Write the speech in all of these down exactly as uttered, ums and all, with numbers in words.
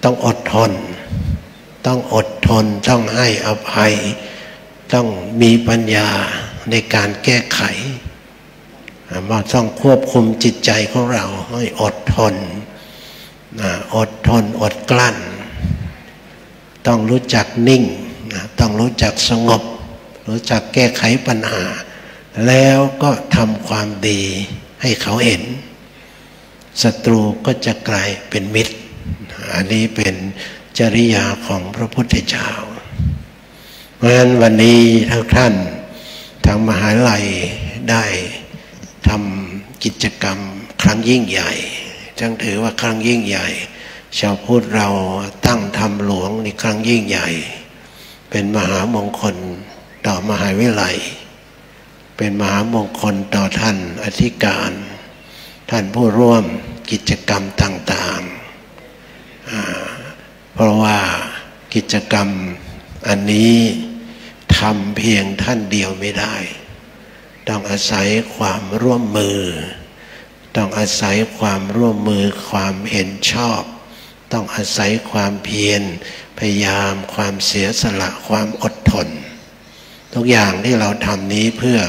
ต้องอดทน ต้องอดทน ต้องให้อภัย ต้องมีปัญญาในการแก้ไข อ่า ว่าต้องควบคุมจิตใจของเราให้อดทน นะ อดทน อดกลั้น ต้องรู้จักนิ่ง นะ ต้องรู้จักสงบ รู้จักแก้ไขปัญหา แล้วก็ทำความดีให้เขาเห็น ศัตรูก็จะกลายเป็นมิตร อันนี้เป็นจริยาของพระพุทธเจ้า เพราะฉะนั้นวันนี้ทุกท่านทางมหาลัยได้ทำกิจกรรมครั้งยิ่งใหญ่ ซึ่งถือว่าครั้งยิ่งใหญ่ ชาวพุทธเราตั้งธรรมหลวงในครั้งยิ่งใหญ่ เป็นมหามงคลต่อมหาวิทยาลัย เป็นมหามงคลต่อท่านอธิการ ท่านผู้ร่วมกิจกรรมต่างๆ อ่า เพราะว่ากิจกรรมอันนี้ทำเพียงท่านเดียวไม่ได้ ต้องอาศัยความร่วมมือ ต้องอาศัยความร่วมมือ ความเห็นชอบ ต้องอาศัยความเพียรพยายาม ความเสียสละ ความอดทน ทุกอย่างที่เราทำนี้เพื่อ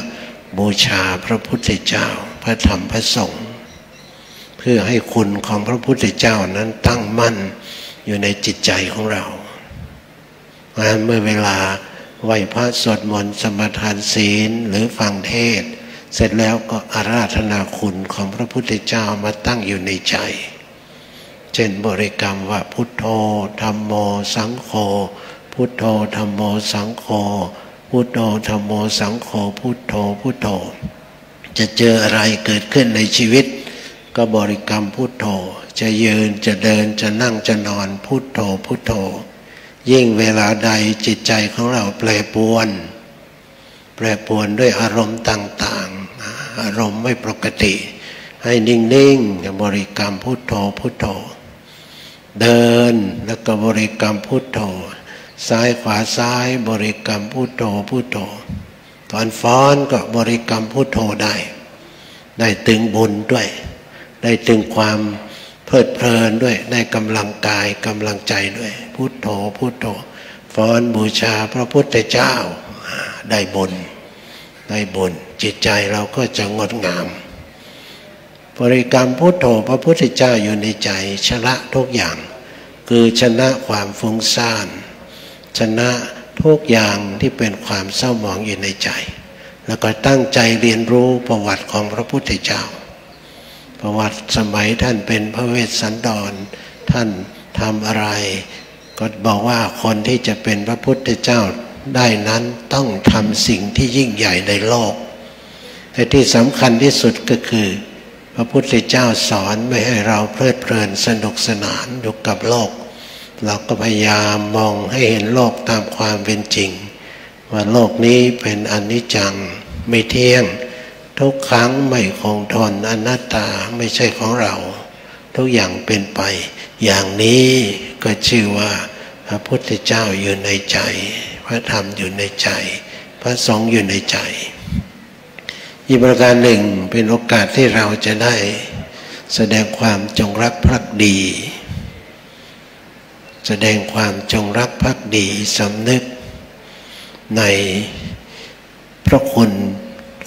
บูชาพระพุทธเจ้า พระธรรม พระสงฆ์ เพื่อให้คุณของพระพุทธเจ้านั้นตั้งมั่นอยู่ในจิตใจของเรา เพราะฉะนั้นเมื่อเวลาไหว้พระ สวดมนต์ สมาทานศีล หรือฟังเทศน์ เสร็จแล้วก็อาราธนาคุณของพระพุทธเจ้ามาตั้งอยู่ในใจ เช่นบริกรรมว่า พุทโธ ธัมโม สังโฆ พุทโธ ธัมโม สังโฆ พุทโธ ธัมโม สังโฆ พุทโธ พุทโธ จะเจออะไรเกิดขึ้นในชีวิต ก็บริกรรมพุทโธ จะยืน จะเดิน จะนั่ง จะนอน พุทโธ พุทโธ ยิ่งเวลาใดจิตใจของเราแปรปรวน แปรปรวนด้วยอารมณ์ต่างๆ อารมณ์ไม่ปกติ ให้นิ่งๆ บริกรรมพุทโธ พุทโธ เดินแล้วก็บริกรรมพุทโธ ซ้ายขวาซ้ายบริกรรมพุทโธ พุทโธ ตอนฟ้อนก็บริกรรมพุทโธได้ ได้ตึงบุญด้วย ได้ตึงความเพลิดเพลินด้วย ได้กำลังกายกำลังใจด้วย พุทโธ พุทโธ ฟ้อนบูชาพระพุทธเจ้า อ่า ได้บุญ ได้บุญ จิตใจเราก็จะงดงาม บริกรรมพุทโธ พระพุทธเจ้าอยู่ในใจ ชนะทุกอย่าง คือชนะความฟุ้งซ่าน ชนะทุกอย่างที่เป็นความเศร้าหมองอยู่ในใจ แล้วก็ตั้งใจเรียนรู้ประวัติของพระพุทธเจ้า ประวัติสมัยท่านเป็นพระเวสสันดร ท่านทำอะไร ก็บอกว่าคนที่จะเป็นพระพุทธเจ้าได้นั้นต้องทำสิ่งที่ยิ่งใหญ่ในโลก แต่ที่สำคัญที่สุดก็คือ พระพุทธเจ้าสอนไม่ให้เราเพลิดเพลินสนุกสนานอยู่กับโลก เราก็พยายามมองให้เห็นโลกตามความเป็นจริง ว่าโลกนี้เป็นอนิจจัง ไม่เที่ยง ทุกขัง ไม่คงทน อนัตตา ไม่ใช่ของเรา ทุกอย่างเป็นไป อย่างนี้ก็ชื่อว่าพระพุทธเจ้าอยู่ในใจ พระธรรมอยู่ในใจ พระสงฆ์อยู่ในใจ อีกประการหนึ่งเป็นโอกาสที่เราจะได้แสดงความจงรักภักดี แสดงความจงรักภักดี สำนึกในพระคุณ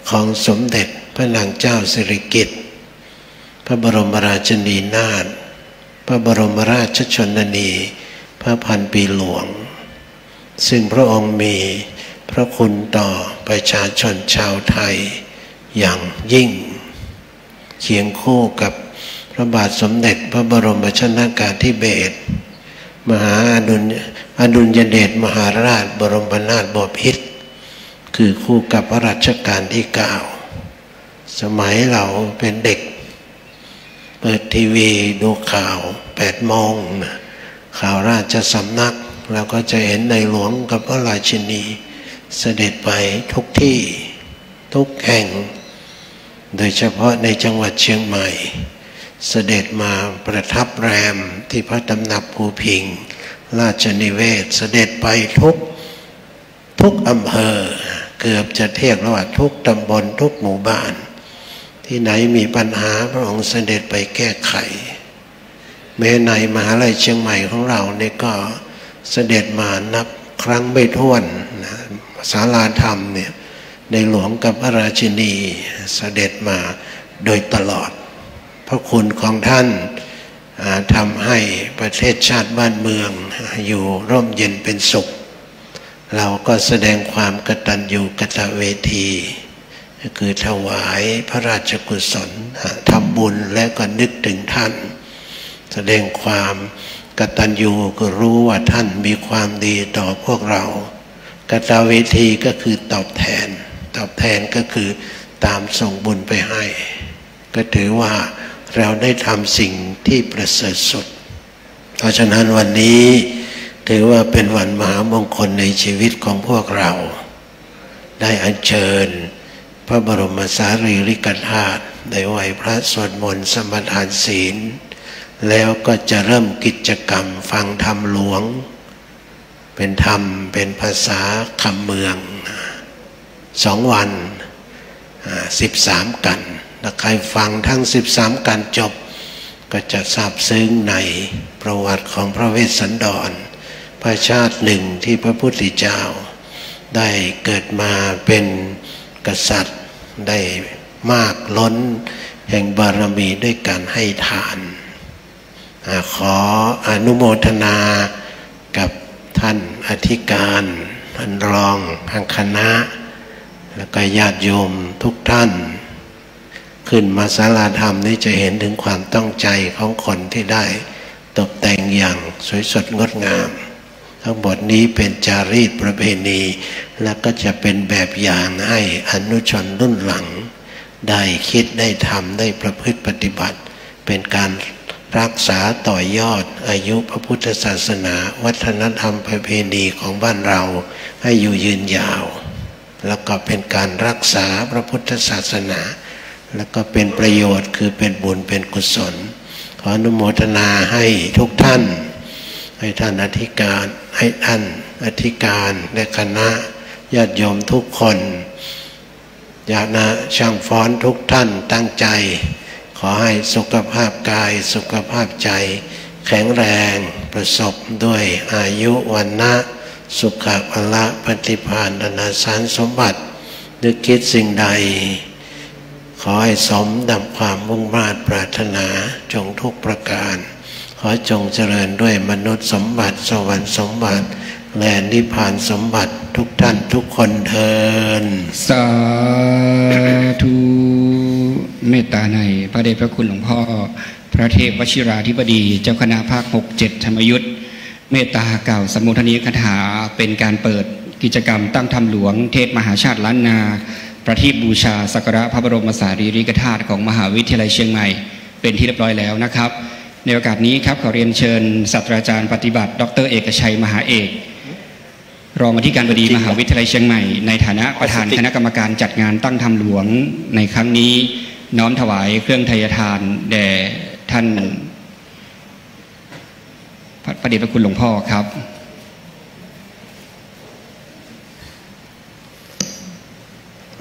ของสมเด็จพระนางเจ้าสิริกิติ์ พระบรมราชินีนาถ พระบรมราชชนนี พระพันปีหลวง ซึ่งพระองค์มีพระคุณต่อประชาชนชาวไทยอย่างยิ่ง เคียงคู่กับพระบาทสมเด็จพระบรมชนกาธิเบศร มหาอดุล อดุลยเดชมหาราชบรมนาถบพิตร คือคู่กับพระรัชกาลที่เก้า สมัยเราเป็นเด็ก เปิดทีวีดูข่าวแปดโมงนะ ข่าวราชสำนัก เราก็จะเห็นในหลวงกับพระราชินีเสด็จไปทุกที่ ทุกแห่ง โดยเฉพาะในจังหวัดเชียงใหม่ เสด็จมาประทับแรมที่พระตำหนักภูพิงค์ราชนิเวศน์ เสด็จไปทุก ทุกอำเภอ เกือบจะเรียกว่าทุกตำบล ทุกหมู่บ้าน ที่ไหนมีปัญหาพระองค์เสด็จไปแก้ไข แม้ในมหาลัยเชียงใหม่ของเราเนี่ยก็เสด็จมานับครั้งไม่ถ้วนนะ ศาลาธรรมเนี่ย ในหลวงกับพระราชินีเสด็จมาโดยตลอด พระคุณของท่าน อ่า ทำให้ประเทศชาติบ้านเมืองอยู่ร่มเย็นเป็นสุข เราก็แสดงความกตัญญูกตเวที ก็คือถวายพระราชกุศล อ่า ทำบุญและก็นึกถึงท่าน แสดงความกตัญญู ก็รู้ว่าท่านมีความดีต่อพวกเรา กตเวทีก็คือตอบแทน ตอบแทนก็คือตามส่งบุญไปให้ ก็ถือว่าเราได้ทำสิ่งที่ประเสริฐสุด เพราะฉะนั้นวันนี้ถือว่าเป็นวันมหามงคลในชีวิตของพวกเรา ได้อัญเชิญพระบรมสารีริกธาตุ ได้ไหว้พระสวดมนต์สมาทานศีล แล้วก็จะเริ่มกิจกรรมฟังธรรมหลวง เป็นธรรมเป็นภาษาคำเมือง สองวัน อ่า สิบสามกัณฑ์ ถ้าใครฟังทั้งสิบสามกัณฑ์จบ ก็จะซาบซึ้งในประวัติของพระเวสสันดร พระชาติหนึ่งที่พระพุทธเจ้าได้เกิดมาเป็นกษัตริย์ ได้มากล้นแห่งบารมีด้วยการให้ทาน อ่า ขออนุโมทนากับท่านอธิการ ท่านรอง ทางคณะ แล้วก็ญาติโยมทุกท่าน ขึ้นมาศาลาธรรมนี้จะเห็นถึงความตั้งใจของคนที่ได้ตกแต่งอย่างสวยสดงดงาม ทั้งหมดนี้เป็นจารีตประเพณี และก็จะเป็นแบบอย่างให้อนุชนรุ่นหลัง ได้คิดได้ทำได้ประพฤติปฏิบัติ เป็นการรักษาต่อยอดอายุพระพุทธศาสนา วัฒนธรรมประเพณีของบ้านเราให้อยู่ยืนยาว แล้วก็เป็นการรักษาพระพุทธศาสนา แล้วก็เป็นประโยชน์ คือเป็นบุญเป็นกุศล ขออนุโมทนาให้ทุกท่าน ให้ท่านอธิการ ให้ท่านอธิการและคณะญาติโยมทุกคน ญาตินะ ช่างฟ้อนทุกท่านตั้งใจ ขอให้สุขภาพกายสุขภาพใจแข็งแรง ประสบด้วยอายุวรรณะ สุขะพละปฏิภาณธนสารสมบัติ นึกคิดสิ่งใด ขอให้สมดังความมุ่งมาดปรารถนาจงทุกประการ ขอจงเจริญด้วยมนุษย์สมบัติ สวรรค์สมบัติ และนิพพานสมบัติทุกท่านทุกคนเทอญ สาธุ เมตตาในพระเดชพระคุณหลวงพ่อ พระเทพวชิราธิบดี เจ้าคณะภาคหกเจ็ดธรรมยุต เมตตากล่าวสัมโมทนียคาถา เป็นการเปิดกิจกรรมตั้งธรรมหลวง เทศมหาชาติล้านนา ประทีปบูชาสักการะพระบรมสารีริกธาตุของมหาวิทยาลัยเชียงใหม่ เป็นที่เรียบร้อยแล้วนะครับ ในโอกาสนี้ครับ ขอเรียนเชิญศาสตราจารย์ปฏิบัติ ดอกเตอร์ เอกชัย มหาเอก รองอธิการบดีมหาวิทยาลัยเชียงใหม่ ในฐานะประธานคณะกรรมการจัดงานตั้งธรรมหลวงในครั้งนี้ น้อมถวายเครื่องไทยทานแด่ท่าน พระ พระเดชพระคุณหลวงพ่อครับ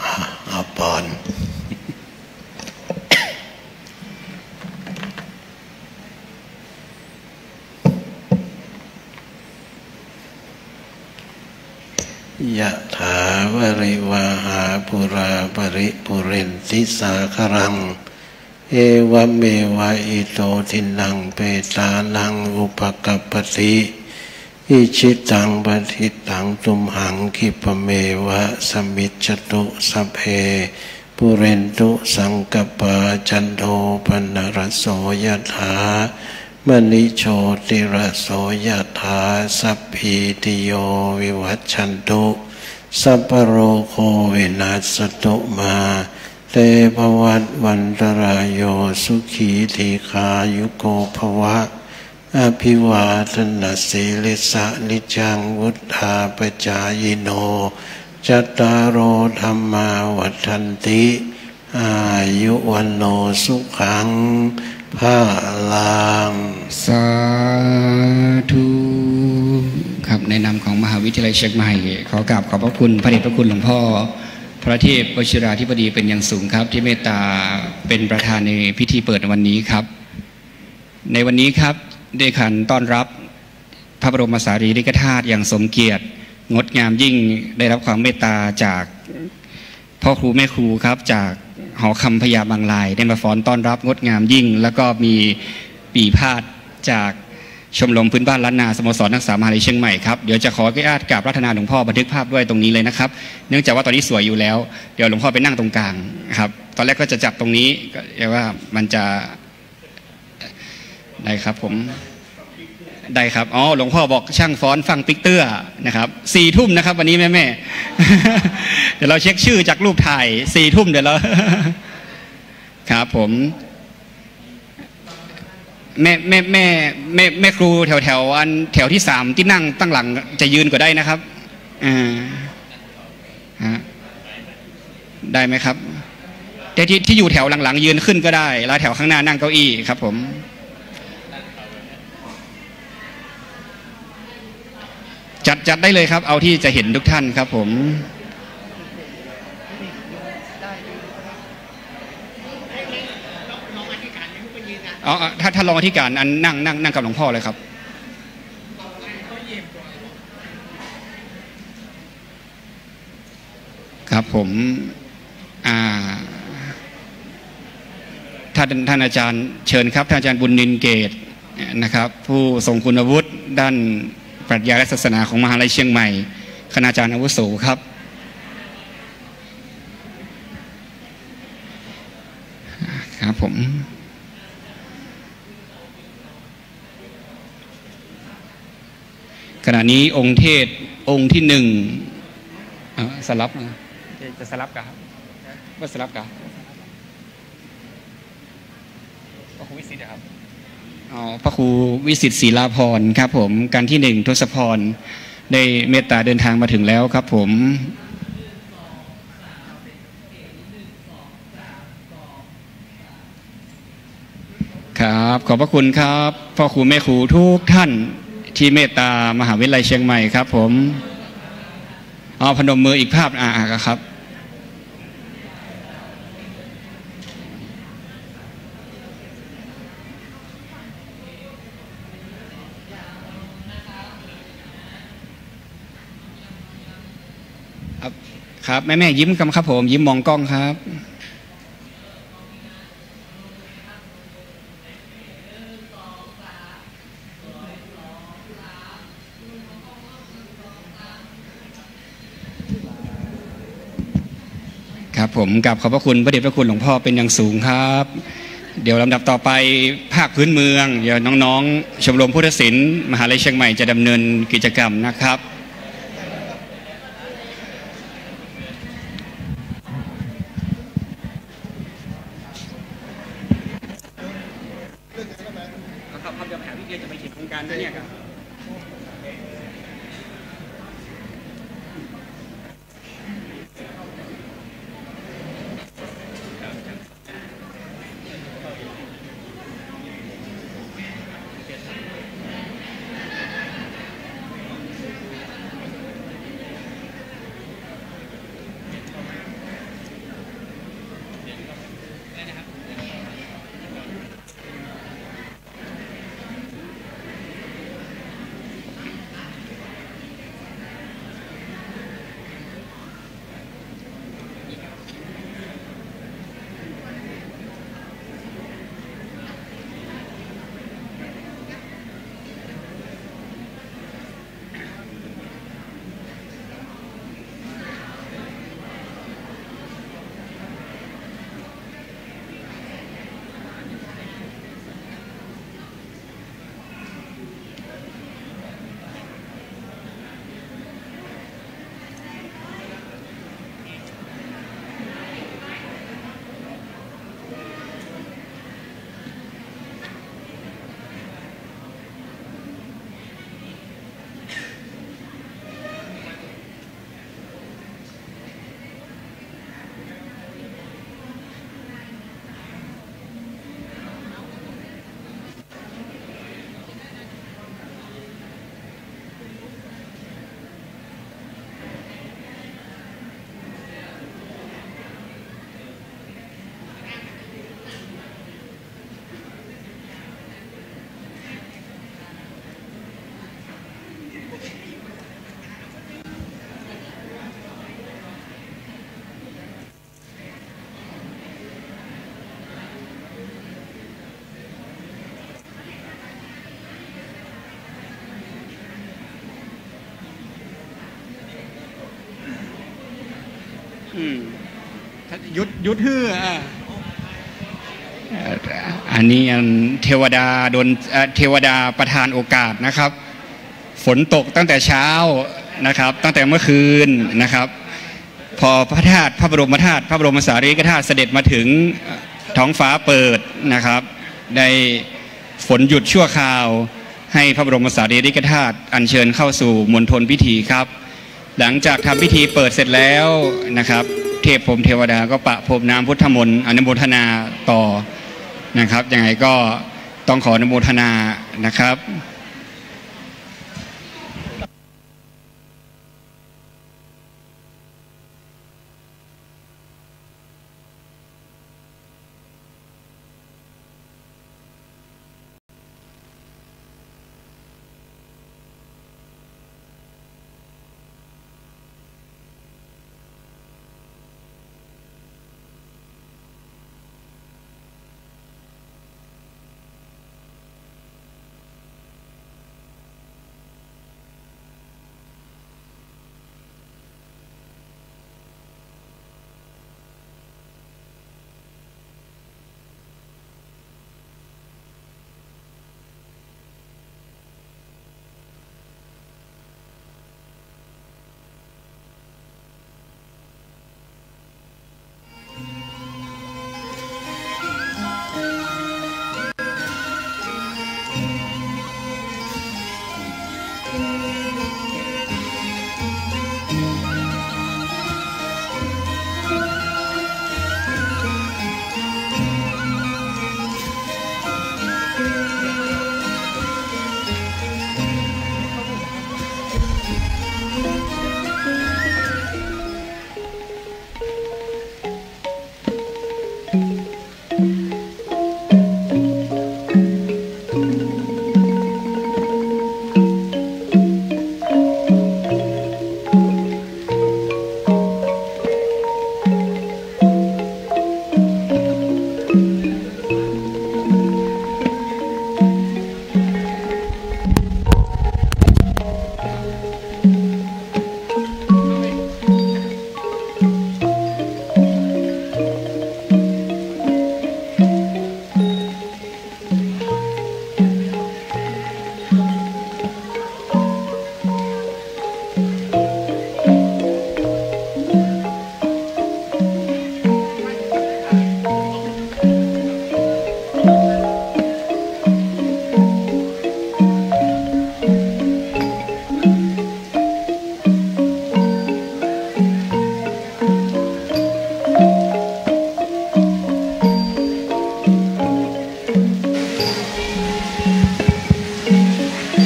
อ่า เอาปอน ยะถาวาริวาหาปูราปริปูเรนติสาคารัง เอวะเมวะอิโตทินนังเปตานังอุปะกัปปะติ อิชิตังปะทิตังตุมหังคิปะเมวะสะมิชฌะตุ สัพเพปูเรนตุสังกัปปา จันโทปะนะระโสยะถา มะณิโชติระโสยะถา สัพพีติโยวิวัชชันตุ สัพพะโรโควินัสสะตุ มา เตภวัตวันตะราโย สุขีทีฆายุโกภวะ อภิวาทะนะสีลิสสะ นิจจังวุฑฒาปะจายิโน จัตตาโรธัมมาวัฑฒันติ อายุวัณโณสุขังพะลัง สาธุ ครับ ในนามของมหาวิทยาลัยเชียงใหม่ ขอกราบขอบพระคุณพระเดชพระคุณหลวงพ่อ พระเทพวชิราธิบดีเป็นอย่างสูงครับ ที่เมตตาเป็นประธานในพิธีเปิดวันนี้ครับ ในวันนี้ครับ ด้วยการต้อนรับพระบรมสารีริกธาตุอย่างสมเกียรติงดงามยิ่ง ได้รับความเมตตาจากพ่อครูแม่ครูครับ จากหอคำพญาบางราย ได้มาฟ้อนต้อนรับงดงามยิ่ง แล้วก็มีปีพาทย์จากชมรมพื้นบ้านล้านนาสโมสรนักศึกษามหาวิทยาลัยเชียงใหม่ครับ เดี๋ยวจะขออนุญาตกราบอาราธนาหลวงพ่อบันทึกภาพด้วยตรงนี้เลยนะครับ เนื่องจากว่าตอนนี้สวยอยู่แล้ว เดี๋ยวหลวงพ่อไปนั่งตรงกลางครับ ตอนแรกก็จะจับตรงนี้ ก็เรียกว่ามันจะ ได้ครับผม ได้ครับ อ๋อ หลวงพ่อบอกช่างฟ้อนฟั่งปิ๊กเตื้อนะครับ สี่ทุ่มนะครับ วันนี้แม่ๆ เดี๋ยวเราเช็คชื่อจากรูปถ่าย สี่ทุ่มเดี๋ยวเรา ครับผม แม่ แม่ แม่ แม่ แม่ครูแถวๆ อันแถวที่สามตี้นั่งตั้งหลังจะยืนก็ได้นะครับ อ่า ฮะ ได้ไหมครับ แต่ที่ ที่อยู่แถวหลังๆ ยืนขึ้นก็ได้ แล้วแถวข้างหน้านั่งเก้าอี้ครับผม จัด จัดได้เลยครับ เอาที่จะเห็นทุกท่านครับผม อ๋อ ถ้า ถ้ารองอธิการอันนั่ง นั่ง นั่งกับหลวงพ่อเลยครับ ครับผม อ่า ท่าน ท่านอาจารย์เชิญครับ ท่านอาจารย์บุญนินทร์เกตนะครับ ผู้ทรงคุณวุฒิด้านปรัชญาและศาสนาของมหาวิทยาลัยเชียงใหม่ คณาจารย์อาวุโสครับ ครับผม ขณะนี้องค์เทศน์องค์ที่หนึ่ง เอ่อ สลับนะ จะ จะสลับกะครับ ว่าสลับกะ พระครูวิสิทธิ์อะครับ อ๋อ พระครูวิสิทธิ์ศิลาภรณ์ครับผม กันที่หนึ่ง ทศพร ได้เมตตาเดินทางมาถึงแล้วครับผม ครับ ขอบพระคุณครับ พ่อครูแม่ครูทุกท่านที่เมตตามหาวิทยาลัยเชียงใหม่ครับผม เอาพนมมืออีกภาพ อ่า อ่า ครับ ครับ ครับ แม่ๆ ยิ้มกันครับผม ยิ้มมองกล้องครับ ครับผม กราบขอบพระคุณพระเดชพระคุณหลวงพ่อเป็นอย่างสูงครับ เดี๋ยวลำดับต่อไปภาคพื้นเมือง เดี๋ยวน้องๆ ชมรมพุทธศิลป์มหาวิทยาลัยเชียงใหม่จะดำเนินกิจกรรมนะครับ ครับ ครับ เดี๋ยวไปหาวิทยาจะไปเขียนโครงการด้วยเนี่ยครับ ได้นะครับ อืม หยุด หยุดหื้อ อ่า เอ่อ อันนี้อันเทวดาดล เอ่อ เทวดาประทานโอกาสนะครับ ฝนตกตั้งแต่เช้านะครับ ตั้งแต่เมื่อคืนนะครับ พอพระธาตุ พระบรมธาตุ พระบรมสารีริกธาตุเสด็จมาถึง ท้องฟ้าเปิดนะครับ ได้ฝนหยุดชั่วคราว ให้พระบรมสารีริกธาตุอัญเชิญเข้าสู่มณฑลพิธีครับ หลังจากทำพิธีเปิดเสร็จแล้วนะครับ เทพพรหมเทวดาก็ประพรมน้ำพุทธมนต์อนุโมทนาต่อนะครับ ยังไงก็ต้องขออนุโมทนานะครับ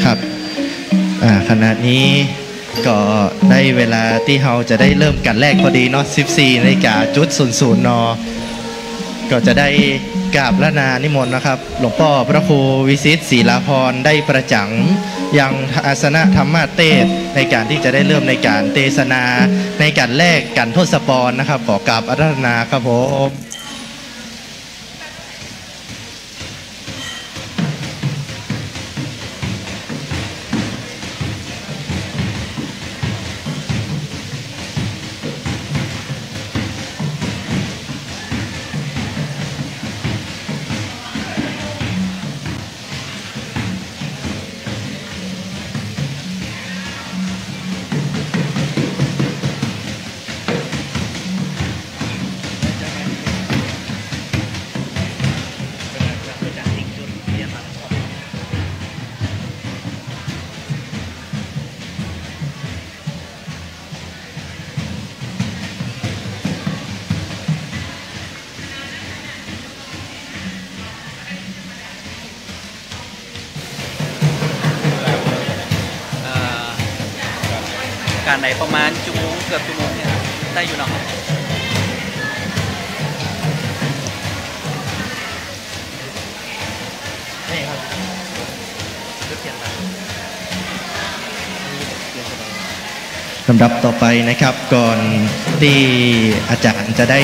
ครับ อ่า ขณะนี้ก็ได้เวลาตี้เฮาจะได้เริ่มกั๋นแรกพอดีเนาะ สิบสี่นาฬิกาจุดศูนย์ศูนย์ น. ก็จะได้กราบอาราธนานิมนต์นะครับ หลวงป้อพระครูวิสิทธิ์ศรีลาภรณ์ได้ประจ๋ำยังอาสนะธรรมเตสน์ ในก๋านตี้จะได้เริ่มในก๋านเตสนา ในก๋านแรกก๋านทศปรนะครับ ขอกราบอาราธนาครับผม เอ่อ ก๋านไหนประมาณชั่วโมง เกือบชั่วโมงเนี่ย ได้อยู่เนาะ นี่ครับ ลำดับต่อไปนะครับ ก่อนตี้อาจ๋ารย์จะได้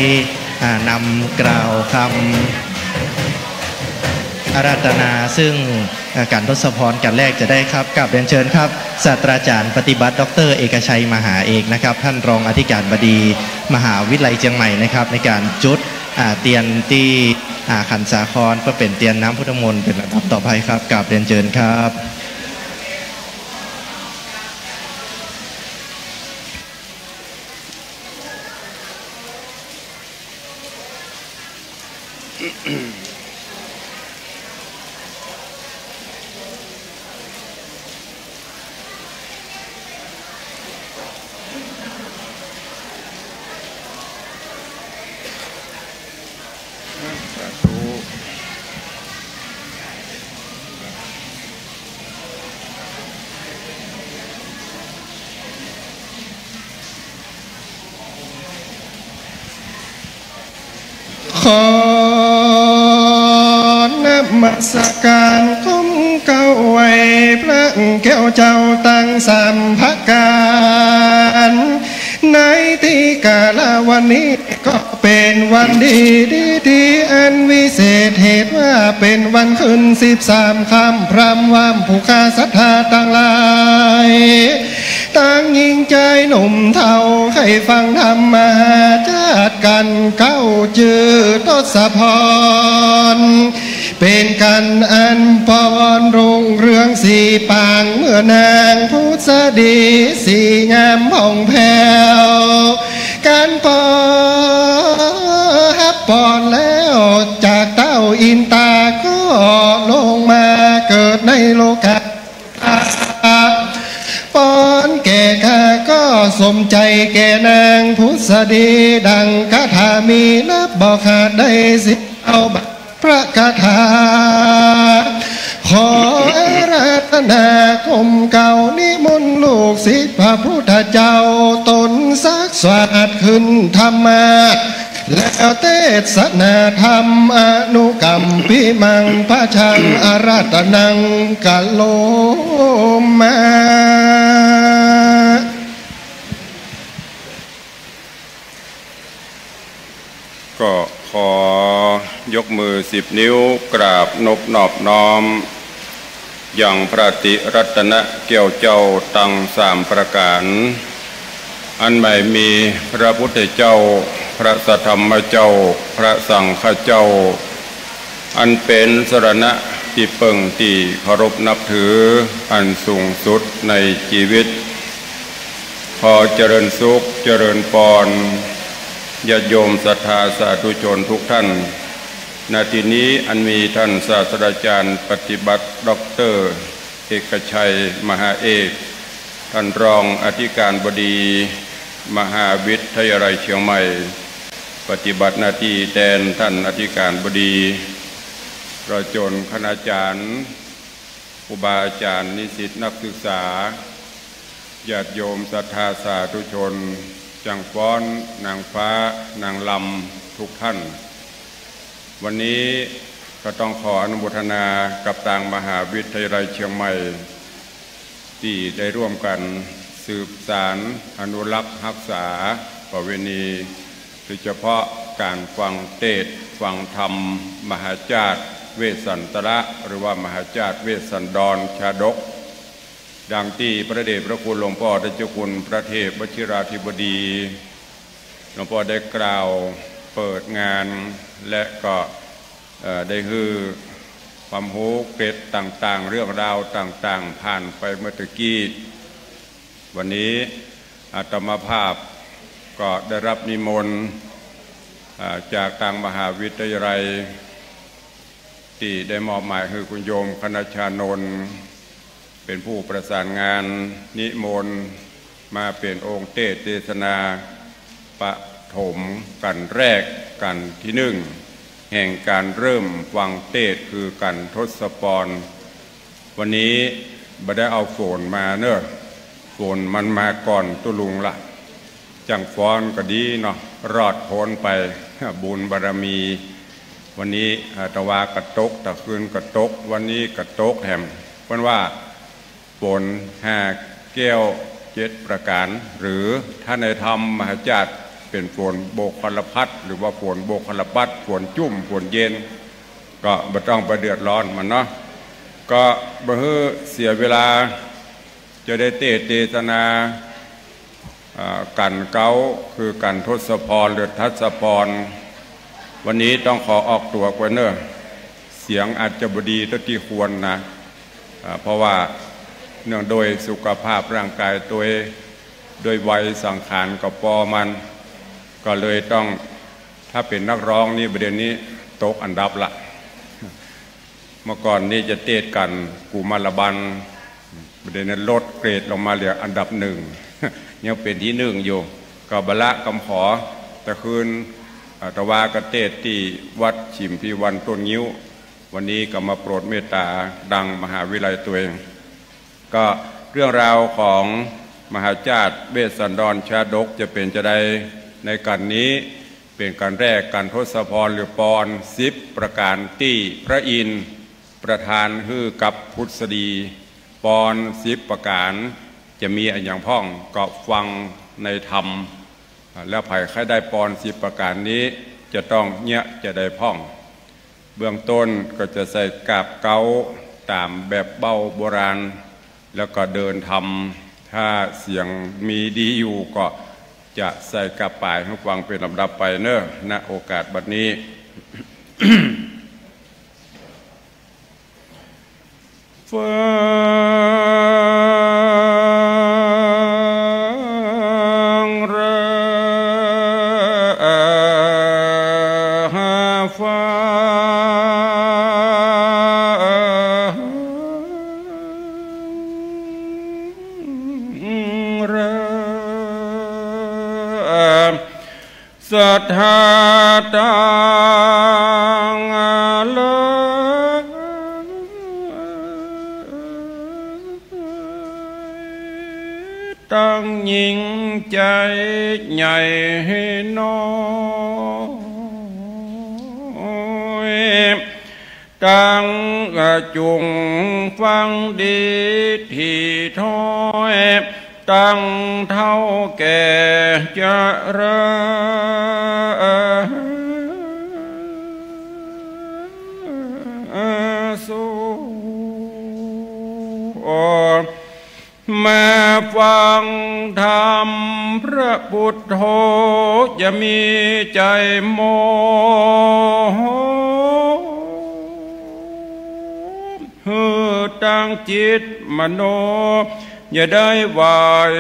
อ่า นำกล่าวกำอาราธนา ซึ่ง อ่า ก๋านทศพรก๋านแรกจะได้ครับ กราบเรียนเจิญครับ ศาสตราจ๋ารย์ปฏิบัติ ด็อกเตอร์ เอกชัย มหาเอกนะครับ ต้านรองอธิก๋านบดีมหาวิทยาลัยเจียงใหม่นะครับ ในก๋านจุด อ่า เตียนตี้ อ่า ขันสาคร เปื้อเป๋นเตียนน้ำพุทธมนต์เป๋นลำดับต่อไปครับ กราบเรียนเจิญครับ สาธุ ขอนมัสก๋านก้มเกล้าไหว้พระแก้วเจ้าตังสามประก๋าน ในตี้กาละวันนี้ก็เป๋นวันดีดีตี้อันวิเศษ เหตุว่าเป๋นวันขึ้นสิบสามค่ำ พร่ำวำผู้ข้าศรัทธาตังหลาย ตังหญิงจายหนุ่มเฒ่า ใค่ฟังธรรมมหาชาติ ก๋านเกล้าจื้อทศพร เป๋นก๋านอันปอนรุ่งเรืองสีปาง เมื่อนางผุสดีสีงามผ่องแผ้ว ก๋านปอฮับปอนแล้วจากเต๊าอินตา ก็ลงมาเกิดในโลกา ปอนแก่ข้าก็สมใจ๋แก่นางผุสดี ดังคาถามีนับบ่ขาดได้สิ้น เอาบัดพระคาถา ขออาราธนาก้มเกล้านิมนต์ลูกศิษย์พระพุทธเจ้า ตนซักสวาทขึ้นธรรมาสน์ แล้วเตสนาธรรม อนุกัมปิมัง พะชัง อาราธนัง กะโรมา ก็ขอยกมือสิบนิ้วกราบนบนอบน้อม ยังพระติรัตนะแก้วเจ้าตังสามประก๋าน อันหมายมีพระพุทธเจ้า พระสัทธรรมเจ้า พระสังฆเจ้า อันเป๋นสรณะตี้เปิ้งตี้เคารพนับถืออันสูงสุดในจีวิต ขอเจริญสุขเจริญปอน ญาติโยมศรัทธาสาธุชนทุกท่าน ณ ที่นี้อันมีท่านศาสตราจารย์ปฏิบัติ ด็อกเตอร์ เอกชัย มหาเอก ท่านรองอธิการบดีมหาวิทยาลัยเชียงใหม่ ปฏิบัติหน้าตี้แตนท่านอธิการบดี ตลอดจ๋นคณาจ๋ารย์ ครูบาอาจ๋ารย์ นิสิตนักศึกษา ญาติโยมศรัทธาสาธุชน จังฟ้อน นางฟ้า นางลำ ทุกท่าน วันนี้ก็ต้องขออนุโมทนากับตางมหาวิทยาลัยเชียงใหม่ ตี้ได้ร่วมกั๋นสืบสานอนุรักษ์ฮักษาประเวณี โดยเฉพาะก๋านฟังเตสน์ฟังธรรมมหาจาตรเวสสันตระ หรือว่ามหาจาตรเวสสันดรชาดก ดังตี้พระเดชพระคุณหลวงป้อเจ้าคุณพระเทพวชิราธิบดี หลวงป้อได้กล่าวเปิดงาน และก็ เอ่อ ได้หื้อความฮู้เกร็ดต่างๆ เรื่องราวต่างๆ ผ่านไปเมื่อตะกี้ วันนี้อาตมาภาพก็ได้รับนิมนต์ อ่า จากตางมหาวิทยาลัย ตี้ได้มอบหมายหื้อคุณโยมคณชานนท์ เป๋นผู้ประสานงานนิมนต์มาเป๋นองค์เตสน์เตสนาปฐมกั๋นแรกกั๋นตี้นึ่ง แห่งก๋านเริ่มฟังเตสน์คือกั๋นทศพร วันนี้บ่ได้เอาฝนมาเน่อ ฝนมันมาก่อนตุ๊ลุงละ จังฟ้อนก็ดีเนาะ รอดป๊นไป บุญบารมี วันนี้ อ่า ตะวาก็ตก ตะคืนก็ตก วันนี้ก็ตกแหม เปิ้นว่า ฝนห้าแก้วเจ็ดประก๋าน หรือถ้าในธรรมมหาจาตรเป๋นฝนโบคลภัต หรือว่าฝนโบคลปัต ฝนจุ่ม ฝนเย็น ก็บ่ต้องไปเดือดร้อนมันเนาะ ก็บ่หื้อเสียเวลา จะได้เตสน์เตสนา อ่า กัณฑ์เก๊า คือกัณฑ์ทศพร หรือทัศพร วันนี้ต้องขอออกตั๋วก่อนเน่อ เสียงอาจจะบ่ดีเต้าตี้ควรนะ อ่า เพราะว่าเนื่องโดยสุขภาพร่างกายตวย ด้วยวัยสังขารก็ปอมัน ก็เลยต้อง ถ้าเป๋นนักร้องนี่ บ่าเดี่ยวนี้ตกอันดับละ เมื่อก่อนนี่จะเตสน์กัณฑ์กุมารบัน บ่าเดี่ยวนี้ลดเกรดลงมาเหลืออันดับหนึ่ง ยังเป๋นตี้หนึ่งอยู่ ก็บ่ละกำขอ ตะคืน อ่า ตะวาก็เตสน์ตี้วัดฉิมพีวันต้นงิ้ว วันนี้ก็มาโปรดเมตตาดังมหาวิไลตวย ก็เรื่องราวของมหาจาติเวสสันดรชาดกจะเป๋นจาใดในกัณฑ์นี้ เป๋นกัณฑ์แรก กัณฑ์ทศพร หรือปอนสิบประก๋านตี้พระอินทร์ประทานหื้อกับผุสดี ปอนสิบประก๋านจะมีอะหยังพ่อง ก็ฟังในธรรม แล้วใผใค่ได้ปอนสิบประก๋านนี้ จะต้องเยียะจาใดพ่อง เบื้องต้นก็จะใส่กาบเก๊าต๋ามแบบเบ้าโบราณ แล้วก็เดินธรรม ถ้าเสียงมีดีอยู่ก็จะใส่กาบป๋ายหื้อฟังเป๋นลำดับไปเน่อ ณ โอกาสบัดนี้ ฟังเรอ ฟังเรอ ศรัทธาตังหลาย ตังญิงใจ๋ใหญ่น้อย ตังจุ่งฟังดีถี่ถ้อย ตังเฒ่าแก่เจริญสุข มาฟังธรรมพระปุทโธ อย่ามีใจ๋โมหะ หื้อตั้งจิตมโน อย่าได้หวาด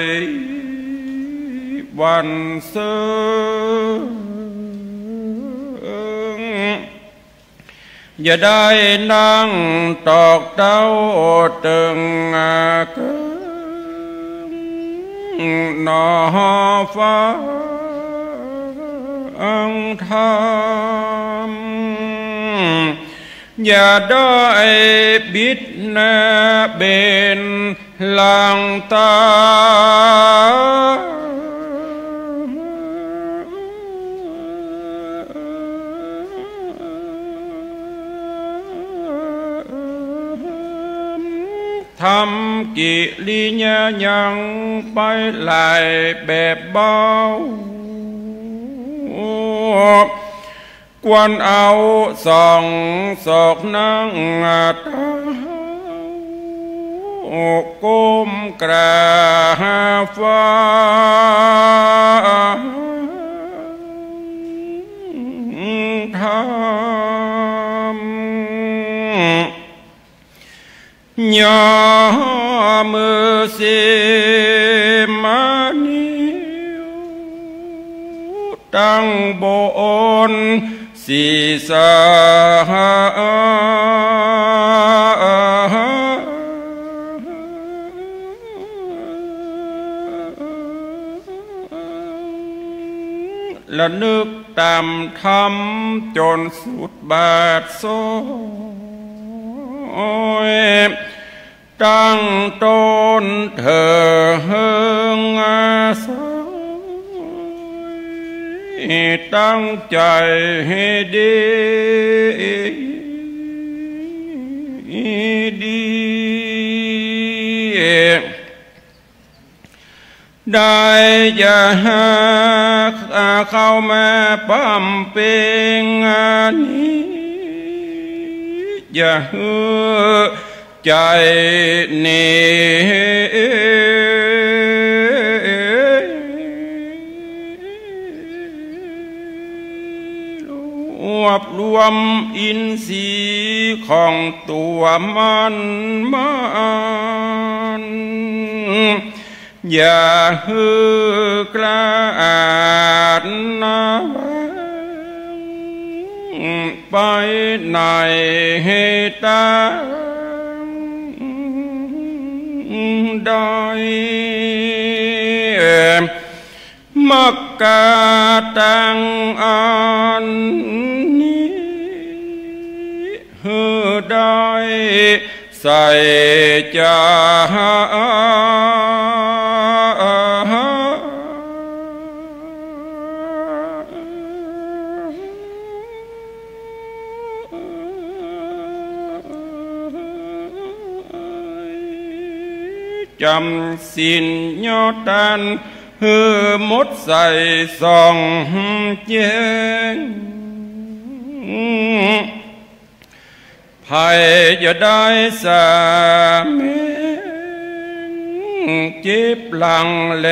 หวั่นเซิง อย่าได้นั่งตอกเต๊าเติงเกิง หนอฟังธรรม อย่าได้บิดหน้าเบนหลังต๋าม ทำกิริยายังไปหลายแบบเบ้า ควรเอาสองศอกนั่งต๋า ก้มกราบฟังธรรม ยอมือสิมานิ้ว ตั้งบนศีรษะ ระลึกต๋ามธรรมจ๋นสุดบาทสอย ตั้งต๋นเถิงสอย ตั้งใจ๋หื้อดี ดี ได้จะหากเข้ามาปำเป๋งอันนี้ อย่าหื้อ ใจ๋นี้ รวบรวมอินทรีย์ของตั๋วมัน มัน อย่าหื้อคลาดหน้า ไปไหนตางได้ มักกะตังอันนี้ หื้อได้ใส่ใจ๋ จ๋ำศีลยอดตัน หื้อหมดใสส่องแจ้ง ใผจะได้สาแมง เจ็บหลังแล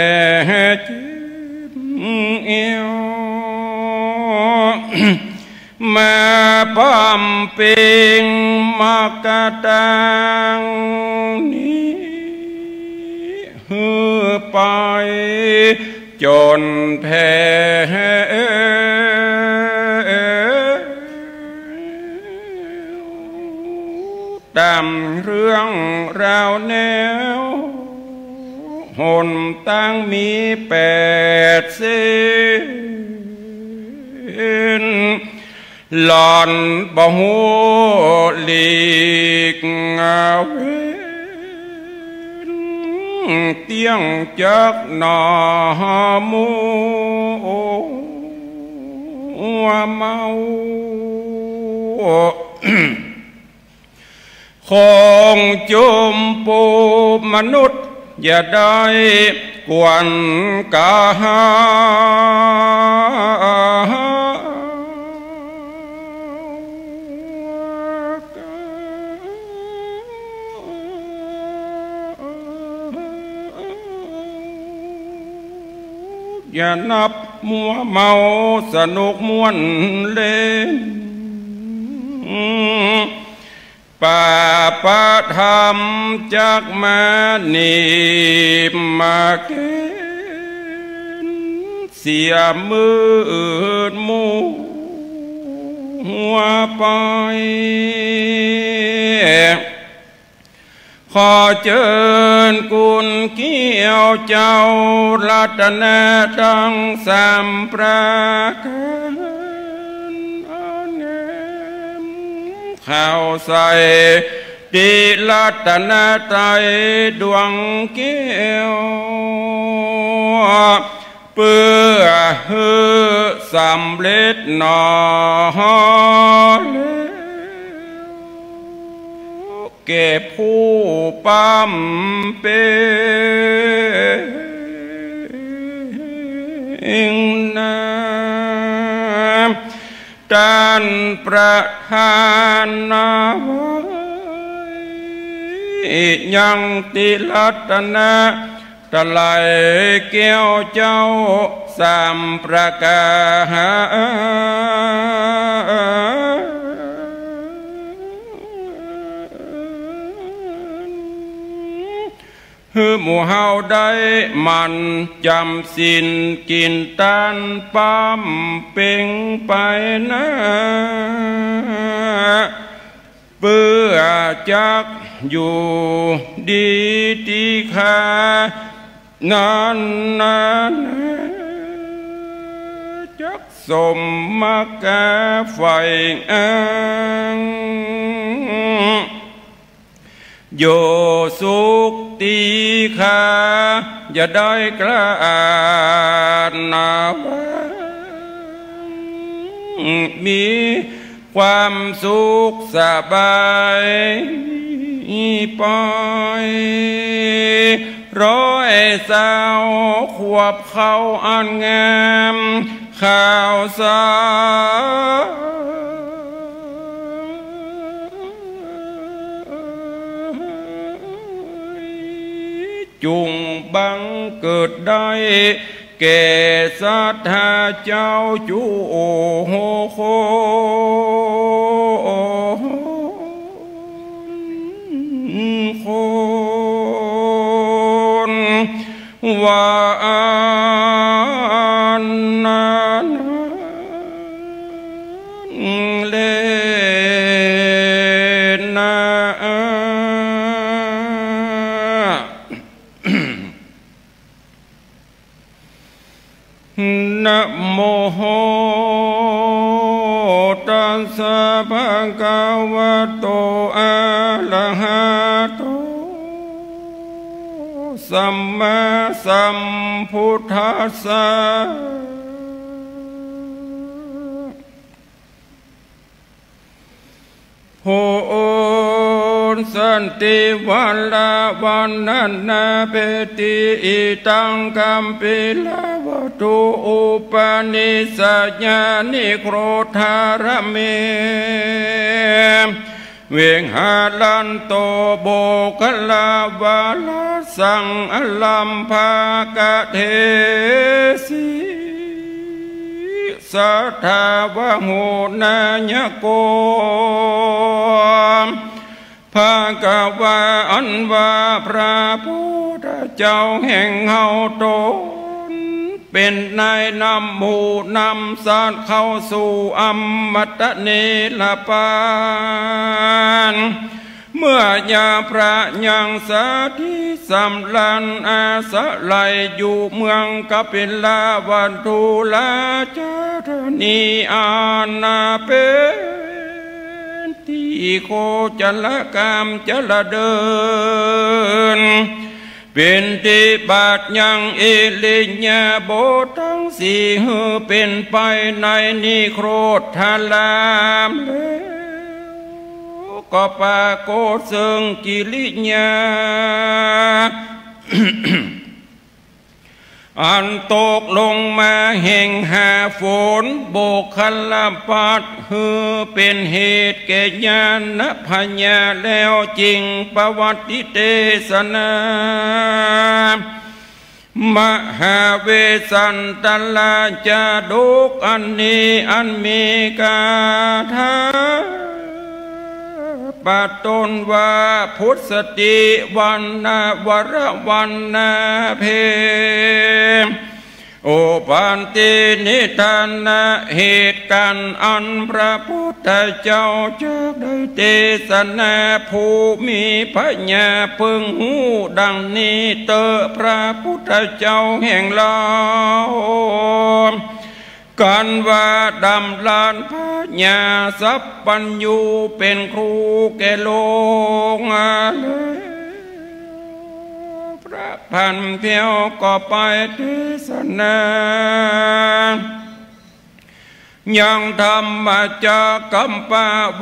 เจ็บเอว มาบำเพ็งมักกะตังนี้ หื้อไปจ๋นแผว ต๋ามเรื่องราวแนว หนตางมีแปดเส้น หล่อนบ่ฮู้หลีกเว้น เตี้ยงจักหนอมัวเมา ของจุมปูมนุษย์ อย่าได้กวนกา อย่านับมัวเมาสนุกม่วนเล่น ปาปะธรรมจักมาหนีบมาเกณฑ์ เสียมืดมัวไป ขอเจิญคุณเกี้ยวเจ้ารัตนะตังสามประก๋าน อันแหมเข้าใส่ ติรัตนตรัยดวงแก้ว เปื้อหื้อสำเร็จหนอแล้ว แก่ผู้บำเพ็งนา ต้านประทานเอาไว้ ยังติรัตนตรัยแก้วเจ้าสามประก๋าน หื้อหมู่เฮาได้หมั่นจ๋ำศีลกิ๋นตานบำเพ็งไปนา เปื้อจักอยู่ดีตี้คา นั้นนา จักสมมักกาใฝ่อ้าง อยู่สุขตี้คา จะได้กล้านาว่า มีความสุขสบายไป ร้อยสาวขวบเข้าอันงาม ขาวใส จุ่งบังเกิดได้ แก่ศรัทธาเจ้าจุคน คน ว่าอันนั้นแลนา นะโม ตัสสะ ภะคะวะโต อะระหะโต สัมมาสัมพุทธัสสะ โพ สันติวะระวัณณนาเพติ อิตังกัมพีระวัตถุ อุปนิสสะยานิโครธารเม วิหารันโต โมคคัลลาวาลัสสัง อะรัมภากะเทสี สัตถาวะโหนายโก ภะคะวา อันว่าพระพุทธเจ้าแห่งเฮาตน เป๋นนายนำหมู่นำสัตว์เข้าสู่อมตะนิรปาน เมื่อยามพระยังสถิตสำราญอาศัยอยู่เมืองกบิลวัตถุ ราชธานี อันเป๋นตี้โคจรกรรมเจริญ เป๋นตี้บัติยังอิริยาบถตังสี่หื้อเป๋นไปในนิโครธาราม แล้วก็ปรากฏซึ่งกิริยา อันตกลงมาแห่งหาฝน โบคคัลลปัตตร์ หื้อเป๋นเหตุแก่ญาณพญา แล้วจึงปวัตติเตสนา มหาเวสสันตราชาดกอันนี้ อันมีคาถาปะต้นว่า พุสติวันนะวรวันนะเพ โอปันตินิทานะ เหตุการณ์อันพระพุทธเจ้าจักได้เตสนา ผู้มีพญาเปิงฮู้ดังนี้เต๊อะ พระพุทธเจ้าแห่งเฮา กันว่าดำรัสพญาสัพพัญญูเป๋นครูแก่โลกแล้ว พระพันแผ้วก็ไปเตสนา ยังธรรมจักกัปป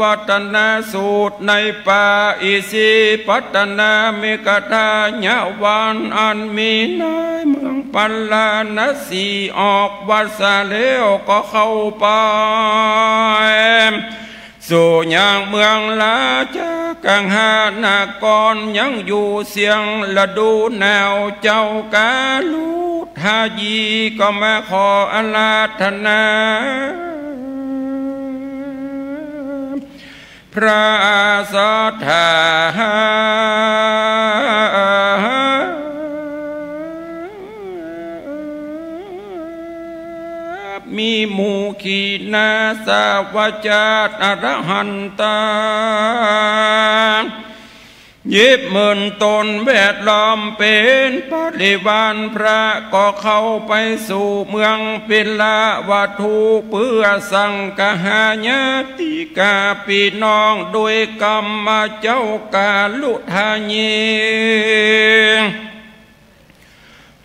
วัตตนสูตร ในปาอิสิปัตตนมคธายวัน อันมีในเมืองปาราณสี ออกวัสสะแล้วก็เข้าไป สู่ยังเมืองราชกังหานคร ยังอยู่เสี้ยงฤดูหนาว เจ้ากาลุทายีก็มาขออาราธนา พระศรัทธา มีหมู่ขีณาสวัจจาอรหันตา ยิบหมื่นตนแวดล้อมเป๋นบริวาร พระก็เข้าไปสู่เมืองปิลวัตถุ เปื้อสังคหาญาติกาปี้น้อง โดยกำมาเจ้ากาลุทายี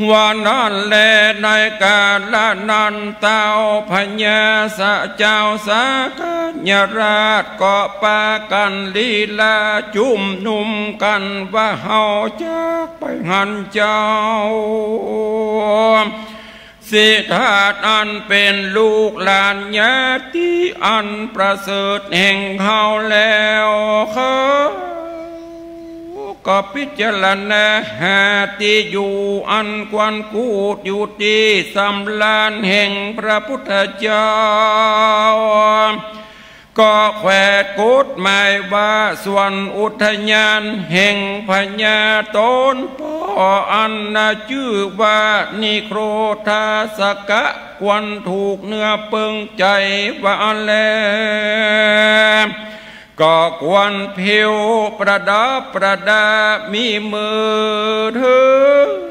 ว่านั้นแล ในกาละนั้นเต้า พญาสะเจ้าสากยราชก็ปากั๋นลีลาจุมนุมกั๋นว่า เฮาจักไปหันเจ้า สิทธัตถ์อันเป๋นลูกหลานญาติอันประเสริฐแห่งเฮาแล้ว เขา ก็พิจารณาหาตี้อยู่อันควรกูดอยู่ตี้สำราญแห่งพระพุทธเจ้า ก็แขวนกฎหมายว่าสวนอุทยานแห่งพญาต๋นป้ออันน่ะจื้อว่านิโครธาสกะ ควรถูกเนื้อเปิงใจ๋ว่าอั้นแล ก็ควรผิวประดับประดา มีมือถือ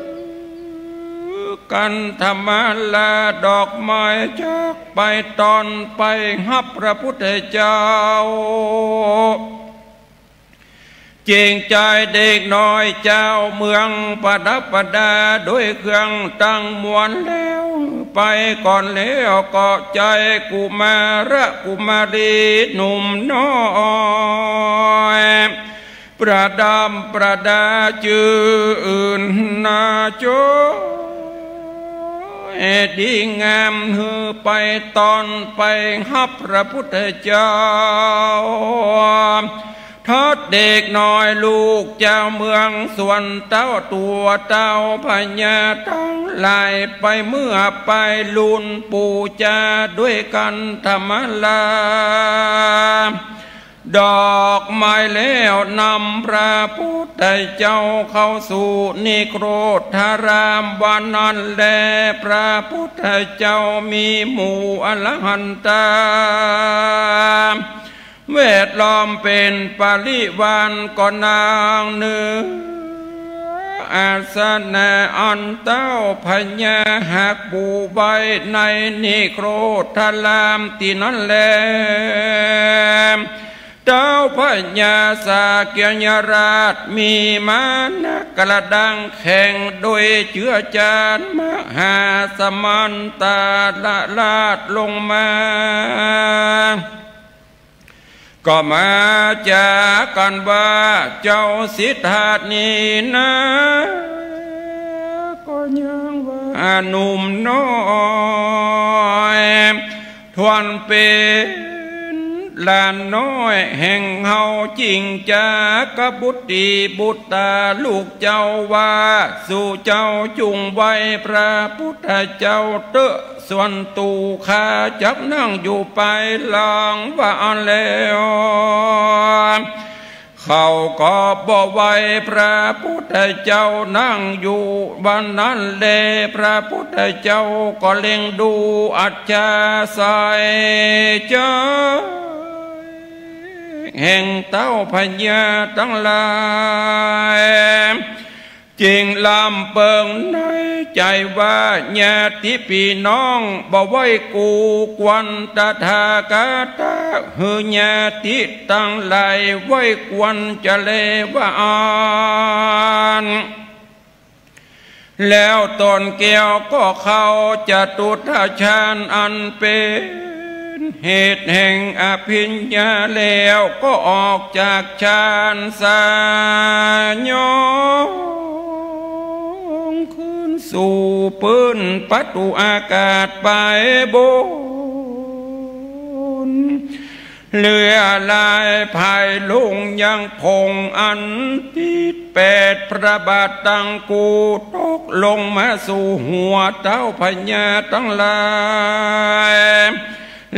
คันธมาลาดอกไม้จักไปต้อนไปฮับพระพุทธเจ้า เจิงใจ๋เด็กน้อยเจ้าเมืองประดับประดาด้วยเครื่องตังมวลแล้ว ไปก่อนแล้วก็ใจ๋กุมารกุมารีหนุ่มน้อย ประดับประดาจื้นหน้าจอยดีงาม หื้อไปต้อนไปฮับพระพุทธเจ้า ทอดเด็กน้อยลูกเจ้าเมืองสวนเต้าตั๋วเต้าพญาตังหลายไปเมื่อไปลุนปู๋จาด้วยคันธมาลา ดอกไม้แล้วนำพระพุทธเจ้าเข้าสู่นิโครธาราม วันนั้นแลพระพุทธเจ้ามีหมู่อรหันตา แวดล้อมเป๋นปริวารก็นั่งเนืออาสนะอันเต้าพญาหักปู๋ไว้ในนิโครธารามตี้นั้นแล เต้าพญาสากยราชมีม้านักกระดังแข่งโดยเจือจานมหาสมันตาลราชลงมา ก็มาจ๋ากั๋นว่าเจ้าสิทธัตถ์นี้นา ก็ยังว่าหนุ่มน้อย ทวนเป๋นหลานน้อยแห่งเฮา จิ่งจากะบุตรีบุตราลูกเจ้าว่า สู่เจ้าจุ่งไหว้พระพุทธเจ้าเต๊อะ ส่วนตั๋วข้าจักนั่งอยู่ปายหลังว่าอั้นแล้ว เขาก็บ่ไหว้พระพุทธเจ้า นั่งอยู่วันนั้นแล พระพุทธเจ้าก็เล็งดูอัจฉาสายใจ๋แห่งเต้าพญาตังหลาย จิ่งลำเปิงในใจ๋ว่า ญาติปี้น้องบ่ไหว้กู่ควรตถาคตะ หื้อญาติตังหลายไหว้ควรจะแลว่าอั้น แล้วต๋นแก้วก็เข้าจตุตถฌานอันเป๋นเหตุแห่งอภิญญา แล้วก็ออกจากฌานสยอง ขึ้นสู่ปื้นปฐูอากาศไปบน เหลือลายภายลงยังผงอันติดแปดพระบาทตังกู่ ตกลงมาสู่หัวเต้าพญาตังหลาย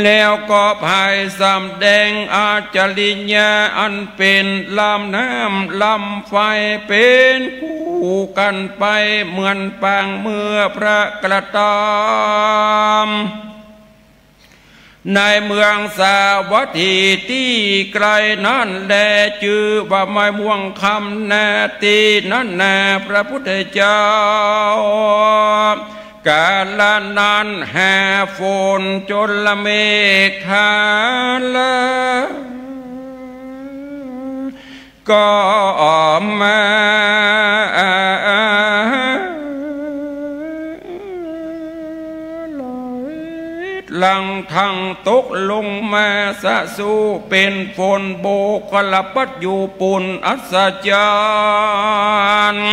แล้วก็ภายสำแดงอาจริยะอันเป๋นลำน้ำลำไฟเป๋นคู่กั๋นไป เหมือนปางเมื่อพระกระทำ ในเมืองสาวัตถีตี้ไกลนั้นแล จื้อว่าแม่ม่วงคำนา ตี้นั้นนาพระพุทธเจ้า กาละนั้นหาฝนจลเมฆาละ ก็มา หลั่งทังตกลงมาสะสูเป๋นฝนโบกคละปัดอยู่ปุ้นอัศจรรย์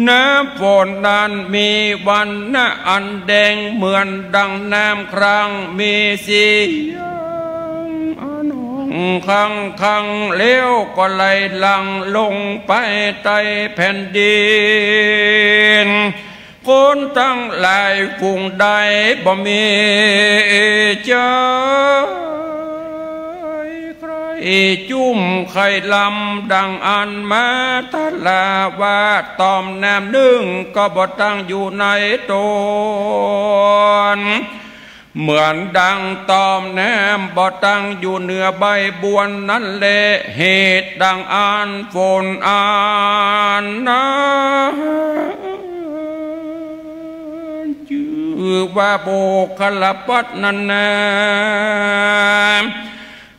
น้ำฝนนั้นมีวรรณะอันแดงเหมือนดังน้ำครั้ง มีเสียงอันฮ้อง คังๆ แล้วก็ไหลหลั่งลงไปใต้แผ่นดิน คนตังหลายฝูงใดบ่มีใจ๋ใคร่จุ้มใค่ลำ ดังอั้นมาตลาดว่า ต่อมน้ำนึ่งก็บ่ตั้งอยู่ในต๋น เหมือนดังต่อมน้ำบ่ตั้งอยู่เหนือใบบัวนั้นแล เหตุดังอั้นฝนอันนั้น จื้อว่าโบคคัลลปัตตร์นั้นนา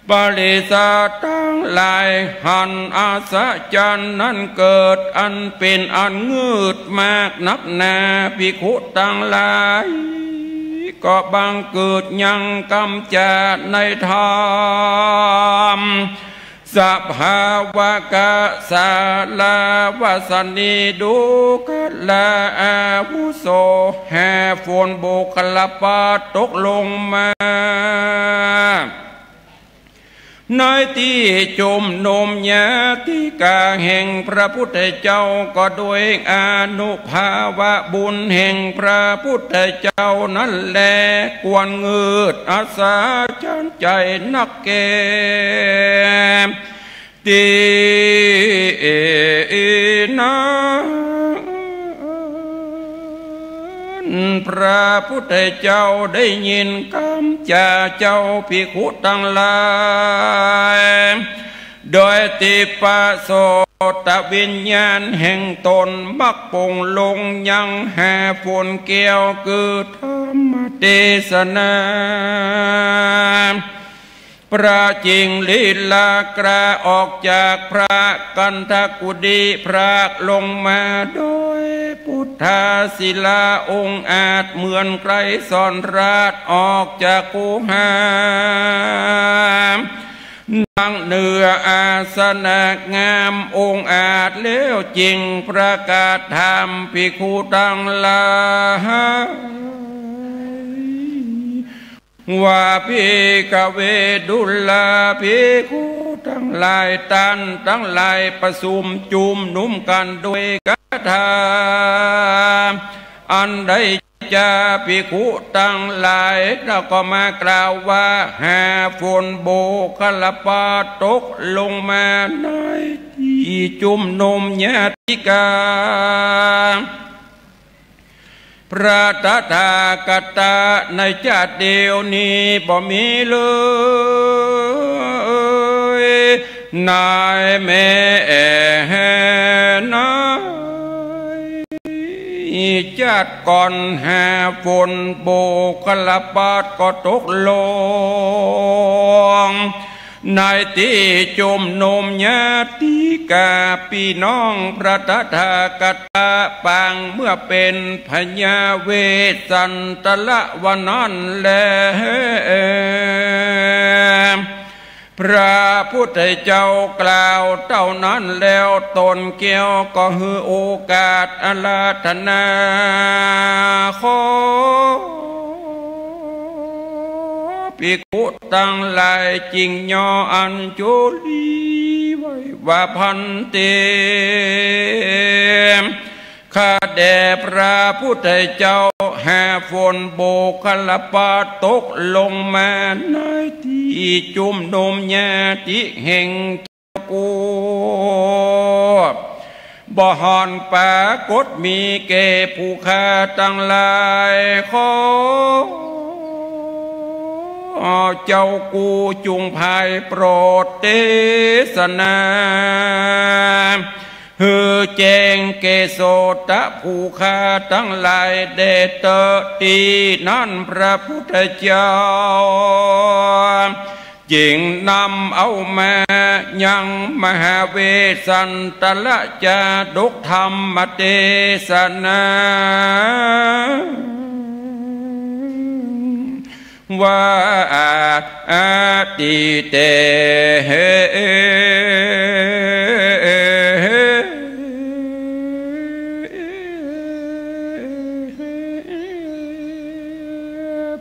ปริสาตังหลาย หันอัศจรรย์นั้นเกิด อันเป๋นอันงืดมากนักหนา ภิกขุตังหลาย ก็บังเกิดยังกำจ๋าในธรรม สภาวกะสาลาวสนี ดูกะลาอาวุโส แห่ฝนโบคคัลลปัตตร์ตกลงมา ในตี้จุมนุมญาติกาแห่งพระพุทธเจ้า ก็ด้วยอานุภาพบุญแห่งพระพุทธเจ้านั้นแล ควรงืดอัศจรรย์ใจ๋นักแก่ ตี้นั้น พระพุทธเจ้าได้ยินกำจ๋าเจ้า ภิกขุตังหลาย โดยทิพพโสตวิญญาณแห่งต๋น บักปงลงยังแห่ฝนแก้ว คือธรรมเตสนา พระจิงลีลากล้าออกจากพระกันทกุฏี พรากลงมาโดยพุทธาศิลาองอาจ เหมือนไกรสรราชออกจากคูหา นั่งเหนืออาสนะงามองอาจ แล้วจิ่งประกาศธรรม ภิกขุตังหลาย ว่า ภิกขเว ดูราภิกขุตังหลาย ต้านตังหลายประชุมจุมนุมกั๋นด้วยกถาอันใด จา ภิกขุตังหลาย แล้วก็มากล่าวว่า แห่ฝนโบคคัลลปัตตร์ตกลงมาในตี้จุมนุมญาติกา พระตถาคตะในจาติเดียวนี้บ่มีเลย ในแม่นาย จาติก่อนแห่ฝนโบคคัลลปัตตร์ก็ตกลง ในตี้จุมนุมญาติกาปี้น้องพระตถาคตะปางเมื่อเป๋นพญาเวสสันตระว่านั้นแล พระพุทธเจ้ากล่าวเต้านั้นแล้ว ต๋นแก้วก็หื้อโอกาสอาราธนา ขอ ภิกขุตังหลายจิ่งย่ออัญชลีไหว้ว่า ภันเต ข้าแด่พระพุทธเจ้า แห่ฝนโบคคัลลปัตตร์ตกลงมาในตี้จุมนุมญาติแห่ง กู บ่ห่อนปรากฏมีแก่ผู้ข้าตังหลาย ขอเจ้ากูจุ่งภายโปรดเตสนา หื้อแจ้งแก่โสตะผู้ข้าตังหลายแด่เต๊อะ ตี้นั้นพระพุทธเจ้า จึงนำเอามายังมหาเวสสันตระจาดกธรรมเตสนา ว่า อติเต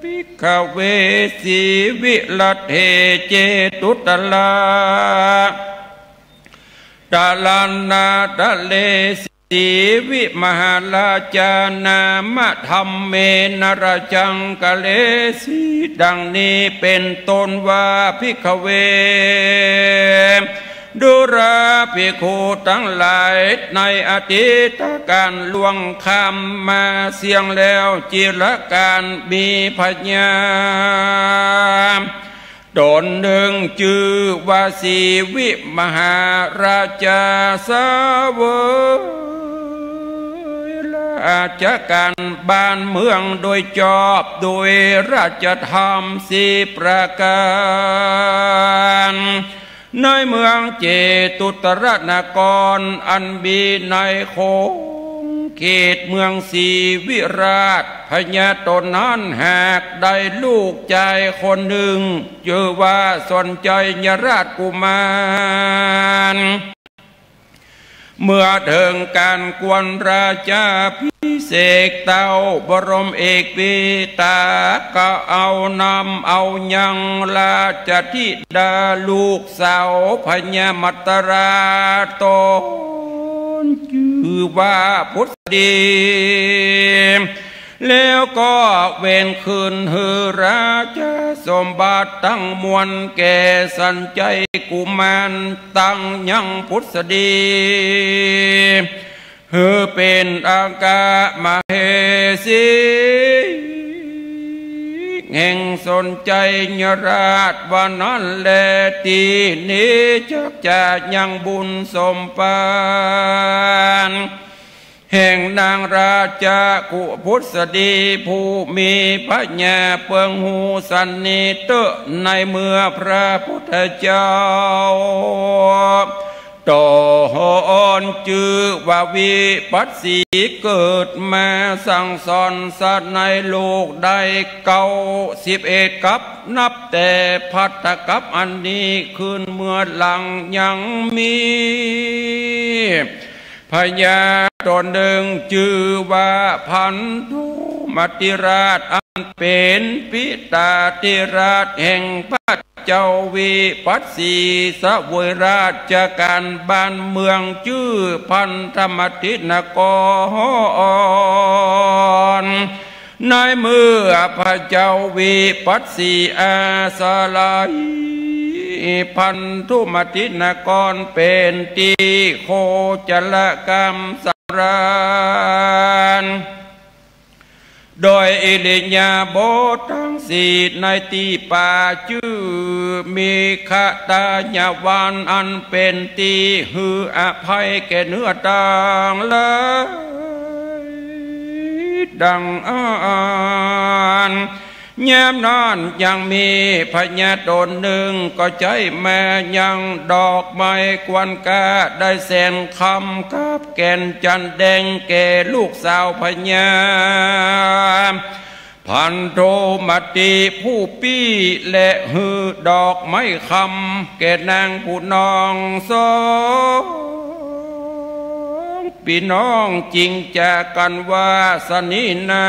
ภิกข ขเว สีวิรัตเถ เจตุตระ ตระนาตะเล สีวิมหาราชา นามะธัมเม นรจังกะเลสี ดังนี้เป๋นต้นว่า ภิกขเว ดูราภิกขุตังหลาย ในอดีตก๋าลล่วงข้ามมาเสี้ยงแล้ว จิรกาลมีพญาต๋นนึ่งจื้อว่าสีวิมหาราชา เสวยราชก๋าลบ้านเมืองโดยจอบ โดยราชธรรมสี่ประก๋าน ในเมืองเจตุตรนคร อันมีในขงเขตเมืองศรีวิราช พญาต๋นนั้นหากได้ลูกจายคนนึ่ง จื้อว่าสนชัยราชกุมาร เมื่อเถิงก๋าลกวนราชาภิเษก เต้าบรมเอกปิตา ก็เอานำเอายังราชธิดาลูกสาวพญามัตตราต๋นจื้อว่าผุสดี แล้วก็เวนคืนหื้อราชสมบัติตังมวลแก่สนชัยกุมาร ตังยังผุสดี หื้อเป๋นอัครมเหสี แห่งสนชัยราช ว่านั้นแล ตี้นี้จักจะยังบุญสมภาร แห่งนางราชกุผุสดี ผู้มีพญาเปิงฮู้สันนิเต๊อะ ในเมื่อพระพุทธเจ้าต๋นจื้อว่าวิปัสสี เกิดมาสั่งสอนสัตว์ในโลกได้เก้าสิบเอ็ดกัป นับแต่ภัตตกัปอันนี้ขึ้นเมื่อหลังยังมี พญาต๋นนึ่งจื้อว่าพันธุมติราช อันเป๋นปิตาธิราชแห่งพระเจ้าวิปัสสี เสวยราชก๋าลบ้านเมืองจื้อพันธมตินคร ในเมื่อพระเจ้าวิปัสสีอาศัย พันธุมตินครเป๋นตี้โคจรกรรมสำราญ โดยอิริยาบถตังสี่ ในตี้ป่าจื้อมิขตายวัน อันเป๋นตี้หื้ออภัยแก่เนื้อตังหลาย ดังอั้น ยามนั้นยังมีพญาต๋นนึ่งก็ใจ๊มายังดอกไม้กวนก้าได้แสนคำกับแก่นจันทน์แดงแก่ลูกสาวพญาพันธุมติผู้ปี้ และหื้อดอกไม้คำแก่นางผู้น้องสอง ปี้น้องจึงจากั๋นว่า สะนี้นา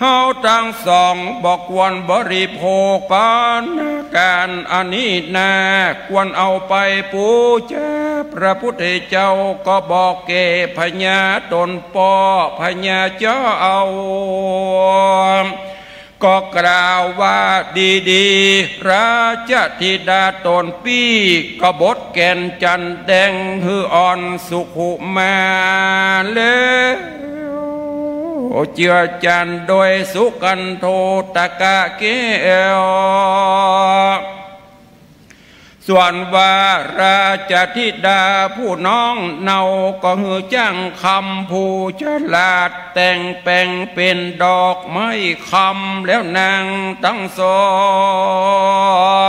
เฮาตังสองบ่ควรบริโภคภัณฑก๋าลอันนี้นา ควรเอาไปปู๋จาพระพุทธเจ้า ก็บอกแก่พญาต๋นป้อ พญาเจ้า ก็กล่าวว่า ดีๆ ราชธิดาต๋นปี้ ก็บดแก่นจันทน์แดงหื้ออ่อนสุขุมา แล้วเจือจันโดยสุกัณโฑตกะแก้ว ส่วนว่าราชธิดาผู้น้องเนา ก็หื้อจ้างคำผู้ฉลาดแต่งแป๋งเป๋นดอกไม้คำ แล้วนางตังสอ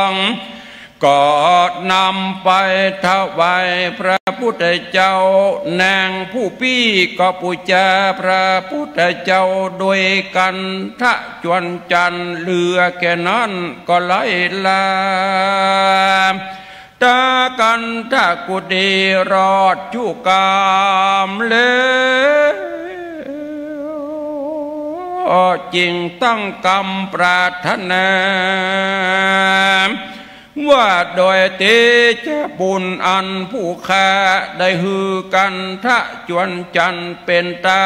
งก็นำไปถวายพระพุทธเจ้า นางผู้ปี้ก็ปู๋จาพระพุทธเจ้าโดยคันธะ จวนจันทน์ เหลือแก่นั้นก็ไล่ลา ตาคันธกุฏีรอดจุกามแล้ว จึงตั้งกำปรารถนา ว่าโดยเตชะบุญอันผู้ข้าได้หื้อกันทะจวนจันทร์เป๋นตา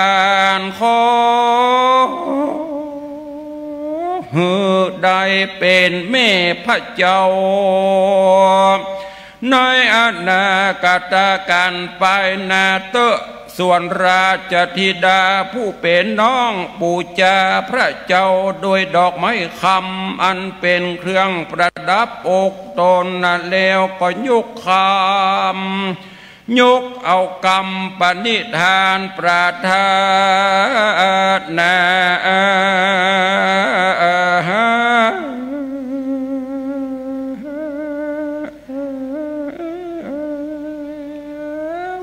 น ขอหื้อได้เป๋นแม่พระเจ้า ในอนาคตกาลปายหน้าเต๊อะ ส่วนราชธิดาผู้เป๋นน้องปู๋จาพระเจ้าโดยดอกไม้คำอันเป๋นเครื่องประดับอกตนนั้นแล้วก็ยกคำ ยกเอากำปณิธานปรารถนา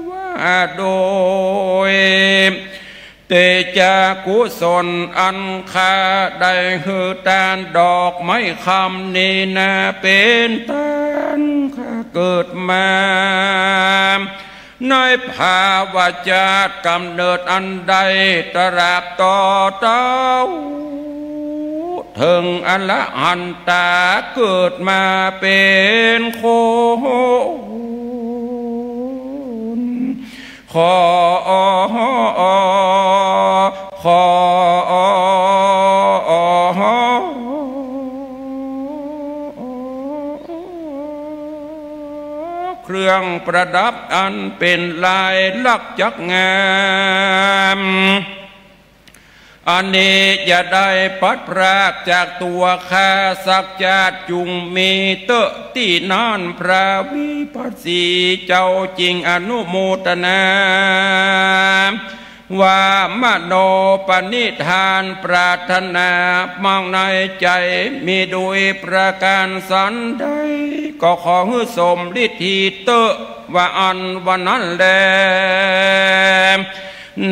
ว่าโดยเตชะกุศลอันข้าได้หื้อตานดอกไม้คำนี้นาเป๋นตาน ข้าเกิดมา ในภาวะชาติกำเนิดอันใด ตราบต่อเต้าเถิงอรหันตาเกิดมาเป๋นคน ขอ ขอ เครื่องประดับอันเป๋นลายลักษณ์จักงาม อันนี้อย่าได้พลัดพรากจากตั๋วข้าสักชาติ จุ่งมีเต๊อะตี้นั่น พระวิปัสสีเจ้าจึงอนุโมทนา ว่ามโนปณิธานปรารถนามั่งในใจ๋ มีโดยประก๋านสันใด ก็ขอหื้อสมฤทธีเต๊อะ ว่าอั้นว่านั้นแล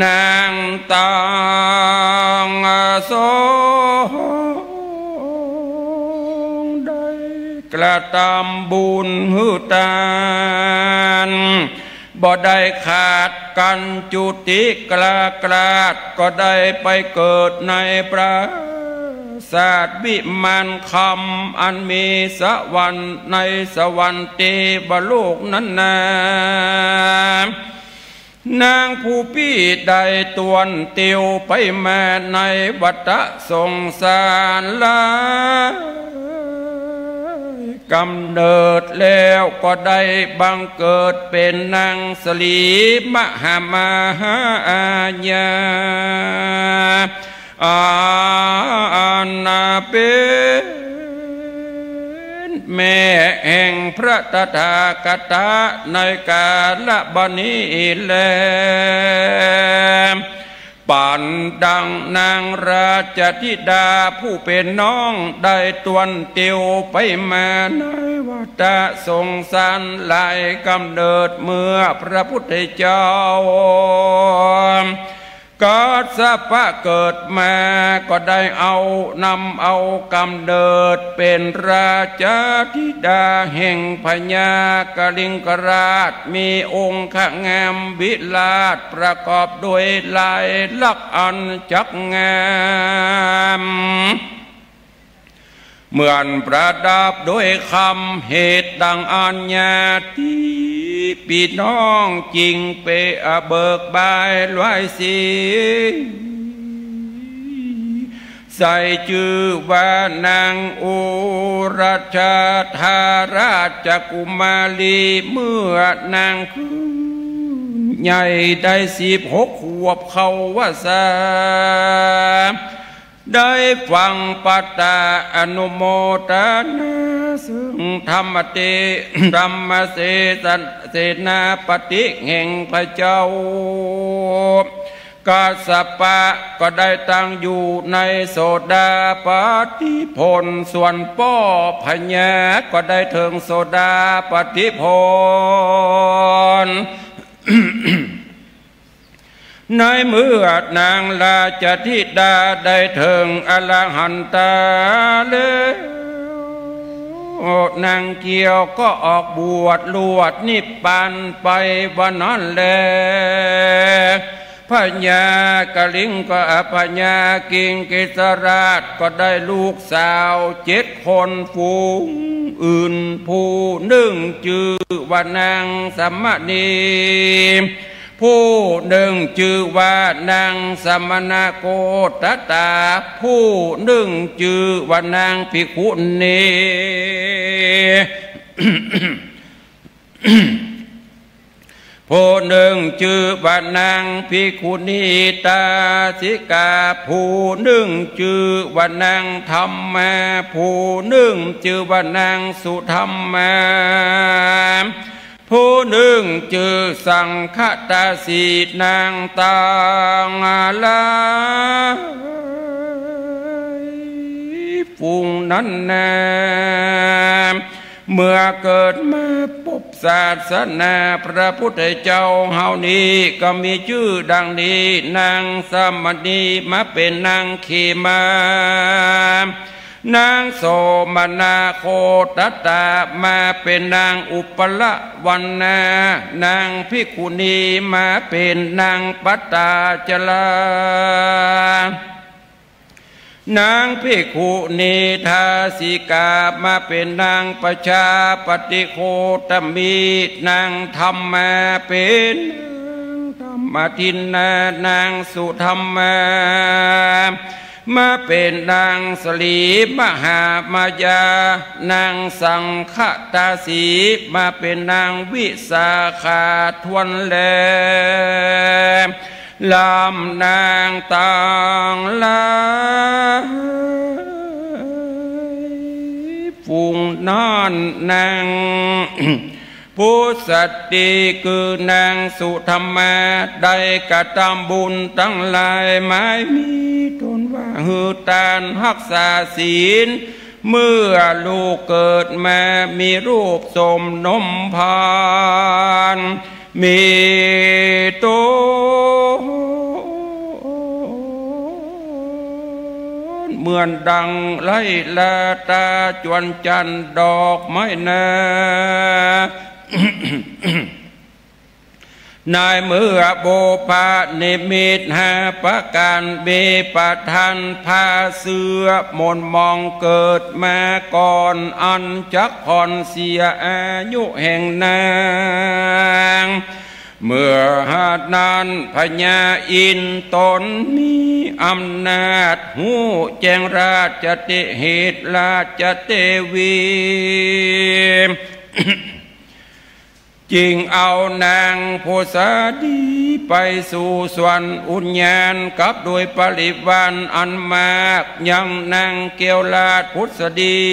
นางตังสองได้กระตำบุญหื้อตาน บ่ได้ขาดกั๋นจุติ กล้ากล้าดก็ได้ไปเกิดในปราสาทวิมานคำ อันมีสวรรค์ในสวรรค์เตวโลกนั้นนา นางผู้ปี้ได้ตวนเตียวไปมาในวัฏสงสารหลายกำเนิด แล้วก็ได้บังเกิดเป๋นนางสลีมหามหาอาญา อันเป๋นแม่แห่งพระตถาคตะในกาลบัดนี้แล ปันดังนางราชธิดาผู้เป๋นน้องได้ตวนเตียวไปมาในวัฏสงสารหลายกำเนิด เมื่อพระพุทธเจ้า กัสสปะเกิดมาก็ได้เอา นำเอากำเนิดเป๋นราชธิดาแห่งพญากลิงกราช มีองคงามวิราชประกอบด้วยลายลักษณ์อันจักงาม เหมือนประดับด้วยคำ เหตุดังอั้นญาติปี้น้องจึงไปเบิกบานไหว้ศรี ใส่จื้อว่านางอุรัชชาราชกุมารี เมื่อนางขึ้นใหญ่ได้สิบหกขวบเข้าพรรษา ได้ฟังปตาอนุโมทนา ซึ่งธรรมเต ธรรมเสส เสนาปฏิแห่งพระเจ้า กัสสปะก็ได้ตั้งอยู่ในโสดาปัตติผล ส่วนป้อพญาก็ได้เถิงโสดาปัตติผล ในเมื่อนางราชธิดาได้เถิงอรหันตาแล้ว นางเกี้ยวก็ออกบวชรวดนิพพานไปวันนั้นแล พญากลิงก็ อ่า พญากิงกิสราชก็ได้ลูกสาวเจ็ดคนฝูงอื่น ผู้นึ่งจื้อว่านางสมณี ผู้นึ่งจื้อว่านางสมณโคตตะ ผู้นึ่งจื้อว่านางภิกขุณี ผู้นึ่งจื้อว่านางภิกขุณีตาสิกา ผู้นึ่งจื้อว่านางธัมมา ผู้นึ่งจื้อว่านางสุธัมมา ผู้นึ่งจื้อสังคตาสี นางตังหลายฝูงนั้นนา เมื่อเกิดมาปบศาสนาพระพุทธเจ้าเฮานี้ ก็มีจื้อดังนี้ นางสมณีมาเป๋นนางเขมา นางโสมนาโคตตะมาเป๋นนางอุปละวรรณา นางภิกขุณีมาเป๋นนางปตาจารา นางภิกขุณีทาสิกามาเป๋นนางประชาปฏิโคตมี นางธัมมาเป๋นนางธรรมทินนา นางสุธัมมา มาเป๋นนางสลีมหามายา นางสังคตาสีมาเป๋นนางวิสาขาถ้วนแล ลำนางตังหลายฝูงนั้น นางผู้สตรีคือนางสุธัมมา ได้กระตำบุญตังหลาย หมายมีต้นว่าหื้อตานฮักษาศีล เมื่อลูกเกิดมามีรูปสมนมพาน มีต้นเหมือนดังไลลาตาจวนจันทร์ดอกไม้นา ในเมื่อบุพนิมิตห้าประการ มีประทานพระเสื้อมนต์มองเกิดมาก่อน อันจักผ่อนเสียอายุแห่งนาง เมื่อนั้นพญาอินทร์ตนมีอำนาจ ฮู้แจ้งราชเต เหตุราชเตวี จึงเอานางผู้สดีไปสู่สวนอุทยานกับโดยบริวารอันมาก ยังนางแก้วราชผุสดี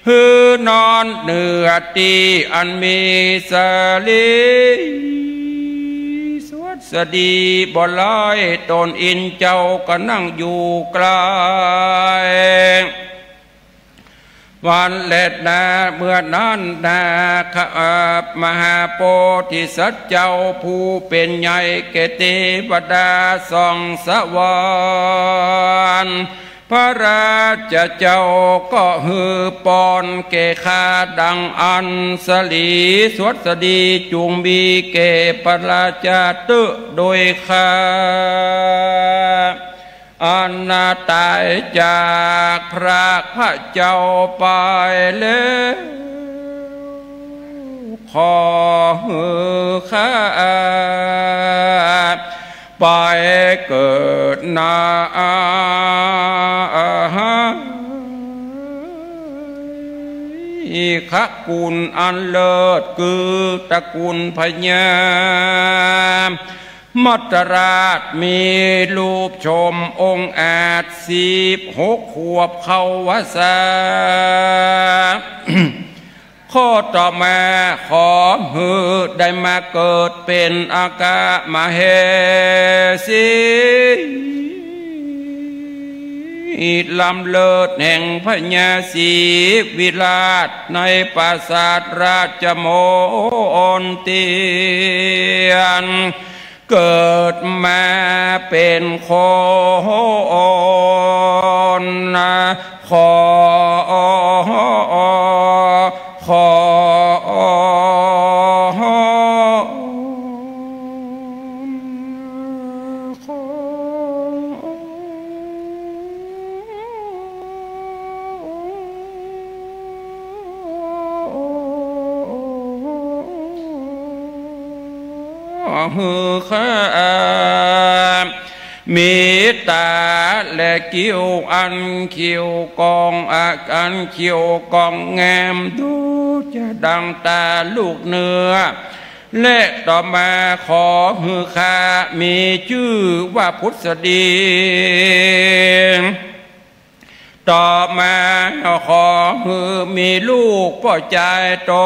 หื้อนอนเหนือตี้อันมีสลีสวัสดีบ่หลาย ต๋นอินทร์เจ้าก็นั่งอยู่ใกล้ วันและนา เมื่อนั้นนาคะ มหาโพธิสัตว์เจ้าผู้เป๋นใหญ่แก่เตวดาสองสวรรค์ พระราชเจ้าก็หื้อปอนแก่ข้าดังอัญชลี สวัสดีจุ่งมีแก่พระราชาเต๊อะโดยข้า อันต๋ายจากพระพระเจ้าไปแล้ว ขอหื้อข้าไปเกิดใน ขกุลอันเลิศ คือตระกูลพญา มัตตราชมีรูปโฉมองอาจ สิบหกขวบเข้าพรรษา ข้อต่อมาขอหื้อได้มาเกิดเป๋นอัคคมเหสี ล้ำเลิศแห่งพญาศรีวิราชในปราสาทราชมณฑี เกิดมาเป๋นคน ขอ ขอ หื้อข้า มีต๋าและคิ้วอันเขียวกอง อันเขียวกองงาม ดุจดังต๋าลูกเนื้อ และต่อมาขอหื้อข้ามีจื้อว่าผุสดี ต่อมาขอหื้อมีลูกป้อจายต๋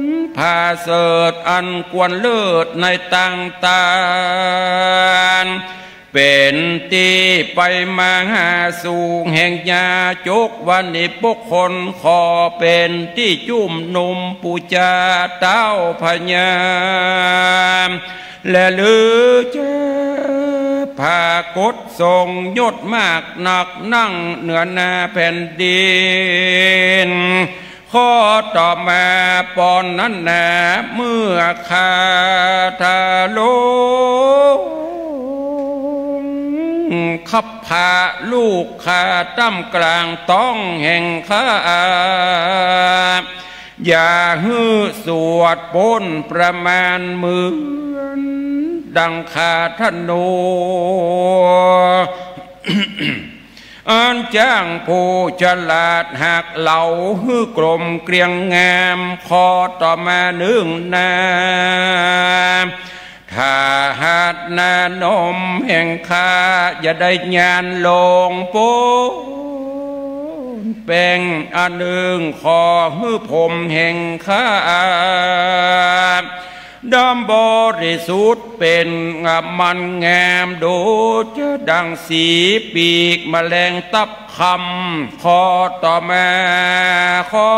น ผาเสริฐอันควรเลิศในต่างตาน เป๋นตี้ไปมาหาสู่แห่งญาจกวานิปกคล ขอเป๋นตี้จุ่มนุมปู๋จาเต้าพญา และลือจะผากฏทรงยศมากนักนั่งเหนือหน้าแผ่นดิน ข้อต่อมาปอนนั้นนา เมื่อข้าทาลง คับพาลูกข้าต้ำกลางต๊องแห่งข้า อย่าหื้อสวดป๊นประมาณเหมือนดังข้าธนู อันจ้างผู้ฉลาดหักเหลาหื้อกลมเกลี้ยงงาม ข้อต่อมานึ่งนา ถ้าหากนานมแห่งข้าอย่าได้ยานลงป๊นแป้งอันนึ่ง ขอหื้อผมแห่งข้า ดำบริสุทธิ์เป๋นมันงาม ดุจดังสีปีกแมลงตับคำ ข้อต่อมาขอ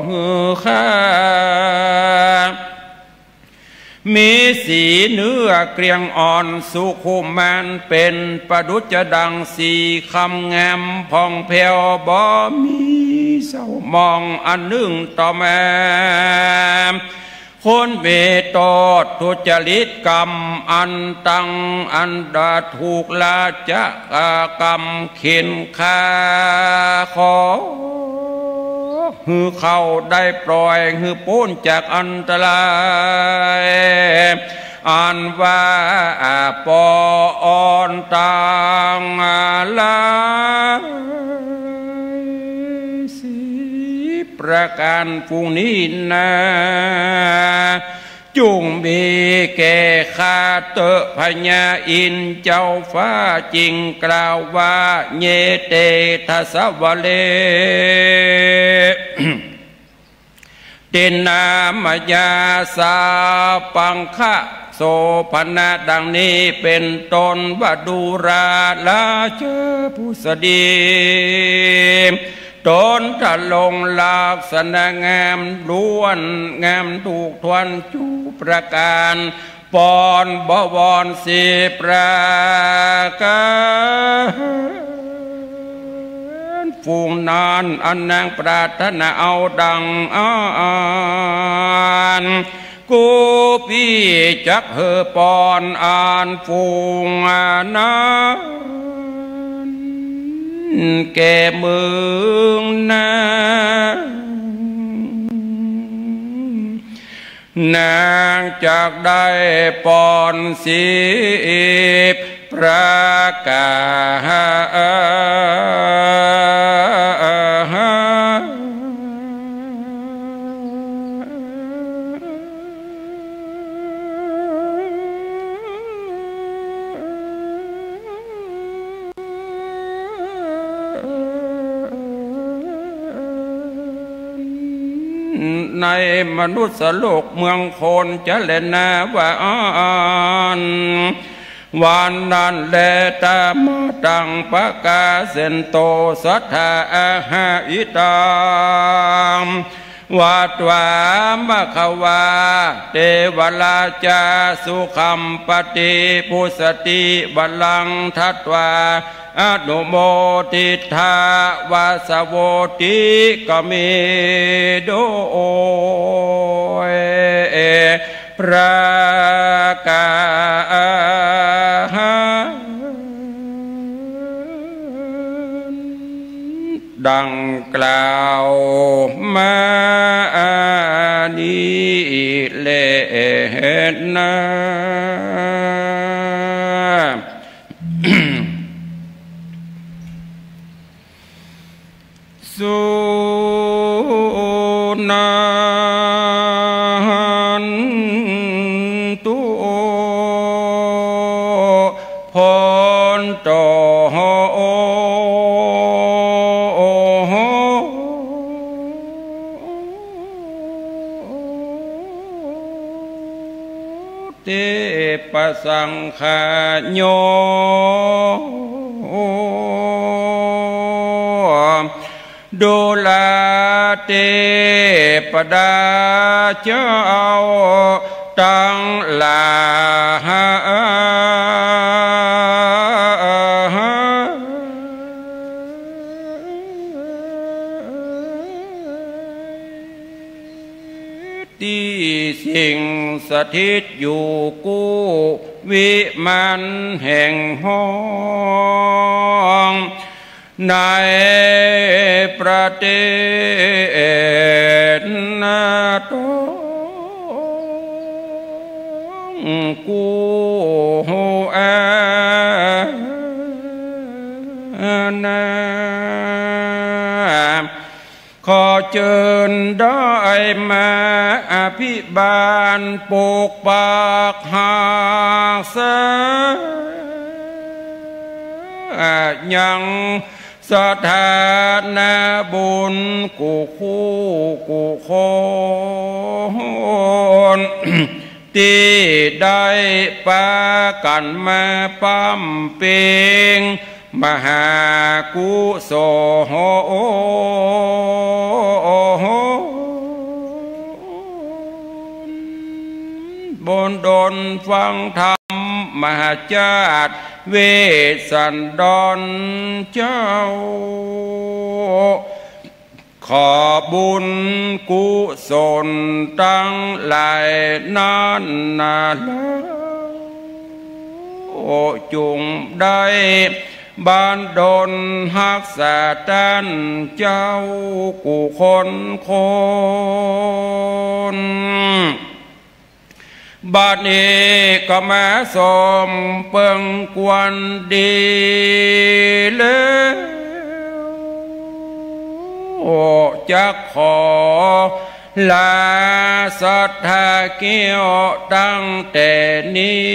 หื้อข้า มีสีเนื้อเกลี้ยงอ่อนสุขุมาน เป๋นประดุจดังสีคำงามผ่องแผ้วบ่มีเศร้าหมอง อันนึ่งต่อมา คนมีโต้ษทุจริตกรรมอันตัง อันดาถูกราชกรรมเข็นฆ่า ขอหื้อเขาได้ปล่อยหื้อป๊นจากอันตราย อันว่าปอนตังหลายสี่ประก๋านฝูงนี้นา จุ่งมีแก่ข้าเต๊อะ พญาอินทร์เจ้าฟ้าจึงกล่าวว่า เย เต ทัสสะวะเล ตินนามยา สาปังคะโสภณะ ดังนี้เป๋นต้น ว่าดูราราชผุสดี ต๋นทรงลักษณะงามล้วน งามถูกถ้วนจุประก๋าน ปอนบวรสี่ประก๋าน ฝูงนั้นอันนางปรารถนาเอาดังอั้น กูปี้จักหื้อปอนอันฝูงนั้น แก่มึงนา นางจักได้ปอนสิบประก๋าน ในมนุษย์โลกเมืองคนจะแลนาว่าอั้น วันนั้นแล ตะมะตัง ปะกาเสนโต สัตถา อาหาอิตัง วัตวา มะคะวา เตวะราชา สุขัมปะติ ภุสสติ วะรัง ทัตวา อนุโมทิทา วาสะโวติ ก็มีโดยประก๋านดังกล่าวมา นา สุนันตุ ภันโต เตปะสังฆาโย ดูราเตปะดาเจ้าตังหลาย ตี้สิ่งสถิตอยู่กู้วิมานแห่งห้อง ในประเทศนาตองกู้อาณา ขอเจิญได้มาอภิบาลปกปักฮักษา ยังสถานะบุญกู้คู่กู้คน ตี้ได้ปากั๋นมาบำเพ็ง มหากุศล บันดลฟังธรรมมหาชาติเวสสันดรเจ้า ขอบุญกุศลตังหลายนั้นนาแล้ว จุ่งได้บันดลฮักษาต้านเจ้ากู้คนคน บัดนี้ก็มาสมเปิงควรดีแล้ว จักขอลาสัตถาเกี้ยวตั้งแต่นี้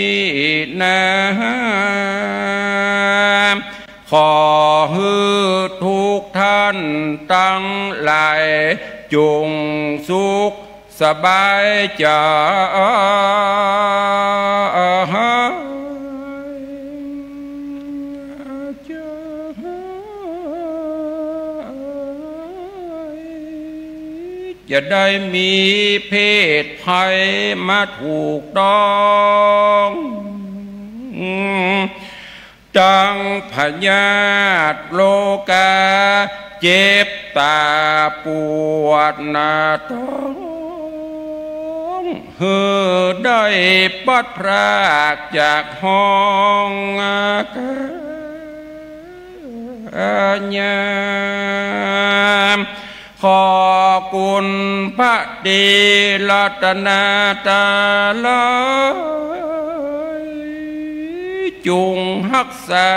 นา ขอหื้อทุกท่านตังหลายจุ่งสุข สบายใจ๋ จะได้มีเพศภัยมาถูกต้อง ตังพยาธิโรคา เจ็บต๋าปวดหน้าต๊อง หื้อได้ปัดพรากจากห้องอาการยาม ขอคุณพระตรีรัตนตรัย จุ่งฮักษา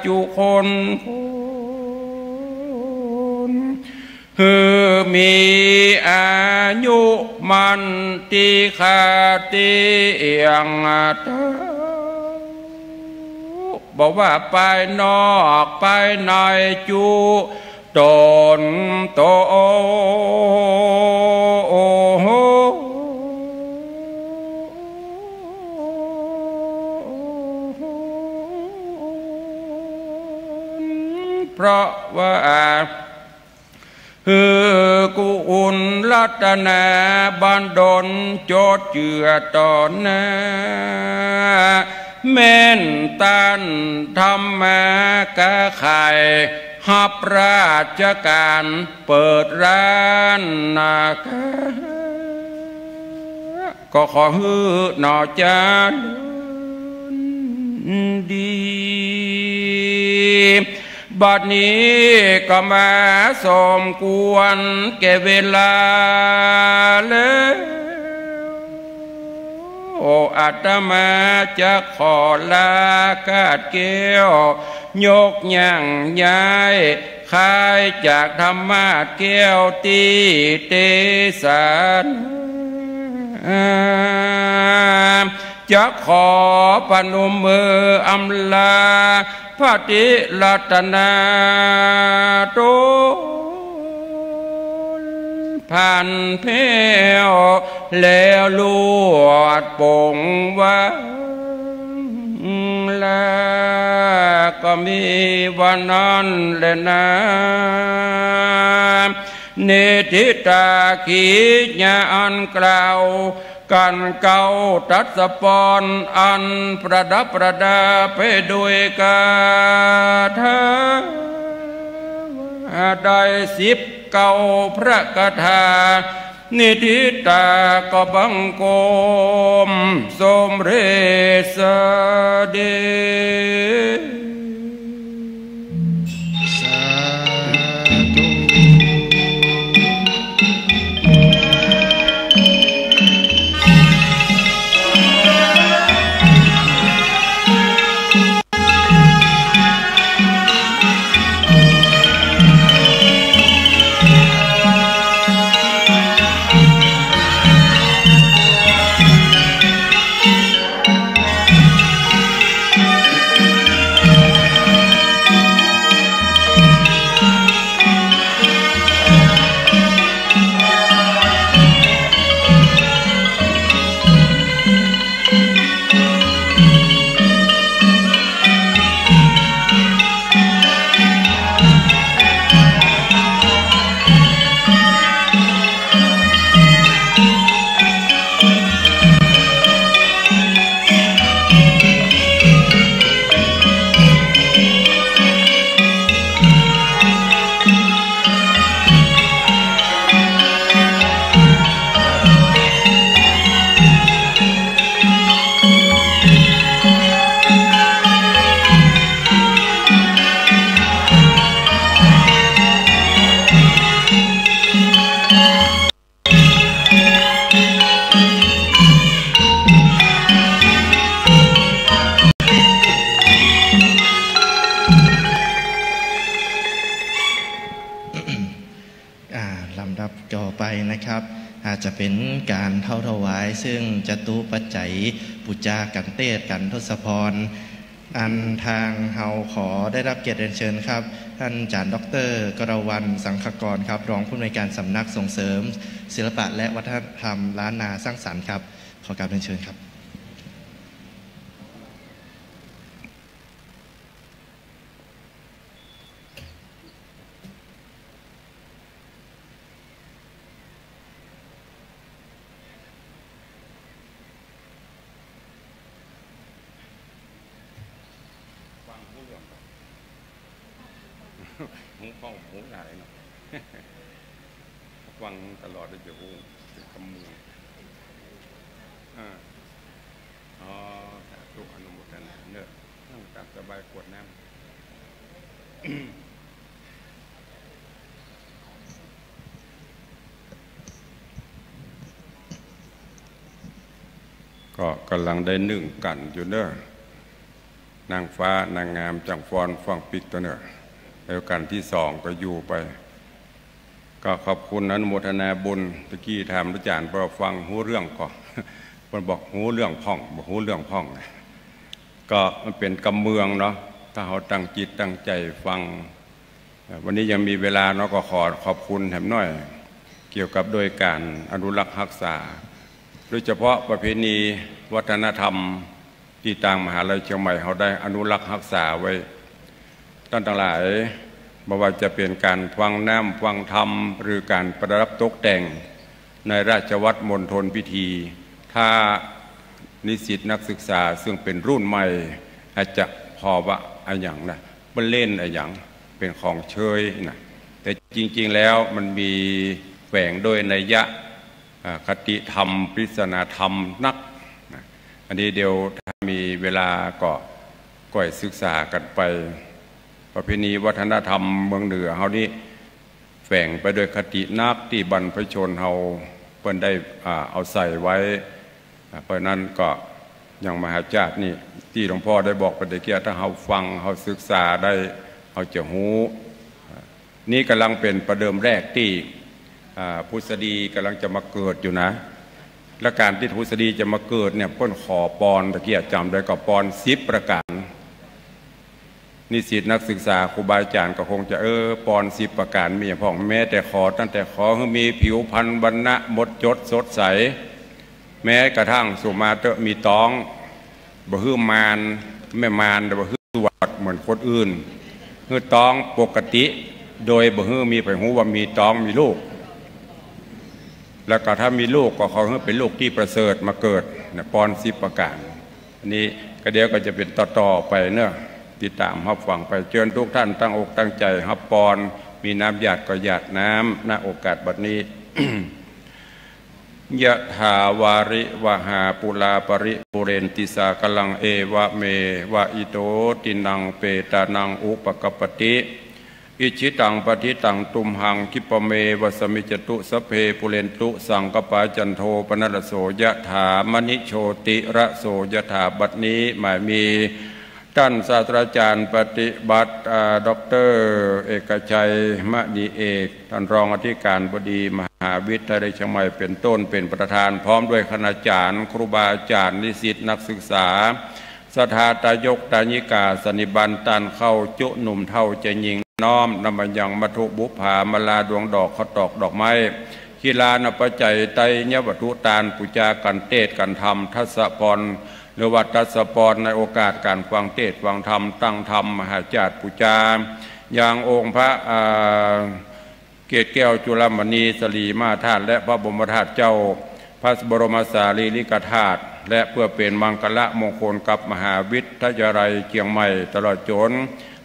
จุคนคน หื้อมีอายุมั่นตี้ขาดตี้เอี่ยงต๋า บ่ว่าภายนอกภายในจุ ต๋นต๋น เพราะว่า หื้อคุณรัตนาบันดลจดเจื้อต่อหน้า แม่นต้านธรรมาก๊าขาย ฮับราชก๋านเปิดร้านนาก๊า ก็ขอหื้อหน่อเจริญดี บัดนี้ก็มาสมควรแก่เวลาแล้ว อาตมาจะขอลาคาดแคล้ว ยกย่างย้าย คายจากธรรมาสน์แคล้วตี้เตสนา จะขอประนมมืออำลา พระเถระนาฏต๋น ผ่านแผ้ว แล้วลวดปลงวางลา ก็มีว่านั้นแลนา นิฏฐิตากิจญาอันกล่าว ก๋านเกล้าตรัสปอน อันประดับประดาไปโดยคาถา ได้สิบเก้าพระคาถา นิฏฐิตาก็บังคมสมเร็จเสด็จ สาธุ อ่า ลำดับต่อไปนะครับ อาจจะเป๋นก๋านเท้าถวาย ซึ่งจตุปัจจัย ปู๋จากัณฑ์เตศน์ กัณฑทศพร อันตางเฮาขอได้ฮับเกียรติเรียนเชิญครับ ต้านอาจ๋ารย์ด็อกเตอร์ กรวรรณ สังคกรครับ รองผู้อำนวยการสำนักส่งเสริมศิลปะและวัฒนธรรมล้านนาสร้างสรรค์ครับ ขอกราบเรียนเชิญครับ ฟังฮู้เรื่องบ่ ฮู้พ่องฮู้หลายเนาะ ฟังตลอดแล้วจะฮู้ เป๋นกำเมือง อ่า อ๋อ สาธุ อนุโมทนาเนาะ นั่งต๋ามสบาย กรวดน้ำ ก็ก่ำลังได้นึ่งกั๋นอยู่เนาะ นางฟ้านางงาม จั้งฟ้อนฟั่งปิ๊กตั๊วเนาะ แล้วกั๋นตี้สองก็อยู่ไป ก็ขอบคุณอนุโมทนาบุญ ตะกี้ถามอาจ๋ารย์ เปิ้นว่าฟังฮู้เรื่องก่อ เปิ้นบอกฮู้เรื่องพ่อง บ่ฮู้เรื่องพ่อง ก็มันเป๋นกำเมืองเนาะ ถ้าเฮาตั้งจิตตั้งใจ๋ฟัง วันนี้ยังมีเวลาเนาะ ก็ขอขอบคุณแหมหน้อย เกี่ยวกับโดยก๋านอนุรักษ์ฮักษา โดยเฉพาะประเพณีวัฒนธรรม ตี้ตางมหาลัยเจียงใหม่เฮาได้อนุรักษ์ฮักษาไว้ ต้านตังหลาย บ่ว่าจะเป๋นก๋านฟังน้ำฟังธรรม หรือก๋านประดับตกแต่งในราชวัตรมณฑลพิธี ถ้านิสิตนักศึกษาซึ่งเป๋นรุ่นใหม่ อาจจะผ่อว่าอะหยังนะ เปิ้นเล่นอะหยัง เป๋นของเชยนะ แต่จริงๆ แล้วมันมีแฝงโดยนัยยะ อ่า คติธรรม ปริศนาธรรมนักนะ อันนี้เดี๋ยวถ้ามีเวลาก็ก้อยศึกษากั๋นไป ประเพณีวัฒนธรรมเมืองเหนือเฮานี้ แฝงไปโดยคตินัก ตี้บรรพชนเฮาเปิ้นได้ อ่า เอาใส่ไว้ เพราะฉะนั้นก็อย่างมหาจาตินี่ตี้หลวงพ่อได้บอกไปตะกี้ ถ้าเฮาฟัง เฮาศึกษาได้ เฮาจะฮู้ นี่ก่ำลังเป๋นประเดิมแรกตี้ อ่า ผุสดีก่ำลังจะมาเกิดอยู่นะ และก๋านตี้ผุสดีจะมาเกิดเนี่ย เปิ้นขอปอน ตะกี้จ๋ำได้ก่อ ปอนสิบประก๋าน นิสิตนักศึกษาครูบาอาจ๋ารย์ก็คงจะ เออ ปอนสิบประก๋านมีอะพ่อง แม้แต่ขอ ตั้งแต่ขอหื้อมีผิวพรรณวรรณะหมดจดสดใส แม้กระทั่งสุมาเต๊อะ มีต๊อง บ่หื้อมาน แม่มาน บ่หื้อสวดเหมือนคนอื่น หื้อต๊องปกติ โดยบ่หื้อมีใผฮู้ว่ามีต๊องมีลูก แล้วก็ถ้ามีลูกก็ขอหื้อเป๋นลูกตี้ประเสริฐมาเกิดนะ ปอนสิบประก๋าน อันนี้ก็เดี๋ยวก็จะเป๋นต่อๆ ไปเนาะ ติดต๋ามฮับฟังไป เจิญทุกท่านตั้งอกตั้งใจ๋ฮับปอน มีน้ำหยาดก็หยาดน้ำ ณ โอกาสบัดนี้ ยะถาวาริวหาปุราปริปูเรนติสาคลัง เอวะเมวะอิโต ตินังเปตานังอุปกัปปติ อิจฉิตังปัตถิตังตุมหัง คิปะเมวะสมิจจตุ สัพเพปูเรนตุสังกปปา จันโทปนรสโส ยะถา มะณิโชติระโส ยะถา บัดนี้หมายมี ต้านศาสตราจ๋ารย์ปฏิบัติ อ่า ด็อกเตอร์เอกชัย มณีเอก ต้านรองอธิการบดีมหาวิทยาลัยเชียงใหม่เป๋นต้น เป๋นประธาน พร้อมด้วยคณาจ๋ารย์ ครูบาอาจ๋ารย์ นิสิตนักศึกษา ศรัทธาตายกตายิกา สันนิบาตต้านเข้าจุหนุ่มเฒ่าจายญิง น้อมนำมายังมัทธุบุปผามาลา ดวงดอก ข้าวตอก ดอกไม้ กีฬานะปัจจัย ไตรยวัตถุตาน ปู๋จาก๋านเตสน์ก๋านธรรม ทัสสะปอน หรือว่าทัสสะปอน ในโอกาสก๋านฟังเตสน์ฟังธรรม ตั้งธรรมมหาจาติ ปู๋จายังองค์พระ อ่า เกศแก้วจุลมณี สรีมหาธาตุ และพระบรมธาตุเจ้า พระบรมสารีริกธาตุ และเพื่อเป๋นมังคละมงคลกับมหาวิทยาลัยเชียงใหม่ ตลอดจ๋น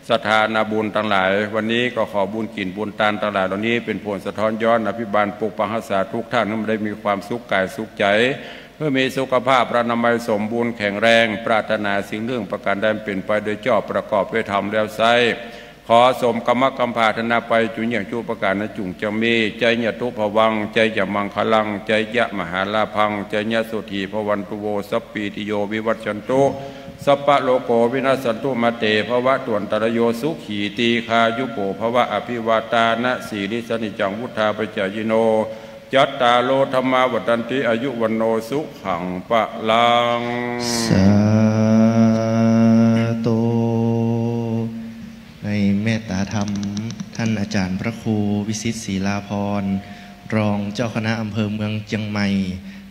ศรัทธานาบุญตังหลาย วันนี้ก็ขอบุญกิ๋นบุญตานตังหลายเหล่านี้ เป๋นผลสะท้อนย้อนอภิบาลปกปักฮักษาทุกท่าน หื้อได้มีความสุขก๋ายสุขใจ๋ หื้อมีสุขภาพพลานามัยสมบูรณ์แข็งแรง ปรารถนาสิ่งหนึ่งประก๋านใดเป๋นไปโดยชอบ ประกอบด้วยธรรมแล้วไซร้ ขอสมกำมะกำผาถนาไป จุเยี่ยงจุประก๋านนั้นจุ่งจะมี จายะตุพะวัง จายะมังคลัง จายะมหาลาภัง จายะโสถีภะวันตุโว สัพพีติโยวิวัชชันตุ สัพพะโรโควินัสสันตุ มาเตภะวัตวันตะรายโย สุขีตีฆายุโกภะวะ อะภิวาทานะสีลิสสะนิจจัง วุฑฒาปะจายิโน จัตตาโร ธัมมา วัฑฒันติ อายุ วัณโณ สุขัง พะลัง สาธุ ในเมตตาธรรม ต้านอาจ๋ารย์พระครูวิสิทธิ์ ศรีลาภรณ์ รองเจ้าคณะอำเภอเมืองเชียงใหม่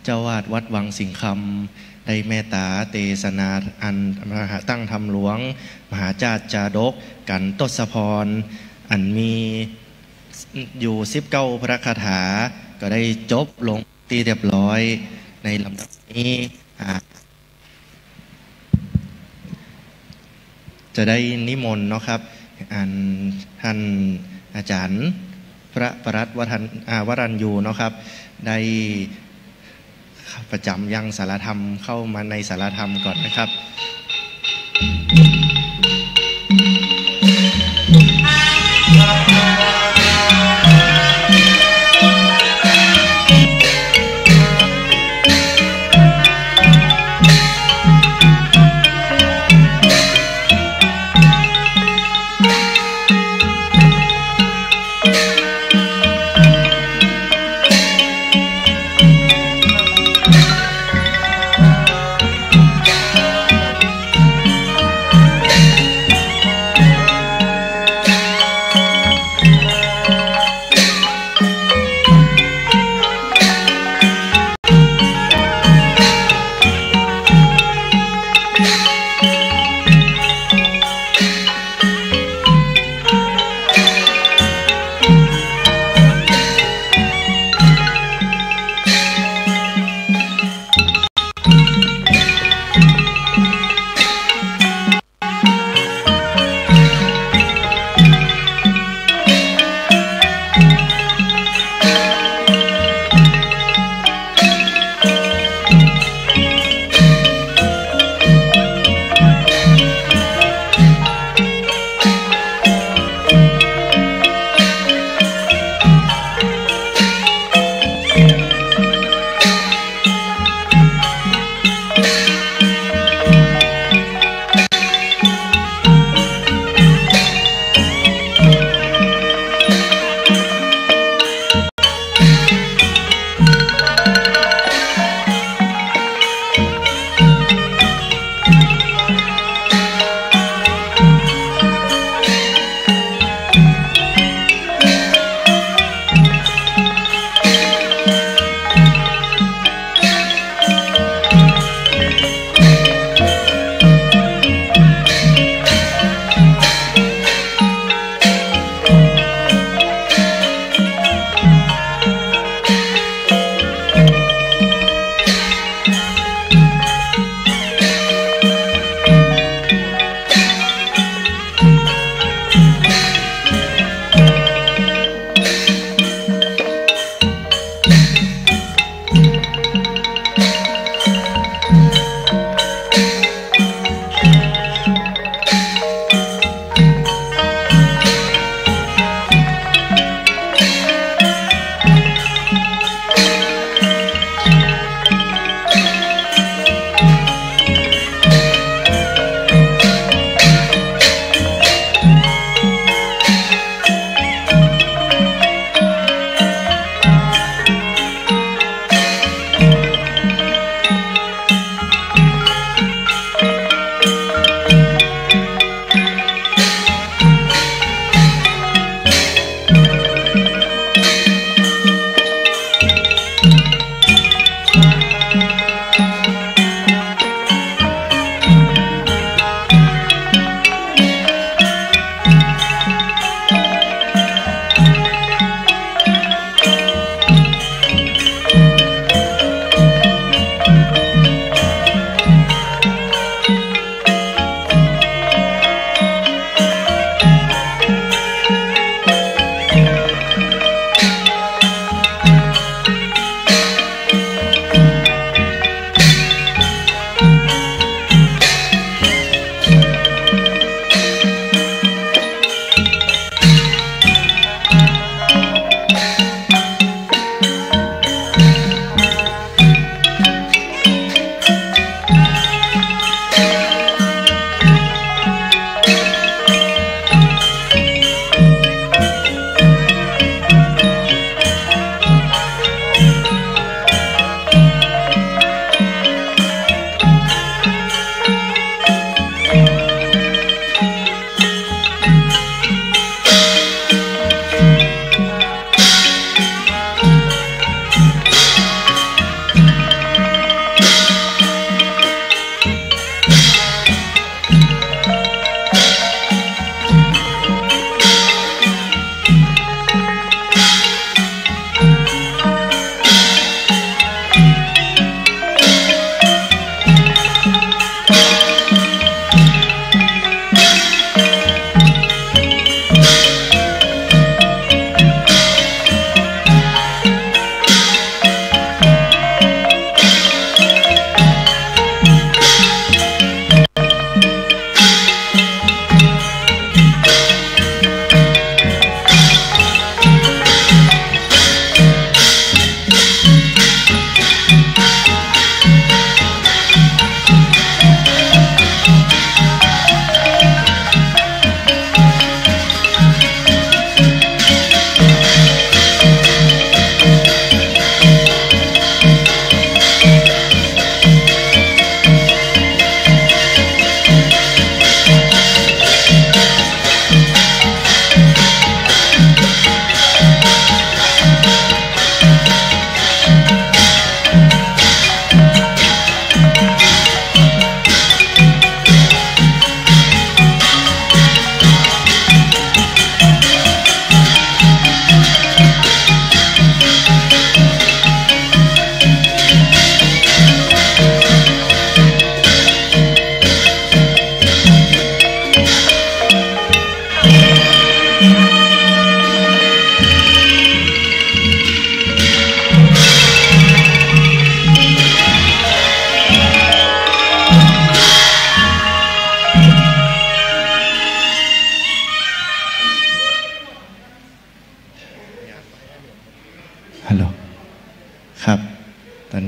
เจ้าอาวาสวัดวังสิงห์คำ ได้เมตตาเตสนาอันมหา ตั้งธรรมหลวง มหาจาติจาดก กัณฑทศพร อันมี อยู่สิบเก้าพระคาถา ก็ได้จบลงตี้เรียบร้อย ในลำดับนี้ อ่า จะได้นิมนต์เนาะครับ อันต้านอาจ๋ารย์พระปรัตน์วรัญ อ่า วรัญญูเนาะครับ ได้ ประจ๋ำยังศาลาธรรม เข้ามาในศาลาธรรมก่อนนะครับ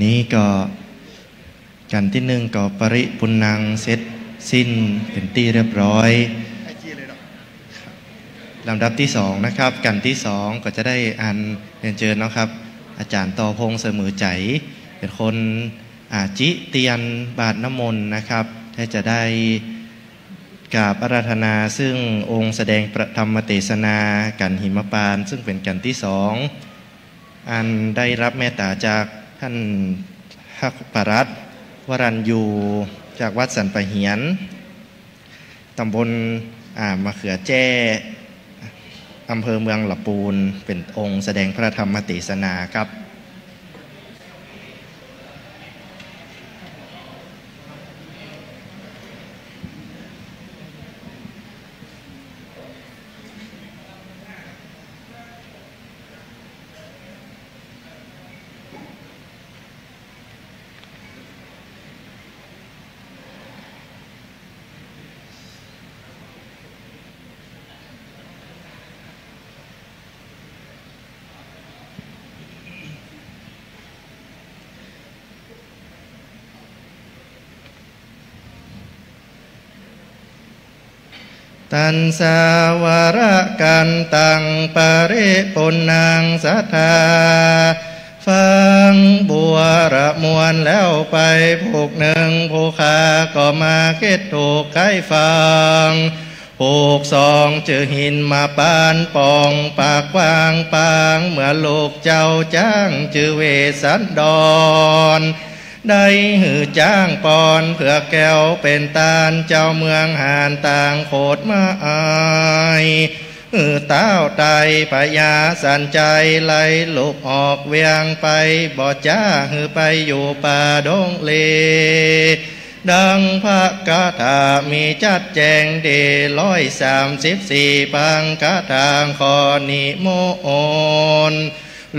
นี้ก็กัณฑ์ตี้นึ่งก็ปริปุณณังเสร็จสิ้นเป๋นตี้เรียบร้อย ลำดับตี้สองนะครับ กัณฑ์ตี้สองก็จะได้อันเรียนเจิญเนาะครับ อาจ๋ารย์ต่อพงษ์เสมอใจ๋ เป๋นคน อ่า จิเตียนบาตรน้ำมนต์นะครับ และจะได้กราบอาราธนาซึ่งองค์แสดงพระธรรมเตสนากัณฑ์หิมปานต์ ซึ่งเป๋นกัณฑ์ตี้สอง อันได้รับเมตต๋าจากต้านพระครูปรัตน์ วรัญญู จากวัดสันป่าเหียน ต๋ำบล อ่า มะเขือแจ้ อำเภอเมืองละปูน เป๋นองค์แสดงพระธรรมเตสนาครับ ตัสสะวะระกันตัง ปริปุณณัง สัตถา ฟังบัวระมวลแล้วไป ผูกนึ่ง ผู้ข้าก็มาคิดถูกใค่ฟัง ผูกสอง จื้อหิมปานต์ ป่อง ปากกว้างปาง เมื่อลูกเจ้าจ๊าง จื้อเวสสันดร ได้หื้อจ๊างปอน เผือกแก้วเป๋นต้าน เจ้าเมืองหานต่างโขดไม้ หื้อต้าวไตรพญาสันชัย ไล่ลุกออกเวียงไป บ่จ้าหื้อไปอยู่ป่าดงเล ดังพระคาถามีจัดแจ้งดี ร้อยสามสิบสี่ พังคาถา ขอนิมนต์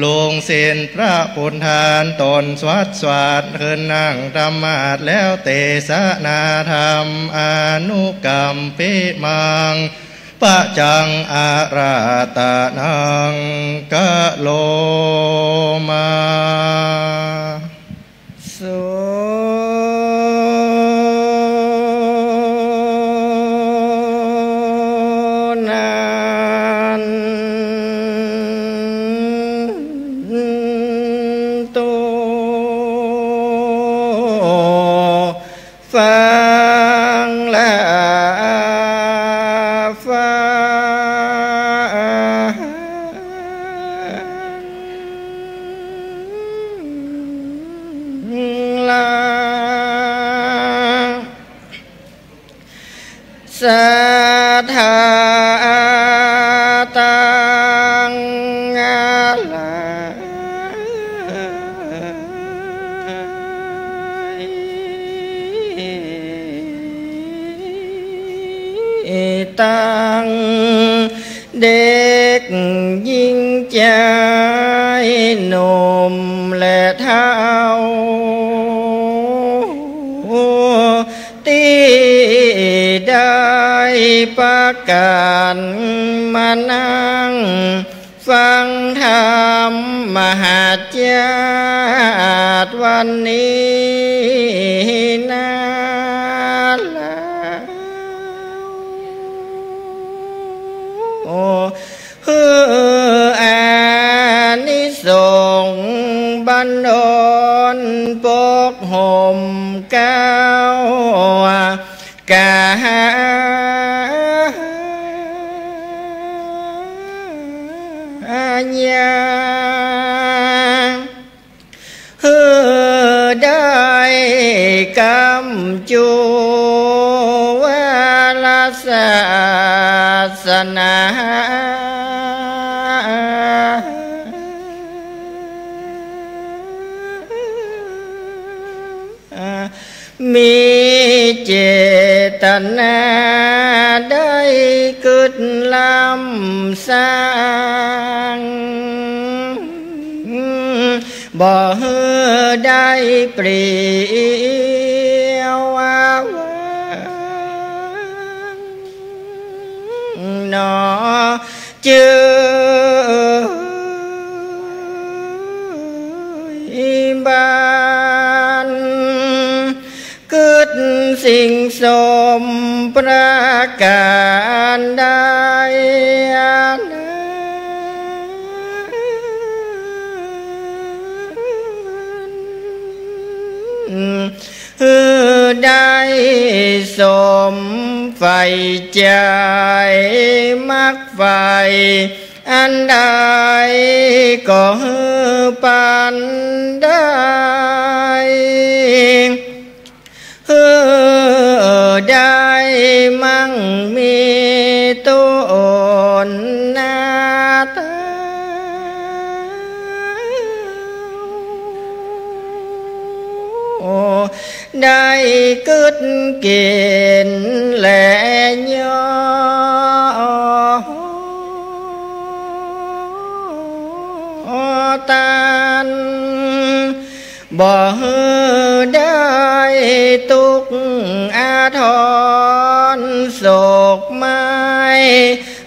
ลงเส้นพระพุทธาน ตนสวัสดสวัสด ขึ้นนั่งธรรมาสน์ แล้วเตสนาธรรม อนุกัมปิมัง ปัจจังอาราธนัง กะโรมา สุนันตุ ฟังละฟังละ สัทธาตังหลาย ตังเด็กญิงจายหนุ่มและเฒ่า ตี้ได้ปะกั๋นมานั่ง ฟังธรรมมหัจจาติวันนี้นาลา หื้ออานิสงส์บันดลปกห่มเกล้า กาญา หื้อได้กำจูวรศาสนา มีเจตนาได้กึ๊ดล้ำสร้าง บ่หื้อได้ปลีวาวาง หนอ จื้อ บา สิ่งสมประก๋านใด หื้อได้สมใฝ่ใจ๋ มักใฝ่อันใดก็หื้อปันได้ หื้อได้มั่งมีต๋นนาเต้า ได้กึ๊ดกิ๋นแลยอตาน บ่หื้อได้ตุ๊กข์อาทรโศกไม้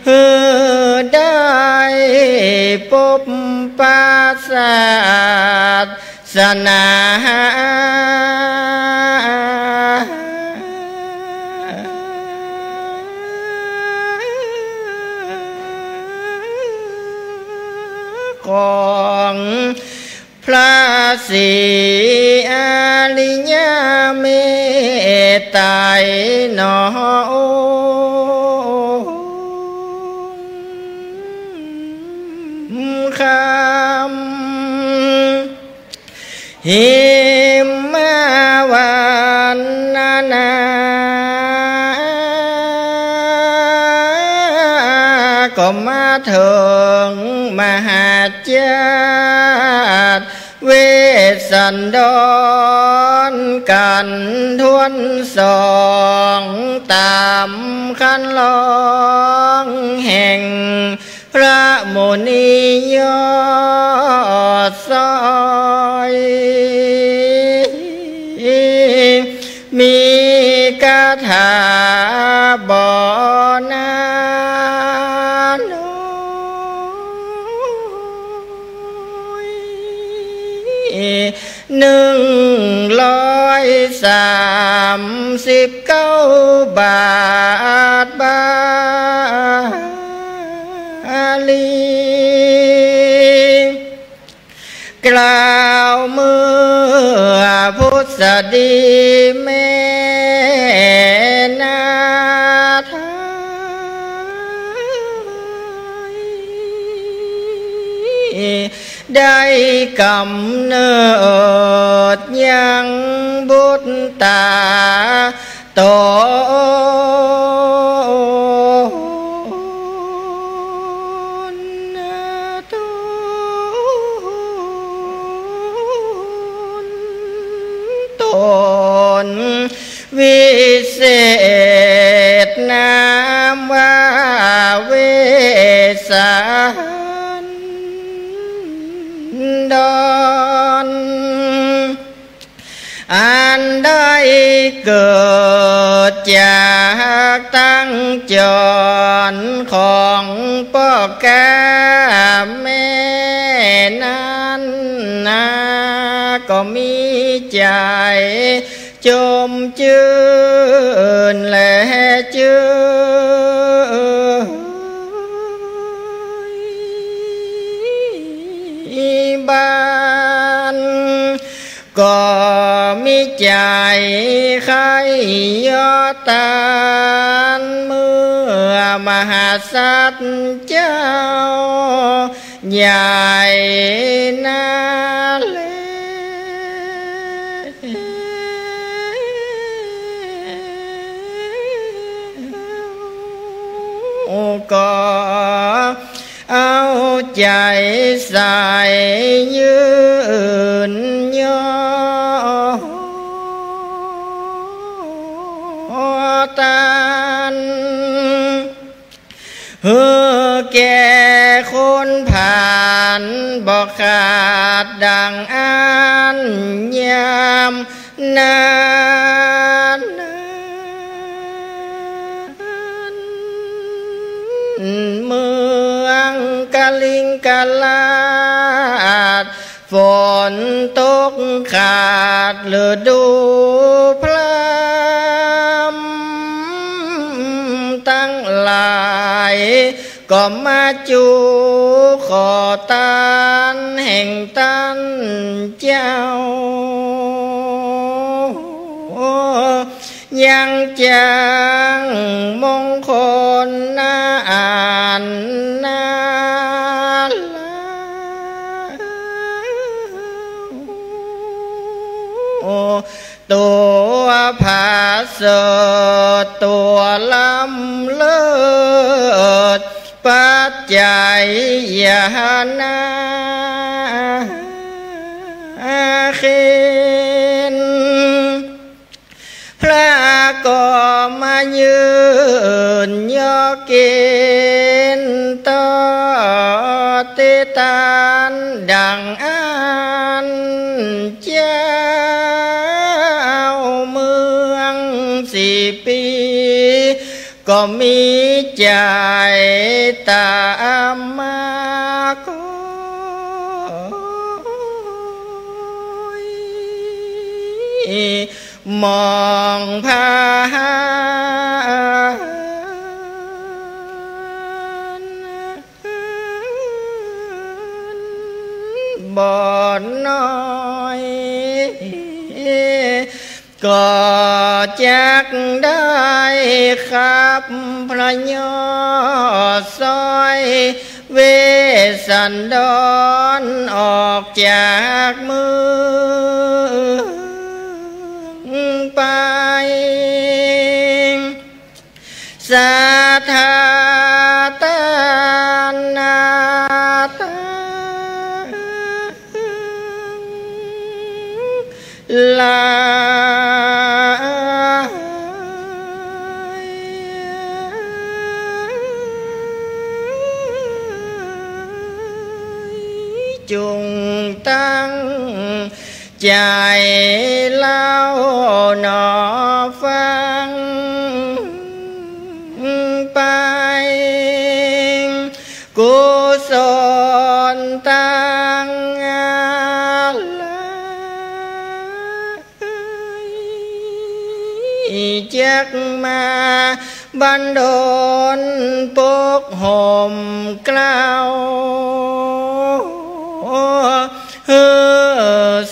หื้อได้ปบปะศาสนา ของ พระศรีอริยเมตไตรหนอองค์คำ หิมมาวันนานา ก็มาเถิงมหา เจ้าเวสสันดรกั๋นถ้วนสอง ต๋ามคันลองแห่งพระมุนียอดซ้อย มีคาถาบ่นาน้อย หนึ่งร้อยสามสิบเก้าบาทบาลี กล่าวเมื่อพุทธดีแม่นาไทย ได้กำเนิดยังบุตตา ต๋น ต๋น ต๋นวิเศษนามว่าเวสสันดร อันได้เกิดจากตังจรของป้อก้าแม่นั้นนา ก็มีใจ๋จมจื้นและจื้นบาน ก็มีใจ๋ใค่ยอตาน เมื่อมหาสัตว์เจ้าใหญ่นาแล ก็เอาใจ๋ใส่ยืนยอตาน หื้อแก่คนผ่านบ่ขาดดั่งอั้นยาม นั้น เมืองกลิงกราช ฝนตกขาดฤดูพรา ก็มาจู๊ขอตานแห่งต้านเจ้า ยังจั้งมงคลนาอันนาลา ตั๋วผาเสริฐตั๋วล้ำเลิศ ปัจจัยยานาเข็ญ พระก็มายืนยอเกณฑ์ต่อเตตานดังอั้น เจ้าเมืองสี่ปี ก็มีใจ๋ตามมาคอย มองผ่าน บ่น้อย ก็จักได้ขับพระยอดสร้อย เวสสันดรออกจากเมืองไป ศรัทธาต้านนาตังหลาย จุ่งตั้ง ใจ๋เล่าหนอฟังไป กุศลตังหลาย จักมาบันดลปกห่มเกล้า หื้อ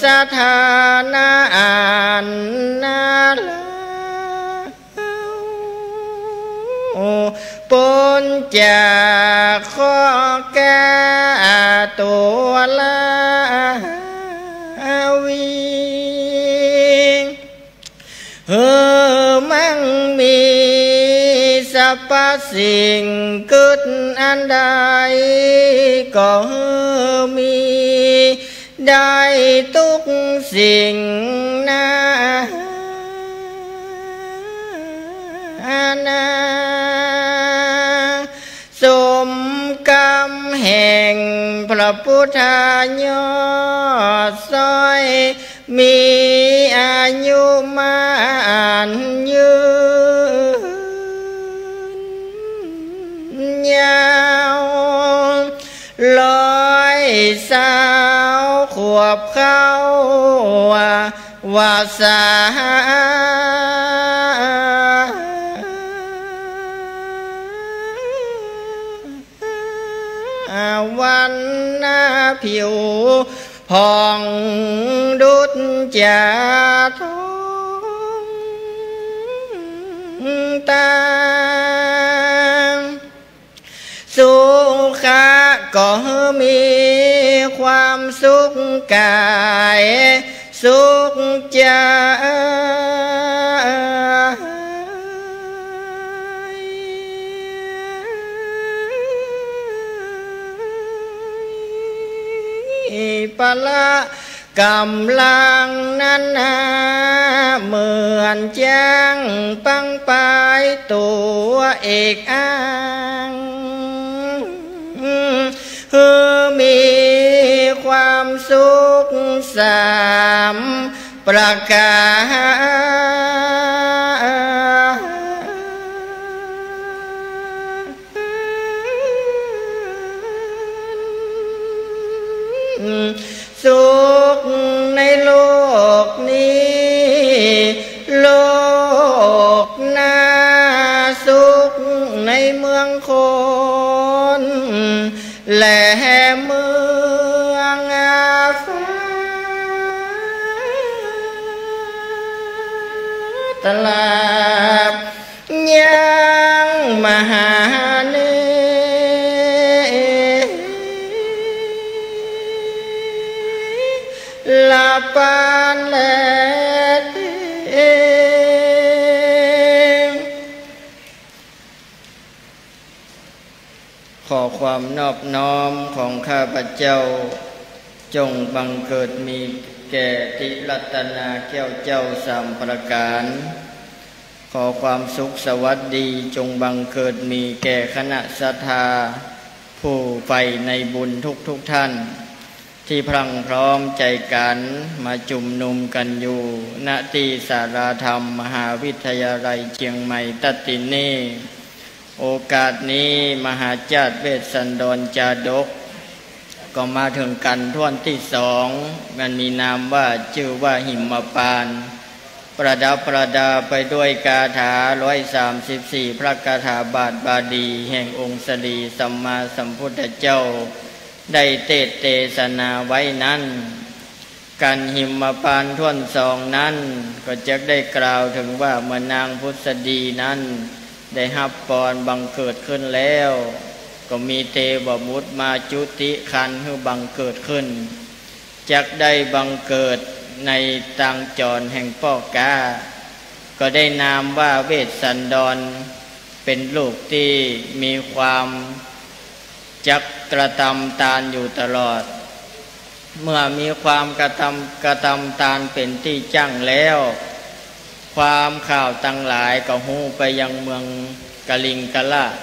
ศรัทธานาอันนาลา ป๊นจากเคราะห์แก้ตั๋วราวี หื้อมั่งมีสรรพสิ่งกึ๊ดอันใด ก็หื้อมีได้ตุ๊กสิ่งนานา สมกำแห่งพระพุทธยอดสร้อย มีอายุมั่นยืนยาว ร้อยซาวขวบเข้า วาสาวันนาผิวผ่องดุจจาทองตา สุขะก็มีความสุขกายสุขใจ พละ ก๋ำลังนั้นนา เหมือนจ๊างปังปายตั๋วเอกอ้าง หื้อมีความสุขสามประก๋าน สุขในโลกนี้ โลกหน้า สุขในเมืองค แห่เมืองฟ้า ตราบยังมหาเนร ละปานแล ขอความนอบน้อมของข้าพเจ้า จงบังเกิดมีแก่ติรัตนาแก้วเจ้าสามประการ ขอความสุขสวัสดีจงบังเกิดมีแก่คณะศรัทธาผู้ใฝ่ในบุญทุกๆ ท่าน ตี้พรั่งพร้อมใจ๋กั๋นมาจุมนุมกั๋นอยู่ ณ ตี้ศาลาธรรมมหาวิทยาลัยเจียงใหม่ตัดตินนี้ โอกาสนี้มหาจ้าดเวสสันดรจาดก ก็มาเถิงกั๋นถ้วนตี้สอง มันมีนามว่า จื้อว่าหิมปานต์ ประดับประดาไปด้วยคาถาร้อยสามสิบสี่พระคาถาบาทบาลีแห่งองค์สรีสัมมาสัมพุทธเจ้า ได้เตสน์เตสนาไว้นั้น กั๋นหิมปานต์ถ้วนสองนั้น ก็จักได้กล่าวเถิงว่าเมื่อนางผุสดีนั้นได้ฮับปอนบังเกิดขึ้นแล้ว ก็มีเตวบุตรมาจุติครรภ์หื้อบังเกิดขึ้น จักได้บังเกิดในตางจรแห่งป้อก๊า ก็ได้นามว่าเวสสันดร เป๋นลูกตี้มีความจักกระตำตานอยู่ตลอด เมื่อมีความกระตำ กระตำตานเป๋นตี้จั้งแล้ว ความข่าวตังหลายก็ฮู้ไปยังเมืองกลิงกราช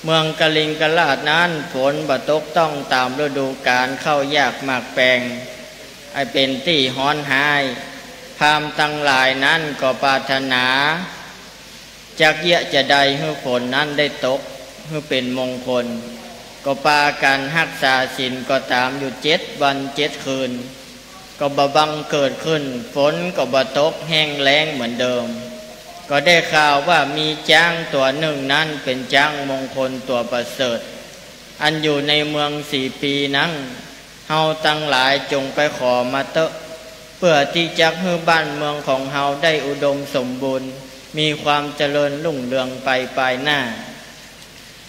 เมืองกลิงกราชนั้นฝนบ่ตกต้องต๋ามฤดูกาล ข้าวยากหมากแปง อันเป๋นตี้ฮ้อนฮ้าย พราหมณ์ตังหลายนั้นก็ปรารถนา จักเยียะจะใดหื้อฝนนั้นได้ตก หื้อเป๋นมงคล ก็ปากั๋นฮักษาศีลก็ต๋ามอยู่เจ็ดวันเจ็ดคืน ก็บ่บังเกิดขึ้น ฝนก็บ่ตก แห้งแล้งเหมือนเดิม ก็ได้ข่าวว่ามีจ๊างตั๋วนึ่งนั้นเป๋นจ๊างมงคลตั๋วประเสริฐ อันอยู่ในเมืองสีปีนั้น เฮาตังหลายจงไปขอมาเต๊อะ เปื้อตี้จักหื้อบ้านเมืองของเฮาได้อุดมสมบูรณ์ มีความเจริญรุ่งเรืองไปปายหน้า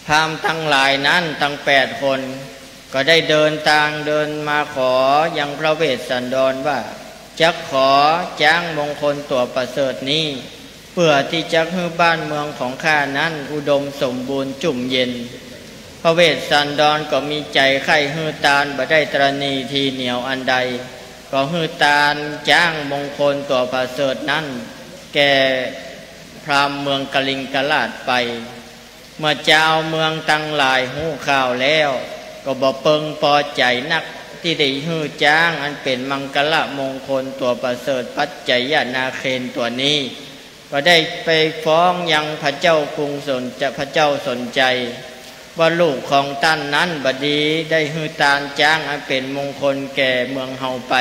พราหมณ์ตังหลายนั้นตังแปดคน ก็ได้เดินตางเดินมาขอยังพระเวสสันดรว่า จักขอจ๊างมงคลตั๋วประเสริฐนี้ เปื้อตี้จักหื้อบ้านเมืองของข้านั้นอุดมสมบูรณ์จุ่มเย็น พระเวสสันดรก็มีใจ๋ใค่หื้อตานบ่ได้ตระหนี่ทีเหนียวอันใด ก็หื้อตานจ๊างมงคลตั๋วประเสริฐนั้น แก่พราหมณ์เมืองกลิงกราชไป เมื่อจาวเมืองตังหลายฮู้ข่าวแล้ว ก็บ่เปิงปอใจ๋นัก ตี้ได้หื้อจ๊างอันเป๋นมังคละมงคลตั๋วประเสริฐปัจจยนาเคนตั๋วนี้ ก็ได้ไปฟ้องยังพระเจ้ากรุงสนจะ พระเจ้าสนชัย ว่าลูกของต้านนั้นบ่ดีได้หื้อตานจ๊างอันเป๋นมงคลแก่เมืองเฮาไป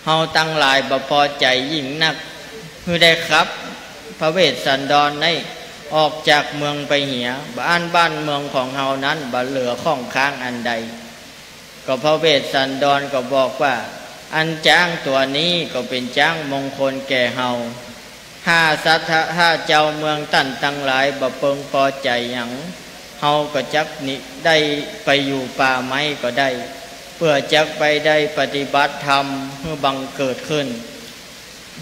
เฮาตังหลายบ่ปอใจ๋ยิ่งนัก หื้อได้ขับพระเวสสันดรนั้นออกจากเมืองไปเหีย บ่อั้นบ้านเมืองของเฮานั้นบ่เหลือข้องค้างอันใด ก็พระเวสสันดรก็บอกว่า อันจ๊างตั๋วนี้ก็เป๋นจ๊างมงคลแก่เฮา ถ้าศรัทธา ถ้าจาวเมืองต้านตังหลายบ่เปิงปอใจ๋หยัง เฮาก็จักหนี ได้ไปอยู่ป่าไม้ก็ได้ เปื้อจักไปได้ปฏิบัติธรรมหื้อบังเกิดขึ้น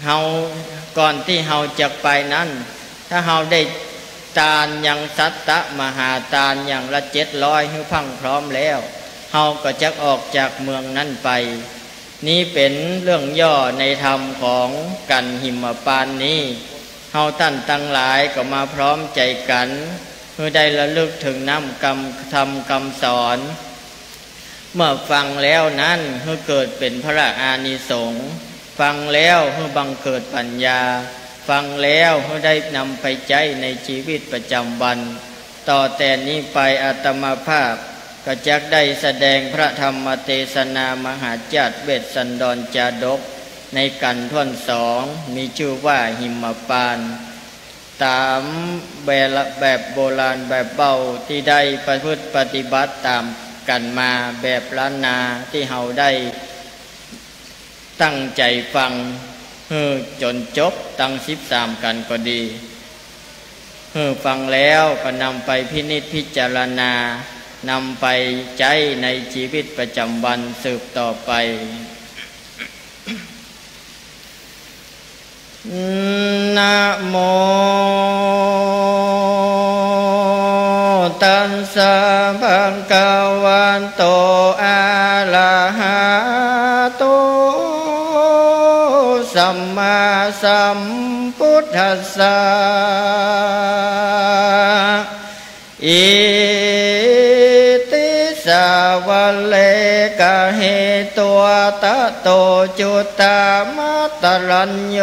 เฮา ก่อนตี้เฮาจักไปนั้น ถ้าเฮาได้ตานยังสัตตะมหาตานอย่างละเจ็ดร้อยหื้อพรั่งพร้อมแล้ว เฮาก็จักออกจากเมืองนั้นไป นี้เป๋นเรื่องย่อในธรรมของกั๋นหิมปานต์นี้ เฮาต้านตังหลายก็มาพร้อมใจ๋กั๋น หื้อได้ระลึกเถิงน้ำกำ ธรรมกำสอน เมื่อฟังแล้วนั้นหื้อเกิดเป๋นพระอานิสงส์ ฟังแล้วหื้อบังเกิดปัญญา ฟังแล้วหื้อได้นำไปใจ๊ในจีวิตประจ๋ำวัน ต่อแต่นี้ไปอาตมาภาพก็จักได้แสดงพระธรรมเตสนามหาจ้าดเวสสันดรจาดก ในกั๋นถ้วนสอง มีจื้อว่าหิมปานต์ ต๋ามแบบโบราณแบบเบ้าตี้ได้ประพฤติปฏิบัติต๋าม กั๋นมาแบบล้านนาตี้เฮาได้ตั้งใจ๋ฟังหื้อจ๋นจบตังสิบสามกั๋นก็ดี หื้อฟังแล้วก็นำไปพินิจพิจารณา นำไปใจ๊ในจีวิตประจ๋ำวันสืบต่อไป นะโม ตัสสะ ภะคะวะโต อะระหะโต สัมมาสัมพุทธัสสะ อิติสะวะเร กะเหตวะตะโต จุตตะมะตะรัญโญ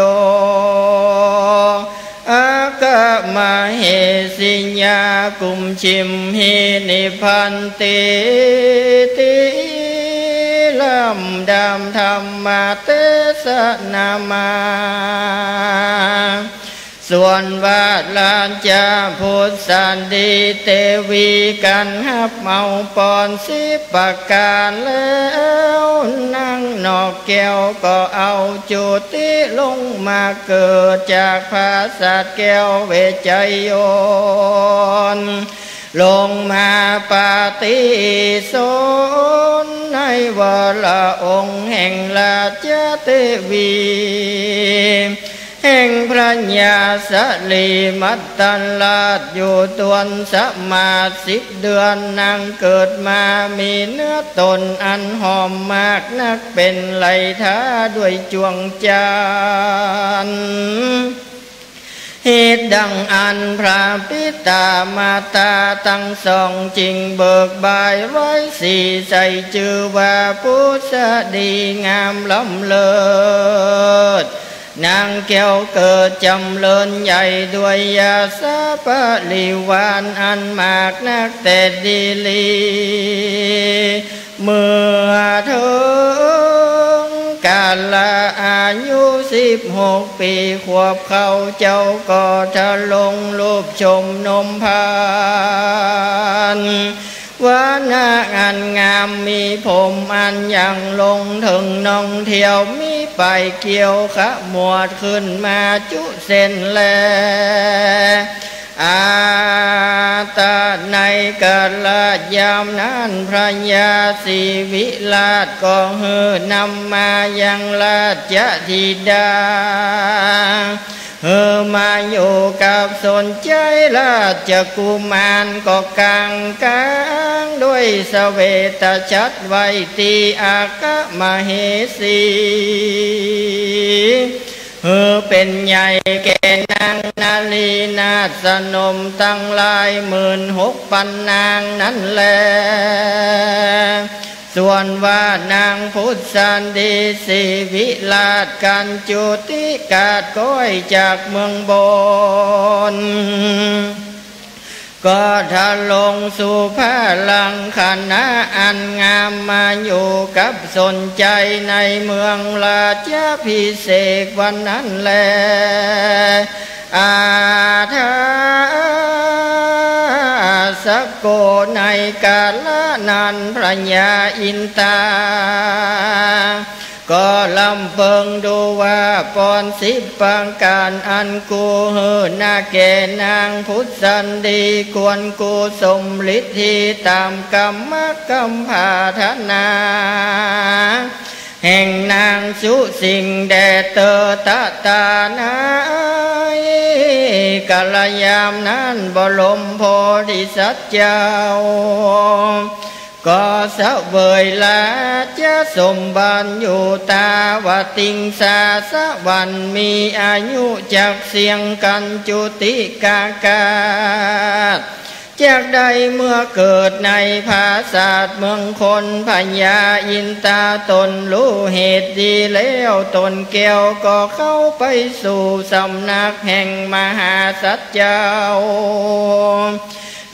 อะกะมะเหสียา กุมจิมหิ นิพพันติติ ลำดับธรรมเตสนามา ส่วนว่าราชบุตรสาลีเตวี กั๋นฮับเอาปอนสิบประก๋านแล้ว นางนกแก้วก็เอาจุติลงมาเกิดจากผาสัตว์แก้วเวชยันต์ ลงมาปฏิสนธในวรองค์แห่งราชเตวี แห่งพระยาสลีมัตตราชอยู่ตวนสมาสิบเดือน นางเกิดมามีเนื้อตนอันหอมมากนัก เป๋นไหลทาด้วยจวงจันทร์ เหตุดังอั้นพระปิตามาตาตังสองจึงเบิกบ่ายไว้สี ใส่จื้อว่าปุษดีงามล้ำเลิศ นางแก้วเกิดจ๋ำเริญใหญ่ด้วยยศปริวารอันมากนักแต่ดีหลี เมื่อเถิงกาละอายุสิบหกปี๋ขวบเข้า เจ้าก็ทรงลูบชมนมพาน วรรณะอันงาม มีผมอันยังลงเถิงน่องเตี้ยว มีป๋ายเกี้ยวขมวดขึ้นมาจุเส้นแล อาตะในกาละยามนั้น พระยาศรีวิราชก็หื้อนำมายังราชธิดา หื้อมาอยู่กับสนใจ๊ราชกุมาร ก็กังกางด้วยเสวตฉัตรไว้ตี้อัคคมเหสี หื้อเป๋นใหญ่แก่นางนารีนาถสนมตังหลายหมื่นหกปันนางนั้นแล ส่วนว่านางปุษดีศรีวิราชกั๋นจุติกาดก้อยจากเมืองบน ก็ทรงสู่พระลังคณะอันงาม มาอยู่กับสนใจ๊ในเมืองราชาภิเษกวันนั้นแล อาทาสโก ในกาละนั้นพระยาอินตา ก็ลำเปิงดูว่าปอนสิบประก๋านอันกูหื้อนาแก่นางปุษดีควรกูสมฤทธิต๋ามกรรมกำผาถนา แห่งนางสุสิงแด่เตอตะตาในกาละยามนั้นบรมโพธิสัตว์เจ้า ก็เสวยราชสมบัติอยู่ตาวติงสาสวรรค์ มีอายุจักเสี้ยงกั๋นจุติกากาด จักได้เมื่อเกิดในผาสาทเมืองคน พญาอินตาตนฮู้เหตุดีแล้ว ตนแก้วก็เข้าไปสู่สำนักแห่งมหาสัตว์เจ้า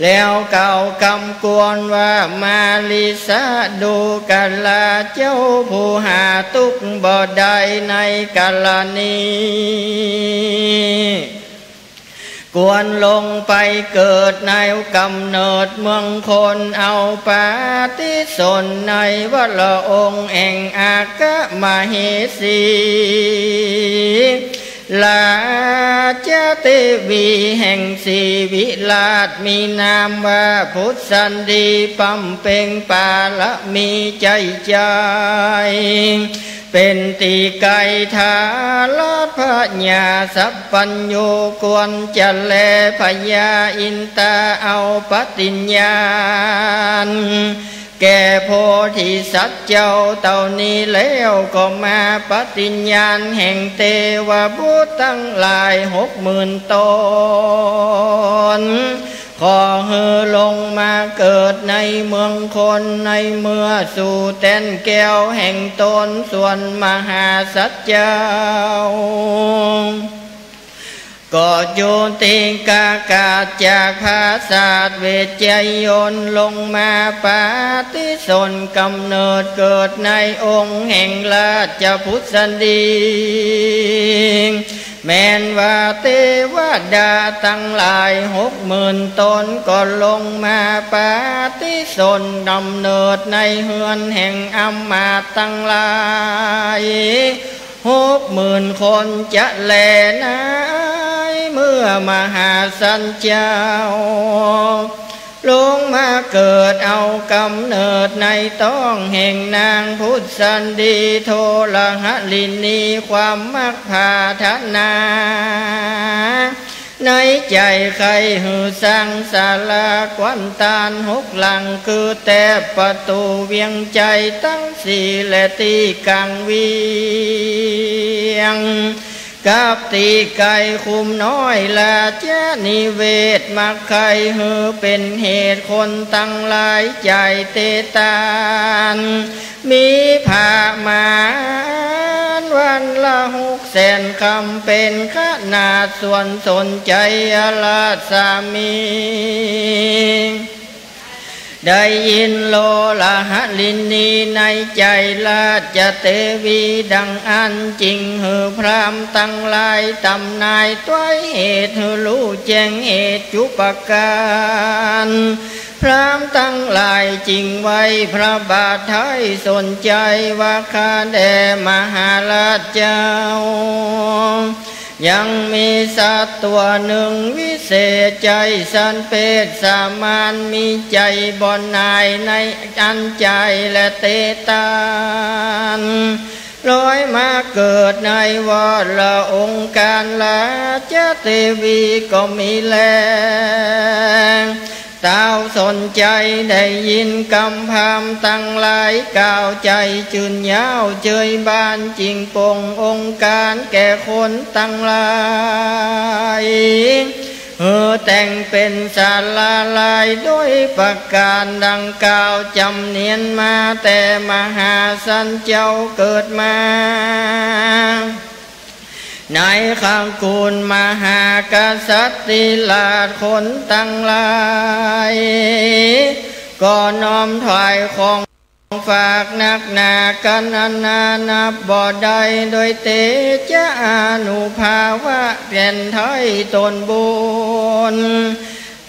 แล้วกล่าวกำกวนว่า มาริสะ ดูกราเจ้าผู้หาตุ๊กข์บ่ได้ในกรณี ควรลงไปเกิดในก๋ำเนิดเมืองคน เอาปฏิสนธิในวรองค์แห่งอัคคมเหสี ราชเทวีแห่งศรีวิราช มีนามว่าผุสดี บำเพ็งบารมีใจ๋ใจ๋ เป๋นตี้ใก้ทารพญาสัพพัญญู ควรจะแลพญาอินทาเอาปฏิญญาณ แก่โพธิสัตว์เจ้าเต้านี้แล้ว ก็มาปฏิญญาณแห่งเทวบุตรตังหลายหกหมื่นต๋น ขอหื้อลงมาเกิดในเมืองคน ในเมื่อสู่แต้นแก้วแห่งต๋น ส่วนมหาสัตว์เจ้า ก็จุติกากาศจากปราสาทเวชชยนต์ ลงมาปฏิสนธิก๋ำเนิดเกิดในองค์แห่งราชผุสดี แม้นว่าเทวดาตังหลายหกหมื่นต๋น ก็ลงมาปฏิสนธิก๋ำเนิดในเฮือนแห่งอำมาตย์ตังหลายหกหมื่นคนจะแล ในเมื่อมหาสัตว์เจ้า ลงมาเกิดเอาก๋ำเนิดในต๊องแห่งนางผุสดี โทรหริณี ความมักผาถนาในใจ๋ใค่หื้อสร้างศาลาควันตานหกหลัง คือ แถบประตู๋เวียงใจ๋ตังสี่ และตี้ก๋างเวียง กับตี้ใก้คุ้มน้อยราชนิเวศน์ มักใค่หื้อเป๋นเหตุคนตังหลายใจ๋เตตาน มีประมาณวันละหกแสนคำ เป๋นขนาดส่วนสนใจ๋ ราชสามี ได้ยินโทรหริณีในใจ๋ราชเทวีดังอั้น จึงหื้อพราหมณ์ตังหลายตำนายตวยเหตุหื้อฮู้แจ้งเหตุจุประก๋าน พราหมณ์ตังหลายจึงไหว้พระบาทไท้สนใจ๋ว่า ข้าแด่มหาราชเจ้า ยังมีสัตว์ตั๋วนึ่งวิเศษใจ๋สัตว์เปรตสามัญ มีใจ๋บ่หน่ายในอันใจ๋และเตตาน ลอยมาเกิดในวรองค์ก๋าร ราชเทวีก็มีแล ต้าวสนใจ๋ได้ยินกำพราหมณ์ตังหลายกล่าวใจ๋จื้นยาวเจยบาน จึงปลงองค์ก๋ารแก่คนตังหลาย หื้อแต่งเป๋นศาลาลายโดยประก๋านดังกล่าวจ๋ำเนียนมา แต่มหาสัตว์เจ้าเกิดมา ในตระกูลมหากษัตริย์ราชคนตังหลาย ก็น้อมถวายของฝากนักหนากัณณานับบ่ได้ โดยเตชะอานุภาพะแก่นไท้ตนบุญ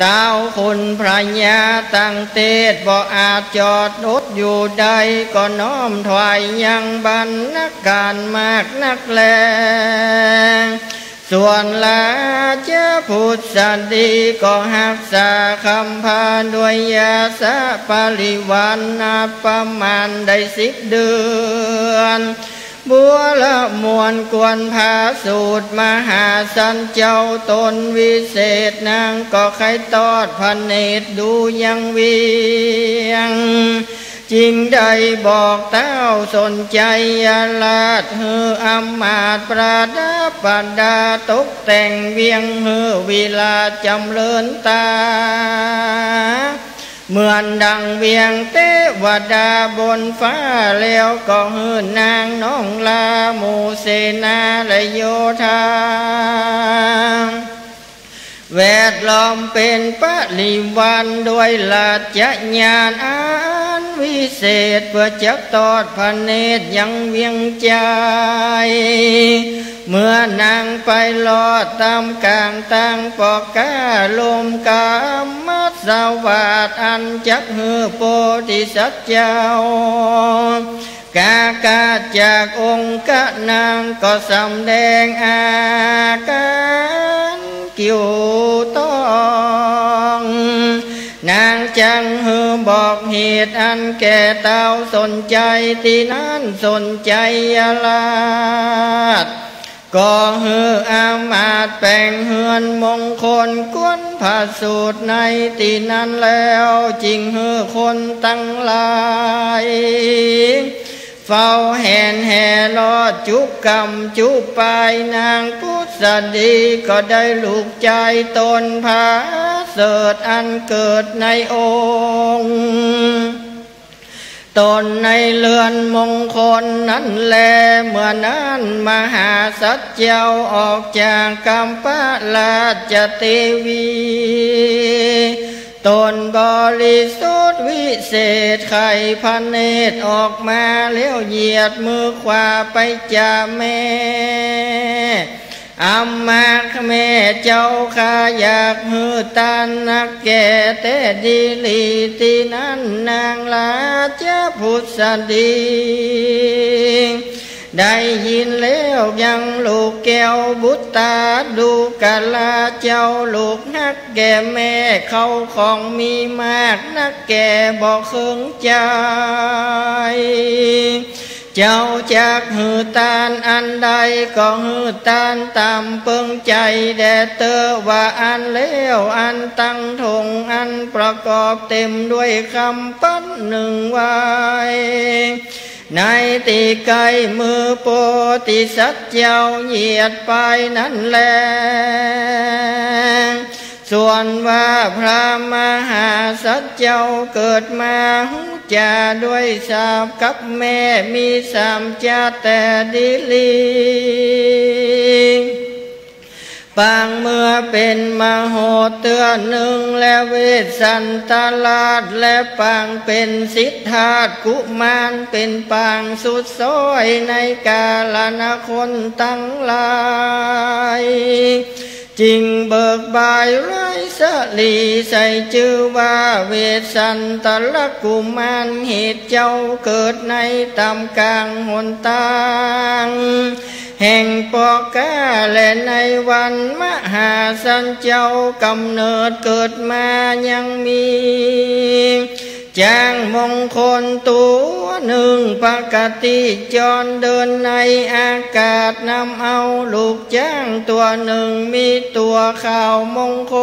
ต้าวคุณพญาตังเตศบ่อาจจอดอดอยู่ได้ ก็น้อมถวายยังบรรณาก๋ารมากนักแล ส่วนราชผุสดีก็ฮักษาคำพาด้วยยศปริวารนับประมาณได้สิบเดือน บัวรมวลควรผาสูตร มหาสัตว์เจ้าตนวิเศษนางก็ใค่ตอดพระเนตรดูยังเวียง จึงได้บอกต้าวสนใจ๋ราช หื้ออำมาตย์ประดับประดาตกแต่งเวียงหื้อวิลาศจ๋ำเริญต๋า เหมือนดังเวียงเตวดาบนฟ้า แล้วก็หื้อนางน้องลาหมู่เสนาและโยธา แวดล้อมเป๋นปริวารด้วยราชญาณอันวิเศษ เปื้อจะตอดพระเนตรยังเวียงใจ๋ เมื่อนางไปลอดต๋ามก๋างตางปอกาลมก๋ามสวาทอันจักหื้อโพธิสัตว์เจ้า ก๋ากาจากองค์กะนางก็สำแดงอาก๋ารเกี่ยวต้อง นางจักหื้อบอกเหตุอันแก่เต้าสนชัยตี้นั้น สนชัยราช ก็หื้ออามาตย์แป๋งเฮือนมงคลกวนพระสูตรในตี้นั้นแล้ว จึงหื้อคนตังหลายเฝ้าแหนแห่รอดจุกำจุปาย นางผุสดีก็ได้ลูกจายต๋นผาเสริฐอันเกิดในองค์ ต๋นในเฮือนมงคลนั้นแล เมื่อนั้นมหาสัตว์เจ้าออกจากกัมพะราชเทวี ต๋นบริสุทธิ์วิเศษไขพระเนตรออกมาแล้วเหยียดมือขวาไปจาแม่ อำมาตย์แม่เจ้าข้าอยากหื้อตานนักแก่แต๊ดีหลี ตี้นั้นนางราชผุสดี ได้ยินแล้วยังลูกแก้วบุตราดูกราเจ้าลูกฮักแก่แม่ เข้าของมีมากนักแก่บ่เคิงใจ๋ เจ้าจักหื้อตานอันใดก็หื้อตานต๋ามเปิงใจ๋แด่เต๊อะ ว่าอั้นแล้วอันตังถงอันประกอบเต๋มด้วยคำปัดนึ่งไว้ ในตี้ใก้มือโพธิสัตว์เจ้าเหยียดไปนั้นแล ส่วนว่าพระมหาสัตว์เจ้าเกิดมาฮู้จ๋าด้วยสาบกับแม่มีสามจาติแต๊ดีหลี ปางเมื่อเป๋นมโหสถ์เตื้อนึ่ง และเวสสันตราช และปางเป๋นสิทธัตถ์กุมาร เป๋นปางสุดซ้อยในกาลนครตังหลาย จึงเบิกบายไร้สะหลีใส่จื้อว่าเวสสันตรกุมาร เหตุเจ้าเกิดในต๋ามก๋างหนตาง แห่งปอกา และในวันมหาสัตว์เจ้ากำเนิดเกิดมายังมี จ๊างมงคลตั๋วนึ่งปกติจรเดินในอากาศนำเอาลูกจ๊างตั๋วนึ่งมีตั๋วขาวมงค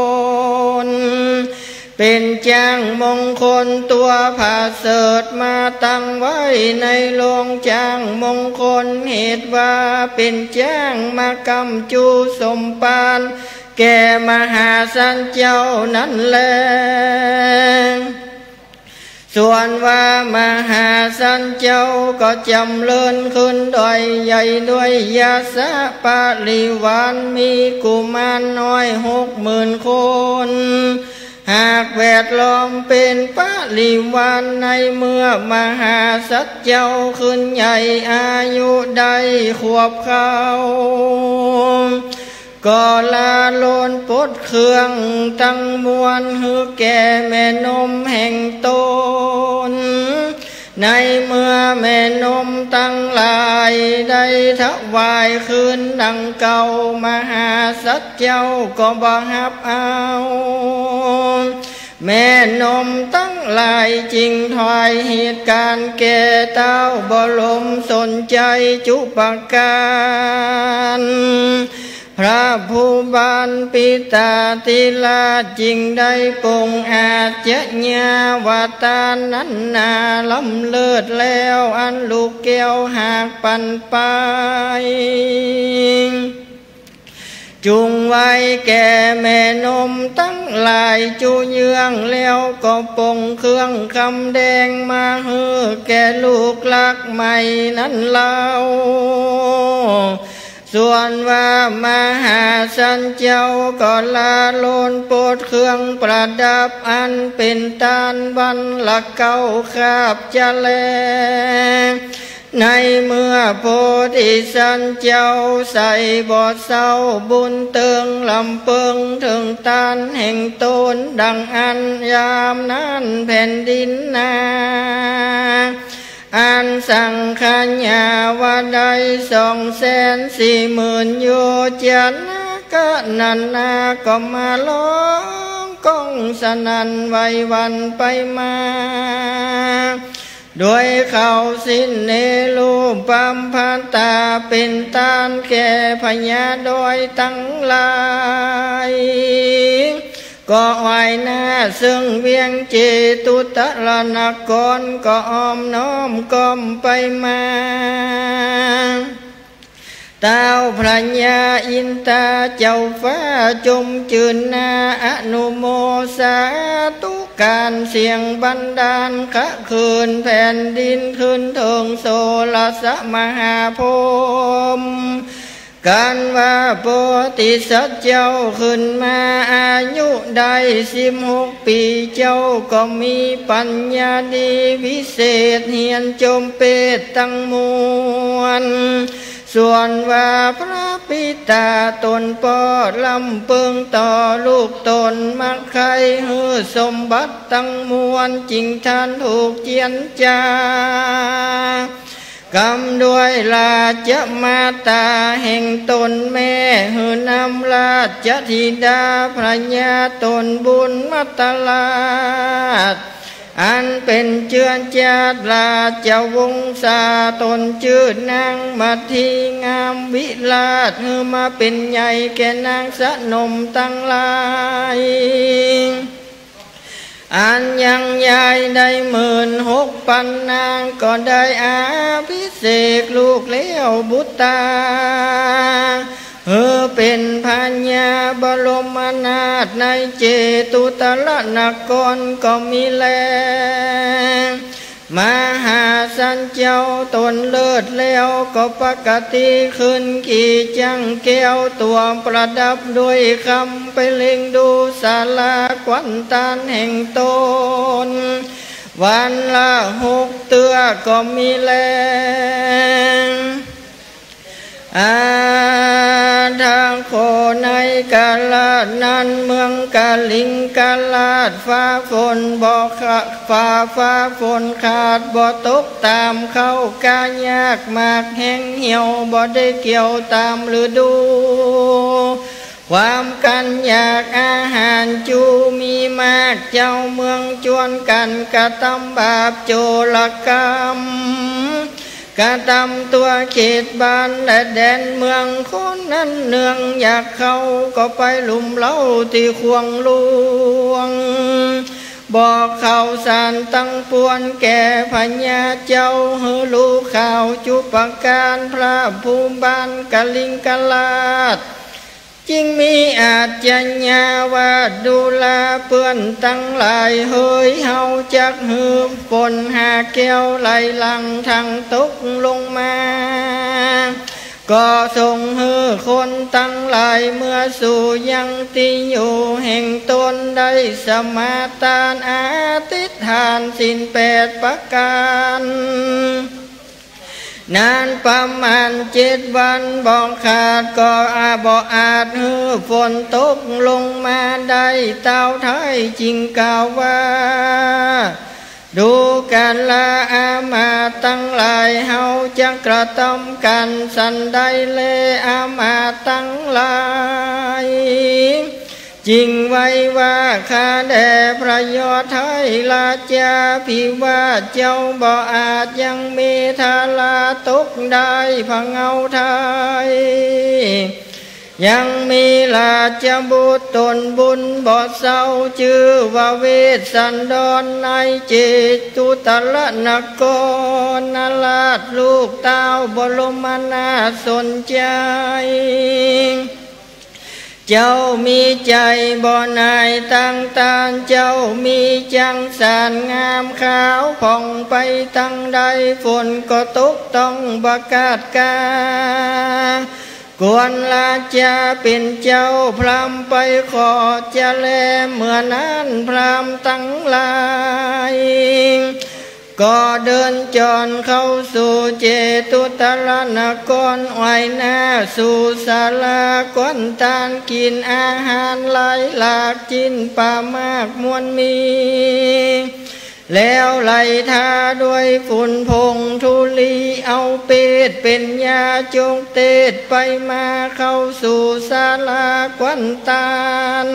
ล เป๋นจ๊างมงคลตั๋วผาเสริฐมาตั้งไว้ในโฮงจ๊างมงคล เหตุว่าเป๋นจ๊างมาก้ำจูสมภารแก่มหาสัตว์เจ้านั้นแล ส่วนว่ามหาสัตว์เจ้าก็จ๋ำเริญขึ้นโดยใหญ่ด้วยยศปริวาร มีกุมารน้อยหกหมื่นคน หากแวดล้อมเป๋นปริวาร ในเมื่อมหาสัตว์เจ้าขึ้นใหญ่อายุได้ขวบเข้า ก็ละโลนปลดเครื่องตังมวลหื้อแก่แม่นมแห่งต๋น ในเมื่อแม่นมตังหลายได้ถวายคืนดังเก่า มหาสัตว์เจ้าก็บ่ฮับเอา แม่นมตังหลายจึงถวายเหตุก๋ารแก่เต้าบรมสนชัยจุปการ พระภูบาลปิตาธิราชจึงได้ปลงอาชญาว่าตานนั้นนาล้ำเลิศแล้ว อันลูกแก้วหากปันไป จุงไว้แก่แม่นมตังหลายจุเยื้อง แล้วก็ปลงเครื่องคำแดงมาหื้อแก่ลูกรักใหม่นั้นเล่า ส่วนว่ามหาสัตว์เจ้าก็ละโลนปลดเครื่องประดับอันเป๋นตานวันละเก้าคาบจะแล ในเมื่อโพธิสัตว์เจ้าใส่บ่เศร้า บุญเติงลำเปิงเถิงต้านแห่งต๋น ดังอั้นยามนั้นแผ่นดินนา อันสังขยาว่าได้สองแสนสี่หมื่นโยชน์ กะนั้นนาก็มาฮ้องก้องสนั่นไหวหวั่นไปมา โดยเขาสิ้นเนรูปปัตตา เป๋นต้านแก่พญาดอยตังหลาย ก็ไหว้หน้าเซิงเวียงเจตุตรนคร ก็อ้อมน้อมก้อมไปมา เต้าพญาอินตาเจ้าฟ้าจมจืนหน้า อนุโมสาธุการเสียงบันดาล คะเขินแผ่นดินขึ้นเถิงโสรสมหาพรหม กันว่าโพธิสัตว์เจ้าขึ้นมาอายุได้สิบหกปี๋ เจ้าก็มีปัญญาดีวิเศษ เฮียนจบเปตตังมวล ส่วนว่าพระปิตาต๋นป้อลำเปิงต่อลูกต๋น มักใค่หื้อสมบัติตังมวล จึงทันถูกเจียรจา กำด้วยราชมาตาแห่งต๋นแม่ หื้อนำราชธิดาพญาต๋นบุญมัตตราช อันเป๋นเจื้อจาติราชวงศาต๋น จื้อนางมัทธีงามวิราช หื้อมาเป๋นใหญ่แก่นางสนมตังหลาย อันยังยายได้หมื่นหกปันนาง ก็ได้อภิเษกลูกแล้วบุตรา หื้อเป๋นพญาบรมนาถในเจตุตรนครก็มีแล มหาสันเจ้าต๋นเลิศแล้ว ก็ปกติขึ้นกี่จั่งแก้วตั๋วประดับด้วยคำ ไปเล็งดูสาราควันตานแห่งต๋น วันละหกเตื้อก็มีแล อาทะโข ในกาลนั้นเมืองกลิงกราชฟ้าฝนบ่คะ ฟ้า ฟ้าฝนขาดบ่ตกต๋าม ข้าวก๋ายากหมากแห้งเหี่ยว บ่ได้เกี่ยวต๋ามฤดู ความกั๋นอยากอาหารจูมีมาก เจ้าเมืองจวนกั๋นกระตำบาปโจรกรรม กระตำตั๋วเขตบ้านและแดนเมือง คนนั้นเนืองอยากเข้าก็ไปลุ่มเล้าตี้ข่วงหลวง บอกข่าวสารตังปวงแก่พญาเจ้า หื้อฮู้ข่าวจุประก๋าน พระผู้บานกลิงกราช จึงมีอาชญาว่า ดูราเปื้อนตังหลายเหย เฮาจักหื้อฝนหาแก้วไหลหลั่ง ทั้งตกลงมา ก็ส่งหื้อคนตังหลายเมือสู่ยังตี้อยู่แห่งต๋น ได้สมาตานอธิษฐานศีลแปดประก๋าน นานประมาณเจ็ดวันบ่ขาด ก็อา บ่อาจหื้อฝนตกลงมาได้ เต้าไท้จึงกล่าวว่า ดูกราอามาตย์ตังหลาย เฮาจักกระตำกั๋นสันใดแล อามาตย์ตังหลาย จึงไหว้ว่า ข้าแด่พระยอดไท้ราชาภิวาทเจ้าบ่อาจ ยังมีทาราตกได้ผะเงาไท้ ยังมีราชบุตรต๋นบุญบ่เศร้า จื้อว่าเวสสันดร ในเจตุตรนครราช ลูกเต้าบรมนาถสนใจ เจ้ามีใจ๋บ่หน่ายตังต้าน เจ้ามีจังสานงามขาวผ่องไปตังใด ฝนก็ตกต้องบ่ขาดกา ควรราชาเป๋นเจ้าพราหมณ์ไปขอจะแล เมื่อนั้นพราหมณ์ตังหลาย ก็เดินจ่อนเข้าสู่เจตุตรนคร ไหว้หน้าสู่ศาลาควันตาน กิ๋นอาหารหลายหลาก จิ๊นป๋ามากมวลมี แล้วไหลทาด้วยฝุ่นผงธุลี เอาเปตเป๋นยาจกเตสไปมาเข้าสู่ศาลาควันตาน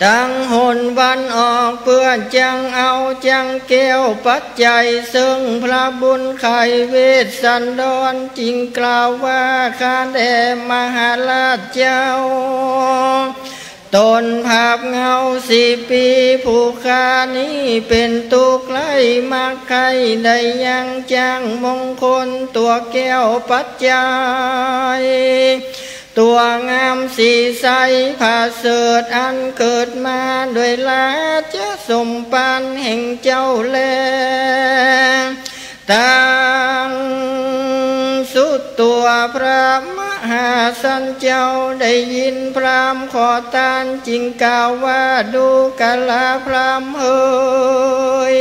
ตังหนวันออก เปื้อจังเอาจังแก้วปัจจัย เซิ่งพระบุญใค่เวสสันดร จึงกล่าวว่า ข้าแต่มหาราชเจ้า ตนผาบเหงาสี่ปี๋ ผู้ข้านี้เป๋นตุ๊กข์ไร้มักใค่ ได้ยังจังมงคลตั๋วแก้วปัจจัย ตั๋วงามสีใสผาเสริฐ อันเกิดมาด้วยราชสมภารแห่งเจ้าแล ตังสุดตั๋วพระมหาสันเจ้า ได้ยินพราหมณ์ขอตาน จึงกล่าวว่า ดูกราพราหมณ์เหย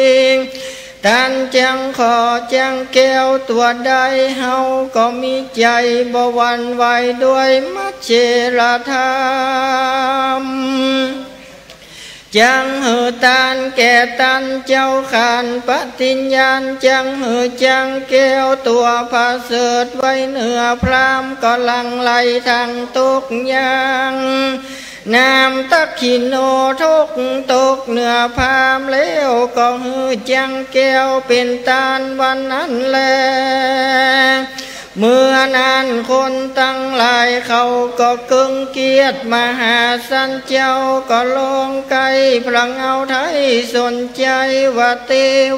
ต้านจังขอจังแก้วตั๋วใด เฮาก็มีใจ๋บ่หวั่นไหวด้วยมัจเจรธรรม จังหื้อตานแก่ต้านเจ้าขัน ปฏิญญาณจังหื้อจังแก้วตั๋วผาเสริฐไว้เหนือพราหมณ์ ก็หลั่งไหลทั้งตกยัง น้ำตักขิโณทกตกเหนือพราหมณ์ แล้วก็หื้อจังแก้วเป๋นตานวันนั้นแล เมื่อนั้นคนตังหลายเขาก็เกริงเกียรติ มหาสันเจ้าก็ลองใก้พระเงาไท้สนใจ๋ว่า เต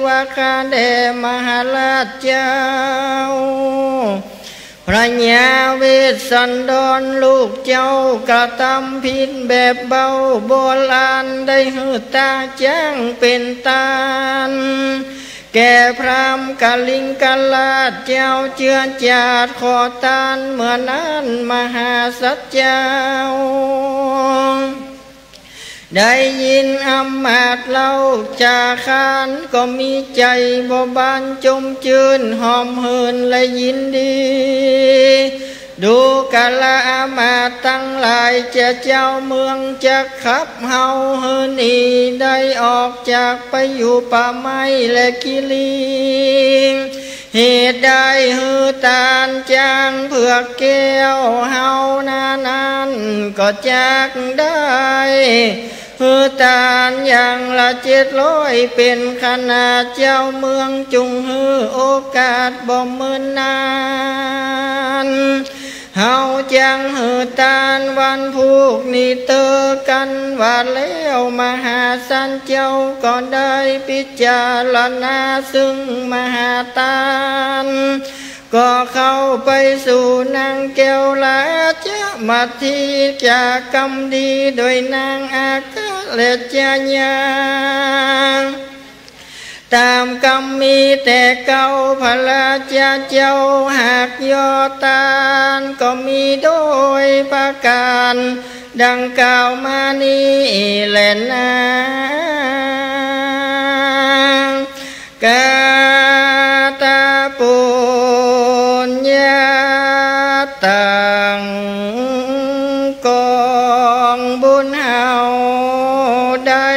วะ ข้าแต่มหาราชเจ้า พระยาเวสสันดรลูกเจ้ากระตำผิดแบบเบา บ่หลานได้หื้อตาจ๊างเป๋นตาน แก่พราหมณ์กลิงกราชเจ้าเจื้อจาติขอตาน เมื่อนั้นมหาสันเจ้า ได้ยินอำมาตย์เล่าจ๋าขาน ก็มีใจ๋บ่บานจมจื้น หอมหืนและยินดี ดูกราอำมาตย์ตังหลาย จะเจ้าเมืองจักขับเฮาหื้อหนี ได้ออกจากไปอยู่ป่าไม้และกิลิง เหตุใดหื้อตานจ๊างเผือกแก้วเฮานานั้น ก็จักได้หื้อตานอย่างละเจ็ดร้อยเป๋นขนาด เจ้าเมืองจุ่งหื้อโอกาสบ่เมินนาน เฮาจักหื้อตานวันพูกนี้เต๊อะ กันว่าแล้ว มหาสันเจ้าก็ได้พิจารณาซึ่งมหาตาน ก็เข้าไปสู่นางแก้วราชมัตถี จากกำดีโดยนางอัครราชญา ต๋ามกำมีแต่เก่า พระราชเจ้าหากยอตาน ก็มีโดยประก๋านดังกล่าวมานี้แลนา กาตปุญญาตัง ก๋องบุญเฮาได้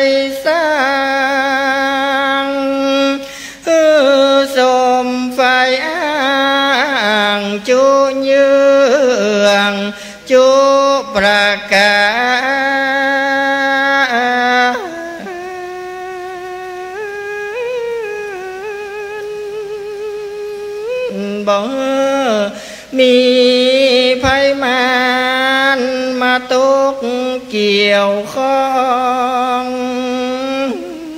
สร้าง หื้อสมใฝ่อ้างจุเยื่องจุประก๋าน บ่หื้อมีภัยมารมาตกเกี่ยวข้อง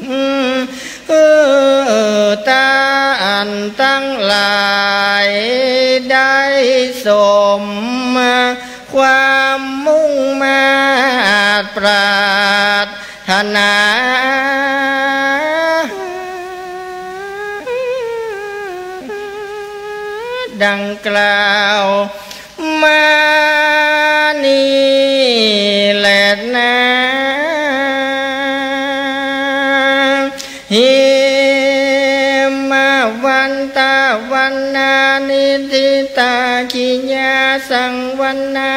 หื้อต้านตังหลายได้สมความมุ่งมาดปรารถนา ดังกล่าวมานี้แลนา เห สังวนา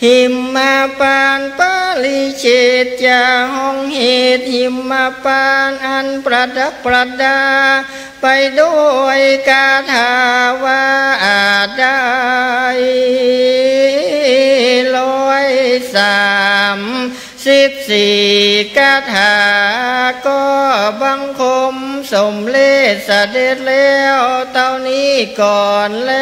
หิมพานต์ปริเฉดจ๋า ห้องเหตุหิมพานต์อันประดับประดาไปด้วยคาถาว่าอาจได้ร้อยสามสิบสี่คาถา ก็บังคมสมเร็จเสด็จแล้วเต้านี้ก่อนแล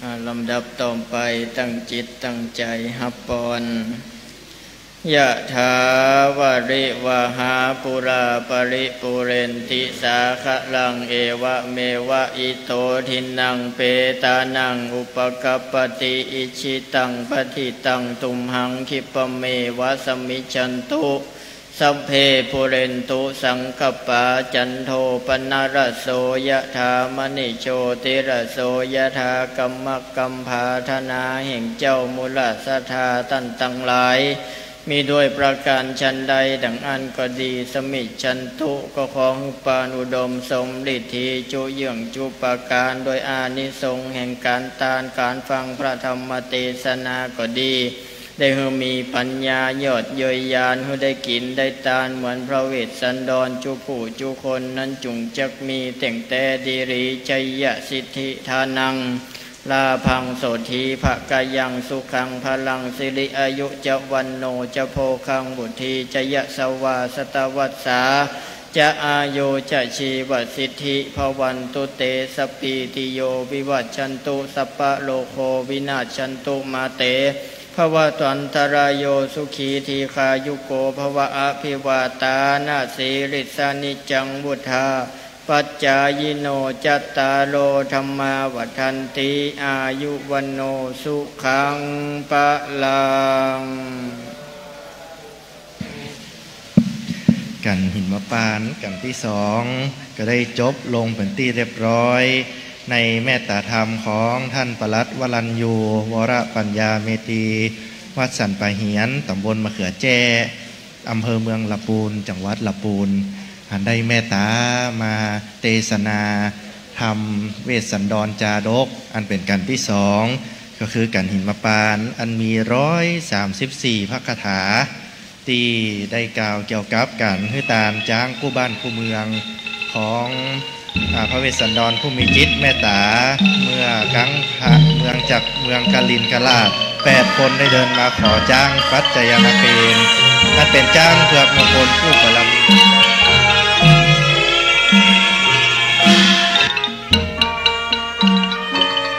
อ่า ลำดับต่อไปตั้งจิตตั้งใจ๋ฮับปอน ยะถาวาริวหาปูราปะริปูเรนติสาคะลัง เอวะเมวะอิโตทินังเปตานังอุปะกัปปะติ อิจฉิตังปัตถิตังตุมหัง คิปะเมวะสะมิชชันตุ สัพเพปูเรนตุสังกัปปา จันโทปะนะระโส ยะถามะณิโชติระโส ยะถากัมมะกัมภา ถนาแห่งเจ้ามูลศรัทธาต้านตังหลาย มีด้วยประก๋านฉันใด ดังอั้นก็ดี สะมิชชันตุ ก็ขอหื้อปานอุดมสมฤทธี จุเยื่องจุประก๋าน โดยอานิสงส์แห่งก๋านตาน ก๋านฟังพระธรรมเตสนาก็ดี ได้หื้อมีปัญญายอดเย้ยญาณ หื้อได้กิ๋นได้ตานเหมือนพระเวสสันดรจุผู้จุคนนั้น จุ่งจักมีเต้งแต๊ดีหลี ชัยยะสิทธิทานัง ลาภัง โสฏฐีภะกะยัง สุขัง พะลัง สิริอายุจะ วัณโณจะ โภคัง วุฒีจะ ยะสะวา สะตะวัสสาจะ อายุจะ ชีวะสิทธิ ภะวันตุ เต สัพพีติโย วิวัชชันตุ สัพพะโรโค วินาชชันตุ มา เต ภะวัตวันตะราโย สุขี ทีฆายุโก ภะวะ อะภิวาตานะสีลิสสะ นิจจัง วุฑฒา ปัจจายิโน จัตตาโร ธัมมา วัฑฒันติ อายุ วัณโณ สุขัง พะลัง กัณฑ์หิมพานต์กัณฑ์ตี้สอง ก็ได้จบลงเป๋นตี้เรียบร้อย ในเมตตาธรรมของต้านปลัดวรัญญู วรปัญญาเมธี วัดสันป่าเหียน ต๋ำบลมะเขือแจ้ อำเภอเมืองละปูน จังหวัดละปูน อันได้เมตตามาเตสนาธรรมเวสสันดรจาดก อันเป๋นกัณฑ์ตี้สอง ก็คือกัณฑ์หิมพานต์ อันมีร้อยสามสิบสี่พระคาถา ตี้ได้กล่าวเกี่ยวกับก๋านหื้อตานจ๊างกู้บ้านกู้เมืองของ อ่า พระเวสสันดรผู้มีจิตเมตตา เมื่อกังพระเมืองจากเมืองกลิงกราษฎร์ แปดคนได้เดินมาขอจ๊างปัจจยานาเกณฑ์ อันเป๋นจ๊างเผือกมงคลคู่บารมี เ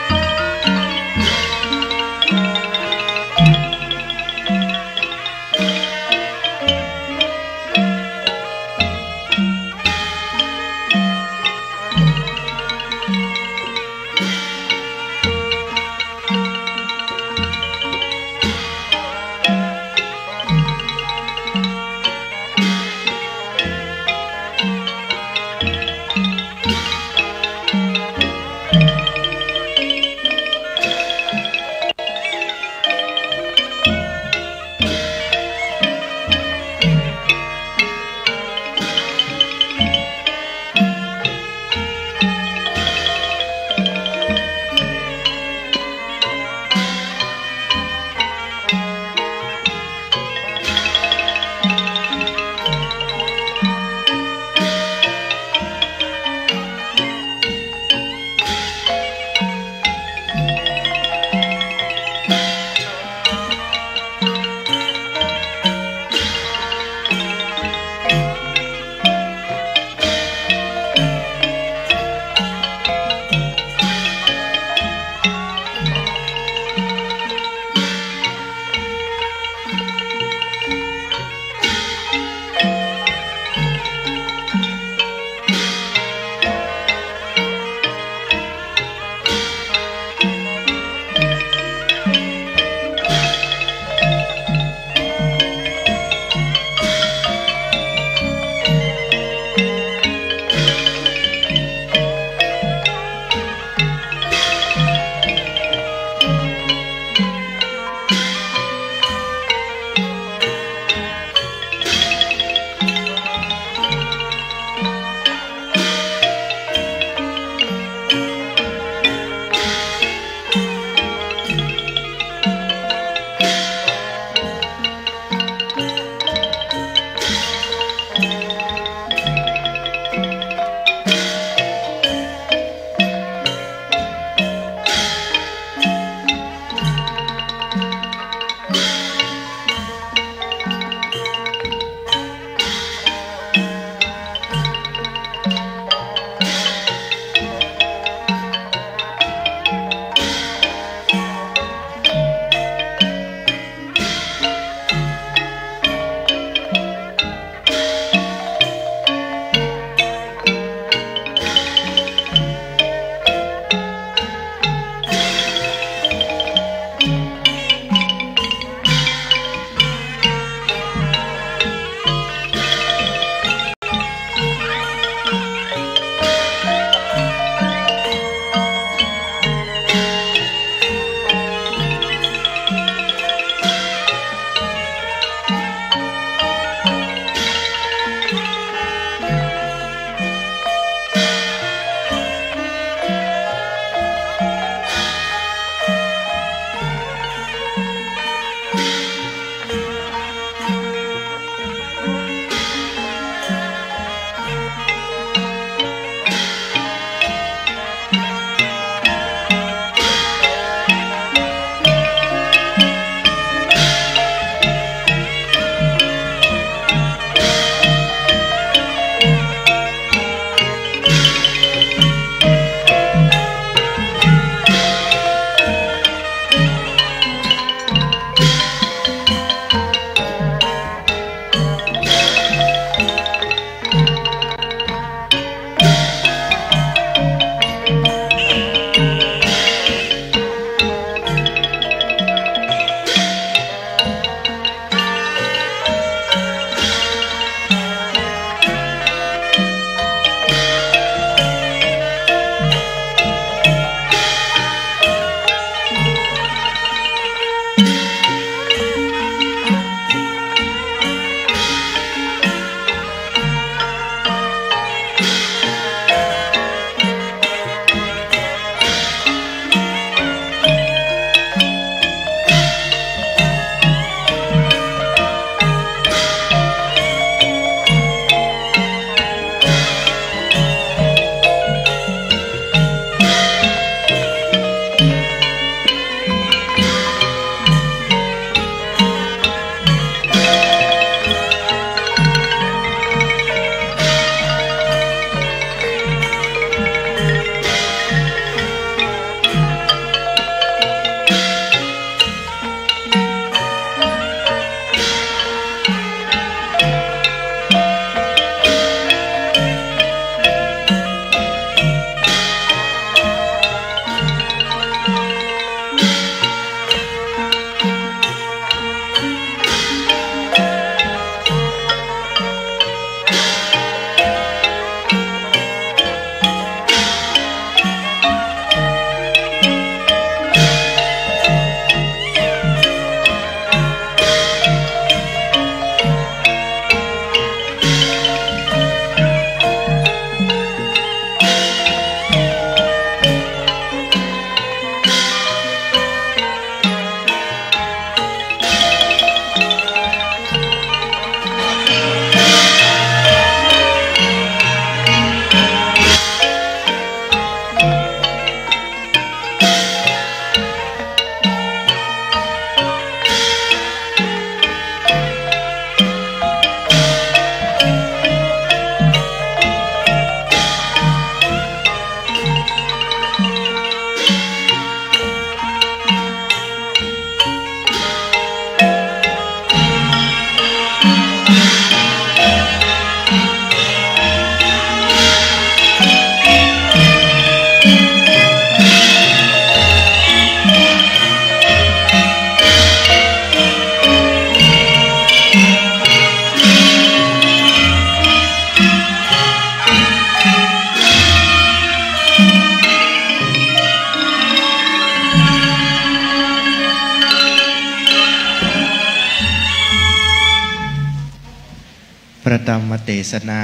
พระธรรมเตสนา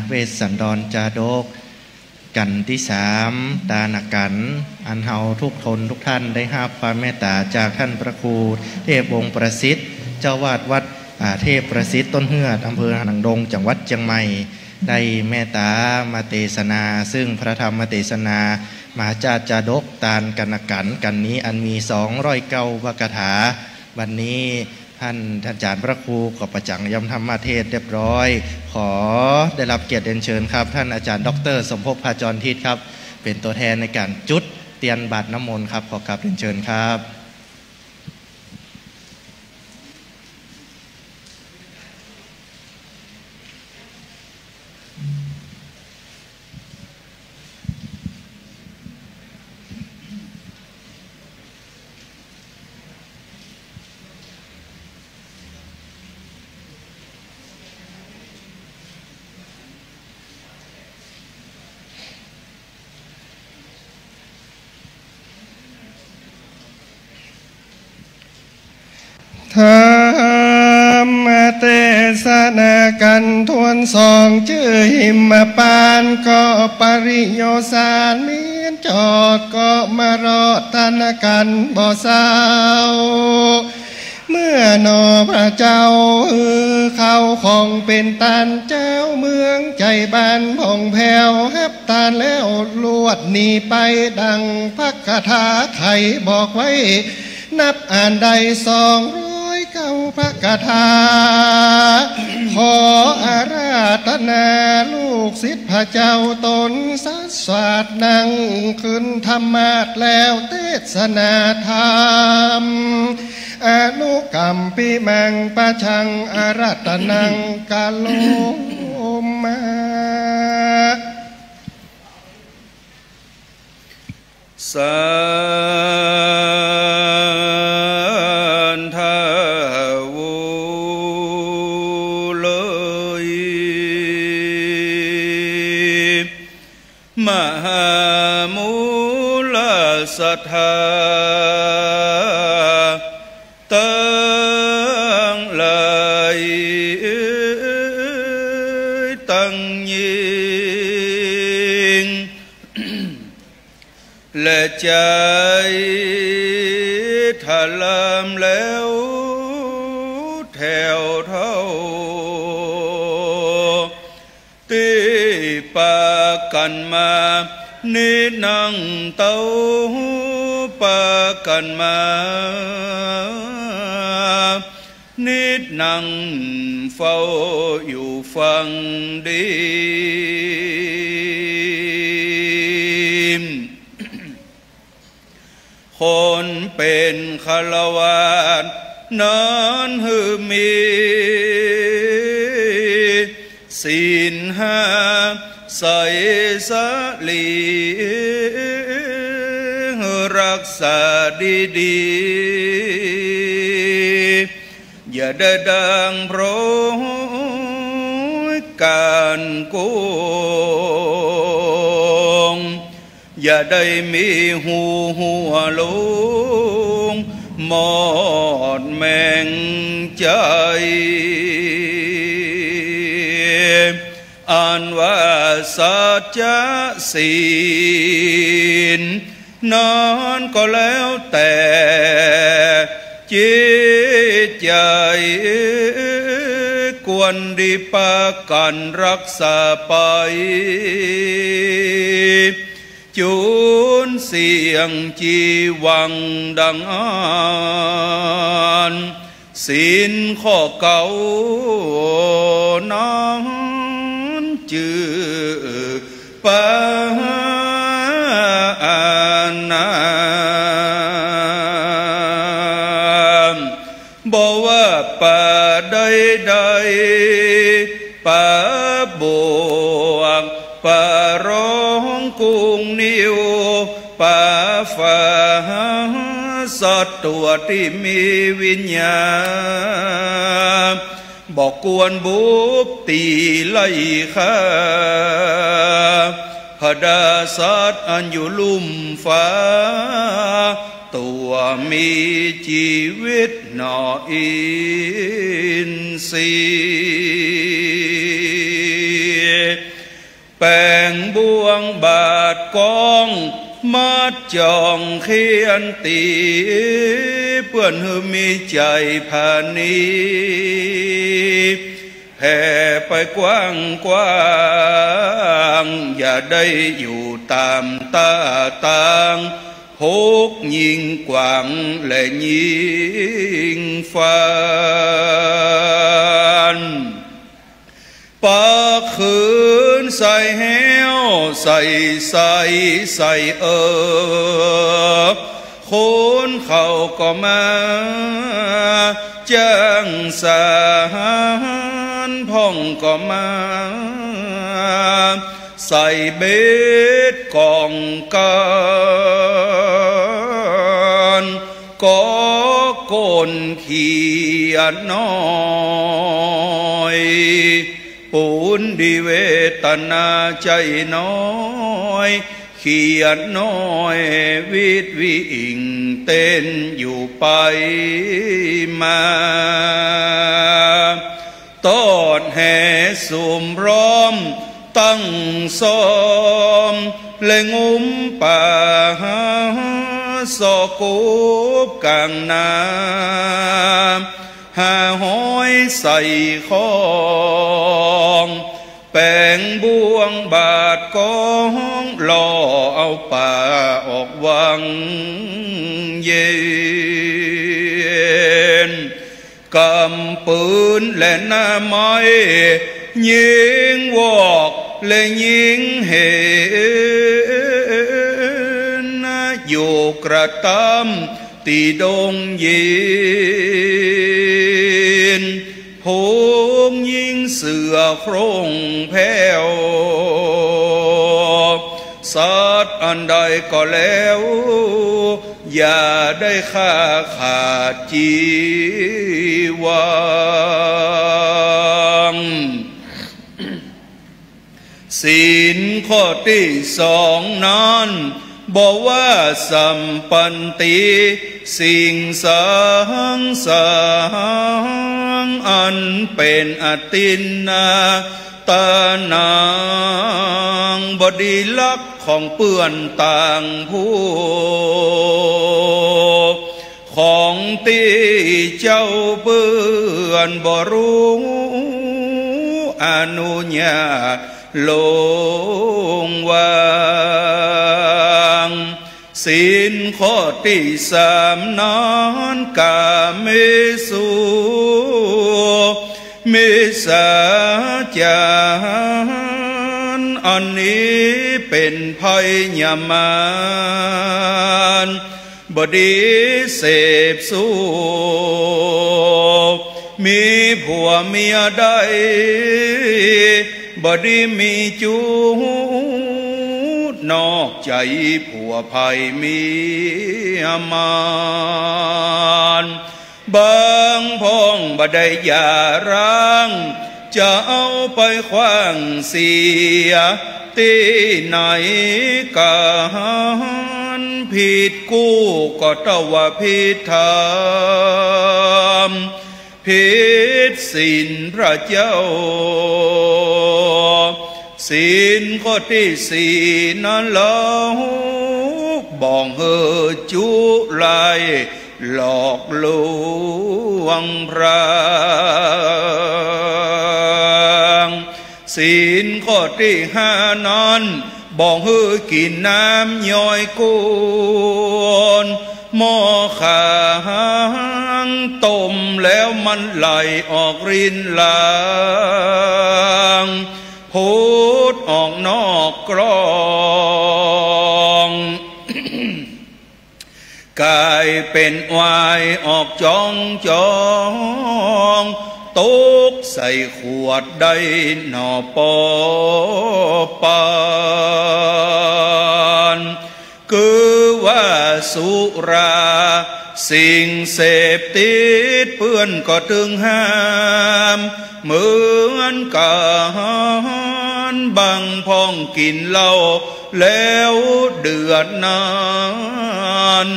เวสสันดรจาดก กัณฑ์ตี้สาม ตานกัณฑ์ อันเฮาทุกคนทุกท่านได้ฮับความเมตต๋าจากท่านพระครูเทพวงศ์ประสิทธิ์ เจ้าอาวาสวัด อ่า เทพประสิทธิ์ต้นเฮือด อำเภอหางดง จังหวัดเจียงใหม่ ได้เมตต๋ามาเตสนา ซึ่งพระธรรมเตสนา มหาจาดก ตานกัณฑ์กัณฑ์ กัณฑ์นี้อันมีสองร้อยเก้าพระคาถา วันนี้ ท่าน ท่านอาจ๋ารย์พระครูก็ประจักษ์ยำธรรมเทศน์เรียบร้อย ขอได้ฮับเกียรติเรียนเชิญครับ ท่านอาจ๋ารย์ด็อกเตอร์สมภพ พาจรทิศครับ เป๋นตั๋วแทนในก๋านจุดเตียนบาตรน้ำมนต์ครับ ขอกราบเรียนเชิญครับ ธรรมเตสนากัณฑ์ถ้วนสอง จื้อหิมปานต์ ก็ปริโยสาร มีนจอดก็มารอด ตานกัณฑ์บ่เศร้า เมื่อหนอพระเจ้า หื้อข้าวของเป๋นตาน เจ้าเมืองใจ๋บานผ่องแผ้ว ฮับตานแล้วลวดหนีไป ดังพระคาถาไขบอกไว้ นับอ่านได้สองร้อยเก้าพระคาถา ขออาราธนาลูกศิษย์พระเจ้าต๋นสัสสาด นั่งขึ้นธรรมาสน์แล้วเตสนาธรรม อนุกัมปิมัง ปะชัง อาราธนัง กะโรมะ สันทาโวเลย มหามูลสัตถาตังหลายตังยิ่ง และใจ๋ทะลามแล้วแถวเท่า ตี้ปากั๋นมา นิดนังเต้าปากั๋นมา นิดนังเฝ้าอยู่ฟังดี คนเป๋นฆราวาสนั้นหื้อมีศีลห้าใส่สะหลี รักษาดีๆ อย่าได้ด่างพร้อยก๋านโก๋ง อย่าได้มีหูหัวหลง หมอดแหมงใจ๋ อันว่าสัจจะศีล นั้นก็แล้วแต่จิตใจ๋ ควรดีปากั๋นรักษาไป จุนเสี้ยงจีหวังดังอั้น ศีลข้อเก้านั้นจื้อปานา บ่ว่าปาใดๆ ปาบวก ปาร้องกุ้งนิว ปาฝา สัตว์ตั๋วตี้มีวิญญาณ บ่ควรบุบตี๋ไล่ฆ่า พดาสัตว์อันอยู่ลุ่มฟ้า ตั๋วมีจีวิตหนออินทรีย์ งบาดก๊อง มัดจ้องเฆี่ยนตี๋ เปื้อนหื้อมีใจ๋ผะนี แผ่ไปกว้างๆ อย่าได้อยู่ต่ำต้าตาง พกยิงกว้างและยิงฟัน ปักคืนใส่แฮ้ว ใส่ใส่ใส่เออ คนเขาก็มา จ้างสหารพ่องก็มา ใส่เบ็ดก๋องกั๋น ก็คนเขียดน้อย ปูนดีเวตนาใจ๋น้อย เขียดน้อยวิดวิ่งเต้นอยู่ไปมา ตอดแหสุมพร้อมตั้งซ้อม และงุ้มป๋าซอกกบก๋างน้ำ หาหอยใส่ข้อง แป๋งบ่วงบาดก๊อง ล่อเอาป๋าออกวังเย็น ก๋ำปืนและหน้าไม้ ยิงวอกและยิงเห็น อยู่กระต๊ำตี้ดงเย็น พงยิงเสือโคร่งแผ้ว สัตว์อันใดก็แล้ว อย่าได้ฆ่าขาดจีวัง ศีลข้อตี้สองนั้น บ่ว่าสัมปันติ สิ่งสังสารอันเป๋นอตินนาตานัง บ่ดีลักของเปื้อนต่างผู้ ของตี้เจ้าเปื้อนบ่รู้อนุญาตลงวาง ศีลข้อตี้สามนั้น กาเมสุมิจฉาจาร อันนี้เป๋นภัยยมาน บ่ดีเสพสุข มีผัวเมียได้ บ่ดีมีจู๊ด นอกใจ๋ผัวใผเมียมาน บางพ่องบ่ได้หย่าร้าง จะเอาไปขว้างเสียตี้ไหน ก๋านผิดกู้ก็เต้าว่าผิดธรรม ผิดศีลพระเจ้า ศีลข้อตี้สี่นั้นเล่า บ่หื้อจุไล หลอกลวงพราง ศีลข้อตี้ห้านั้น บ่หื้อกิ๋นน้ำย้อยกูน หม้อก๋างต้มแล้วมันไหลออกรินหลัง ผุดออกนอกกรอง ก๋ายเป๋นไวน์ออกจ๊องจ๊อง ตกใส่ขวดได้หน่อปอปัน คือว่าสุราสิ่งเสพติดเปื้อนก็ตึงห้าม เหมือนก๋านบางพ่องกิ๋นเหล้าแล้วเดือดนาน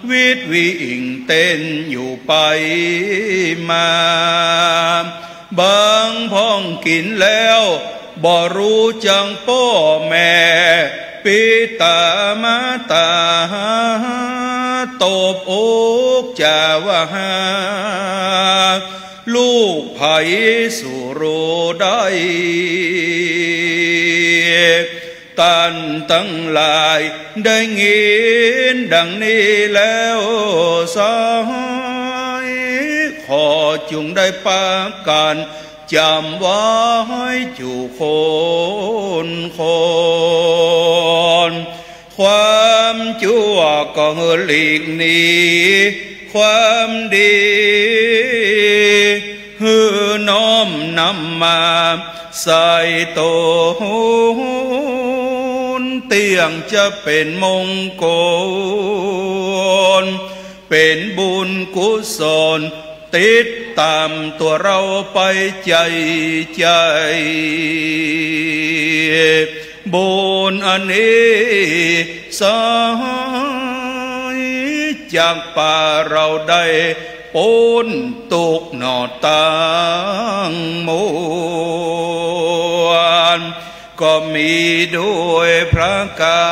วิดวิ่งเต้นอยู่ไปมา บางพ่องกิ๋นแล้ว บ่ฮู้จักป้อแม่ปิต๋ามารดา ตบอกจาว่าหา ลูกใผสุฮู้ได้ ต้านตังหลายได้ยินดังนี้แล้วไซร้ ขอจุ่งได้ปากั๋นจ๋ำไว้กู้คนคน ความจั่วก็หื้อหลีกหนี ความดีหื้อน้อมนำมาใส่ต๋น เตื้องจะเป๋นมงคล เป๋นบุญกุศล ติดต๋ามตั๋วเฮาไปใจ๋ใจ๋ บุญอันนี้ไซร้ จักปาเฮาได้ป๊นตุ๊กข์หนอตังมวล ก็มีโดยประก๋า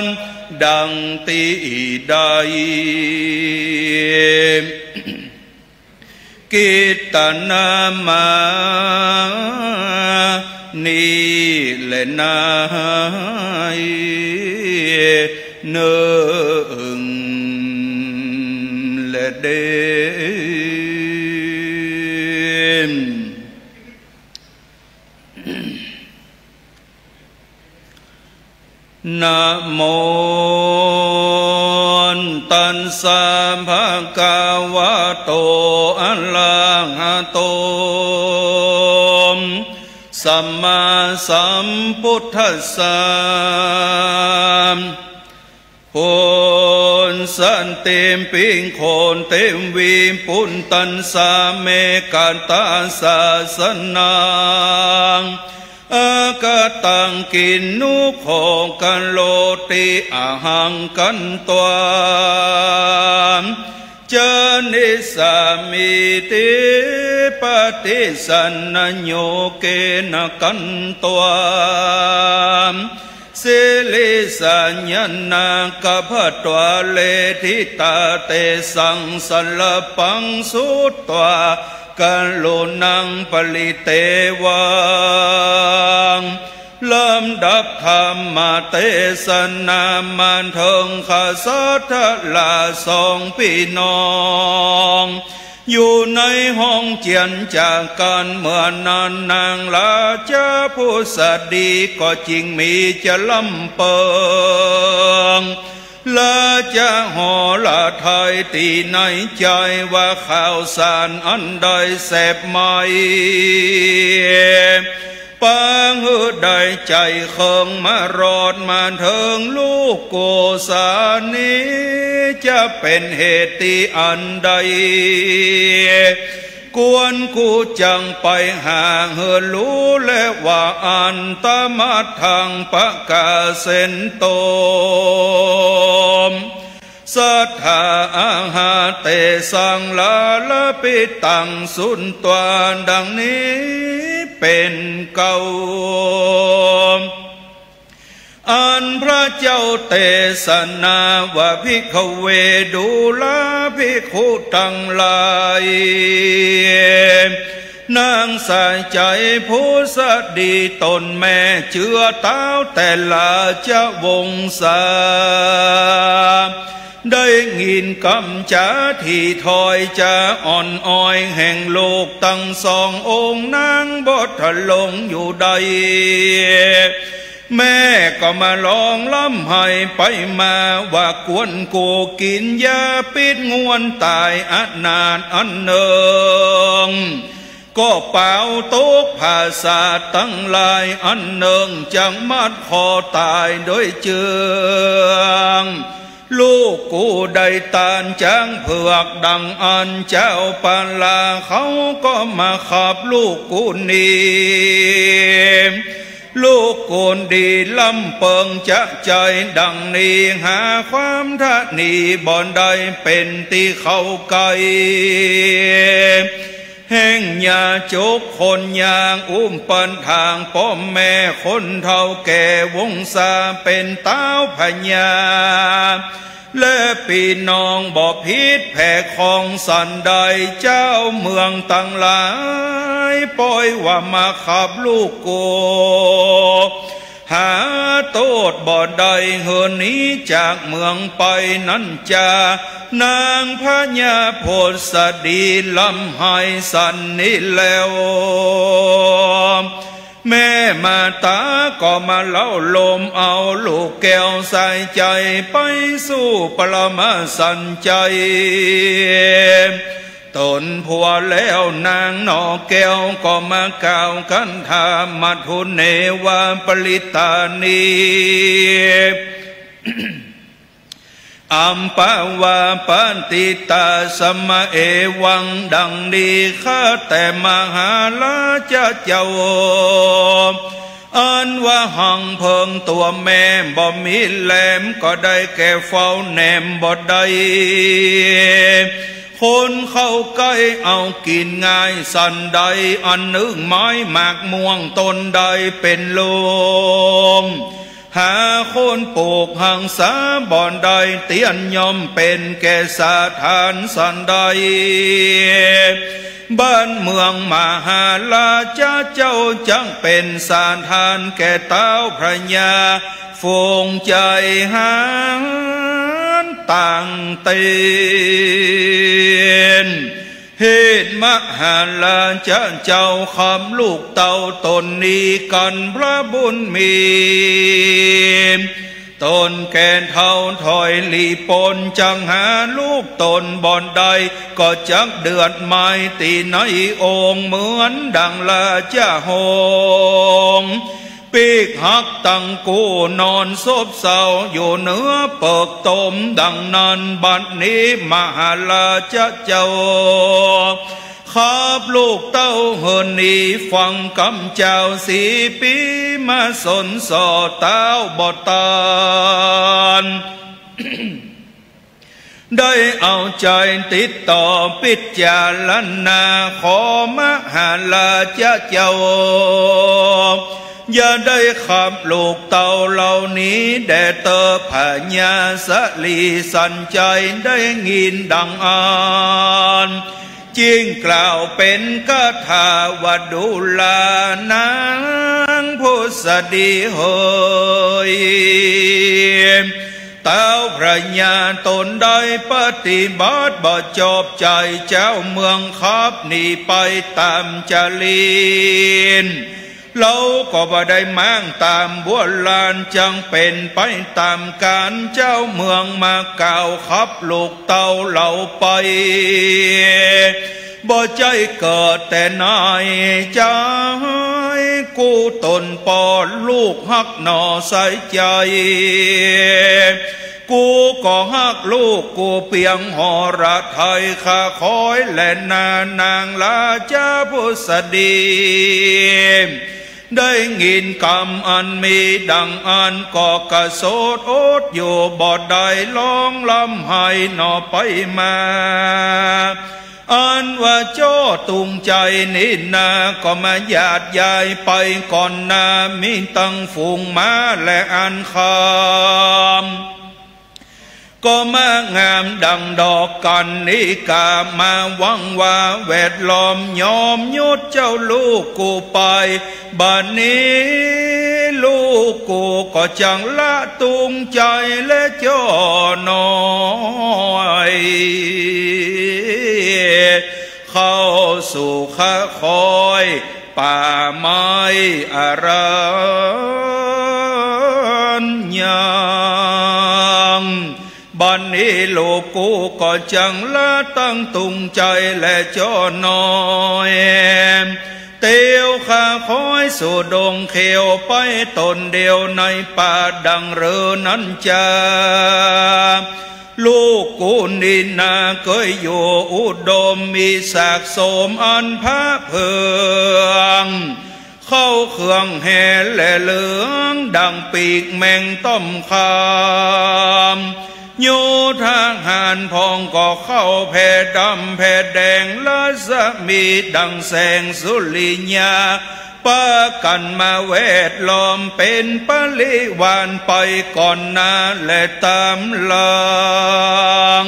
นดังตี้ได้ กิตตนามานี้แลนา เนิ่งแลเด้ นะโม ตัสสะ ภะคะวะโต อะระหะโต สัมมาสัมพุทธัสสะ โพธิสัตว์เตปิงโขเตวิปุตตัสสะ เมขะตาสสะนัง อาคาตัง กิณุโข กะโรติ อะหัง คันตวา จะเนสสามิ ติปะติสันนะโยเกนะ คันตวา สิริสะยะนะกะผะตวา เลทิตาเตสัง สะระปัง สุตวา กะโรนัง ปะริเตวัง ลำดับธรรมเตสนามาเถิง ข้าศาสดาสองปี้น้อง อยู่ในห้องเจียรจากั๋นเมื่อนั้น นางราชาผุสดีก็จึงมีจะลำเปิง ราชาหฤทัยตี้ในใจ๋ว่าข่าวสารอันใดแสบใหม่ ปางหื้อได้ใจ๋เคิงมารอดมาเถิงลูกกูสานี้ จะเป๋นเหตุตี้อันใด ควรกูจักไปหาหื้อฮู้แลว่า อันตมะทัง ปะกาเสนโต สัทธา อะหาเตสัง ลาละปิตัง สุตวา ดังนี้เป๋นเก๊า อันพระเจ้าเตสนาว่า ภิกขเว ดูราภิกขุตังหลาย นางสายใจ๋ผุสดีต๋นแม่เจื้อต๋าวแต่ราชวงศา ได้ยินกำจ๋าตี้ถ้อยจ๋าอ่อนอ้อยแห่งลูกตังสององค์ นางบ่ทะลงอยู่ได้ แม่ก็มาร้องร่ำไห้ไปมาว่า ควรกูกิ๋นยาปิดง่วนต๋ายอนาถอันนึ่ง ก็ปาวตกผาสาทตังหลายอันนึ่ง จักมัดคอต๋ายโดยเจื้อง ลูกกูได้ตานจ๊างเผือกดังอันเจ้าปาลาเขาก็มาขับลูกกูนี้ ลูกกูดีลำเปิงจะใจ๋ดังนี้ หาความทะนีบ่ได้เป๋นตี้เข้าใก้ แห่งญาจกคนยาก อุ้มเปิ้นตางป้อแม่คนเฒ่าแก่ วงศาเป๋นต้าวพญา และปี้น้องบ่ผิดแผกของสันใด เจ้าเมืองตังหลาย ป้อยว่ามาขับลูกกู หาโต้ษบ่ได้ หื้อหนีจากเมืองไปนั้นจา นางพญาผสดีร่ำไห้สันนี้แล้ว แม่มาต๋าก็มาเล้าโลมเอาลูกแก้วใส่ใจ๋ ไปสู่ปรมาสันใจ๋ ตนผัวแล้วนางหน่อแก้ว ก็มากล่าวคันธา มัทธุเนวาปริตตานิ อัมปวาปฏิตาสมะ เอวัง ดังนี้ ข้าแต่มหาราชเจ้า อันว่าฮังเผิงตั๋วแม่บ่มีแหลม ก็ได้แก่เฝ้าแหนมบ่ได้ คนเข้าใก้เอากิ๋นง่ายสันใด อันนึ่งไม้หมากม่วงต้นใดเป๋นโลง หาคนปลูกฮังษาบ่ได้ เตี้ยนย่อมเป๋นแก่สาทานสันใด บ้านเมืองมหาราชเจ้าจักเป๋นสาทานแก่ต้าวพญา ฝูงใจ๋หานต่างเต้น เหตุมหาราชเจ้าขับลูกเต้าต๋นนี้กั๋น พระบุญมี ต๋นแก่เฒ่าถอยหลีป๊น จักหาลูกต๋นบ่ได้ ก็จักเดือดไม้ตี้ในองค์ เหมือนดังราชหงส์ ปีกหักตังกู้ นอนซบเซาอยู่เหนือเปิกตม ดังนั้นบัดนี้มหาราชเจ้า ขับลูกเต้าหื้อหนีฟังกำจาว สี่ปี๋มาสนส่อต้าวบ่ตาน ได้เอาใจ๋ติดต่อปิจารณา ขอมหาราชเจ้า อย่าได้ขับลูกเต้าเหล่านี้แด่เต๊อะ พญาสลีสันใจ๋ได้ยินดังอั้น จึงกล่าวเป๋นคาถาว่า ดูราหนางผสดีเหย ต้าวพญาต๋นได้ปฏิบัติบ่จอบใจ๋ เจ้าเมืองขับหนีไปต๋ามจารีต เฮาก็บ่ได้ม้างต๋ามบัวลาน จักเป๋นไปต๋ามก๋าน เจ้าเมืองมากล่าวขับลูกเต้าเหล่าไป บ่ใจ้เกิดแต่ในใจ๋ กู้ต๋นป้อลูกฮักหน่อใส่ใจ๋ กูก็ฮักลูกกูเปียงหอระไทย ข้าคอยแลนานางราชผสดี ได้ยินกำอันมีดังอั้น ก็กระโสดอดอยู่บ่ได้ ฮ้องร่ำไห้หน่อไปมา อันว่าเจ้าตุงใจ๋นี้นา ก็มาหยาดยายไปก่อนหน้า มีตังฝูงม้าและอันคำ ก็มางามดังดอกกัณฑิกา มาหวังว่าแวดล้อม ยอมหยุดเจ้าลูกกูไป บัดนี้ลูกกูก็จักละตุงใจ๋และเจ้าน้อย เข้าสู่คอยป่าไม้อรัญญะ บัดนี้ลูกกูก็จักละตังตุงใจ๋และเจ้าน้อย เตียวข้าคอยสู่ดงเขียวไปต๋นเดียวในป่าดังเริงนั้นจา ลูกกูนี้นาเกยอยู่อุดม มีสากสมอันผาเผิง เข้าเครื่องแห่และเหลืองดังปีกแมงต้อมคาม โยธาหารพ่องก็เข้าแผ่ดำแผ่แดง รัศมีดั่งแสงสุริยา ปากั๋นมาแวดล้อม เป๋นปริวารไปก่อนหน้าและต๋ามหลัง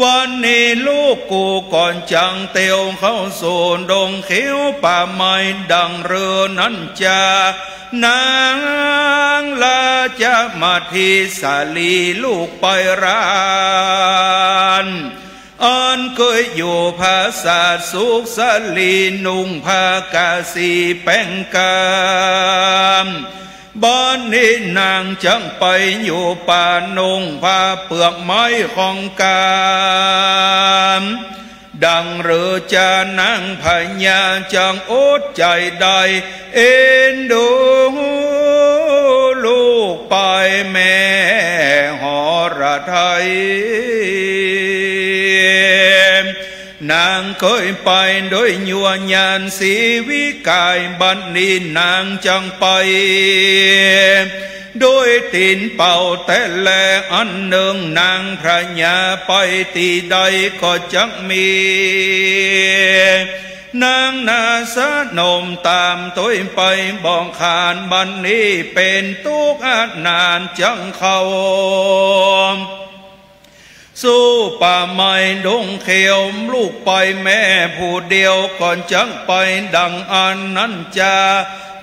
วันนี้ลูกกูก็จักเตียวเข้าสู่ดงเขียวป่าไม้ดั่งเดิมนั้นจา นางราชมาถิสาลีลูกไปร้าน อันเกยอยู่ผาสาทสุขสาลี นุ่งผ้ากาสีแป๋งกำ บัดนี้นางจักไปอยู่ป่า นุ่งผ้าเปลือกไม้ของกำ ดั่งเดิมจา นางพญาจักอดใจ๋ได้ เอ็นดูลูกไปแม่หรไทย นางเกยไปโดยยัวญาณสีวิไก บัดนี้นางจักไป โดยตี๋นเปล่าแต๊แล อันนึ่งนางพญาไปตี้ใดก็จักมี นางนาสนมต๋ามตวยไปบ่ขาด บัดนี้เป๋นตุ๊กข์อนาถจักเข้า สู่ป่าไม้ดงเขียว ลูกไปแม่ผู้เดียวก็จักไปดั่งอั้นนั้นจา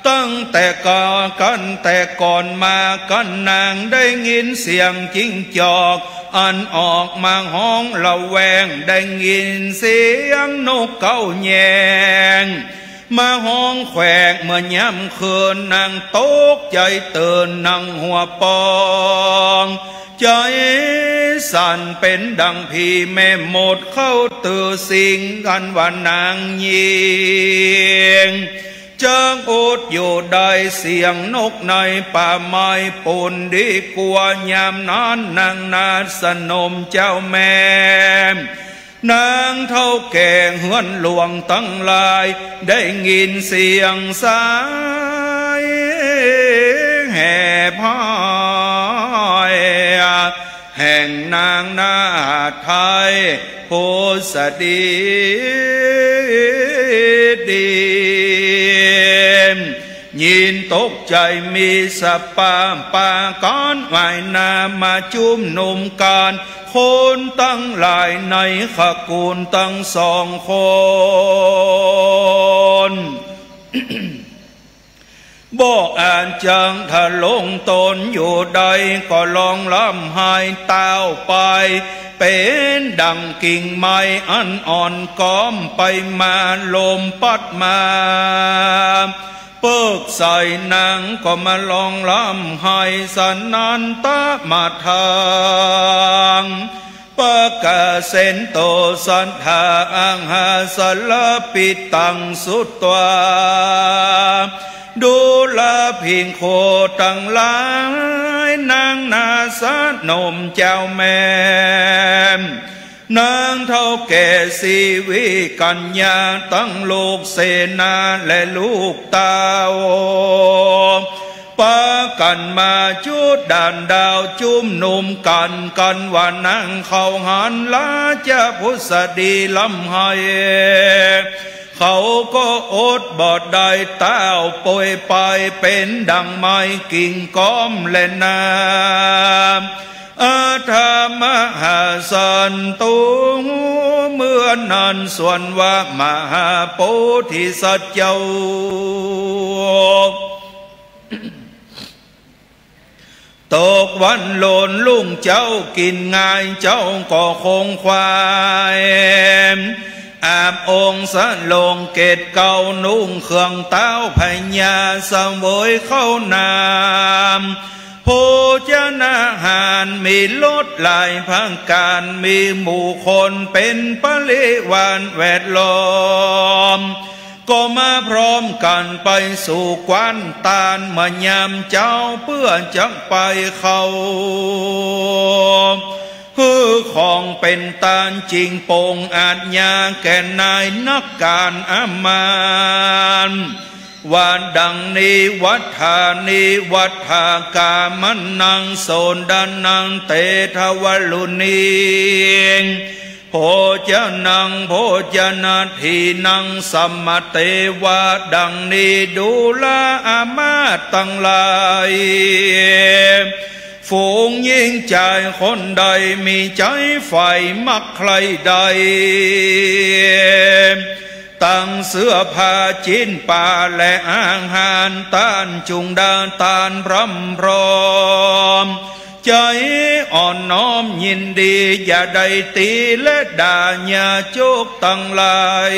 ตั้งแต่กาลกั๋นแต่ก่อนมากั๋น นางได้ยินเสียงจิ้งจอก อันออกมาฮ้องละแวง ได้ยินเสียงนกเก๊าแยง มาฮ้องแขวกเมื่อยามคืน นางตกใจ๋ตื่น นางหัวปองใจ๋สั่น เป๋นดั่งผีแม่มดเข้าตื่นสิง อันว่านางญิงจักอดอยู่ได้ เสียงนกในป่าไม้ปูนดีกว่า ยามนั้นนางนาสนมเจ้าแม่ นางเฒ่าแก่เฮือนหลวงตังหลาย ได้ยินเสียงสายแห่พาย แห่งนางนาฏไทยผุสดีดี ยินตกใจ๋มีสภาพปากั๋นว่ายน้ำมาจุมนุมกั๋น คนตังหลายในขกูลตังสองคน บ่อาจจักทะลงต๋นอยู่ได้ ก็ฮ้องร่ำไห้เต้าไป เป๋นดั่งกิ่งไม้อันอ่อนก้อมไปมา ลมปัดมาเปิกใส่ นางก็มาฮ้องร่ำไห้สนันตะมาทัง ปะกาเสนโตสัตถา อังหาสะละปิตังสุตวา ดูราภิกขุตังหลาย นางนาสนมเจ้าแม่ นางเฒ่าแก่สีวิกัญญา ตังลูกเสนาและลูกเต้า ปากั๋นมาจุดด่านดาวจุมนุมกั๋น กั๋นว่านางเข้าหันราชผุสดีร่ำไห้ เขาก็อดบ่ได้เต้าป่วยไป เป๋นดั่งไม้กิ่งก้อมแลนา อาถามหาสันตุ เมื่อนั้นส่วนว่ามหาโพธิสัตว์เจ้า ตกวันโลนรุ่งเจ๊ากิ๋นง่ายเจ้าก็คงควาย อาบองค์สะโลงเกศเกล้านุ่งเครื่องเต้าพญาเสวยข้าวน้ำ โภชนาหารมีรสหลายประก๋าน มีหมู่คนเป๋นปริวารแวดล้อม ก็มาพร้อมกั๋นไปสู่กว้านตานเมื่อยามเจ๊า เปื้อจักไปเข้า หื้อของเป๋นตาน จิ่งปงอาชญาแก่นายนักก๋านอำมาตย์ ว่าดังนี้ วัฏฐานิ วัฏฐากามันนัง โสณณัง เตถวรุณี โภจนัง โภจนทีนัง สัมมะเตวะ ดังนี้ ดูราอามาตย์ตังหลาย ฝูงหญิงจายคนใด มีใจ๋ใฝ่มักใคร่ใด ตังเสื้อผ้าจิ๊นป๋าและอาหาร ต้านจุ่งดาต้านพร่ำพร้อม ใจ๋อ่อนน้อมยินดี อย่าได้ตี๋และด่า ญาจกตังหลาย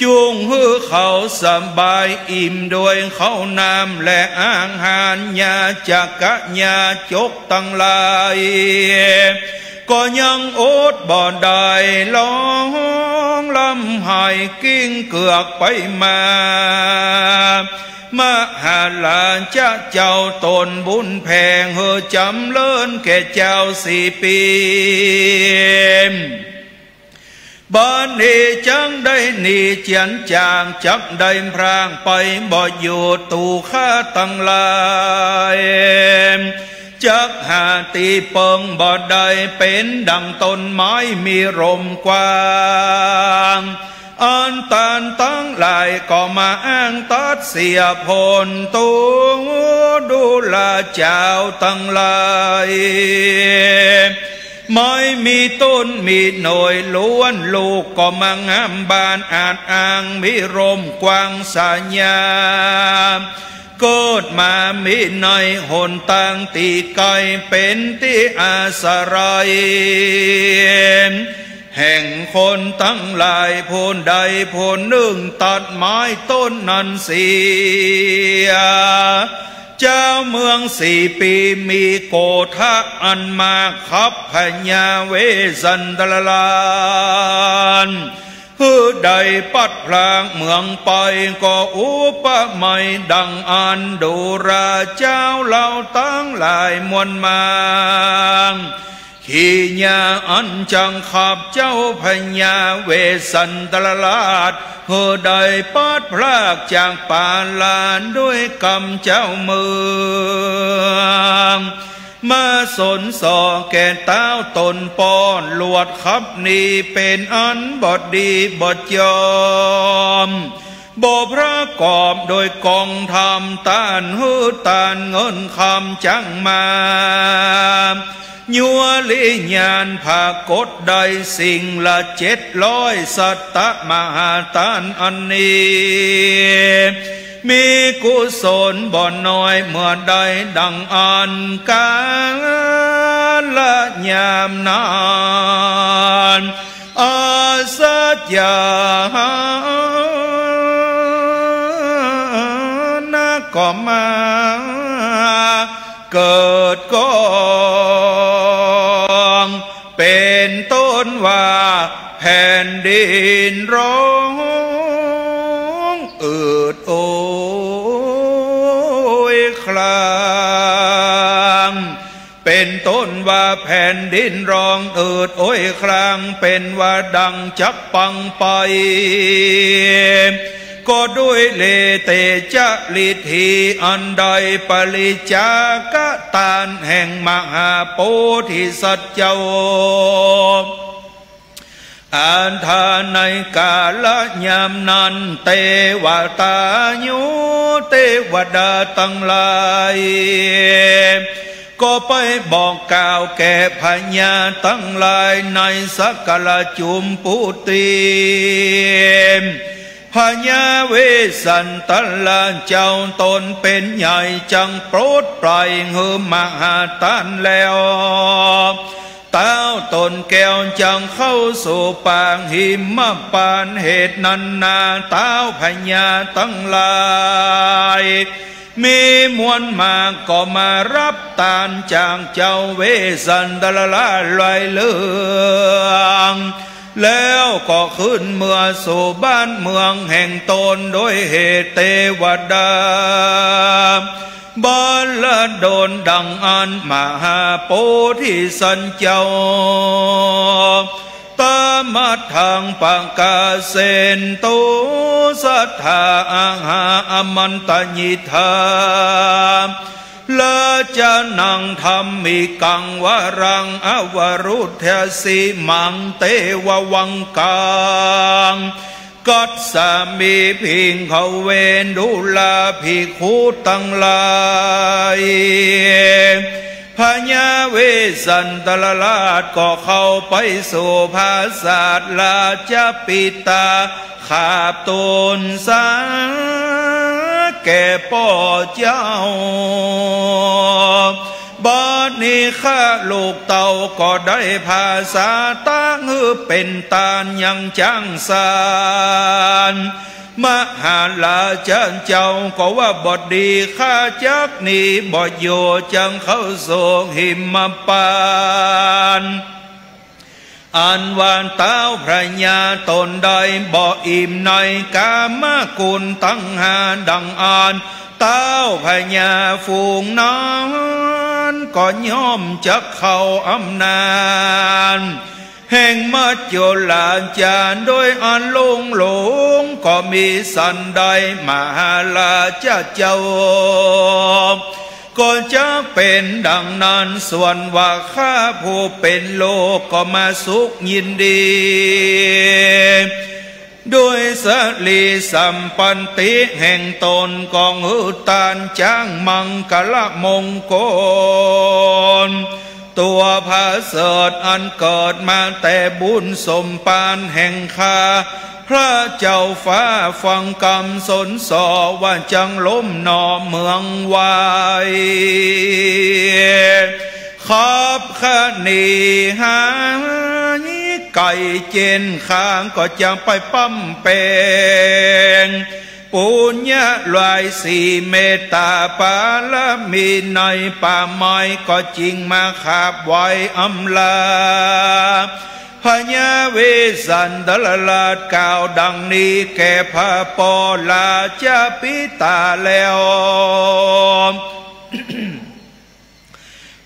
จุ่งหื้อเขาสบาย อิ่มด้วยข้าวน้ำและอาหาร ญาจักกะญาจกตังหลาย ก็ยังอดบ่ได้ ฮ้องร่ำไห้ กิ้งเกือกไปมา มหาราชะเจ้า ต้นบุญแผ่หื้อจ๋ำเริญแก่เจ้าสี่ปี บัดนี้จักได้หนีเจียนจาก จักได้พรากไปบ่อยู่ ตุ๊ข้าตังหลาย จักหาตี้เปิงบ่ได้ เป๋นดั่งต้นไม้มีร่มกว้าง อันต้านตังหลายก็มาอ้างตัดเสียผล ตุ๊ดูราเจ้าตังหลาย ไม้มีต้นมีหน่วยล้วน ลูกก็มางามบานอาจอ้าง มีร่มกว้างสาญา เกิดมามีในหนตางตี้ไก๋ เป๋นตี้อาศัยแห่งคนตังหลาย ผู้ใดผู้นึ่งตัดไม้ต้นนั้นเสีย จาวเมืองสี่ปี มีโกธะอันมาก ขับพญาเวสสันดราช หื้อได้ปัดพรากเมืองไป ก็อุปไมยดั่งอั้น ดูราเจ้าเหล่าตังหลายมวลมาก ขีญาอันจักขับเจ้าพญาเวสสันดรราช หื้อได้ปัดพรากจากป๋าหลานด้วยกำเจ้าเมือง มาสนส่อแก่ต้าวต๋นป้อ ลวดขับหนีเป๋นอันบ่ดีบ่จอม บ่ประกอบโดยกองธรรม ต้านหื้อต้านเงินคำจักมา ยัวริญาณผากฏได้สิ่งละเจ็ดร้อยสัตตมหาต้านอันนี้ มีกุศลบ่น้อยเมื่อได้ดั่งอั้น กาละยามนั้น อัสสะจรรย์นะก็มาเกิดก้อง เป๋นต้นว่าแผ่นดินร้องอืดโอยคลาง เป๋นต้นว่าแผ่นดินร้องอืดโอยคลาง เป๋นว่าดั่งจักปังไป ก็ด้วยเลเตจะฤทธีอันได้ปริจจาคตานแห่งมหาโพธิสัตว์เจ้า อันถ้าในกาละยามนั้น เตวตายุเตวดาตังหลาย ก็ไปบอกกล่าวแก่พญาตังหลายในสกลจุมพูติ พญาเวสสันดรเจ้าต๋นเป๋นใหญ่จักปลดปล่อยหื้อมหาต้านแล้ว ต้าวต๋นแก้วจักเข้าสู่ปากหิมพานต์ เหตุนั้นนาต้าวพญาตังหลาย มีมวลมากก็มาฮับตานจากเจ้าเวสสันดรราชไหลเรื่อง แล้วก็ขึ้นเมือสู่บ้านเมืองแห่งต๋น โดยเหตุเตวดา บรรดลดังอั้น มหาโพธิสัตว์เจ้า ตะมัทธังปะกาเสนตุ สัตถา อาหา อามันตะยิทธา ราชานัง ธัมมิกัง วรัง อวรุทธสีมัง เตววังกัง คัสสามิ ภิกขะเว ดูราภิกขุตังหลาย พญาเวสสันดรราชก็เข้าไปสู่ผาสาทราชปิตา ขาบตูนสาแก่ป้อเจ้า บัดนี้ข้าลูกเต้าก็ได้ผาสาทหื้อเป๋นตานยังจ๊างสาร มหาราชาเจ้าก็ว่าบ่ดี ข้าจักหนีบ่อยู่ จักเข้าสู่หิมพานต์ อันว่าต้าวพญาต๋นได้บ่อิ่มในก๋ามกุณตังห้าดังอั้น ต้าวพญาฝูงนั้นก็ย่อมจักเข้าอำนาจ แห่งมัจจุราชาโดยอันลุ่งหลง ก็มีสันใด มหาราชาเจ้า ก็จักเป๋นดังนั้น ส่วนว่าข้าผู้เป๋นลูกก็มาสุขยินดี ด้วยสรีสัมปันติแห่งต๋น ก็หื้อตานจ๊างมังคละมงคล ตั๋วผาเสริฐอันเกิดมาแต่บุญสมภารแห่งข้า พระเจ้าฟ้าฟังกำสนส่อว่าจักล้มหนอเมืองไว ขับขณีหายไก๋เจ๊น ข้าก็จักไปบำเพ็ญ ปุญญาหลายสี เมตตาปารมีในป่าไม้ ก็จึงมาขาบไหว้อำลา พญาเวสสันดรราชกล่าวดังนี้แก่พระป้อราชปิตาแล้ว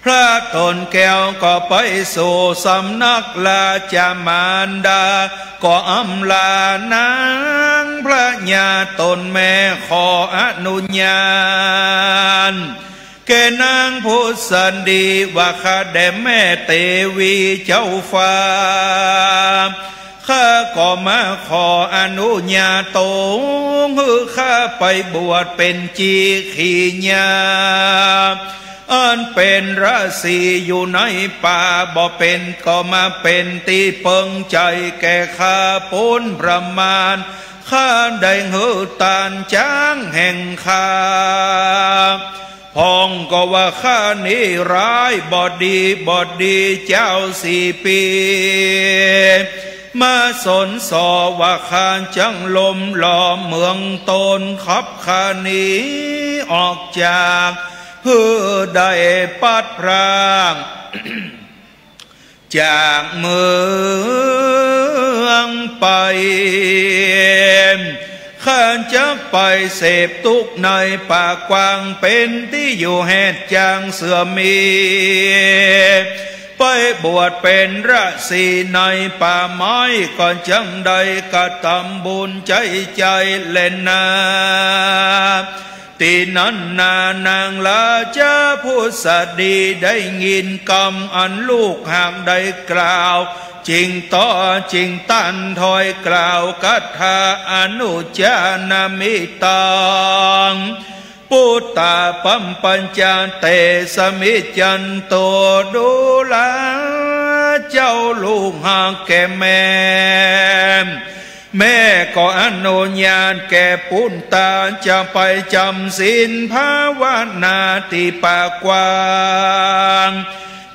พระต๋นแก้วก็ไปสู่สำนักราชมารดา ก็อำลานางพระญาต๋นแม่ ขออนุญาตแก่นางผุสดี ว่าข้าแด่แม่เตวีเจ้าฟ้า ข้าก็มาขออนุญาโต หื้อข้าไปบวชเป๋นจีขีญา อันเป๋นราศีอยู่ในป่า บ่เป๋นก็มาเป๋นตี้เปิงใจ๋แก่ข้าป๊นประมาณ ข้าได้หื้อตานจ๊างแห่งข้า พ่องก็ว่าข้านี้ร้ายบ่ดี บ่ดีเจ้าสี่ปี๋ มาสนส่อว่าข้าจักล้มหลอมเมืองต๋น ขับขณีออกจาก หื้อได้ปัดพราก จากเมืองไป ข้าจักไปเสพตุ๊กข์ในป่ากว้าง เป๋นตี้อยู่แฮดจางเสื่อมมี ไปบวชเป๋นราศีในป่าไม้ ก็จักได้กระตำบุญใจ๊ใจ๋แลนา ตี้นั้นนานางราชผุสดีได้ยินกำอันลูกฮักได้กล่าว จึงต่อจึงตันถอยกล่าวคาถาอนุจานามิตัง ปุตตาปัมปัญจาเตสมิจจันโต ดูราเจ้าลูกฮักแก่แม่ แม่ก็อนุญาตแก่ปุตตาจะไปจำศีลภาวนาตี้ป่ากว้าง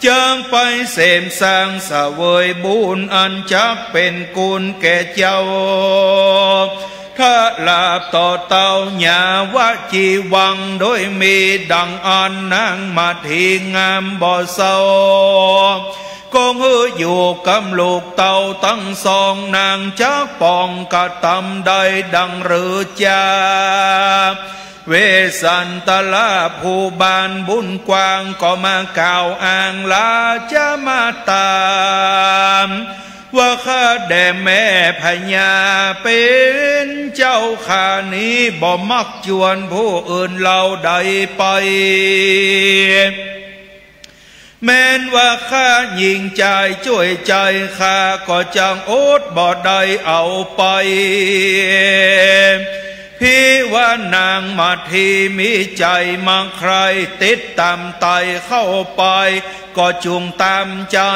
จักไปเสพสังเสวยบุญอันจักเป๋นคุณแก่เจ้า ถ้าลาบต่อเต้า ยาวจีวัง โดยมีดังอั้น นางมาทีงามบ่เศร้า ก็หื้ออยู่กำลูกเต้าตังสอง นางจักปองกระตำได้ดังหรือจา เวสสันดราผู้บานบุญกว้าง ก็มากล่าวอ้างราชมาตา ว่าข้าแด่แม่พญาเป๋นเจ้าข้านี้บ่มักจวนผู้อื่นเหล่าใดไป แม้นว่าข้าหญิงจายจ้วยใจ๋ข้าก็จักอดบ่ได้เอาไป ภิว่านางมัทธีมีใจ๋มักใคร่ติดต๋ามไตเข้าไป ก็จุ่งต๋ามใจ๋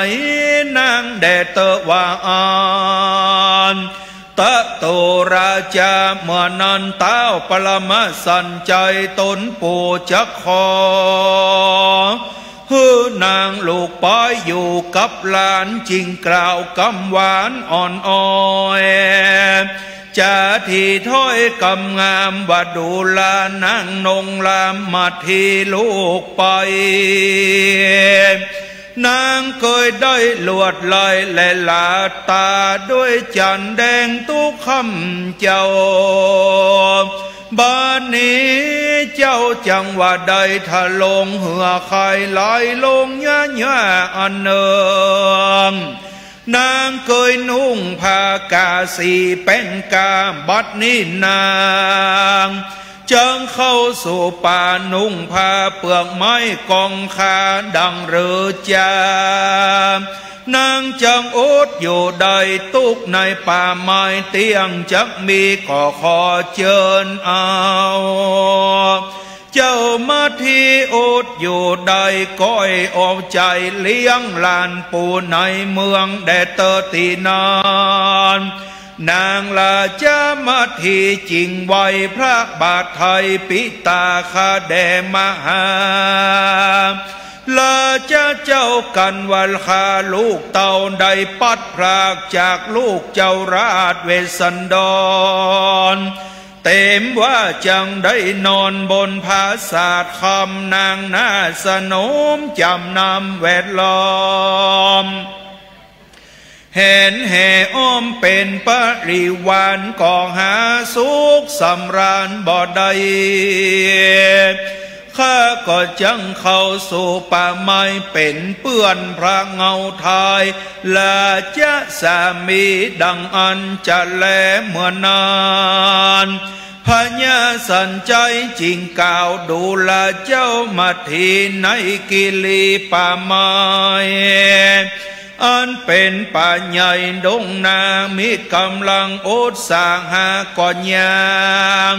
นางแด่เต๊อะว่าอั้น ตะโตราจา เมื่อนั้นต้าวปรมาสันชัยต๋นปู่จักขอหื้อนางลูกไปอยู่กับหลาน จึงกล่าวกำหวานอ่อนอ้อย จ๋าดีถ้อยกำงามว่าดูลานางนงรามมัทธีลูกไป นางเกยได้ลวดลายและหลาต๋าด้วยจั๋นแดงตุ๊กค่ำเจ้า บัดนี้เจ้าจักว่าได้ทะลงเหือไขไหลลงยะยะอันเนิง นางเกยนุ่งผ้ากาสีแป๋งกา บัดนี้นางจักเข้าสู่ป่านุ่งผ้าเปลือกไม้กองคาดังฤๅจา นางจักอดอยู่ได้ตุ๊กในป่าไม้เตี้ยง จักมีก็ขอเจิญเอา เจ้ามัทธีอดอยู่ได้ก้อยออกใจ๋เลี้ยงหลานปู่ในเมืองแด่เต๊อะตี้นั้น นางราจามัทธีจึงไหว้พระบาทไท้ ปิตาข้าแด่มหาราจาเจ้า กั๋นว่าข้าลูกเต้าได้ปัดพรากจากลูกเจ้าราชเวสสันดร เต๋มว่าจักได้นอนบนผาสาทคำ นางนาสนมจ๋ำนำแวดล้อม แหนแห่อ้อมเป๋นปริวาร ก็หาสุขสำราญบ่ได้ ข้าก็จักเข้าสู่ป่าไม้เป๋นเปื้อนพระเงาทาย ราชสามีดังอั้นจะแล เมื่อนั้นพญาสันชัยจึงกล่าวดูราเจ้ามัทธีในกิริป่าไม้ อันเป๋นป่าใหญ่ดงนา มีก๋ำลังอุตสาหะก็ย่าง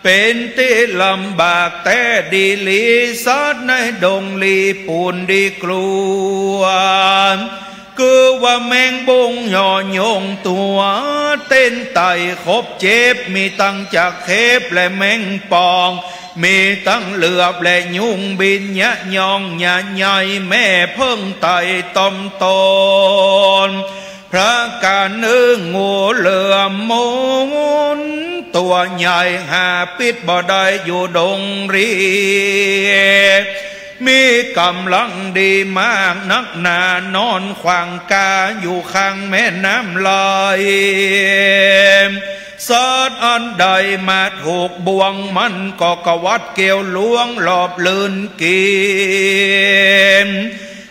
เป๋นตี้ลำบากแต๊ดีหลี สัตว์ในดงลีปูนดีกลัว คือว่าแมงบุ้งยอยงตั๋วเต้นไต่ขบเจ็บ มีตังจักเข็บและแมงป่อง มีตังเหลือบและยุงบินยะยองยะใย แม่เผิ้งไต่ตอมตน ประก๋านนึ่ง งูเหลือมมุนตั๋วใหญ่หาปิ๊ดบ่ได้อยู่ดงลี มีก๋ำลังดีมากนักหนา นอนขว้างกาอยู่ข้างแม่น้ำไหล สัตว์อันใดมาถูกบ่วง มันก็กวัดเกี้ยวหลวงหลอบลื่นกิ๋น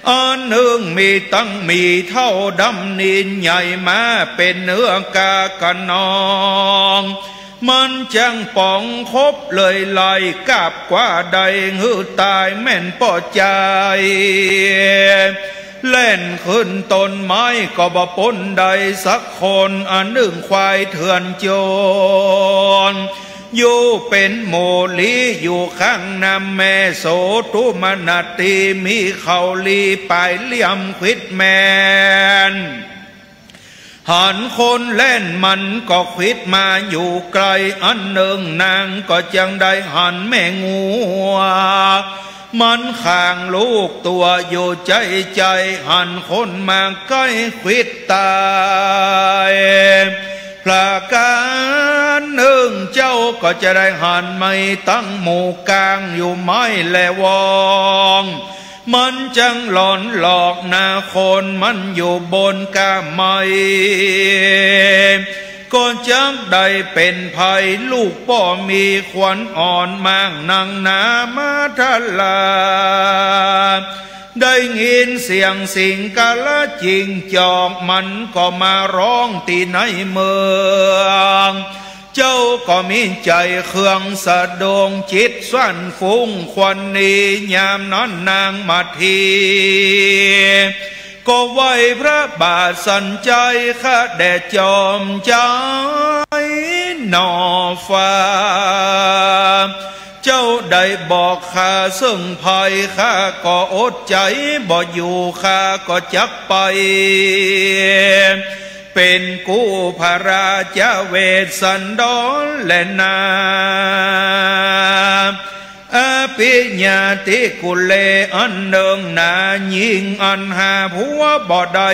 อันนึ่งมีตังหมีเถ้าดำนินใหญ่มาเป๋นเนื้อกากะนอง มันจักป๋องขบเลยไล่กาบกว้าได้หื้อต๋ายแม่นป้อใจ๋ แล่นขึ้นต้นไม้ก็บ่ป๊นได้สักคน อันนึ่งควายเถื่อนโจร อยู่เป๋นหมู่ลีอยู่ข้างน้ำแม่โสตุมนาที มีเขาลีป๋ายเหลี่ยมขวิดแม่น หันคนแล่นมันก็ขวิดมาอยู่ใก้ อันนึ่งนางก็จักได้หันแม่งัว มันขว้างลูกตั๋วอยู่ใจ๋ใจ๋ หันคนมาใก้ขวิดต๋าย ประก๋านนึ่งเจ้าก็จะได้หันไม้ตังหมู่ก๋างอยู่ไม้และวอง มันจักหลอนหลอกนาคน มันอยู่บนก้าไม้ ก็จักได้เป๋นภัย ลูกป้อมีขวัญอ่อนมากนักหนามาทรา ได้ยินเสียงสิงกะละจิ้งจอกมันก็มาฮ้องตี้ในเมือง เจ้าก็มีใจ๋เคืองสะดวง จิตสร้านฟุ้งควรหนี ยามนั้นนางมัทที ก็ไหว้พระบาทสันใจ๋ ข้าแด่จอมใจ๋หน่อฟ้า เจ้าได้บอกข้าเซิ่งภัย ข้าก็อดใจ๋บ่อยู่ ข้าก็จักไป เป๋นกู้พระราชเวสสันดรแลนา อภิญาติกุเลอันนึ่งนา ญิงอันหาผัวบ่ได้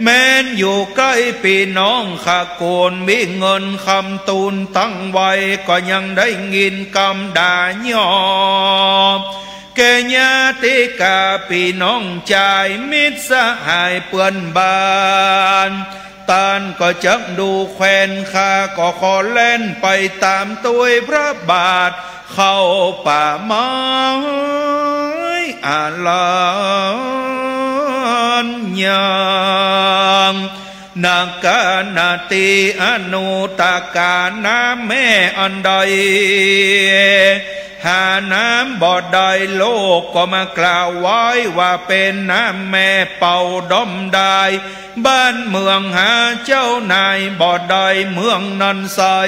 แม้นอยู่ใก้ปี้น้องขะกู๋น มีเงินคำตูนตั้งไว้ ก็ยังได้ยินกำด่ายอ แก่ญาติกาปี้น้องจาย มิตรสหายเปื้อนบ้าน ต้านก็จักดูแควน ข้าก็ขอแล่นไปต๋ามตวยพระบาท เข้าป่าไม้อารัญยัง นาคานาตีอนุตกา น้ำแม่อันใด หาน้ำบ่ได้ โลกก็มากล่าวไว้ว่าเป๋นน้ำแม่เป่าด้อมดาย บ้านเมืองหาเจ้านายบ่ได้ เมืองนั้นไซร้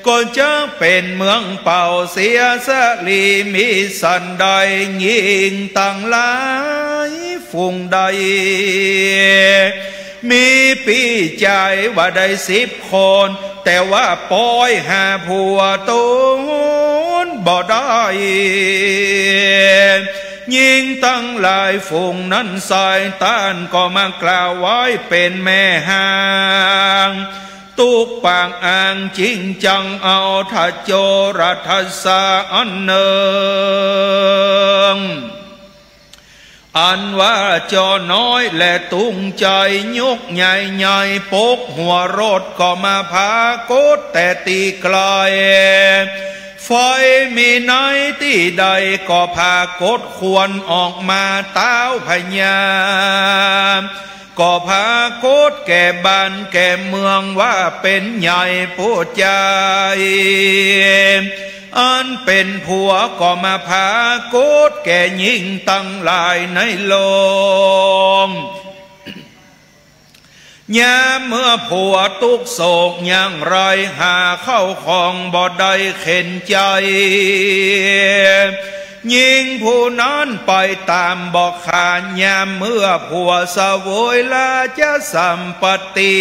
ก็จักเป๋นเมืองเป่าเสียสะหลี มีสันใด ญิงตังหลาย ฝูงใด มีปี้จายว่าได้สิบคน แต่ว่าปอยหาผัวตนบ่ได้ ญิงตังหลายฝูงนั้นไซร้ ต้านก็มากล่าวไว้เป๋นแม่ฮ้าง ตุ๊กปากอ้างจริงจัง เอาทะโจรทัสสะอันนึ่ง อันว่าจอน้อยและตุงใจ๋ ยกใหญ่ๆ ปกหัวรถก็มาผากฏแต่ตี้ไก๋ ไฟมีในตี้ใดก็ผากฏควันออกมา ต้าวพญา ก็ผากฏแก่บ้านแก่เมืองว่าเป๋นใหญ่ผู้ใจ๋ อันเป๋นผัวก็มาผากฏแก่ญิงตังหลายในโลก ยามเมื่อผัวตุ๊กโศกอย่างไร หาเข้าของบ่ได้เข็ญใจ๋ ญิงผู้นั้นไปต๋ามบ่ขาด ยามเมื่อผัวเสวยราชสัมปัตติ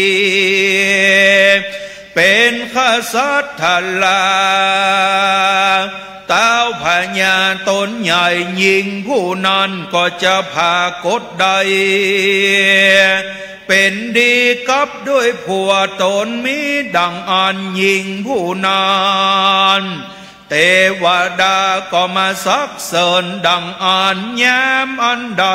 เป๋นกษัตริย์รา ต้าวพญาต๋นใหญ่ ญิงผู้นั้นก็จะผากฏได้ เป๋นดีกับด้วยผัวต๋น มีดังอั้นญิงผู้นั้น เตวดาก็มาสรรเสริญดังอั้น ยามอันใด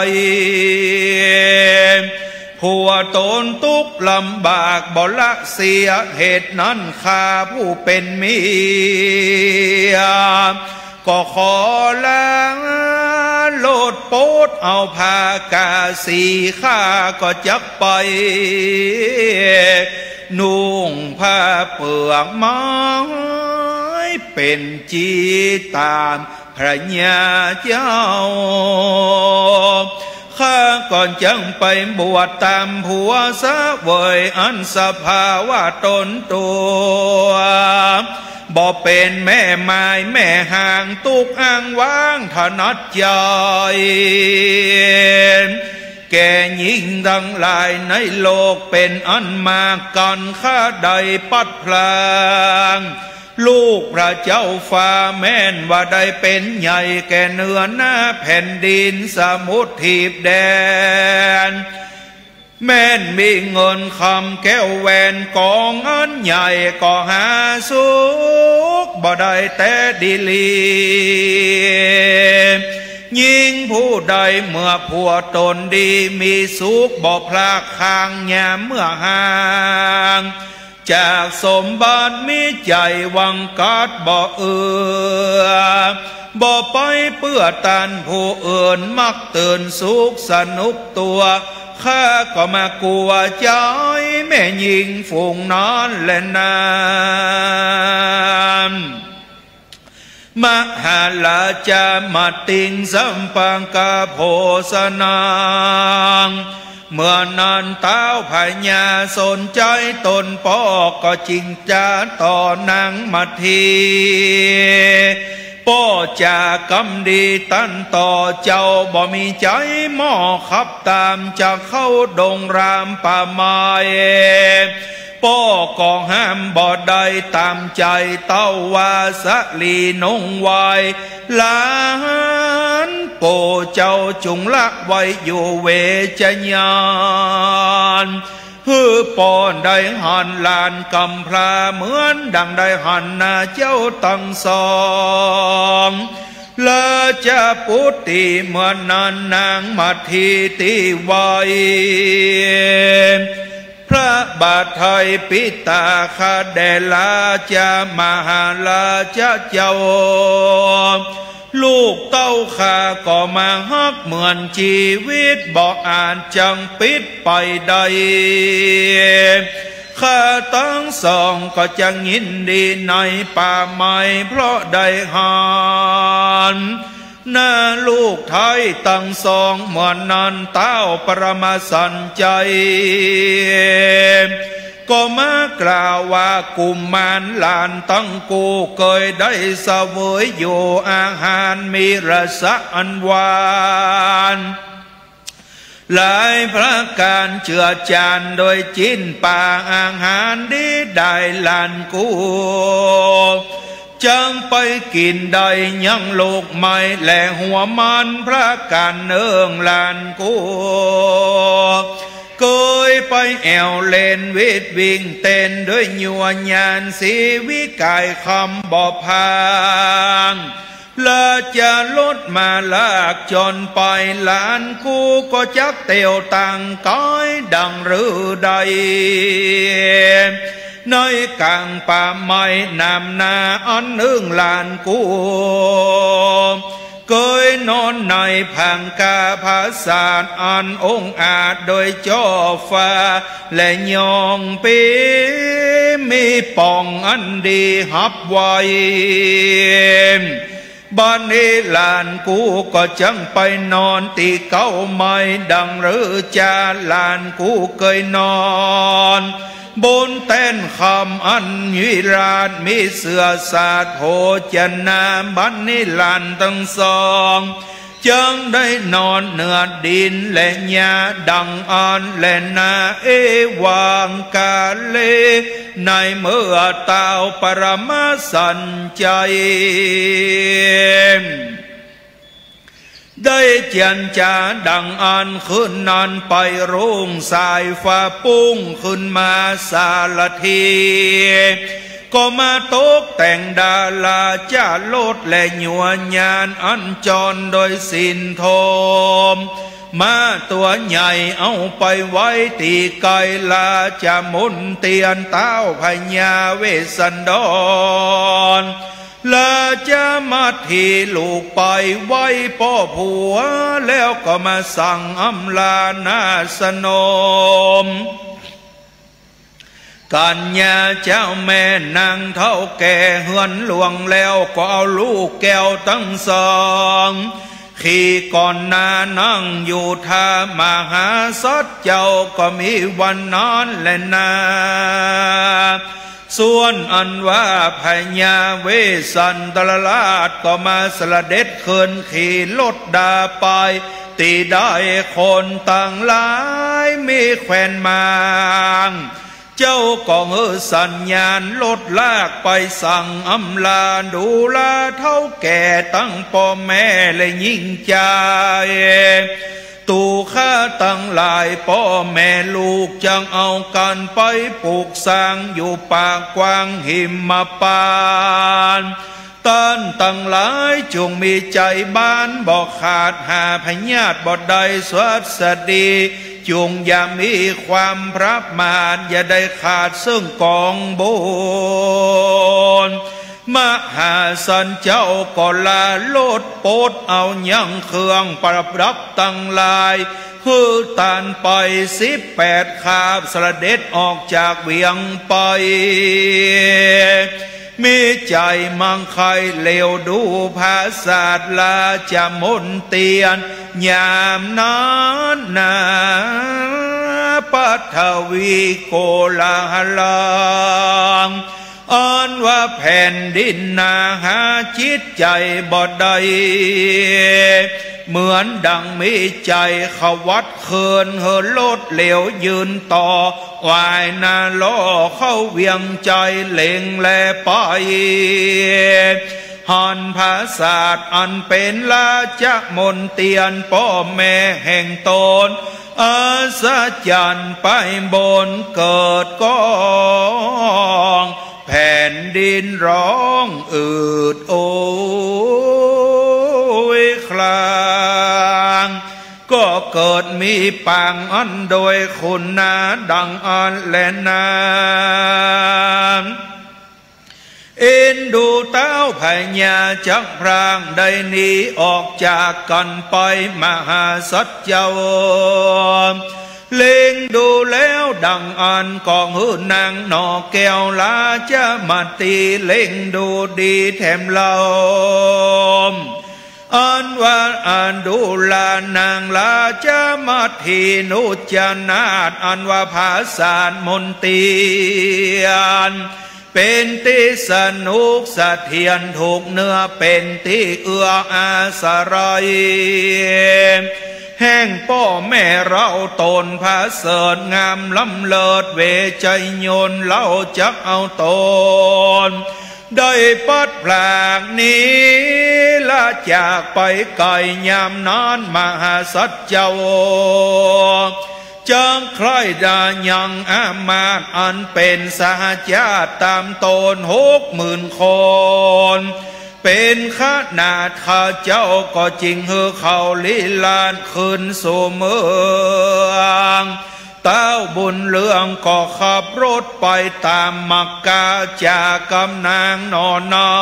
ผัวต๋นตุ๊กลำบากบ่ละเสีย เหตุนั้นข้าผู้เป๋นเมีย ก็ขอลาโลดโปดเอาผ้ากาสี ข้าก็จักไป นุ่งผ้าเปื้อกไม้เป๋นจีต๋ามพระยาเจ้า ข้าก็จักไปบวชต๋ามผัวเสวย อันสภาวะต๋นตั๋ว บ่เป๋นแม่ไม้แม่ฮ้าง ตุ๊กอ้างว้างถนัดใจ๋ แก่ญิงตังหลายในโลกเป๋นอันมาก กั๋นข้าได้ปัดพราก ลูกพระเจ้าฟ้า แม้นว่าได้เป๋นใหญ่แก่เหนือหน้าแผ่นดินสมุทรทีปแดน แม้นมีเงินคำแก้วแหวนกองอันใหญ่ ก็หาสุขบ่ได้แต่ดีหลี ญิงผู้ใดเมื่อผัวต๋นดี มีสุขบ่พลากข้างยามเมื่อฮ้าง จากสมบัติมีใจ๋หวังกัดบ่เอือ บ่ไปเปื้อต้านผู้อื่น มักตื่นสุขสนุกตั๋ว ข้าก็มากลัวใจ๋แม่ญิงฝูงนั้นแลนา มหาราชามาติงสัมปังกะโภชนัง เมื่อนั้นต้าวพญาสนใจ๋ตนป้อก็จิงจ๋าต่อนางมัทธี ป้อจ๋ากำดีตันต่อเจ้า บ่มีใจ๋หม้อขับต๋าม จะเข้าดงรามป่าไม้ ป้อก็ห้ามบ่ได้ต๋ามใจ๋ เต้าว่าสะหลีนงไว้ หลานโป้เจ้าจุ่งละไว้อยู่เวชญาณ หื้อป้อได้หันหลานกำพร้า เหมือนดังได้หันหน้าเจ้าตังสอง ราชปุตตรีเมื่อนั้นนางมัทธีตี้ไว้ พระบาทไทยปิตาข้าแด่ราชมหาราชเจ้า ลูกเต้าข้าก็มาฮักเหมือนจีวิต บ่อาจจังปิดไปได้ ข้าตังสองก็จักยินดีในป่าไม้ เพราะได้หันหน้าลูกไทยตังสอง เมื่อนั้นต้าวปรมาสันไชย ก็มากล่าวว่ากุมารหลานตังกูเกยได้เสวยอยู่อาหารมีรสอันหวาน หลายประก๋านเจือจานโดยจิ๊นปาอาหารดีได้หลานกู จักไปกิ๋นได้ยังลูกไม้และหัวมันประก๋านเนึ่งหลานกู เกยไปแอ่วเล่นวิดวิ่งเต้นด้วยยัวญาณสีวิกายคำบ่พร่าง ราชรสมาลากจนไป หลานกูก็จักเตียวตังก๋ายดังฤๅได ในก๋างป่าไม้นำหน้าอันนึ่งหลานกู เกยนอนในผังคาผาสาทอันองอาจโดยจ้อฟ้า และยองปีมีป่องอันดีฮับไว้ บัดนี้หลานกูก็จักไปนอนตี้เก๊าไม้ดังฤๅจา หลานกูเกยนอนบนแต้นคำอันวิราชมีเสื้อสาดโภจนา บัดนี้หลานตังสองจักได้นอนเหนือดินและหญ้าดังอั้นแลนา เอวังกาเล ในเมื่อต้าวปรมาสันไชย ได้เจียรจาดังอั้น คืนนั้นไปรุ่งสายฟ้าปุ้งขึ้นมา สารถีก็มาตกแต่งดาราจารถและยัวญาณอันจรโดยสินโทม ม้าตั๋วใหญ่เอาไปไว้ตี้ใก้ราชมณฑีอันต้าวพญาเวสสันดร ราชมัทธีลูกไปไหว้ป้อผัว แล้วก็มาสั่งอำลาหน้าสนม กัญญาเจ้าแม่นางเฒ่าแก่เฮือนหลวงแล้ว ก็เอาลูกแก้วตังสอง ขี่ก่อนหน้านั่งอยู่ ถ้ามหาสัตว์เจ้าก็มีวันนั้นแลนา ส่วนอันว่าพญาเวสสันดรราชก็มาเสด็จขึ้นขี่รถดาไป ตี้ได้คนตังหลายมีแคว่นม้า เจ้าก็หื้อสัญญาณรถลากไปสั่งอำลาดูราเฒ่าแก่ตังป้อแม่และญิงจาย ตั๋วข้าตังหลายป้อแม่ลูกจักเอากั๋นไปปลูกสร้างอยู่ป่ากว้างหิมพานต์ ต้านตังหลายจงมีใจ๋บ้านบ่ขาด หาพยาธิบ่ได้ สวัสดี จุ่งอย่ามีความประมาท อย่าได้ขาดซึ่งก๋องบุญ มหาสัจเจ้าก็ละลดปลดเอายังเครื่องประดับตังหลาย หื้อต้านไปสิบแปดคาบ เสด็จออกจากเวียงไป มีใจ๋มักใค่เหลียวดูผาสาทราชมณเตียน ยามนั้นนา ปฐวีโกลาหลัง อันว่าแผ่นดินนาหาจิตใจ๋บ่ได้ เหมือนดังมีใจ๋ขวัดเคิน หื้อลดเหลียวยืนต่อ ไหว้หน้าล่อเข้าเวียงใจ๋เล็งแลไป หันผาสาทอันเป๋นราชมณเตียนป้อแม่แห่งต๋น อัศจรรย์ไปบนเกิดก้อง แผ่นดินร้องอืดโอย คลาง ก็เกิดมีปางอันโดยคุณนาดังอั้นแลนา อินดูเต๊าพญาจักพรางได้หนีออกจากกั๋นไป มหาสัจเจ้า เล็งดูแล้วดังอั้น ก็หื้อนางหน่อแก้วราชมัตถี เล็งดูดีแถมเล่า อันว่าอดูรานางราชมัตถีนุจนาถ อันว่าผาสาทมณเตียน เป๋นตี้สนุกเสถียรถูกเนื้อ เป๋นตี้เอื้ออาศัย แห่งป้อแม่เฮาต๋นผาเสริฐงามล้ำเลิศ เวชยนต์เฮาจักเอาต๋น ได้ปัดพรากหนีละจากไปไก๋ ยามนั้นมหาสัจเจ้า จักใคร่ด่ายังอามาตย์อันเป๋นสหจาติต๋ามต๋นหกหมื่นคน เป๋นขนาดข้าเจ้าก็จิ่งหื้อเขาลี้ลัดขึ้นสู่เมือง เต๊าบุญเรืองก็ขับรถไปต๋ามมักกาจากำนางหน่อเนา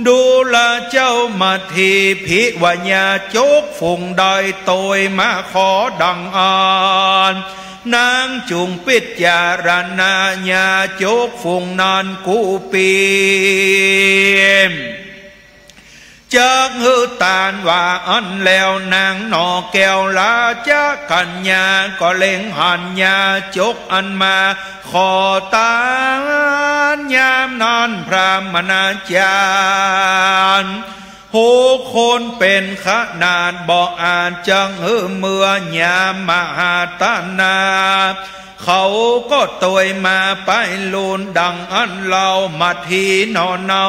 ดูราเจ้ามัตถี ภิวญาจกฝูงใดโตยมาขอดังอั้น นางจุ่งปิจารณา ญาจกฝูงนั้นกู้ปี จักหื้อตานว่าอั้นแล้ว นางหน่อแก้วราชกัญญาก็เล็งหันญาจกอันมาขอตาน ยามนั้นพระมณาจารย์หกคนเป๋นขนาดบ่อาจจักหื้อเมือ ยามมหาตนา เขาก็โตยมาไปลูนดังอั้นเล่า มัตถีหน่อเนา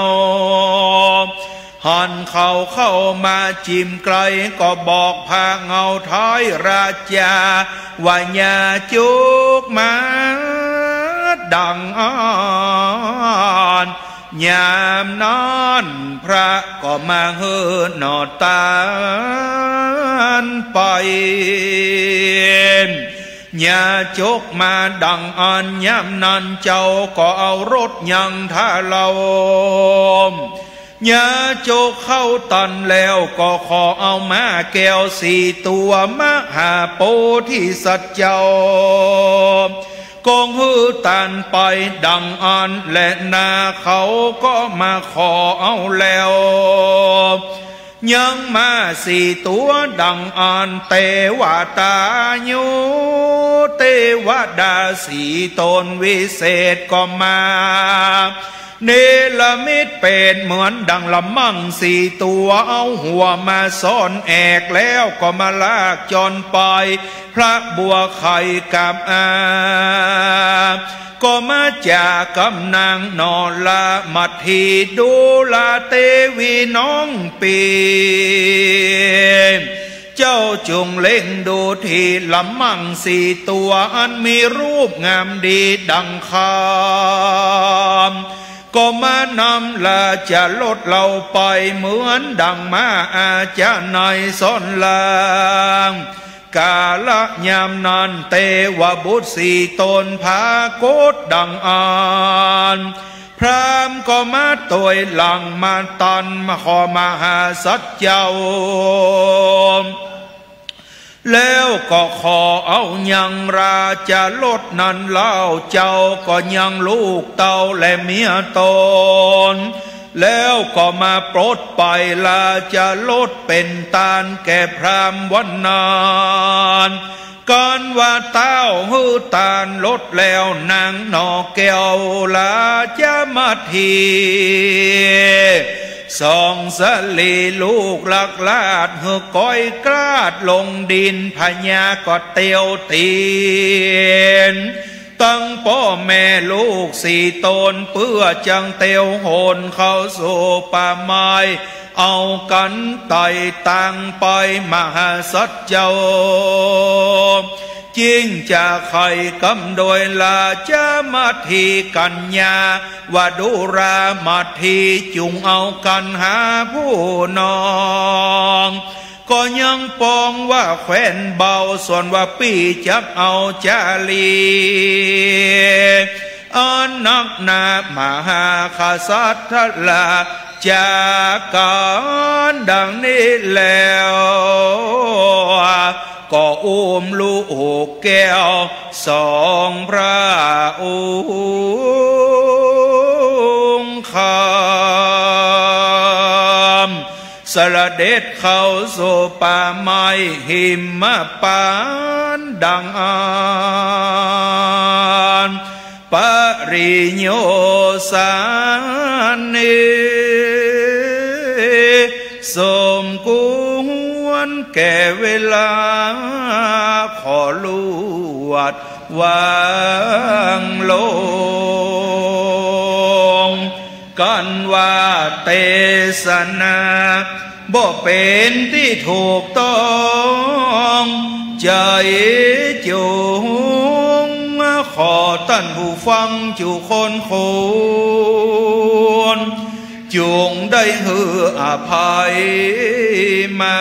หันเขาเข้ามาจิ่มใก้ก็บอกพระเงาไท้ราชา ว่าญาจกมาดังอั้น ยามนั้นพระก็มาหื้อหน่อตานไป ญาจกมาดังอั้น ยามนั้นเจ้าก็เอารถยังถ้าเล่า ญาจกเข้าตานแล้วก็ขอเอาม้าแก้วสี่ตั๋ว มหาโพธิสัตว์เจ้า ก็หื้อตานไปดังอั้นแลนา เขาก็มาขอเอาแล้ว ยังม้าสี่ตั๋วดังอั้น เตวตายุ เตวดาสี่ต๋นวิเศษก็มา เนรมิตเป๋นเหมือนดังละมั่งสี่ตั๋ว เอาหัวมาซ่อนแอก แล้วก็มาลากจอนไป พระบัวไข่กับอา ก็มาจากำนางหน่อละ มัตถีดูราเตวีน้องปี เจ้าจุ่งเล็งดูตี้ละมั่งสี่ตั๋ว อันมีรูปงามดีดังคำ ก็มานำราชรถเฮาไป เหมือนดังม้าอาชาไนยสอนราง กาละยามนั้น เตวบุตรสี่ต๋นผากฏดังอั้น พราหมณ์ก็มาตวยหลังมาตันมาขอมหาสัตว์เจ้า แล้วก็ขอเอายังราชรสนั้นเล่า เจ้าก็ยังลูกเต้าและเมียต๋น แล้วก็มาปลดไปราชรสเป๋นตานแก่พราหมณ์วันนั้น กันว่าเต้าหื้อตานรสแล้ว นางหน่อแก้วราชมัทธี สองสะหลีลูกหลักราชหื้อก้อยกราดลงดิน พญาก็เตียวตี๋น ตึงป้อแม่ลูกสี่ต๋น เปื้อจักเตียวโหนเข้าสู่ป่าไม้ เอากั๋นไต่ตางไปมหาสัตว์เจ้า จึงจะใค่กำโดยราชมัทธีกัญญา ว่าดูรามัทธี จุ่งเอากั๋นหาผู้น้อง ก็ยังปองว่าแควนเบา ส่วนว่าปี้จักเอาจารี อันนักหนามหากษัตริย์ราชา ก๋านดังนี้แล้ว ก็อุ้มลูกแก้วสองพระองค์ ข้ามเสด็จเข้าสู่ป่าไม้หิมพานต์ดังอั้น ปริโยสานี สมควรแก่เวลา ขอลวด วางลง กันว่าเตสนาบ่เป๋นตี้ถูกต้อง ใจ๋จุง ขอต้านผู้ฟังจุคนคน จุงได้หื้ออภัยมา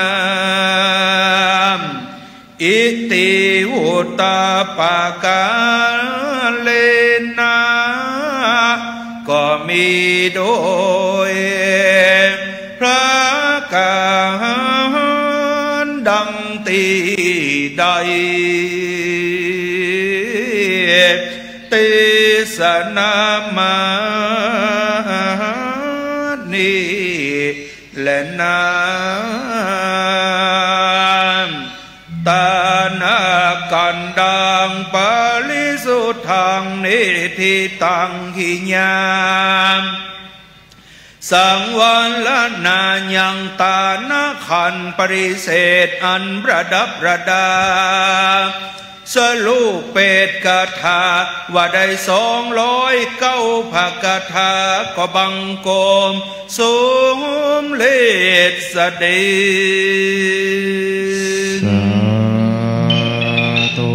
อิติวุตตปกาเลนะ ก็มีโดยประก๋านดังตี้ได้เตสนามานี้แลนา ตานะขันตัง ปริสุทธัง นิฏฐิตัง ขิญญา สังวรณายัง ตานะขันธ์ปริเศษอันประดับประดา สรุปเปตคาถาว่าได้สองร้อยเก้าพระคาถา ก็บังคมสมเร็จเสด็จ สาธุ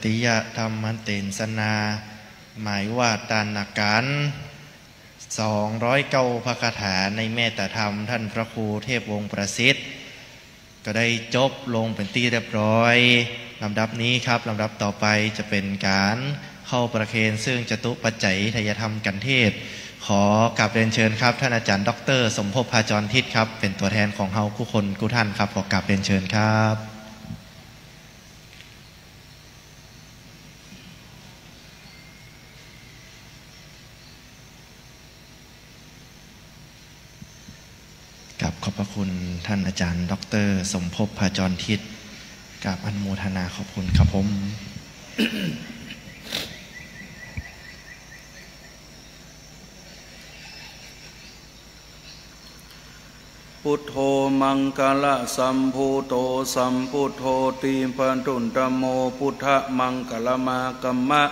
ติยธรรมเตสนา หมายว่าตานอาก๋าน สองร้อยเก้า พระคาถาในเมตตาธรรมท่านพระครูเทพวงศ์ประสิทธิ์ ก็ได้จบลงเป๋นตี้เรียบร้อย ลำดับนี้ครับ ลำดับต่อไปจะเป๋นก๋านเข้าประเคนซึ่งจตุปัจจัยไทยธรรมกัณฑ์เทศน์ ขอกราบเรียนเชิญครับ ท่านอาจารย์ด็อกเตอร์สมภพ พาจรทิศครับ เป๋นตั๋วแทนของเฮากู้คนกู้ท่านครับ ขอกราบเรียนเชิญครับ กราบขอบพระคุณท่านอาจารย์ด็อกเตอร์สมภพ พาจรทิศ กราบอนุโมทนาขอบคุณครับผม พุทโธ มังคะละสัมภูโต สัมพุทโธ ติปะตุตตะโม พุทธะมังคะละมากัมมะ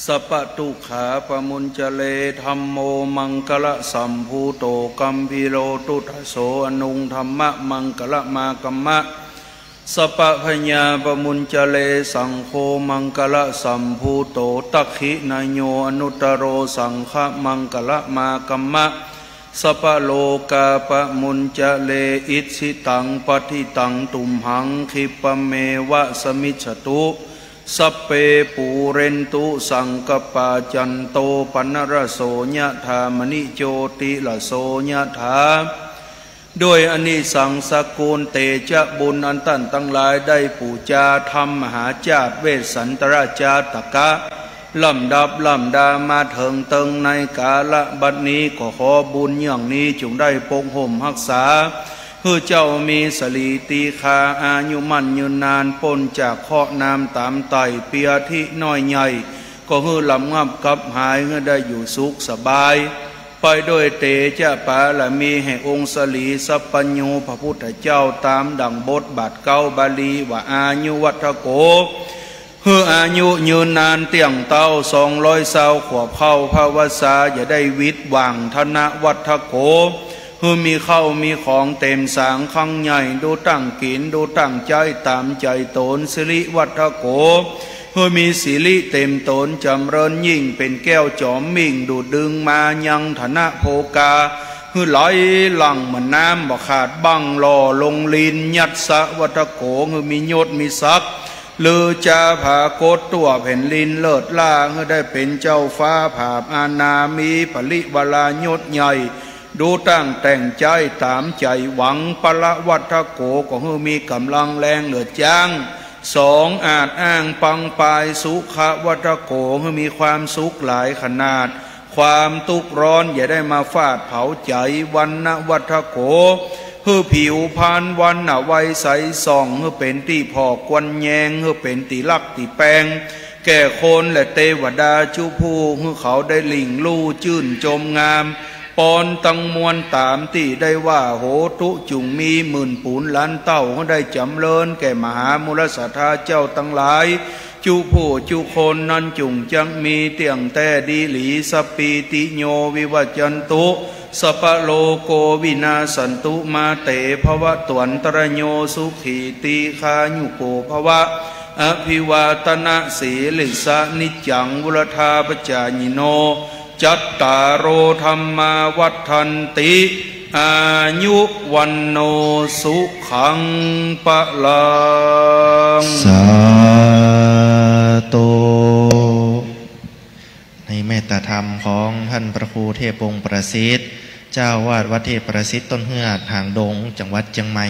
สัพพะตุกขาปะมุญจะเร ธัมโม มังคะละสัมภูโต กัมภีโร ตุตถะโส อนุง ธัมมะมังคะละมากัมมะ สัพพะพยาปะมุญจะเร สังโฆ มังคะละสัมภูโต ทักขิณาโย อนุตตะโร สังฆะมังคะละมากัมมะ สัพพะโลกาปะมุญจะเร อิจฉิตังปัตถิตัง ตุมหัง คิปปะเมวะ สะมิชฌะตุ สัพเพ ปูเรนตุ สังกัปปา จันโต ปะนะระโส ยะถา มะณิ โจติระโส ยะถา ด้วยอานิสังสกุลเตจะบุญอันต้านตังหลายได้ปู๋จาทำมหาจาติเวสสันตรจาตกะ ลำดับลำดามาเถิงเติงในกาละบัดนี้ ก็ขอบุญอย่างนี้จุ่งได้ปกห่มฮักษา หื้อเจ้ามีสะหลีตีฆา อายุมั่นยืนนาน ป๊นจากเคราะห์นามตามไต่ เปียธิน้อยใหญ่ ก็หื้อลำงับกับหาย หื้อได้อยู่สุขสบาย ไปด้วยเตจะปารมีแห่งองค์สะหลีสัพพัญญูพระพุทธเจ้า ต๋ามดั่งบทบาทเก๊าบาลีว่า อายุวัฑฒโก หื้ออายุยืนนานเตี้ยงเต๊า สองร้อยซาวขวบเข้าพรรษา อย่าได้วิดหว่าง ธนวัฑฒโก หื้อมีเข้ามีของเตรียมสางคลังใหญ่ ดูตั้งกิ๋น ดูตั้งใจ๊ต๋ามใจ๋ต๋น สิริวัฑฒโก หื้อมีสิริเตรียมต๋นจ๋ำเริญยิ่ง เป๋นแก้วจ๋อมมิ่ง ดูดดึงมายังธนโภคา หื้อไหลหลั่งเหมือนน้ำบ่ขาดบั้ง หล่อลงลิน ยัสสะวัฑฒโก หื้อมียศมีศักดิ์ ลือจาผากฏทั่วแผ่นดินเลิศล้า หื้อได้เป๋นเจ้าฟ้าผาบอาณา มีปริวารายศใหญ่ ดูตั้งแต่งใจ๊ต๋ามใจ๋หวัง ปะละวัฑฒโก ก็หื้อมีก๋ำลังแรงเหลือจ๊าง สองอาจอ้างปังปาย สุขวัฑฒโก หื้อมีความสุขหลายขนาด ความตุ๊กข์ร้อนอย่าได้มาฟาดเผาใจ๋ วรรณวัฑฒโก หื้อผิวพรรณวรรณะไวใสส่อง หื้อเป๋นตี้ผ่อควรแยง หื้อเป๋นตี้ฮักตี้แปง แก่คนและเตวดาจุผู้ หื้อเขาได้หลิ้งลู่จื้นจมงาม ปอนตังมวลต๋ามตี้ได้ว่า โหตุ จุ่งมีหมื่นปู๋นล้านเต้า หื้อได้จ๋ำเริญแก่มหามูลสัตถาเจ้าตังหลาย จุผู้จุคนนั้นจุ่งจักมีเตี้ยงแต๊ดีหลี สัพพีติโยวิวัจจันตุ สัพพะโลโกวินาสสันตุ มาเตภวัตวันตะราโย สุขีตีฆายุโกภวะ อะภิวาทะนะสีลิสสะ นิจจังวุฑฒาปะจายิโน จัตตาโรธัมมาวัฑฒันติ อายุวัณโณสุขังพะลัง สาธุ ในเมตตาธรรมของท่านพระครูเทพวงศ์ประสิทธิ์ เจ้าอาวาสวัดเทพประสิทธิ์ต้นเฮือด หางดง จังหวัดเจียงใหม่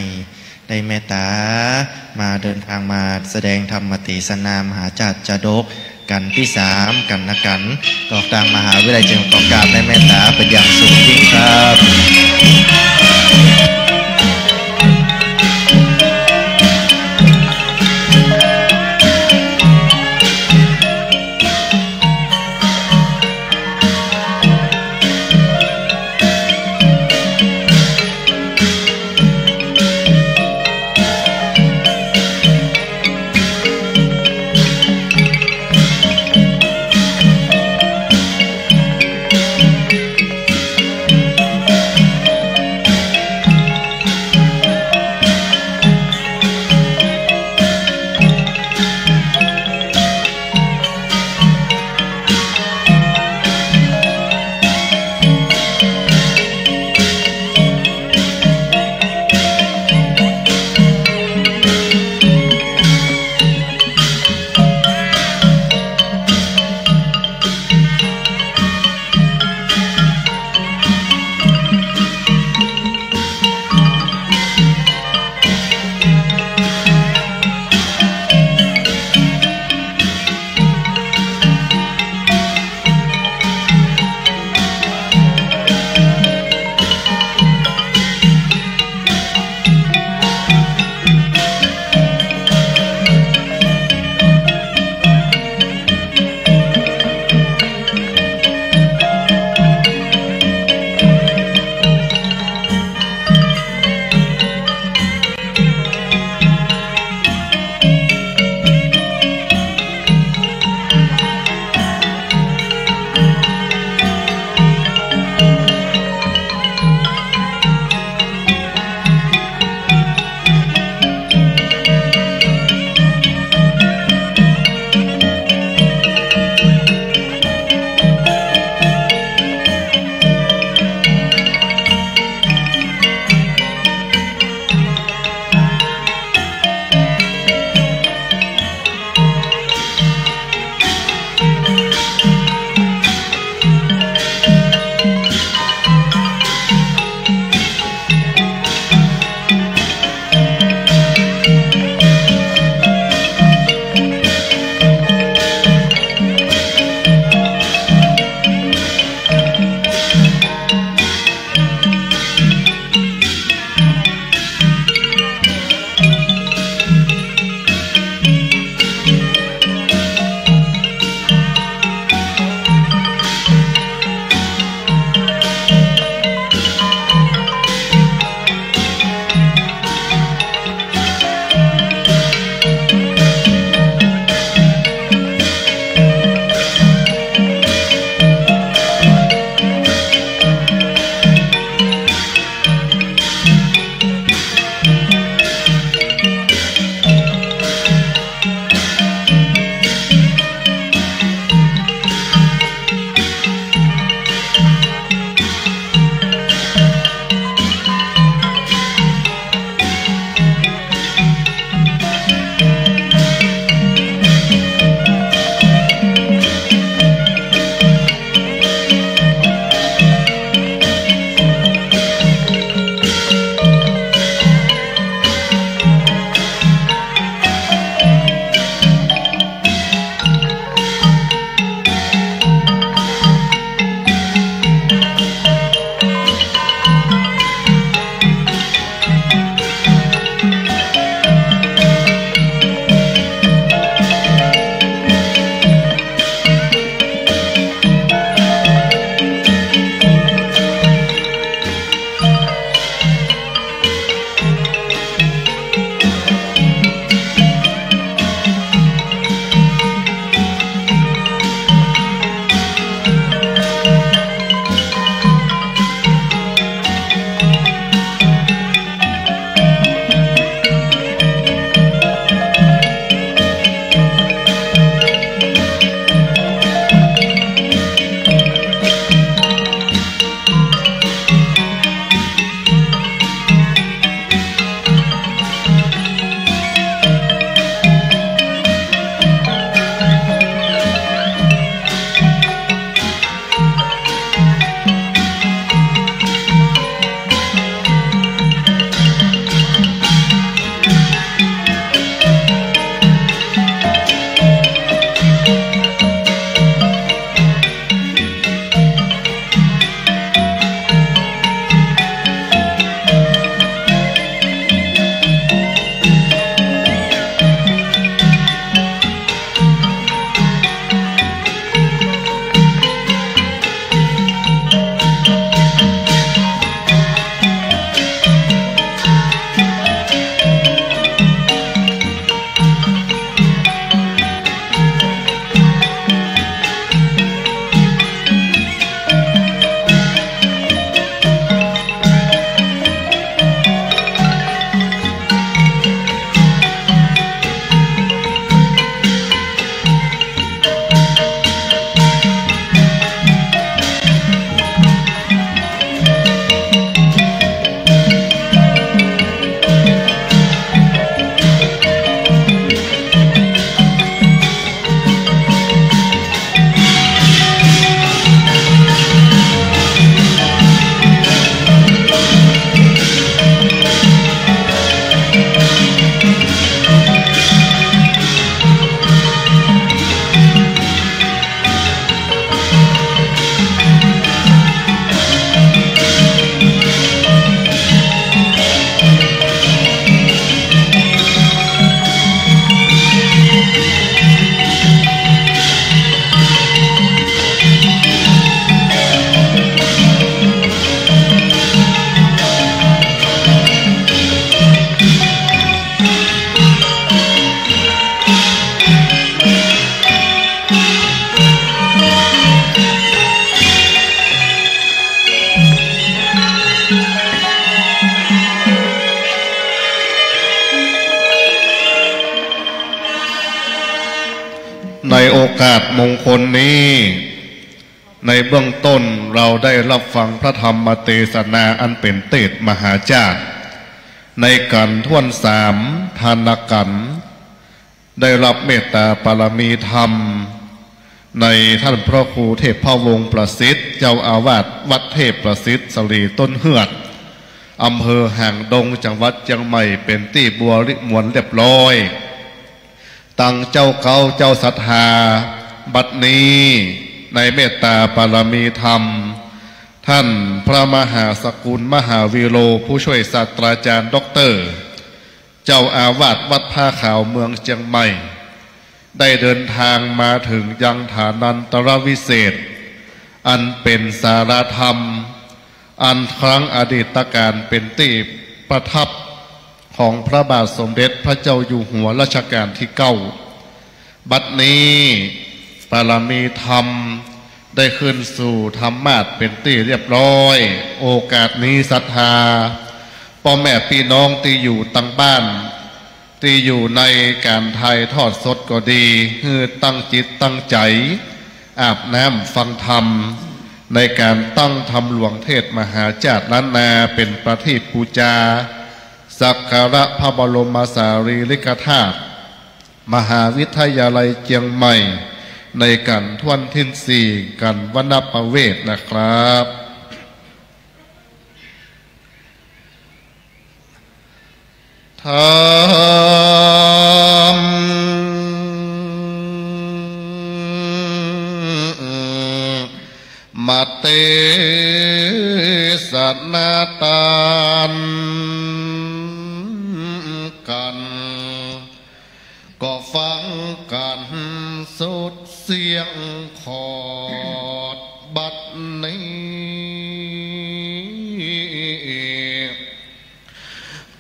ได้เมตตามาเดินทางมาแสดงธรรมเตสนามหาจาติชาดก กัณฑ์ตี้สาม กัณฑ์อาก๋ารย์ ก็ตางมหาวิทยาลัยเจียงใหม่ ก็กราบในเมตตาเป๋นอย่างสูงยิ่งครับ ในโอกาสมงคลนี้ ในเบื้องต้นเราได้รับฟังพระธรรมเตสนาอันเป๋นเตสน์มหาชาติ ในกัณฑ์ถ้วนสาม ทานกัณฑ์ ได้รับเมตตาปารมีธรรม ในต้านพระครูเทพวงศ์ประสิทธิ์ เจ้าอาวาสวัดเทพประสิทธิ์สรีต้นเฮือด อำเภอหางดง จังหวัดเจียงใหม่ เป๋นตี้บริบูรณ์เรียบร้อย ตังเจ้าเก๊าเจ้าศรัทธา บัดนี้ในเมตตาปารมีธรรม ต้านพระมหาสกุลมหาวีโร ผู้ช่วยศาสตราจารย์ด็อกเตอร์ เจ้าอาวาสวัดผ้าขาวเมืองเจียงใหม่ ได้เดินทางมาเถิงยังฐานันตรวิเศษ อันเป๋นศาลาธรรม อันครั้งอดีตกาลเป๋นตี้ประทับของพระบาทสมเด็จพระเจ้าอยู่หัวรัชกาลตี้เก้า บัดนี้ปารมีธรรมได้ขึ้นสู่ธรรมาสน์เป๋นตี้เรียบร้อย โอกาสนี้ศรัทธาป้อแม่ปี้น้องตี้อยู่ตังบ้าน ตี้อยู่ในก๋านถ่ายทอดสดก็ดี หื้อตั้งจิตตั้งใจ๋ อาบน้ำฟังธรรม ในก๋านตั้งธรรมหลวงเทศน์มหาชาติล้านนา เป๋นประทีปปู๋จา สักการะพระบรมสารีริกธาตุ มหาวิทยาลัยเจียงใหม่ ในกัณฑ์ถ้วนตี้สี่ กัณฑ์วณประเวศนะครับ ธรรมเตสนาตานกัณฑ์ ก็ฟังกั๋นสุดเสียงขอดบัดนี้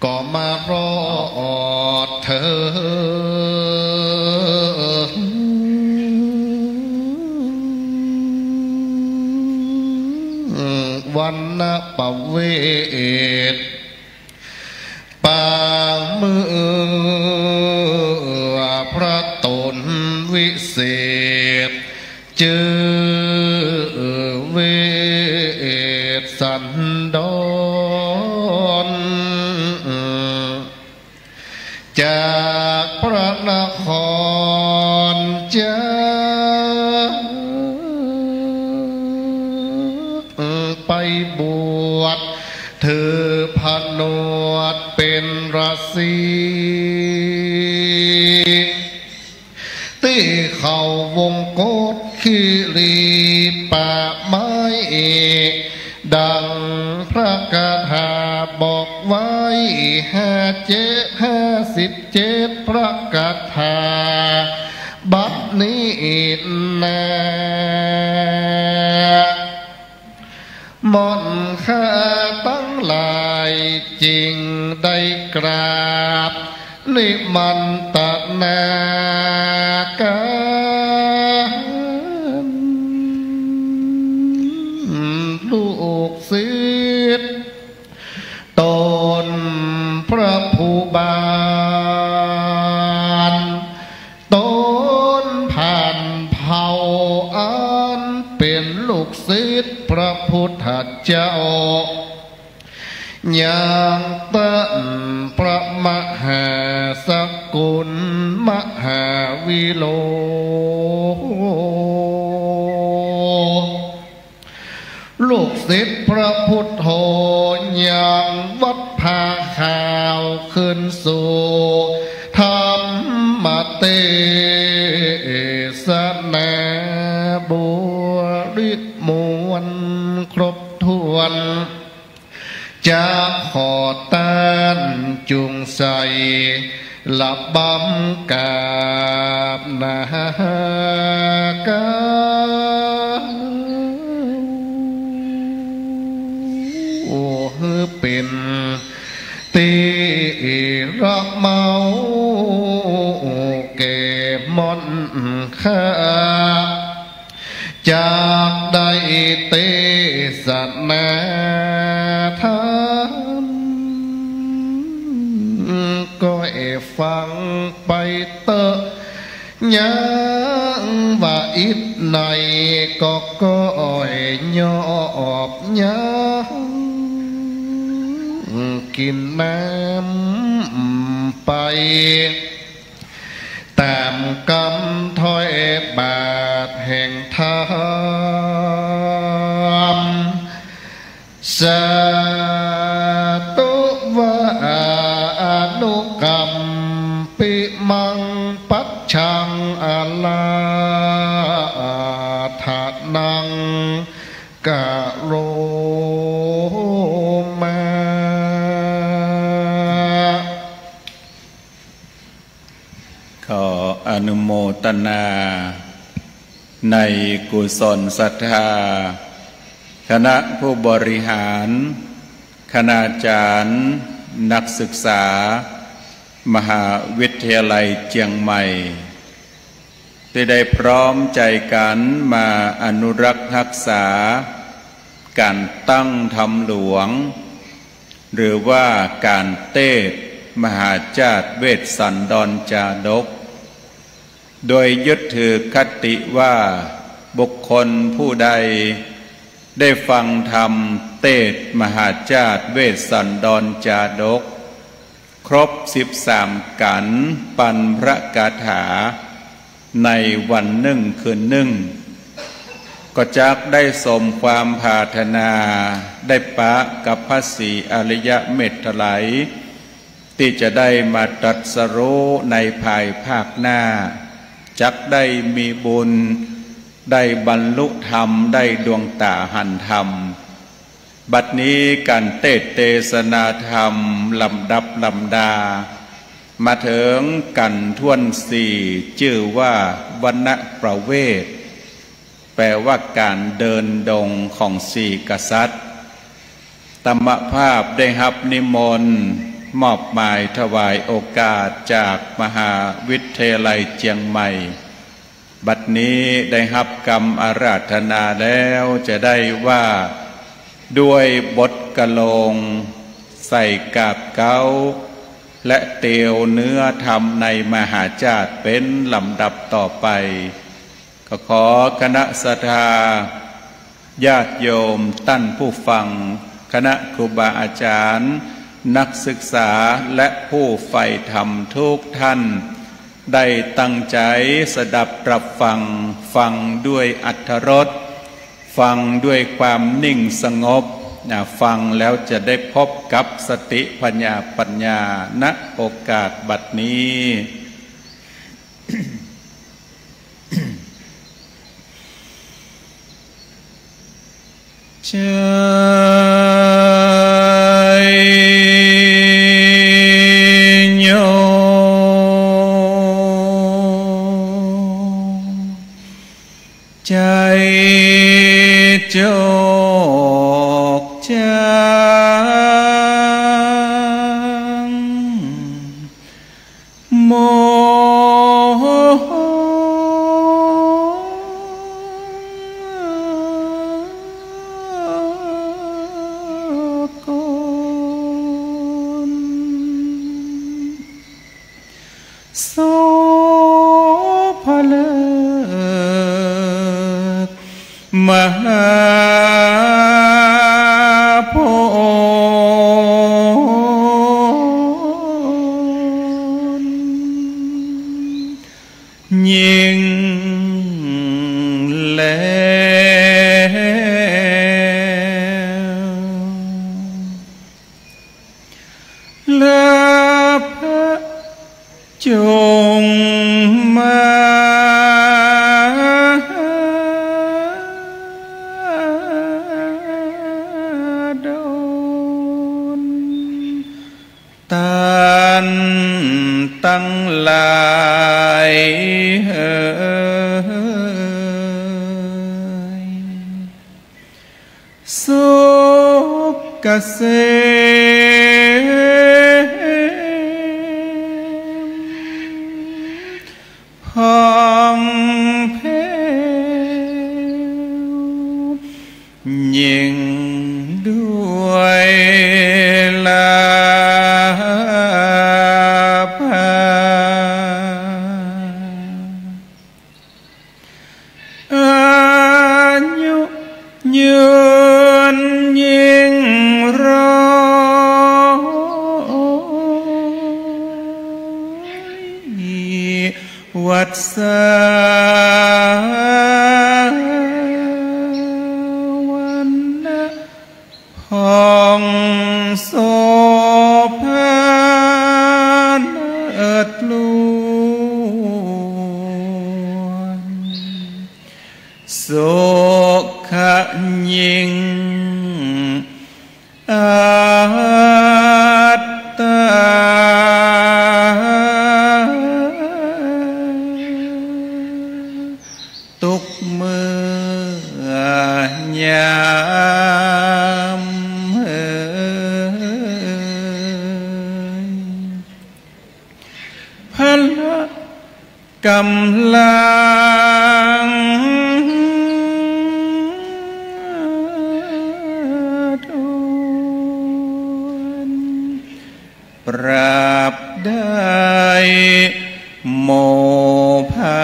ก็มารอดเถิงวณประเวศ ปางเมื่อพระต๋นวิเศษ จื้อเวสสันดร จากพระนครจะไปบวช ถือผนวดเป๋นฤๅษี ตี้เขาวงกตคิรีป่าไม้ ดังพระคาถาบอกไว้ ห้าเจ็ด ห้าสิบเจ็ดพระคาถา บัดนี้นา หม่อนข้าตังหลายจึงได้กราบนิมันตนากัณฑ์ ลูกศิษย์ต๋นพระภูบาล ต๋นผ่านเผ่าอันเป๋นลูกศิษย์พระพุทธเจ้า อย่างต้านพระมหาสกุลมหาวีโร ลูกศิษย์พระพุทธโธ ยังวัดผ้าขาวขึ้นสู่ธรรมเตสนาบริบูรณ์ครบถ้วน จะขอต้านจุ่งใส่ ระบำกราบนากัณฑ์ หื้อเป๋นตี้ระเมาแก่หม่อนข้า จากได้เตสนาธรรม ก็เอฟังไปเต๊อะ ยังว่าอิดในก็ก้อยยอบยังกิ๋นน้ำไป ต๋ามกำถ้อยบาทแห่งธรรม สาธุ วา อนุกัมปิมัง ปัจฉัง อาราธนัง กะโรมา ขออนุโมทนาในกุศลศรัทธา คณะผู้บริหาร คณาจารย์ นักศึกษา มหาวิทยาลัยเจียงใหม่ ตี้ได้พร้อมใจ๋กั๋นมาอนุรักษ์ฮักษาก๋านตั้งธรรมหลวง หรือว่าก๋านเตสน์มหาจาตุเวสสันดรจาดก โดยยึดถือคติว่า บุคคลผู้ใดได้ฟังธรรมเตสน์มหาจาตุเวสสันดรจาดก ครบสิบสามกั๋นปันพระคาถา ในวันนึ่งคืนนึ่ง ก็จักได้สมความปรารถนา ได้ปะกับพระศรีอริยเมตไตรย ตี้จะได้มาตรัสรู้ในภายภาคหน้า จักได้มีบุญ ได้บรรลุธรรม ได้ดวงต๋าหันธรรม บัดนี้ก๋านเตสน์เตสนาธรรมลำดับลำดา มาเถิงกั๋นถ้วนสี่ จื้อว่าวนประเวส แปลว่าก๋านเดินดงของสี่กษัตริย์ อาตมาภาพได้ฮับนิมนต์มอบหมายถวายโอกาสจากมหาวิทยาลัยเจียงใหม่ บัดนี้ได้ฮับกำอาราธนาแล้ว จะได้ว่าด้วยบทกลอง ใส่กาบเก๊า และเตียวเนื้อธรรมในมหาจาตุเป๋นลำดับต่อไป ก็ขอคณะศรัทธา ญาติโยมต้านผู้ฟัง คณะครูบาอาจารย์ นักศึกษา และผู้ใฝ่ธรรมทุกท่าน ได้ตั้งใจ๋สดับตรับฟัง ฟังด้วยอรรถรส ฟังด้วยความนิ่งสงบ นะ ฟังแล้วจะได้พบกับสติผญาปัญญา ณ โอกาสบัดนี้ ใจ๋โย ใจ๋จกจัง มองกร โสภาฤกษ์มหาโพธิ์ ยิ่งแล้ว และพระจงมาดล ต้านตังหลายเหย สุขเกษม ผ่องแผ้ว ยิ่งด้วยลาภา วัสสะ วรรณะผ่องโสภาเลิศล้วน สุขะยิ่ง อัตตา ตุ๊กเมื่อยามเอย พละกำลังทน ปราบได้หมู่ภั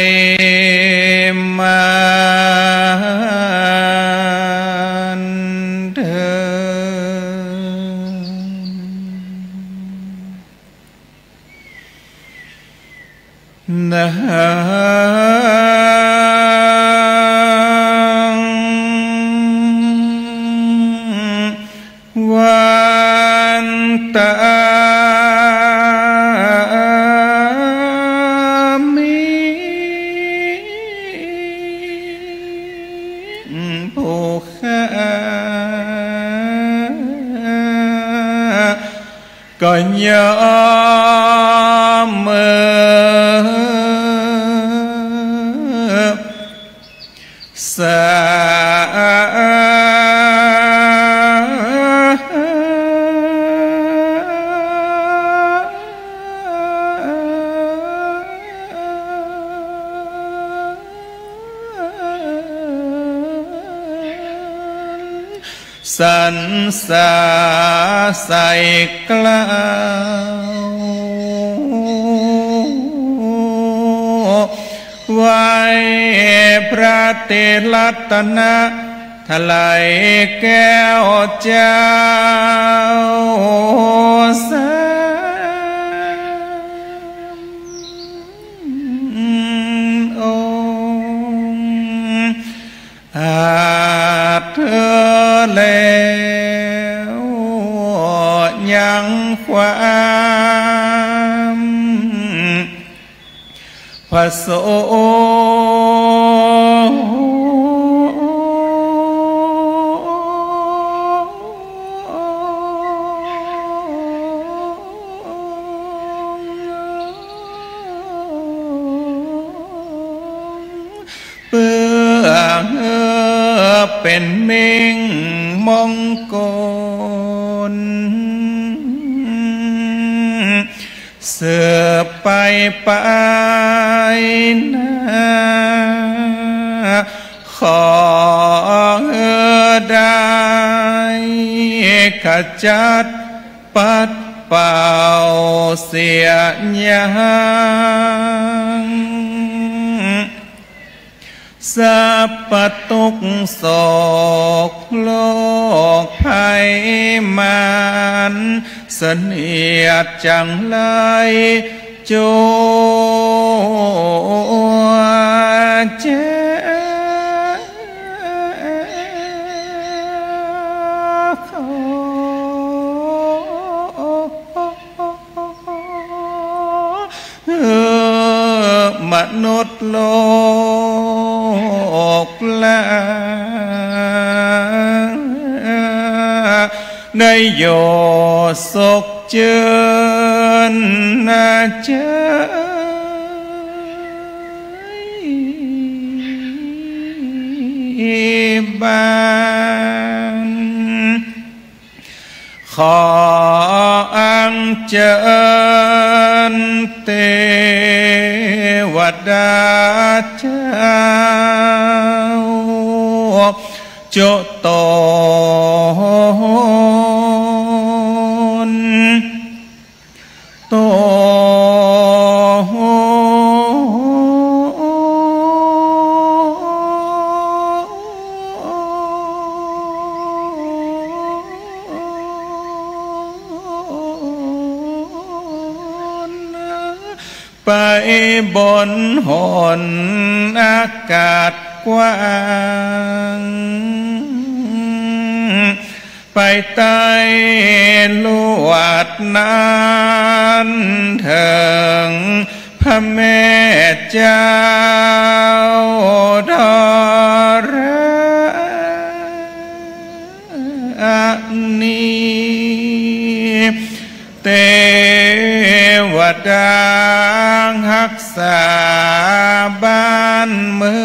ยมารเถิด นะหัง วันตามิ ผู้ข้า ก็ยอมเมื่อ สา สรรสาใส่เกล้า ไหว้พระเตรัตนะ ถลายแก้วเจ้าสาม องค์ อาจเธอแล้ว ยังความผสม เปื้อเปื้อเป๋นมิ่งมงคล สืบไปไปหน้า ขอได้ขจัดปัดเป่าเสียยัง สัพพะตุ๊กข์โศกโรคภัยมารเสนียดจังไร จวบแจ้ง ขอ มนุษย์โลกลา ได้อยู่สุขจื้นใจบ้าน ขออัญเจิญเตวดาเจ้าจุตน ตน เ ไปบนหนอากาศกว้าง ไปใต้ลวดนั้นเถิงพระแม่เจ้าธรณี เตวดาฮักษาบ้านเมื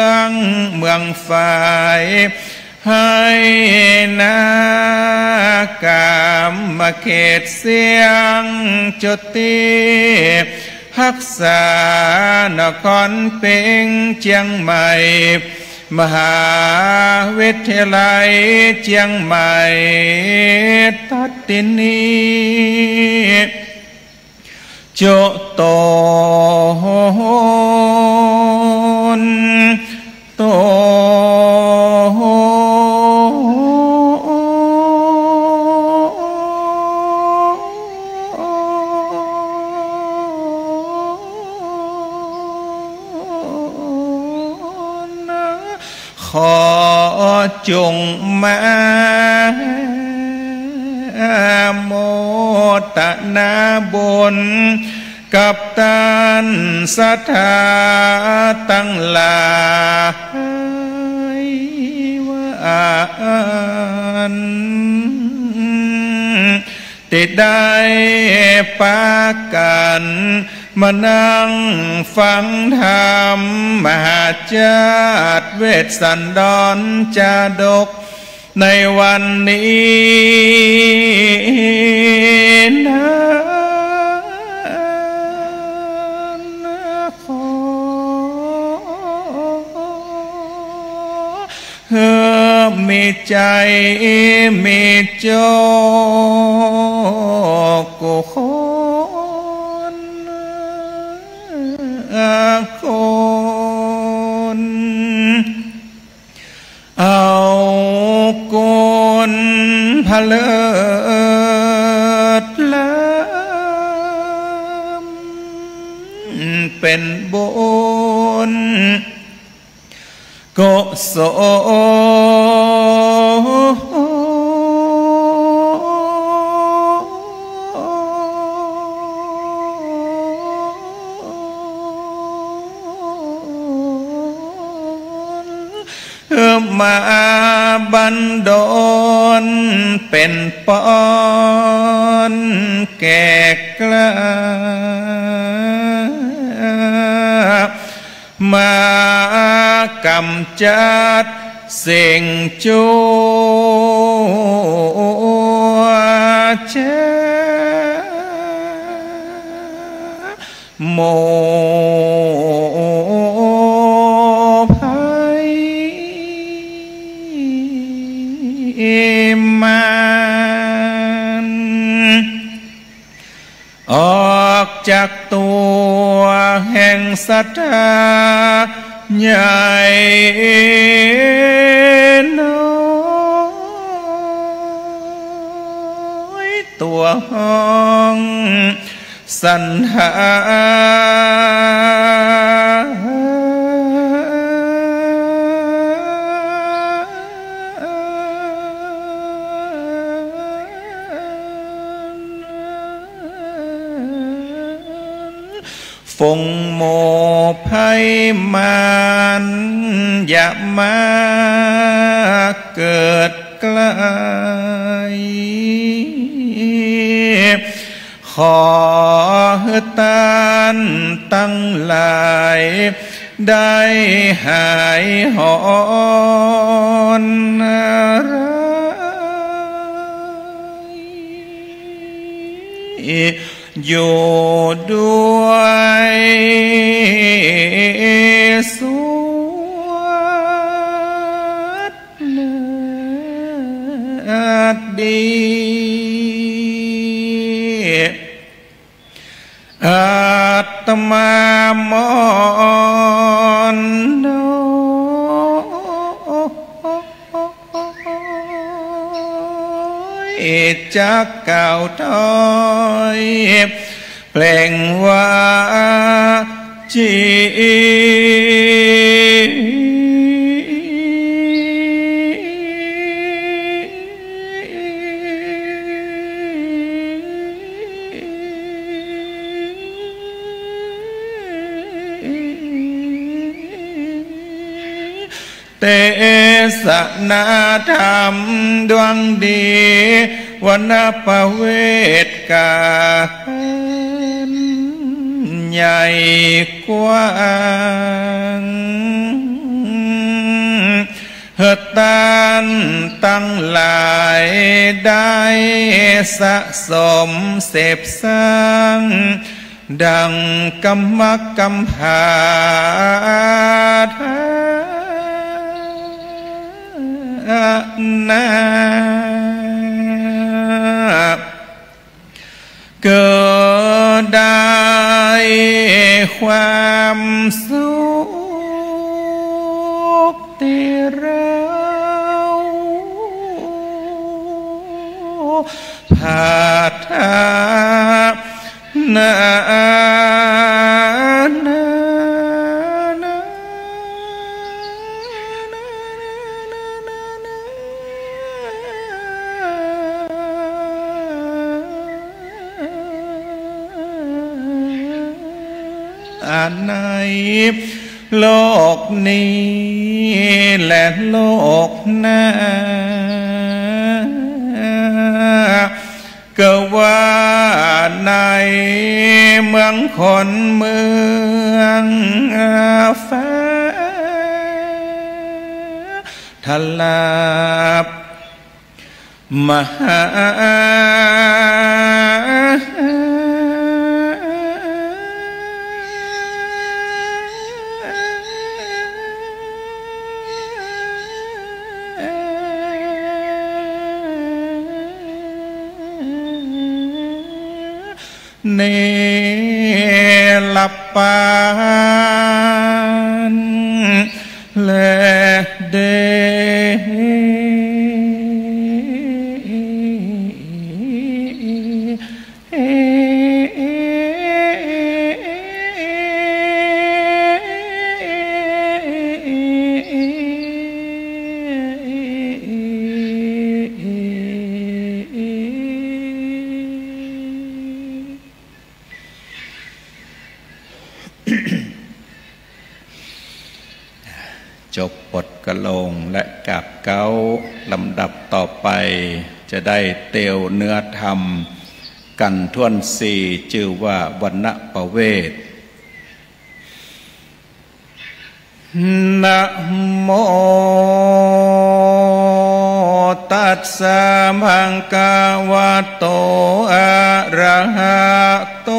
อง เมืองฝาย ไฮนา กามเขตเสี้ยงจุติ ฮักษานครเป๋งเจียงใหม่ มหาวิทยาลัยเจียงใหม่ ตัดตินี้ จุโตน โตน ขอจงมาโมทนาบุญกับต้านศรัทธาตังหลาย ว่าอั้น ตี้ได้ปากั๋นมานั่งฟังธรรมมหาชาติเวสสันดรจาดกในวันนี้นั้น ขอ หื้อมีใจ๋มีโจคกู้คน คน เอากุณพระเลิศล้ำ เป๋นบุญ กุศล มาบันดลเป๋นปอนแก่กล้า มากำจัดสิ่งจั่วจ้า หมู่ภัยมาร ออกจากตั๋วแห่งศรัทธาใหญ่น้อยตั๋วห้องสันหา ฝูงหมู่ภัยมารอย่ามาเกิดใกล้ ขอหื้อต้านตังหลายได้หายหอนร้าย อยู่ด้วยสุขเลิศดี อาตมามอนน้อยจักกล่าวถ้อย เปล่งวาจี เตสนาธรรมดวงดี วรรณประเวทกาญใหญ่กว้าง หื้อต้านตังหลายได้สะสมเสพสร้าง ดังกำมักกำผาฐานา ก็ได้ความสุขตี้เราผาดถนา ในโลกนี้และโลกหน้า ก็ว่าในเมืองคนเมืองฟ้า ทลาบมหา เนรปานและเด จบบทกะโลงและกาบเก๊า ลำดับต่อไปจะได้เตียวเนื้อธรรมกั๋นถ้วนสี่ จื้อว่าวรรณประเวท นะโม ตัสสะ ภะคะวะโต อะระหะโต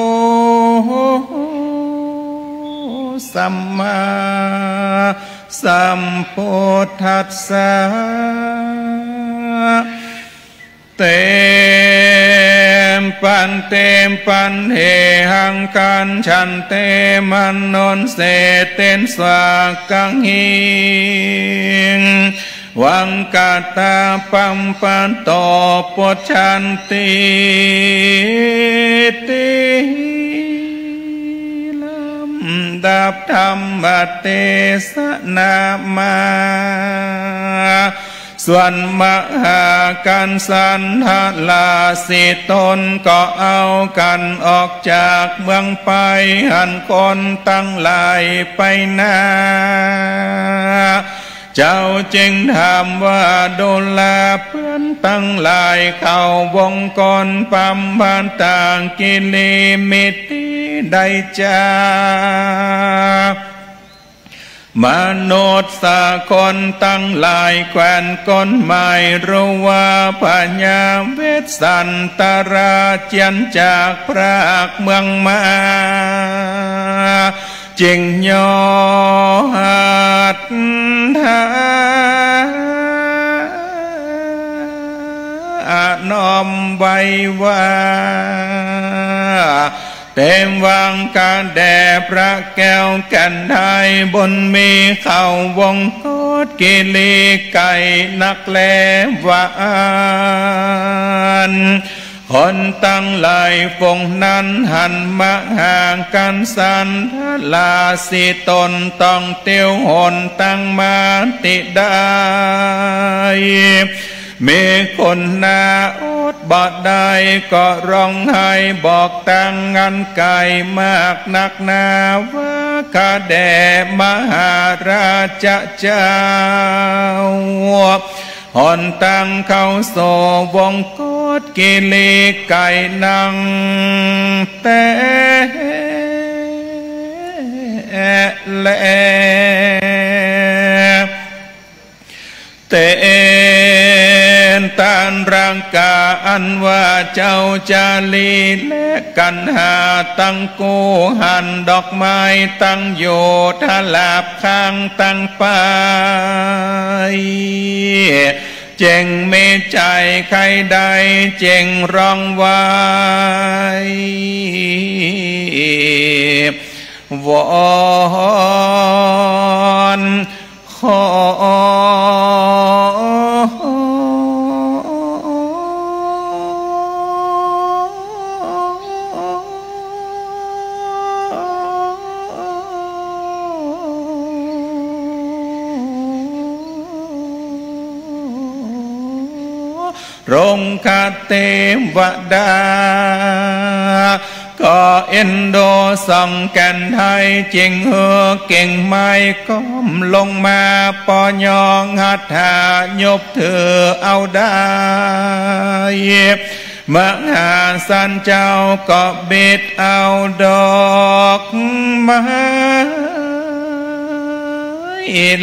สัมมาสัมพุทธัสสะ เต ปันเต ปันเท หัง คัจฉันเต มะนุสเสเต สวากขาหิง วัง กะตา ปัปปะโต ปุจฉันติ ติ ลำดับธรรมเตสนามา ส่วนมหากัสสันทะราสี่ต๋นก็เอากั๋นออกจากเมืองไป หันคนตังหลายไปนา เจ้าจึงถามว่า ดูราเปื้อนตังหลาย เขาวงกฏ ปัมภะตา กิริ มีตี้ใดจา มนุษย์คนตังหลาย แควนคนหมาย รู้ว่าพยาเวสสันตราเจียนจากพรากเมืองมา จึงยอดถา น้อมไว้ว่า เตวางกาแด่พระแก้วแก่นไทยบุญมี เขาวงกฏกิริไกรนักแล ว่าอั้น คนตังหลายฝูงนั้นหันมหากัสสันดราสิตนต้องเตียวหนตังมาติได้ มีคนหน้าอดบ่ได้ก็ร้องไห้บอกตังอันไก๋มากนักหนา ว่าข้าแด่มหาราชเจ้า หนตังเข้าสู่วงคตกิริไก๋นักแต๊แล เต๋นตานรังกาอันว่าเจ้าจารีและกัณหาตังกู้หันดอกไม้ตังอยู่ทลาบข้างตังไป เจ๋งมีใจ๋ใค่ได้เจ๋งร้องไหว้ วอน ขอ รงคเตวดา ก็เอ็นดูส่องแก่นไท้ จึงหื้อเก่งไม้ก้อมลงมา ปอยองหัตถายุบถือเอาได้ มหาสันเจ้าก็บิดเอาดอกไม้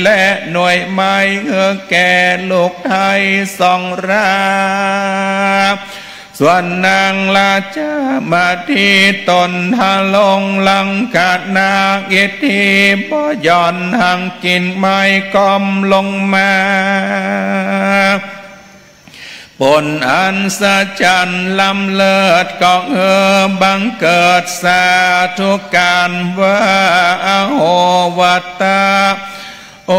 และหน่วยไม้หื้อแก่ลูกไท้สองรา ส่วนนางราชามาตี้ต๋นทรงลังคานาอิทธิบ่หย่อนหังกิ่งไม้ก้อมลงมา ผลอัศจรรย์ล้ำเลิศก็หื้อบังเกิดสาธุการว่า อโห วัตตะ โอ ย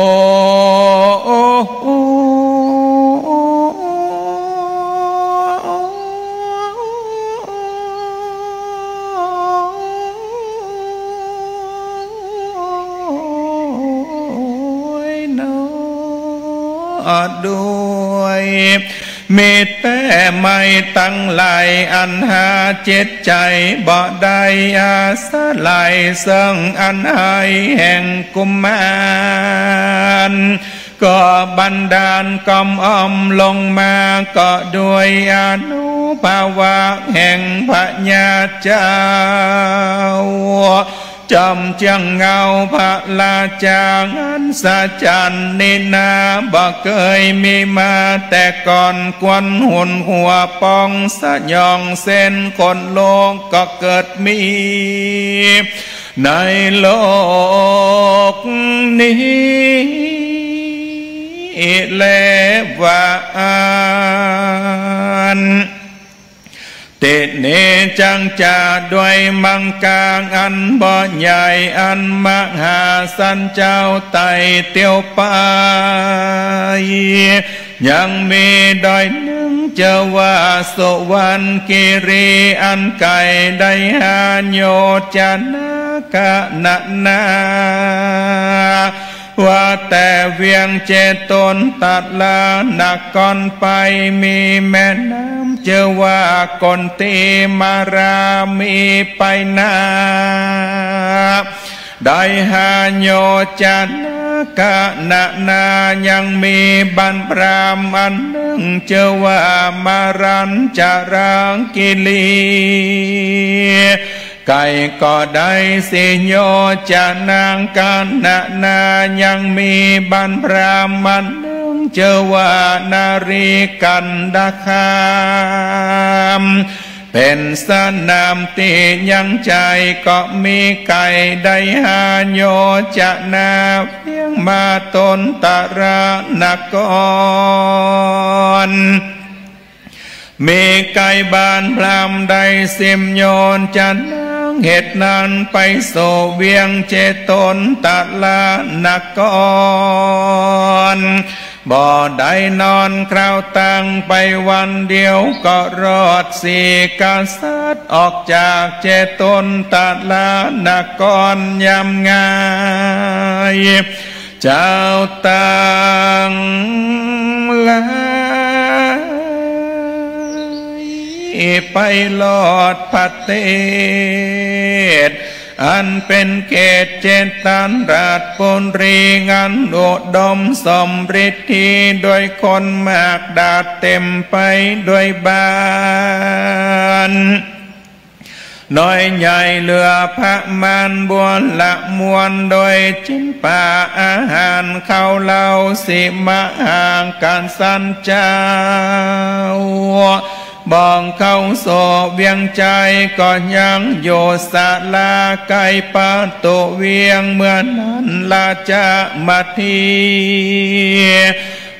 หนอด้วย มีแต๊ไม้ตังหลายอันหาจิตใจ๋บ่ได้อาศัย เซิ่งอันไห้แห่งกุมาร ก็บันดาลก้อมอ้อมลงมา ก็ด้วยอานุภาวะแห่งพญาเจ้า จอมเจื้องเงาพระราชาอัศจรรย์นี้นา บ่เกยมีมาแต่ก่อน ควนหุนหัวปองสยอง เส้นขนลุกก็เกิดมี ในโลกนี้แลว่าอั้น ตี้นี้จักจะด้วยมังกาอันบ่ใหญ่ อันมหาสันเจ้าไต่เตียวไป ยังมีดอยนึ่งจื้อว่าสุวรรณคีรี อันไก๋ได้ห้าโยชนะ ขณะนา ว่าแต่เวียงเจตุนตะลานครไป มีแม่น้ำจื้อว่ากุนทีมารา มีไปนา ได้ห้าโยชนะ ขณะนา ยังมีบ้านพราหมณ์อันนึ่งจื้อว่ามารัญจาราคีรี ไก๋ก็ได้สี่โยชนะ ขณะนา ยังมีบ้านพราหมณ์อันนึ่งจื้อว่านารีกันดาคาม เป๋นสนามตี้ยังใจ๋ ก็มีไก๋ได้ห้าโยชนะ เวียงมาตุนตะรานคร มีไก๋บ้านพราหมณ์ได้สิบโยชนะ เหตุนั้นไปสู่เวียงเจตุนตะรานคร บ่ได้นอนคราวตั้งไปวันเดียวก็รอด สี่กษัตริย์ออกจากเจตุนทรานครยำง่าย เจ้าตังหลาย ไปรอดประเทศ อันเป๋นเขตเจตราชปุรี อันอุดมสมฤทธิ โดยคนมากดาษเต๋มไปโดยบ้าน น้อยใหญ่เหลือประมาณ บัวละมวล โดยจินปาอาหารข้าวเหล้า สิมหากษัตริย์เจ้า บ่องเข้าสู่เวียงชัย ก็ยังอยู่ศาลาใก้ประตู๋เวียง เมื่อนั้นราชมเหสี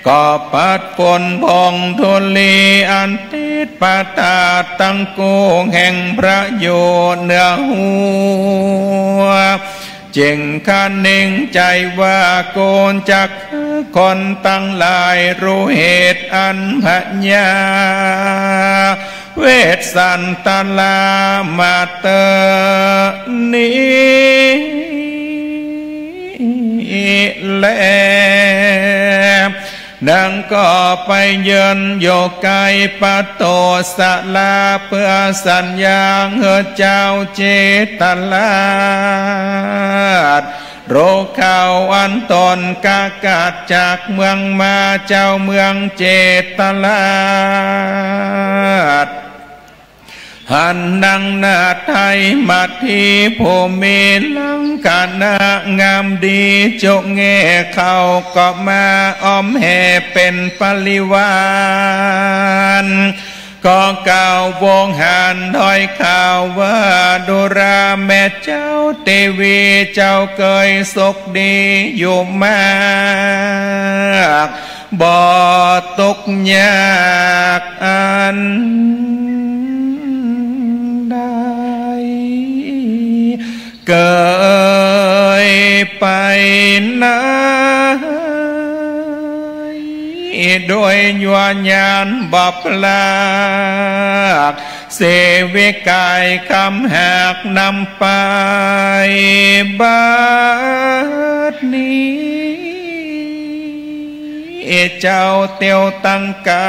ก็ปัดฝุ่นผงธุลี อันติดประสาทตังกู้แห่งพระอยู่เหนือหัว จึงคะนึงใจ๋ว่า กูจักหื้อคนตังหลายฮู้เหตุ อันพญาเวสสันตรามาเต๊อะนี้แล นางก็ไปยืนอยู่ใก้ประตู๋ศาลา เปื้อสัญญาณหื้อเจ้าเจตราชฮู้ข่าว อันต๋นกลับจากเมืองมา เจ้าเมืองเจตราช หันนางนาฏไทยมาตี้ ผู้มีลักษณะงามดี จุแง่เข้าก็มาอ้อมแห่เป๋นปริวาร ก็กล่าววงหารถ้อยข่าวว่า ดูราแม่เจ้าเตวี เจ้าเกยสุขดีอยู่มาก บ่ตุ๊กข์ยากอันใด เกยไปไหน โดยยัวญาณบ่ปราก เสวิกายคำหากนำไปบัดนี้ เจ้าเตียวตังไก๋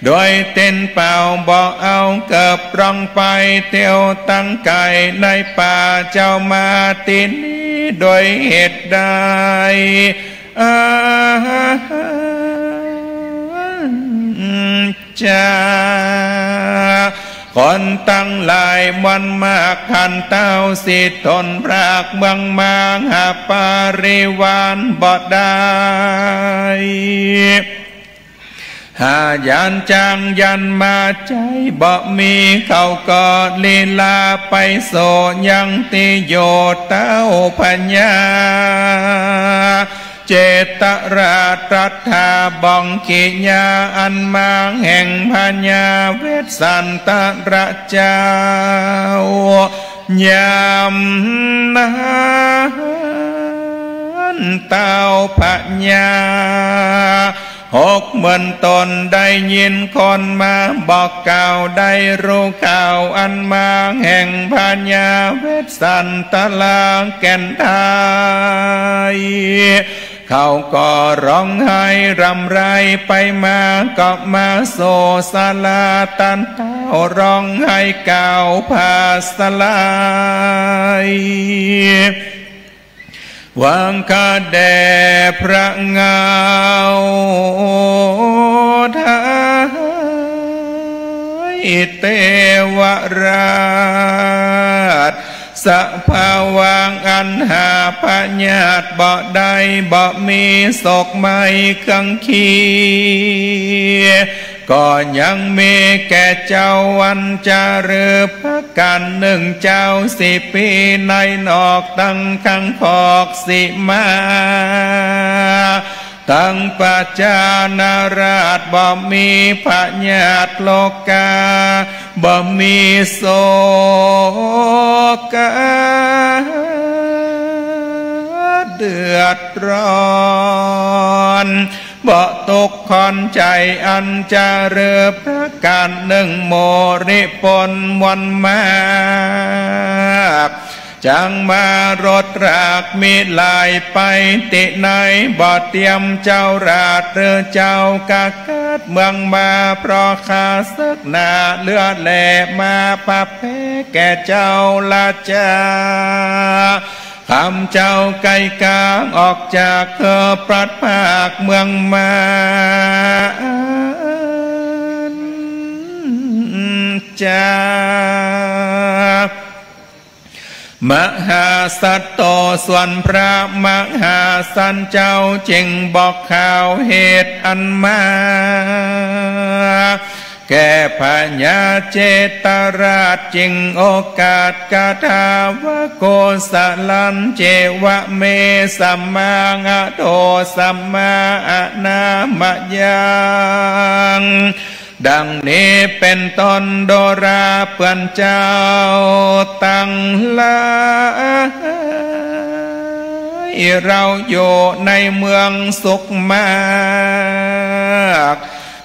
โดยเต้นเป่าบ่เอาเกิบ ร้องไปเตียวตังไก๋ในป่า เจ้ามาตี้นี้โดยเหตุใด อาจา คนตังหลายมวลมาก หันเต้าสิทนพรากเมืองมา หาปริวารบ่ได้ หาญาณจ้างญาณมาใจ๊บ่มี เขาก็ลีลาไปสู่ยังตี้อยู่ เต้าพญาเจตราชตรัสถามบ่องกิริยา อันมาแห่งพญาเวสสันตราชเจ้า ยามนั้นเต้าพญาหกหมื่นต๋นได้ยินคนมาบอกกล่าว ได้ฮู้ข่าวอันมาแห่งพญาเวสสันตราชแก่นไทย เขาก็ฮ้องไห้ร่ำไรไปมา ก็มาสู่ศาลา ต้านเต้าฮ้องไห้กล่าวผาสลาย ว่าข้าแด่พระเงาไทยเตวราช สภาวะอันหาพยาธิบ่ได้ บ่มีโศกไม้เคืองเคียง ก็ยังมีแก่เจ้าอันจะเริบประก๋านนึ่ง เจ้าสิปีในนอกตังข้างคอกสิมา ตังประชานาราชบ่มีพยาธิโรคา บ่มีโศกา ดือดร้อน บ่ตุ๊กข์คอนใจ๋อันจะเริบประก๋านนึ่ง โมริปนมวลมาก จักมารถรากมิหลายไปตี้ไหน บ่เตียมเจ้าราชหรือเจ้ากษัตริย์เมืองมา เพราะข้าเสิกหนาเลือแลมาปะแพ้แก่เจ้าราชา ข้าเจ้าไก่กางออกจากเฮอปลัดภาคเมืองมา จา มหาสัตโต ส่วนพระมหาสันเจ้าจึงบอกข่าวเหตุอันมา แก่พญาเจตราช จึงโอกาสกถาว่า โกศลันเจวะเม สมมาอโท สมมาอนามยัง ดังนี้เป๋นต้น ดูราเปื้อนเจ้าตังหลาย เราอยู่ในเมืองสุขมาก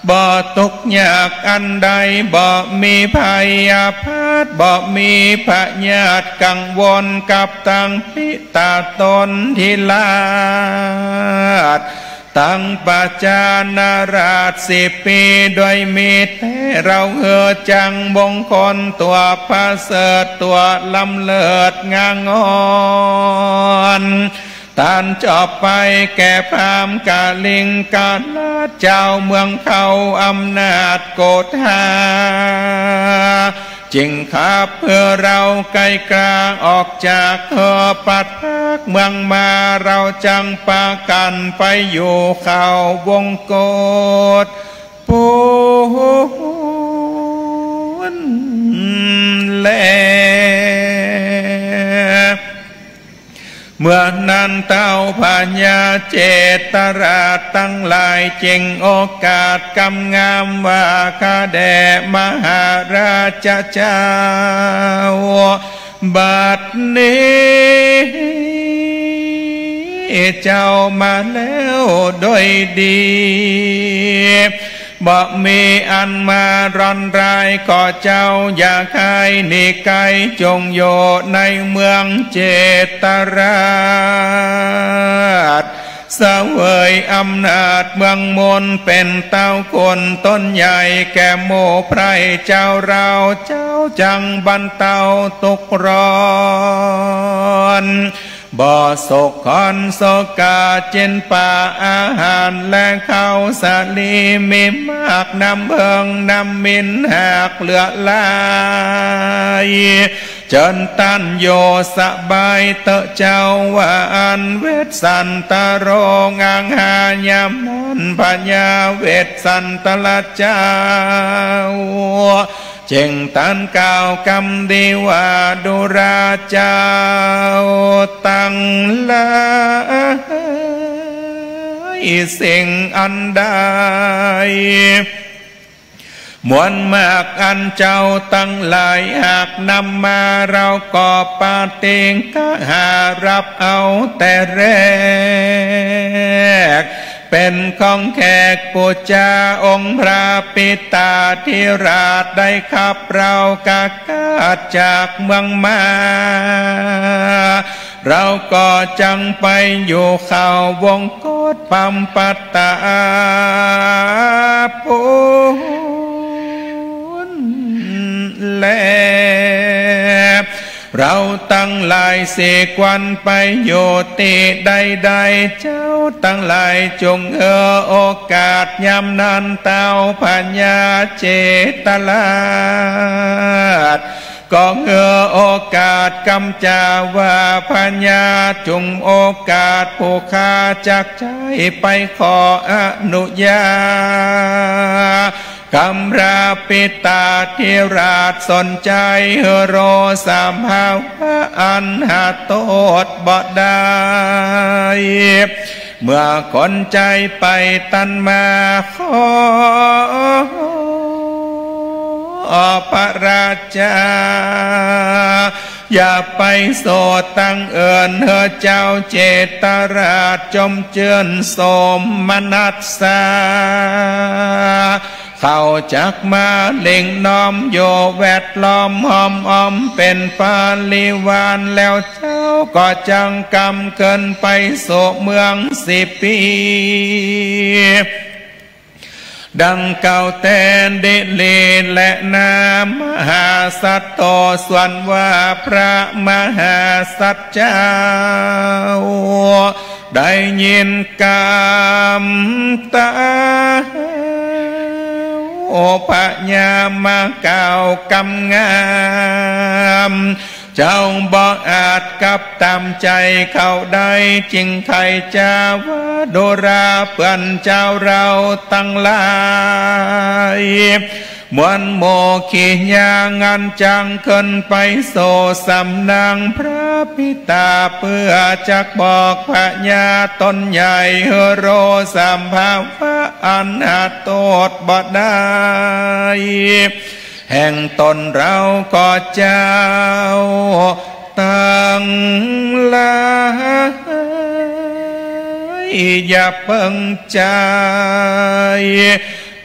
บ่ตุ๊กข์ยากอันใด บ่มีภัยยาพาธ บ่มีพยาธิกังวลกับตังพิตาตนทิราช ตังประจานาราชสี่ปี ด้วยมีแต๊เราเฮอจังมงคลตั๋วประเสริฐตั๋วล้ำเลิศงางอน ต้านจอบไปแก่พราหมณ์กลิงกราช เจ้าเมืองเขาอำนาจโกธา จึงขับเฮอเราไก่กางออกจากเฮอปลัดภาคเมืองมา เราจักปากั๋นไปอยู่เขาวงกต ปูนแล เมื่อนั้นเต้าพญาเจตราชตังหลาย จึงโอกาสกำงามว่า ข้าแด่มหาราชเจ้า บัดนี้เจ้ามาแล้วโดยดี บ่มีอันมาร้อนร้าย ขอเจ้าอย่าใค่หนีไก๋ จงอยู่ในเมืองเจตราช เสวยอำนาจเมืองมน เป๋นเต้าคนต๋นใหญ่ แก่หมู่ไพร่เจ้า เราเจ้าจักบรรเตาตุ๊กข์ร้อน บ่โศกขอนโศกา จินปาอาหารและข้าวสาลี มีมากน้ำเอิงน้ำมินหากเหลือหลาย เจิญต้านอยู่สบายเต๊อะเจ้า ว่าอั้น เวสสันตโร งางหายามนั้น พญาเวสสันตราชเจ้า จึงตรัสกล่าวกำนี้ว่า ดูราเจ้าตังหลาย สิ่งอันใด มวลมากอันเจ้าตังหลายหากนำมา เราก็ปฏิกหารับเอาแต่แรก เป๋นของแขกปู๋จาองค์พระปิตาธิราชได้ขับเรากากาศจากเมืองมา เราก็จักไปอยู่เขาวงกตปัมปัตตาปูนแล เราตังหลายสี่ควรไปอยู่ตี้ใดๆ เจ้าตังหลายจงเฮอโอกาสยามนั้น เต้าพญาเจตราช ก็เฮอโอกาสกำจาว่า พญา จุ่มโอกาสผู้ข้าจักใจ๊ไปขออนุญาต กำพระปิตาธิราชสนใจ๋ โรสภาวะอันหาโต้ษบ่ได้ เมื่อคนใจ๋ไปตันมาขอ พระราชา อย่าไปโสดตังอื่น หื้อเจ้าเจตราชจมจื้นโสมนัสสา เขาจักมาเล็งน้อมอยู่แวดล้อมห้อมอ้อมเป๋นปริวาร แล้วเจ้าก็จักกำเกินไปสู่เมืองสิปี ดังกล่าวแต๊ดีหลีแหละนา มหาสัตโต ส่วนว่าพระมหาสัตว์เจ้า ได้ยินกำเต้าพญามากล่าวกำงาม เจ้าบ่อาจกลับต๋ามใจ๋เขาได้ จึงใค่จะว่า ดูราเปื้อนเจ้าเราตังหลาย มวลหมู่ขี้ยา อันจักเกินไปสู่สำนักพระปิตา เปื้อจักบอกพญาต๋นใหญ่ หื้อฮู้สภาวะอันหาโต้ษบ่ได้ แห่งต๋นเราก็เจ้าตังหลาย อย่าเปิงใจ๋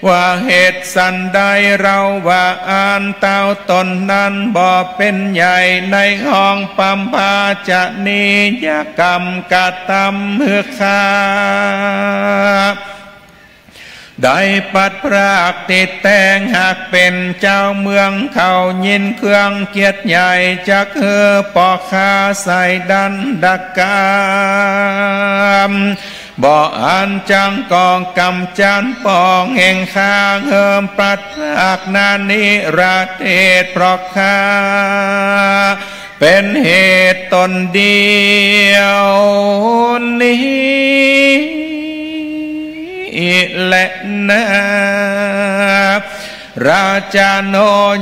ว่าเหตุสันใดเราว่าอันเต้าต๋นนั้นบ่เป๋นใหญ่ ในห้องปำพาชนียกรรมกระตำหื้อข้า ได้ปัดพรากติดแตง หากเป๋นเจ้าเมืองเขายินเครื่องเกลียดใหญ่ จักหื้อป้อข้าใส่ดันดกรรม บ่อันจักก่อกรรมจานปองแห่งข้า หื้อปัดพรากนานิรเทศ เพราะข้า เป๋นเหตุต๋นเดียวนี้แลนา ราชาโน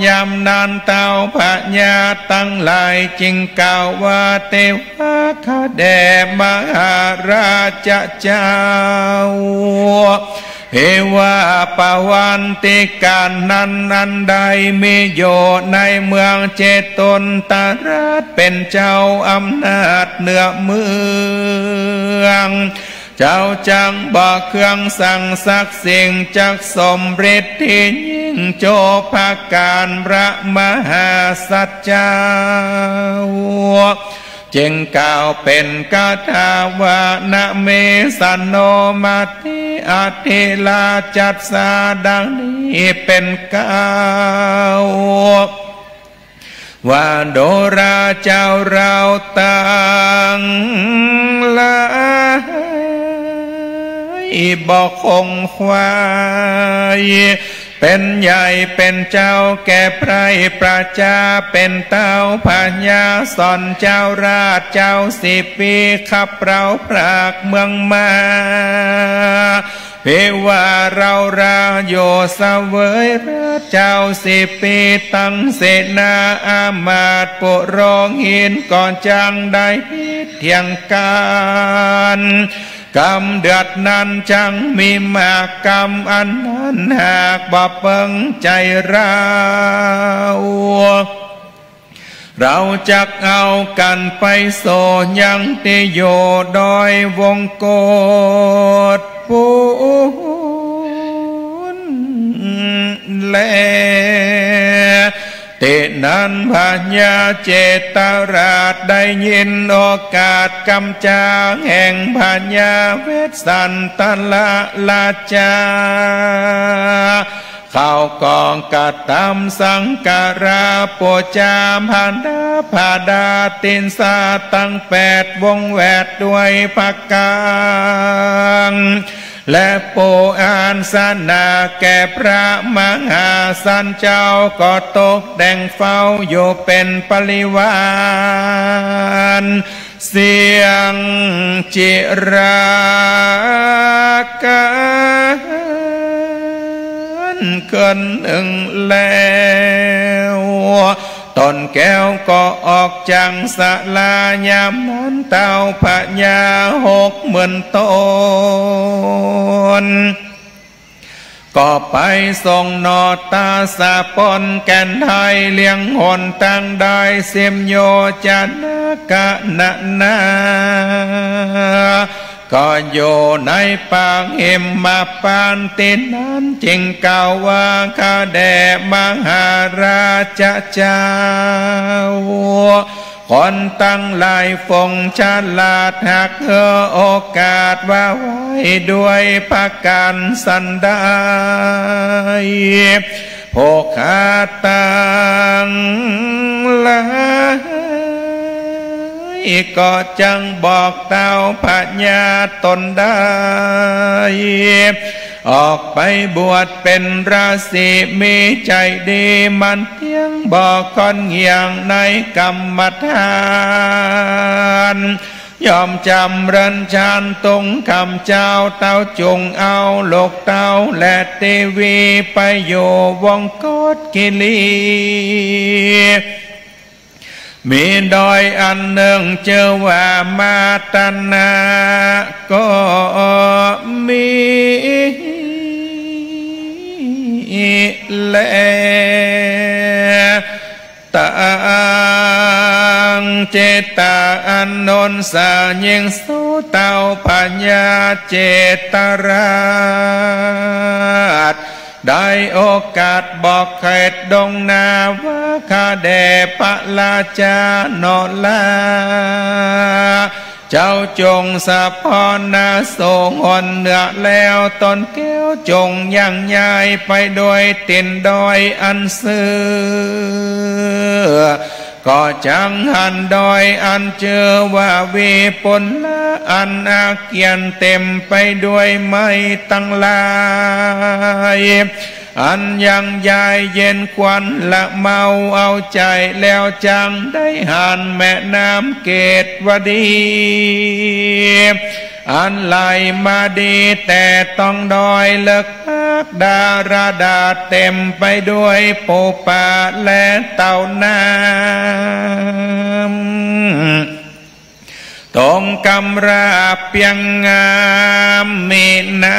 ยามนั้นเต้าพญาตังหลายจึงกล่าวว่า เทวาข้าแด่มหาราชเจ้า เทวา ปวันติกานั้นอันใดมีอยู่ในเมืองเจตุนตราช เป๋นเจ้าอำนาจเหนือเมือง เจ้าจักบ่เคืองสังสักสิ่ง จักสมฤทธิ์ยิ่งโจประก๋าน พระมหาสัตว์เจ้า จึงกล่าวเป๋นคาถาว่า นะเมสะโน มาเต อธิราชัสสา ดังนี้เป๋นเก้า ว่าดูราเจ้าเราตังหลาย บ่คงไขว่ เป๋นใหญ่เป๋นเจ้าแก่ไพร่ประชา เป๋นเต้าพญาสอนเจ้าราชเจ้าสิปี ขับเร้าพรากเมืองมา เทวา เร้าราอยู่เสวยราชเจ้าสิปี ตังเสนาอามาตย์ปุโรหิตก็จักได้ผิดเถียงกั๋น กำเดือดนั้นจักมีมากกำอันนั้น หากบ่เปิงใจ๋เร้า เร้าจักเอากั๋นไปสู่ยังตี้อยู่ดอยวงกฏปู๋นแล ตี้นั้นพญาเจตราชได้ยินโอกาสกำจาแห่งพญาเวสสันตระราชา เขาก็กระตำสักการะปู๋จา พระดา พระดาตินสาตังแปดวงแวดด้วยพระกัง และปู๋อาสนะแก่พระมหาสันเจ้า ก็ตกแต่งเฝ้าอยู่เป๋นปริวาร เสี้ยงจิรากั๋นเกินหนึ่งแล้ว ต้นแก้วก็ออกจากศาลา ยามนั้นเต้าพญาหกหมื่นต๋น ก็ไปส่งหน่อตาสะปนแก่นไทย เลี่ยงหนตางได้สิบโยจะนะกะนะนา ก็อยู่ในปากหิมพานต์ตี้นั้น จึงกล่าวว่า ข้าแด่มหาราชะเจ้า คนตังหลายฝงฉลาด หากหื้อโอกาสว่าไว้ ด้วยประก๋านสันใด ผู้ข้าตังหลาย ก็จักบอกเต้าพญาต๋นได้ ออกไปบวชเป๋นราศี มีใจ๋ดีหมั่นเตี้ยง บ่ค่อนเหยี่ยงในกรรมฐาน ย่อมจ๋ำเริญฌาน ตุงคำเจ้า เต้าจุ่งเอาลูกเต้า และเตวี ไปอยู่วงโกศกิรี มีดอยอันนึ่งจื้อว่ามาตนะ ก็มีแล ตังเจตา อันโน้นสา ยิ่งสู้เต้าพญาเจตราช ได้โอกาสบอกเขตดงนา ว่า ข้าแด่พระราชาหนอลา เจ้าจุ่งสะพอนนา สู่หนเหนือแล้ว ต้นแก้วจุ่งย่างย้าย ไปด้วยตี๋นดอยอันซื่อ ก็จักหันดอยอันจื้อว่าวิปุลละ อันอาเกียนเต๋มไปด้วยไม้ตังหลาย อันย่างย้ายเย็นควันละเมาเอาใจ๋ แล้วจักได้หันแม่น้ำเกตวดี อันไหลมาดีแต่ต้องดอยเลิก พรากดาราดาเต๋มไปด้วยปูปลาและเต่าน้ำ ตรงกำราบเปียงงาม มีน้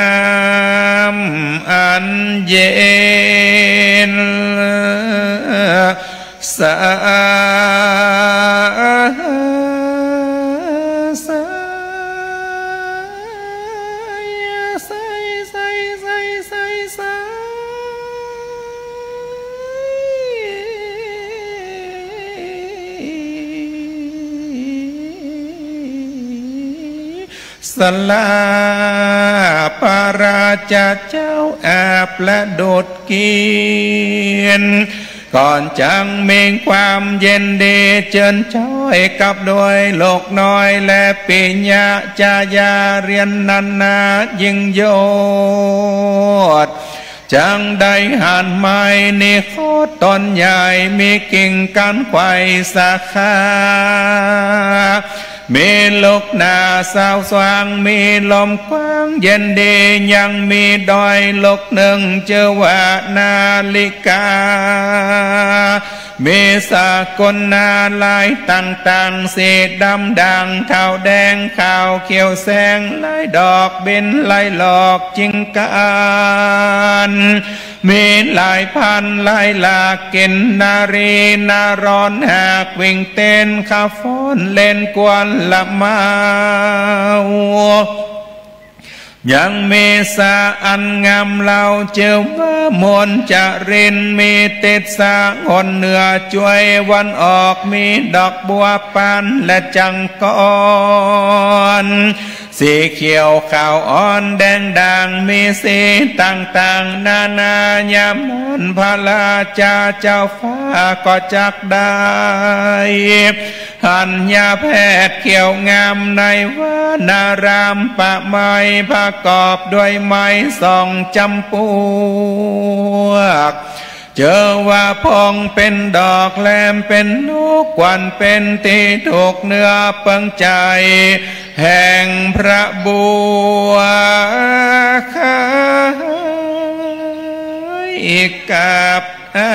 ำอันเย็น ใส ใส ใส สลา พระราชาเจ้าอาบและดูดกิ๋น ก่อนจักมีความเย็นดีเจิญจ้อย กับด้วยลูกน้อยและปิยะจายาเรียนนานายิ่งยอด จักได้หันไม้นิโคตต้นใหญ่ มีกิ่งก้านไขว่สาขา มีลูกหนาสาวสว่าง มีลมกว้างเย็นดี ยังมีดอยลูกนึ่งจื้อว่านาลิกา มีสากุณาลายต่างๆ สีดำด่าง เทาแดง ขาวเขียวแสง ลายดอกบิน ลายหลอกจิงกาน มีหลายพันหลายหลาก กินนารีนาร้อน หากวิ่งเต้นขะฟ้อนเล่นกวนละเมา ยังมีสาอันงามเล่า จื้อว่ามนจริน มีติดสาหนเหนือจ้วยวันออก มีดอกบัวปานและจังกอน สีเขียวขาวอ่อนแดงด่าง มีสีต่างๆ นานา ยามนั้นพระราชาเจ้าฟ้าก็จักได้ หันหญ้าแพทย์เขียวงามในวานารามป่าไม้ ประกอบด้วยไม้สองจำปวก เจอว่าพองเป็นดอกแหลมเป็นนก ควันเป็นตี้ถูกเนื้อเปิงใจ๋ แห่งพระบัวขายกับอา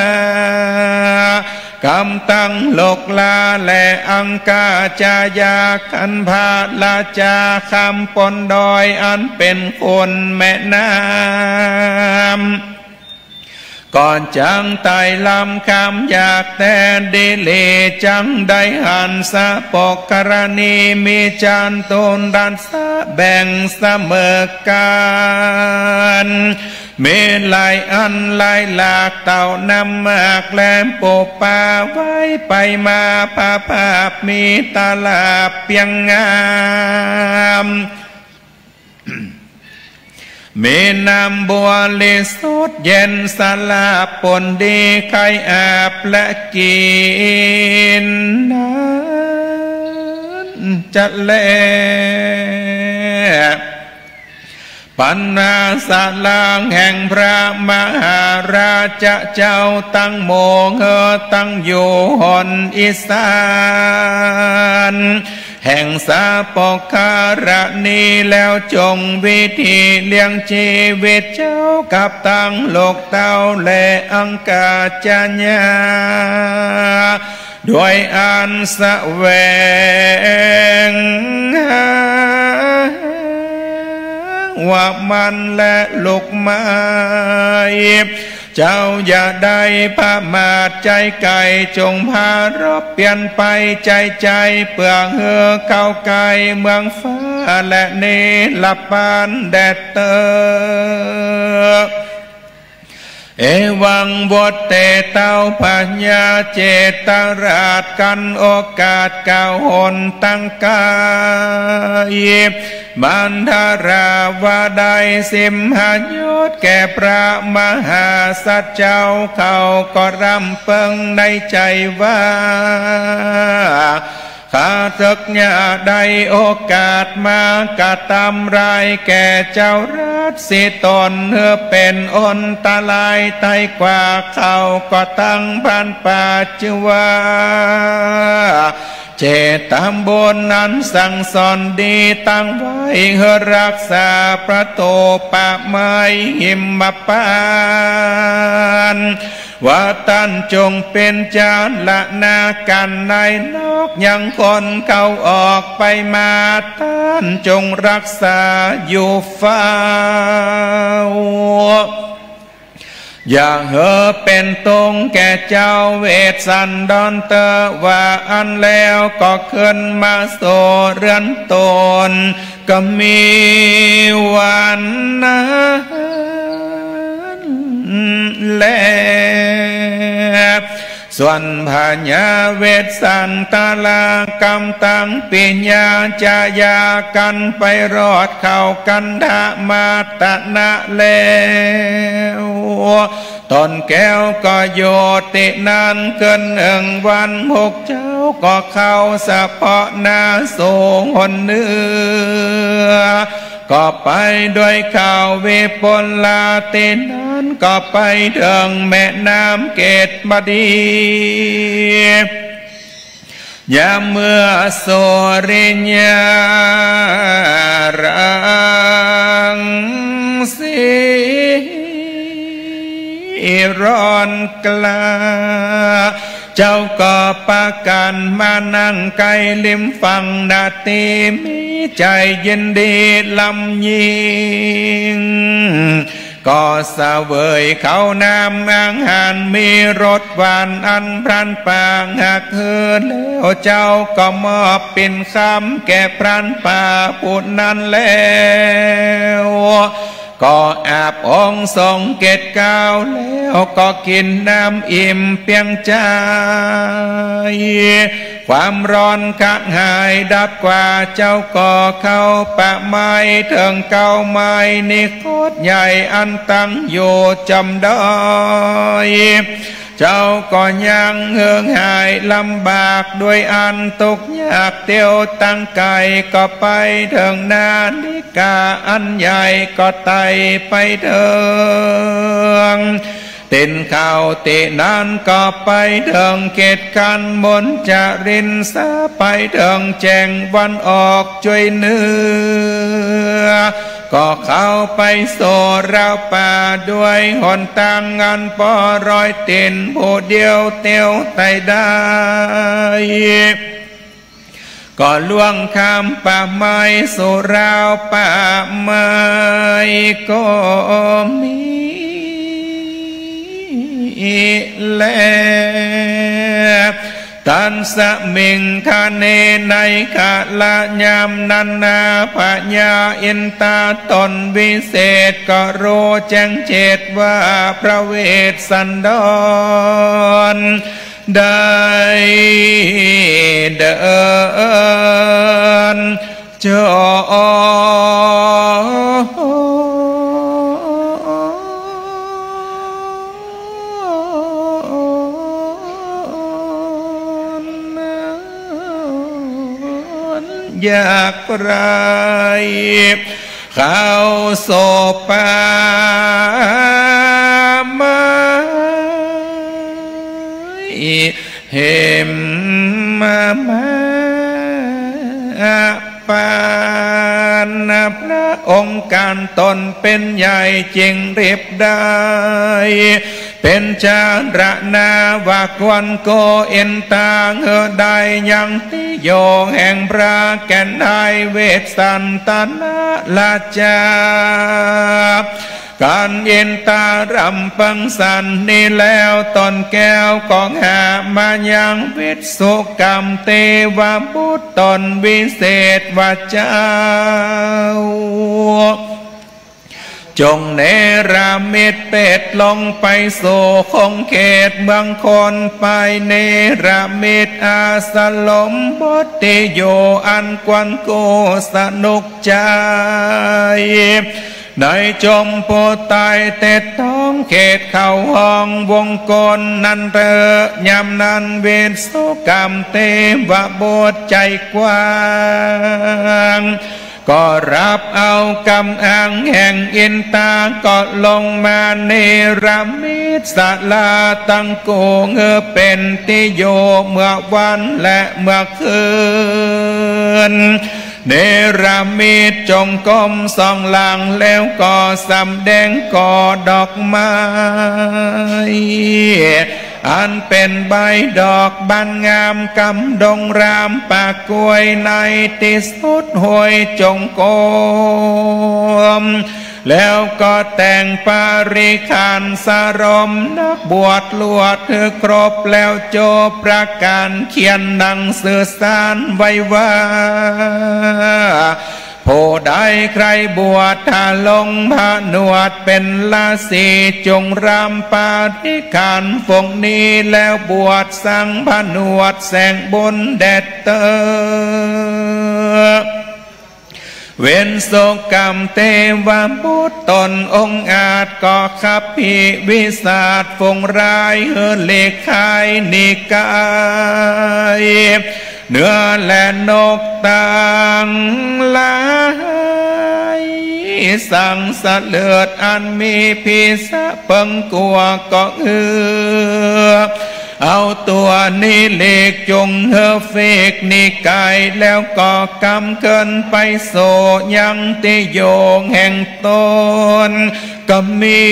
กำตังโลกลาแลอังกาจายา คันพระราชาข้ามป๋นดอย อันเป๋นคนแม่น้ำ ก็จักไต่ลำข้ามยากแต๊ดีหลี จักได้หันสะปกกรณี มีจันตุรัสสะแบ่งเสมอกั๋น มีหลายอันหลายหลาก เต้าน้ำมากแลปูปลาไหว้ไปมา พระภาพมีตลาดเปียงงาม มีน้ำบริสุทธิ์เย็นสะอาด ป๋นดีใค่อาบและกิ๋นนั้นจะแล ปัณณาสะลางแห่งพระมหาราชเจ้า ตังหมู่เฮอตังอยู่หนอีสาน แห่งสะปกกรณี แล้วจงวิธีเลี้ยงจีวิตเจ้ากับตังลูกเต้าและอังกาจายา ด้วยอันแสวงหาว่ามันและลูกไม้ เจ้าอย่าได้ประมาทใจ๋ไก๋ จงปรารภเปียรไปใจ๋ใจ๋ เปื้อหื้อเข้าใก้เมืองฟ้าและนิรพานแดดเต๊อะ เอวัง บทเตเต้าพญาเจตราช กั๋นโอกาสเก้าหนตังก๋าย มันทราว่าได้สิมหยศแก่พระมหาสัตว์เจ้า เขาก็ร่ำเปิงในใจ๋ว่า ข้าเถิกอย่าได้โอกาสมากระตำร้ายแก่เจ้าราษฎีต๋น หื้อเป๋นอันตรายไตกว่า เขาก็ตั้งพรานป่าจื้อว่า เจตบุญนั้นสั่งสอนดี ตั้งไว้หื้อรักษาประตูป่าไม้หิมพานต์ ว่าต้านจงเป๋นจาระนากั๋นในนอก ยังคนเข้าออกไปมา ต้านจงรักษาอยู่เฝ้า อย่าหื้อเป๋นตุ๊งแก่เจ้าเวสสันดรเต๊อะ ว่าอั้นแล้วก็ขึ้นมาสู่เฮือนต๋น ก็มีวันนั้นแล ส่วนพญาเวสสันดรากำตังปิยาจายา กั๋นไปรอดเข้ากันธมาตนะแล้ว ต๋นแก้วก็อยู่ตี้นั้นคืนนึ่ง วันหมู่เจ้าก็เข้าเสพาะหน้าสู่หนเหนือ ก็ไปด้วยข้าววิปุลา ตี้นั้นก็ไปเถิงแม่น้ำเกตบดี ยามเมื่อสุริยารังสีร้อนกล้า เจ้าก็ปากั๋นมานั่งใก้ริมฝั่งนาตี้ มีใจ๋ยินดีล้ำยิ่ง ก็เสวยข้าวน้ำอาหารมีรสหวาน อันพรานป่าหักหื้อแล้ว เจ้าก็มอบปิ่นคำแก่พรานป่าผู้นั้นแล้ว ก็อาบองค์สรงเกศเกล้าแล้ว ก็กิ๋นน้ำอิ่มเปียงใจ๋ ความร้อนกระหายดับกว่า เจ้าก็เข้าป่าไม้เถิงเก๊าไม้ นิคตใหญ่อันตั้งอยู่จอมดอย เจ้าก็ยังเหิงหายลำบากด้วยอันตุ๊กยากเตียวตั้งไก๋ ก็ไปเถิงนาลิกาอันใหญ่ ก็ไต่ไปเถิง ตี๋นเขาตี้นั้นก็ไปเถิงเขตคันมนจรินสา ไปเถิงแจ้งวันออกจ้วยเหนือ ก็เข้าไปสู่ราวป่าด้วยหนตางอันปอรอยตี๋นผู้เดียวเตียวไต่ได้ ก็ล่วงข้ามป่าไม้สู่ราวป่าไม้ก็มีแล ตัสมิงคเณ ในกาละยามนั้นนา พญาอินตาต๋นวิเศษก็ฮู้แจ้งเจตว่าพระเวสสันดรได้เดิน จรยากไร้ เข้าสู่ป่าไม้ เหมมาปาน พระองค์ก๋านต๋นเป๋นใหญ่จึงเรียบได้ เป๋นจารณาว่าควรโกอินตา หื้อได้ยังตี้อยู่แห่งพระแก่นนายเวสสันตนราชา กันอินตารำเปิงสันนี้แล้ว ต๋นแก้วก็หามายังวิสุกรรมเตวบุตรต๋นวิเศษว่าเจ้า จงเนรมิตเปตลงไปสู่คงเขตเมืองคน ไปเนรมิตอาสรมบทตี้อยู่อันควรกู้สนุกใจ๋ ในจมภูไตเต็ดท้องเขตเขาห้องวงกลนั้นเต๊อะ ยามนั้นวิสุกรรมเตวบุตรใจ๋กว้าง ก็ฮับเอาก๋ำอังแห่งอินตา ก็ลงมาเนรมิตศาลาตังกู้ หื้อเป๋นตี้อยู่เมื่อวันและเมื่อคืน เนรมิตจงกรมสองหลัง แล้วก็สำแดงก่อดอกไม้ อันเป๋นใบดอกบานงาม กำดงรามป่ากล้วยในตี้สุดห้วยจงกรม แล้วก็แต่งปริขารสรมนักบวชลวดหื้อครบแล้วจบประก๋าน เขียนหนังสือสารไว้ว่า ผู้ใดใคร่บวชถ้าลงผนวชเป๋นราศี จงรำปริขารฝงนี้ แล้วบวชสังผนวชแสงบุญแด่เต๊อะ เวสสุกรรมเตวบุตรต๋นองอาจก็ขับพิวิสาทฝงร้ายหื้อหลีกคายหนีก๋าย เนื้อและนกตังหลาย สังสะเลิดอันมีพิษเปิงกั๋วก็เอือ เอาตั๋วนี้หลีกจุ่งหื้อฟีกหนีก๋าย แล้วก็กำเกินไปสู่ยังตี้อยู่แห่งต๋น ก็มี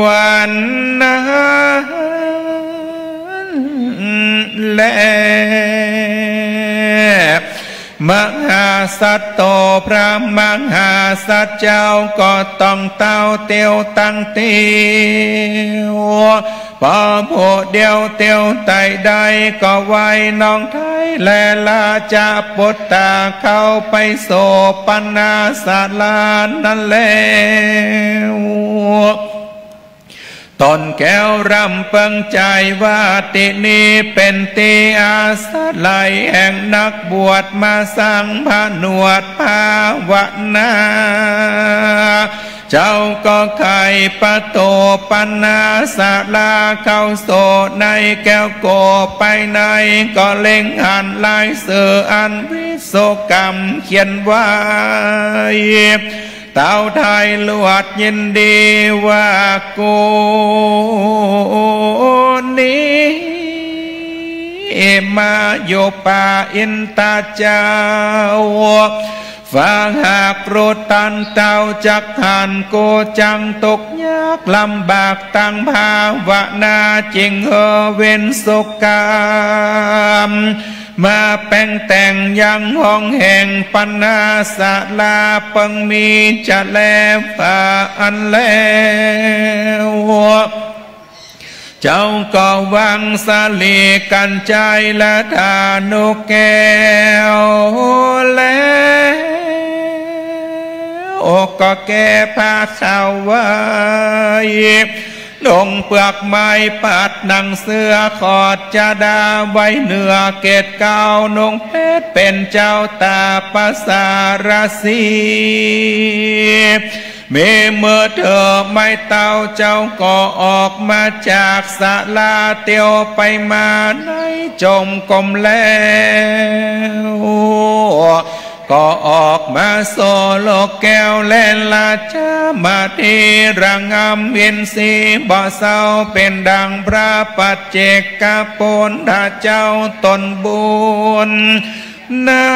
วันนั้นแล มหาสัตว์โต พระมหาสัตว์เจ้าก็ต้องเต้าเตียวตังเตียว ปอผู้เดียวเตียวไต่ได้ก็ไหว้น้องไท้และราชปุตตาเข้าไปสู่ปนาศาลานั้นแล้ว ต๋นแก้วรำเปิงใจ๋ว่าตี้นี้เป๋นตี้อาศัยแห่งนักบวชมาสังผนวชภาวนา เจ้าก็ไขประตูปนาศาลาเข้าสู่ในแก้วโกภายใน ก็เล็งหันลายเสืออันวิสุกรรมเขียนไว้ เต้าไท้ลวดยินดีว่า กูนี้มาอยู่ป่าอินตาเจ้า ฝากหากรู้ตันเต้าจักหัน กูจั้งตุ๊กยากลำบากตังภาวนา จึงเฮอเว้นสุขกาม มาแป๋งแต่งยังห้องแห่งปันนา ศาลาเปิงมีจะแลว่าอั้นแล้ว เจ้าก็วางสาลีกัญชัยและธนูแก้วแล้ว ก็แก้ผ้าขาวไว้ นุ่งเปื้อกไม้ปัดหนังเสื้อขอดจดาไว้เหนือเกศเกล้า นุ่งเพชรเป๋นเจ้าต๋าประสาทสี มีเมื่อเธอไม้เต้า เจ้าก็ออกมาจากศาลา เตียวไปมาในจงกรมแล้ว ก็ออกมาโสโลกแก้ว และราชามาธิระงำอินทรีย์บ่เศร้า เป๋นดังพระปัจเจกปุณณะเจ้าต๋นบุญ นั้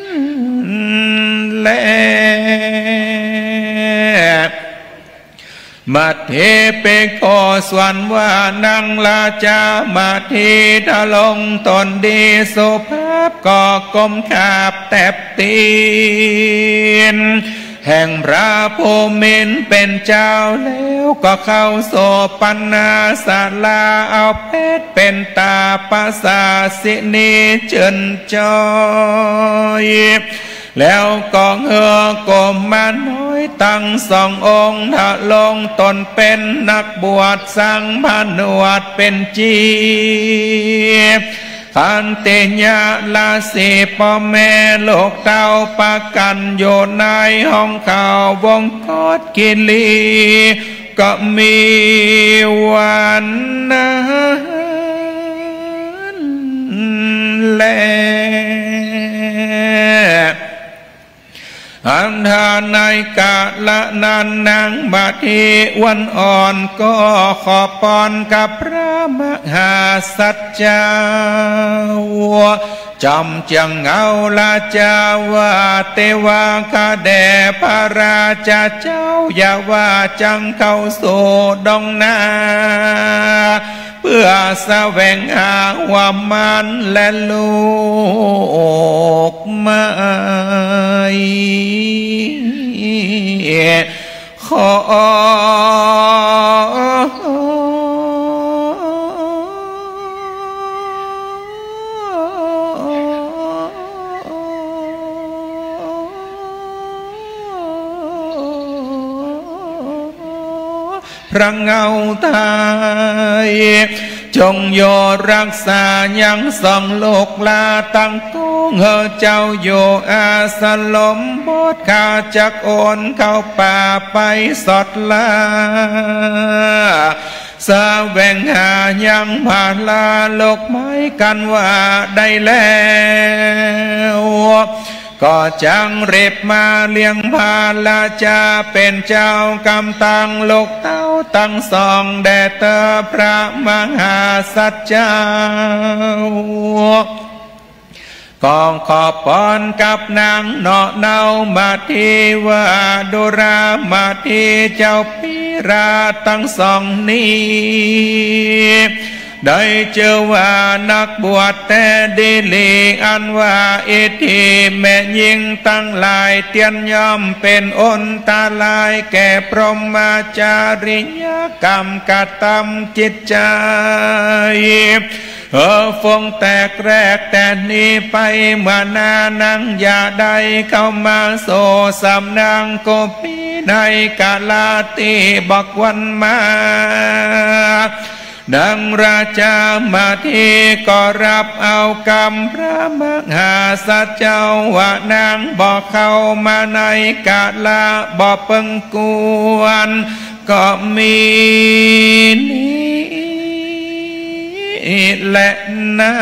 นแล มาธิไปขอสวนว่านางราชามาธิ ถ้าลงต๋นดีสุภาพก็ก้มขาบแตบตี๋น แห่งพระภูมินทร์เป๋นเจ้าแล้ว ก็เข้าโสปนาศาลา เอาเพชรเป๋นต๋าประสาทสีนี้เจิญจอย แล้วก็เฮอกุมารน้อยตังสององค์ ถ้าลงต๋นเป๋นนักบวชสังผนวชเป๋นจี ขันติยะราศีป้อแม่ลูกเต้าปะกั๋นอยู่ในห้องเขาวงกฏกิรี ก็มีวันนั้นแล อันถ้าในกาละนั้นนางมาธิวันอ่อนก็ขอปอนกับพระมหาสัจจ์เจ้า จอมเจียงเหงาราชาว่า เตวาข้าแด่พระราชาเจ้า อย่าว่าจั้งเข้าสู่ดงนา เปื้อแสวงหาหัวหมานและลูกไม้ ขอ พระเหงาไต จงโยรักษายังสองลูกหลานตังกู้ เฮอเจ้าอยู่อาสรมบท ข้าจักโอนเข้าป่าไปสอดล่า แสวงหายังผาลาลูกไม้กันว่าได้แล้ว ก็จั้งรีบมาเลี้ยงพระราชาเป๋นเจ้ากำตังลูกเต้าตังสอง แด่เต้อพระมหาสัจจ์เจ้า ก็ขอปอนกับนางเนาะเนามาธิว่า ดูรามาธิเจ้าพิราชตังสองนี้ ได้จื้อว่านักบวชแต๊ดีหลี อันว่าอิทธิแม่ญิงตังหลายเตียนย่อมเป๋นอันตรายแก่พรหมจริยกรรมกระตำจิตใจ๋ เออ ฟงแตกแรกแต่นี้ไปเมื่อหน้านังอย่าได้เข้ามาสู่สำนักกูปี้ในกาละตี้บ่ควรมา นางราชามาธิก็รับเอากำพระมหาสัจจ์เจ้า ว่านางบ่เข้ามาในกาละบ่เปิงควร ก็มีนี้แลนา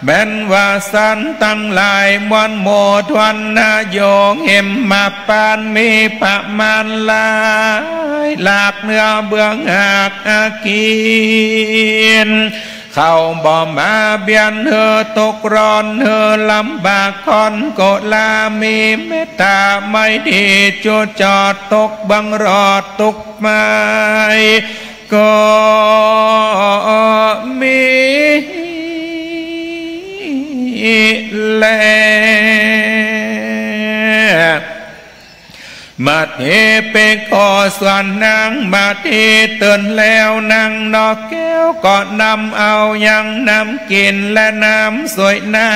แม้นว่าสันตังหลายมวลหมู่ทวนนาโยง เหมมาปานมีประมาณหลายหลาก เนื้อเบื้องหากอากิน เขาบ่มาเบียดหื้อตุ๊กร้อนหื้อลำบาก คนกุลามีเมตต๋าไมตรี จุจอดตุ๊กบังรอดตุ๊กไม้ ก็มีแล มาเตไปขอสวนนาง มาเตตื่นแล้วนางนกแก้ว ก็นำเอายังน้ำกิ๋นและน้ำสวยหน้า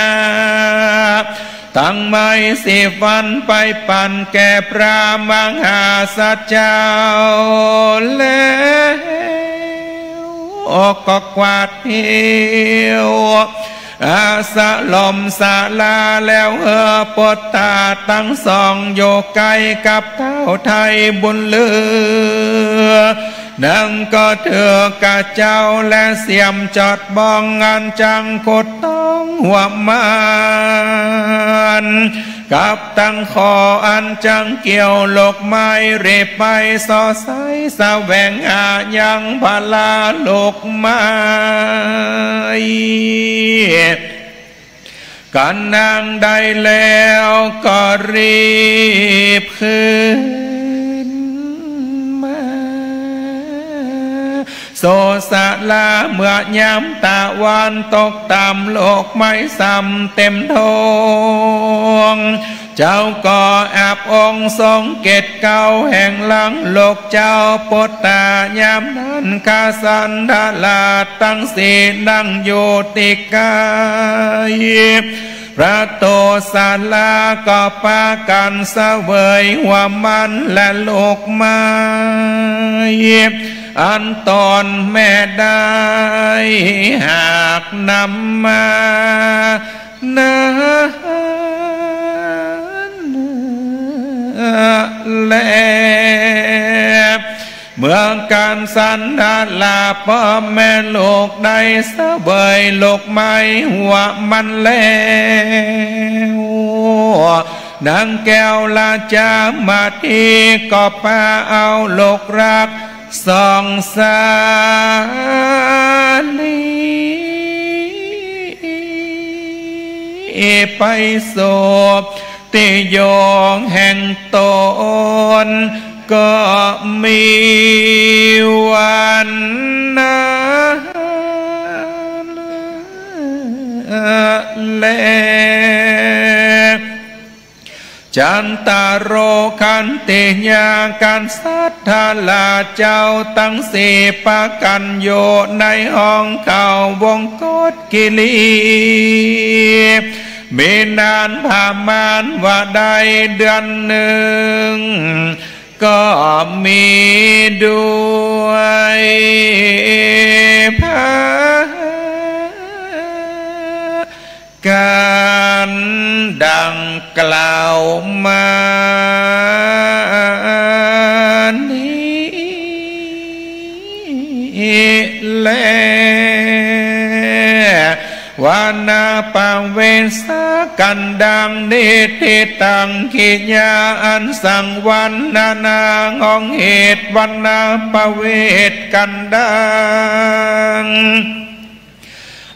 ตังไม้สีฟันไปปั๋นแก่พระมหาสัจจ์เจ้าแล้ว ก็กวาดเหี่ยว อาสลมศาลาแล้ว เอ่อ ปุตตาตังสองอยู่ใก้กับเฒ่าไทยบุญเหลือ นางก็ถือกระเจ้าและเสียมจอดบ้องอันจักขุดต้องหัวมัน กับตังข้ออันจักเกี่ยวลูกไม้ รีบไปส่อใสแสวงหายังพลาลูกไม้ กั๋นนางได้แล้วก็รีบขึ้นมา สู่ศาลา เมื่อยามตะวันตกต่ำ ลูกไม้ส่ำเต็มทุ่ง เจ้าก็อับองค์ทรงเกศเกล้าแห่งหลังลูกเจ้าปุตตะ ยามนั้นข้าสันทราชตังสี่นั่งอยู่ตี้ใก้ ประตูศาลา ก็ปากั๋นเสวยหัวมันและลูกไม้ อันต๋นแม่ได้หากนำมานั้นแล เมื่อข้าสันทราชป้อแม่ลูกได้เสวยลูกไม้หัวมันแล้ว นางแก้วราชามาเตก็ปาเอาลูกรักสองสาลี ไปสู่ตี้อยู่แห่งต๋น ก็มีวันนั้นแล จันตะโรคันติยา กษัตริย์ราชเจ้าตังสี่ปากั๋นอยู่ในห้องเขาวงคตกิรี มีนานประมาณว่าได้เดือนนึ่ง ก็มีด้วยประก๋านดังกล่าวมานี้แล วรรณประเวสสักกันดังนี้ ทิฏฐังกิริยาอันสังวรรณนา ห้องเหตุวรรณประเวสกันดัง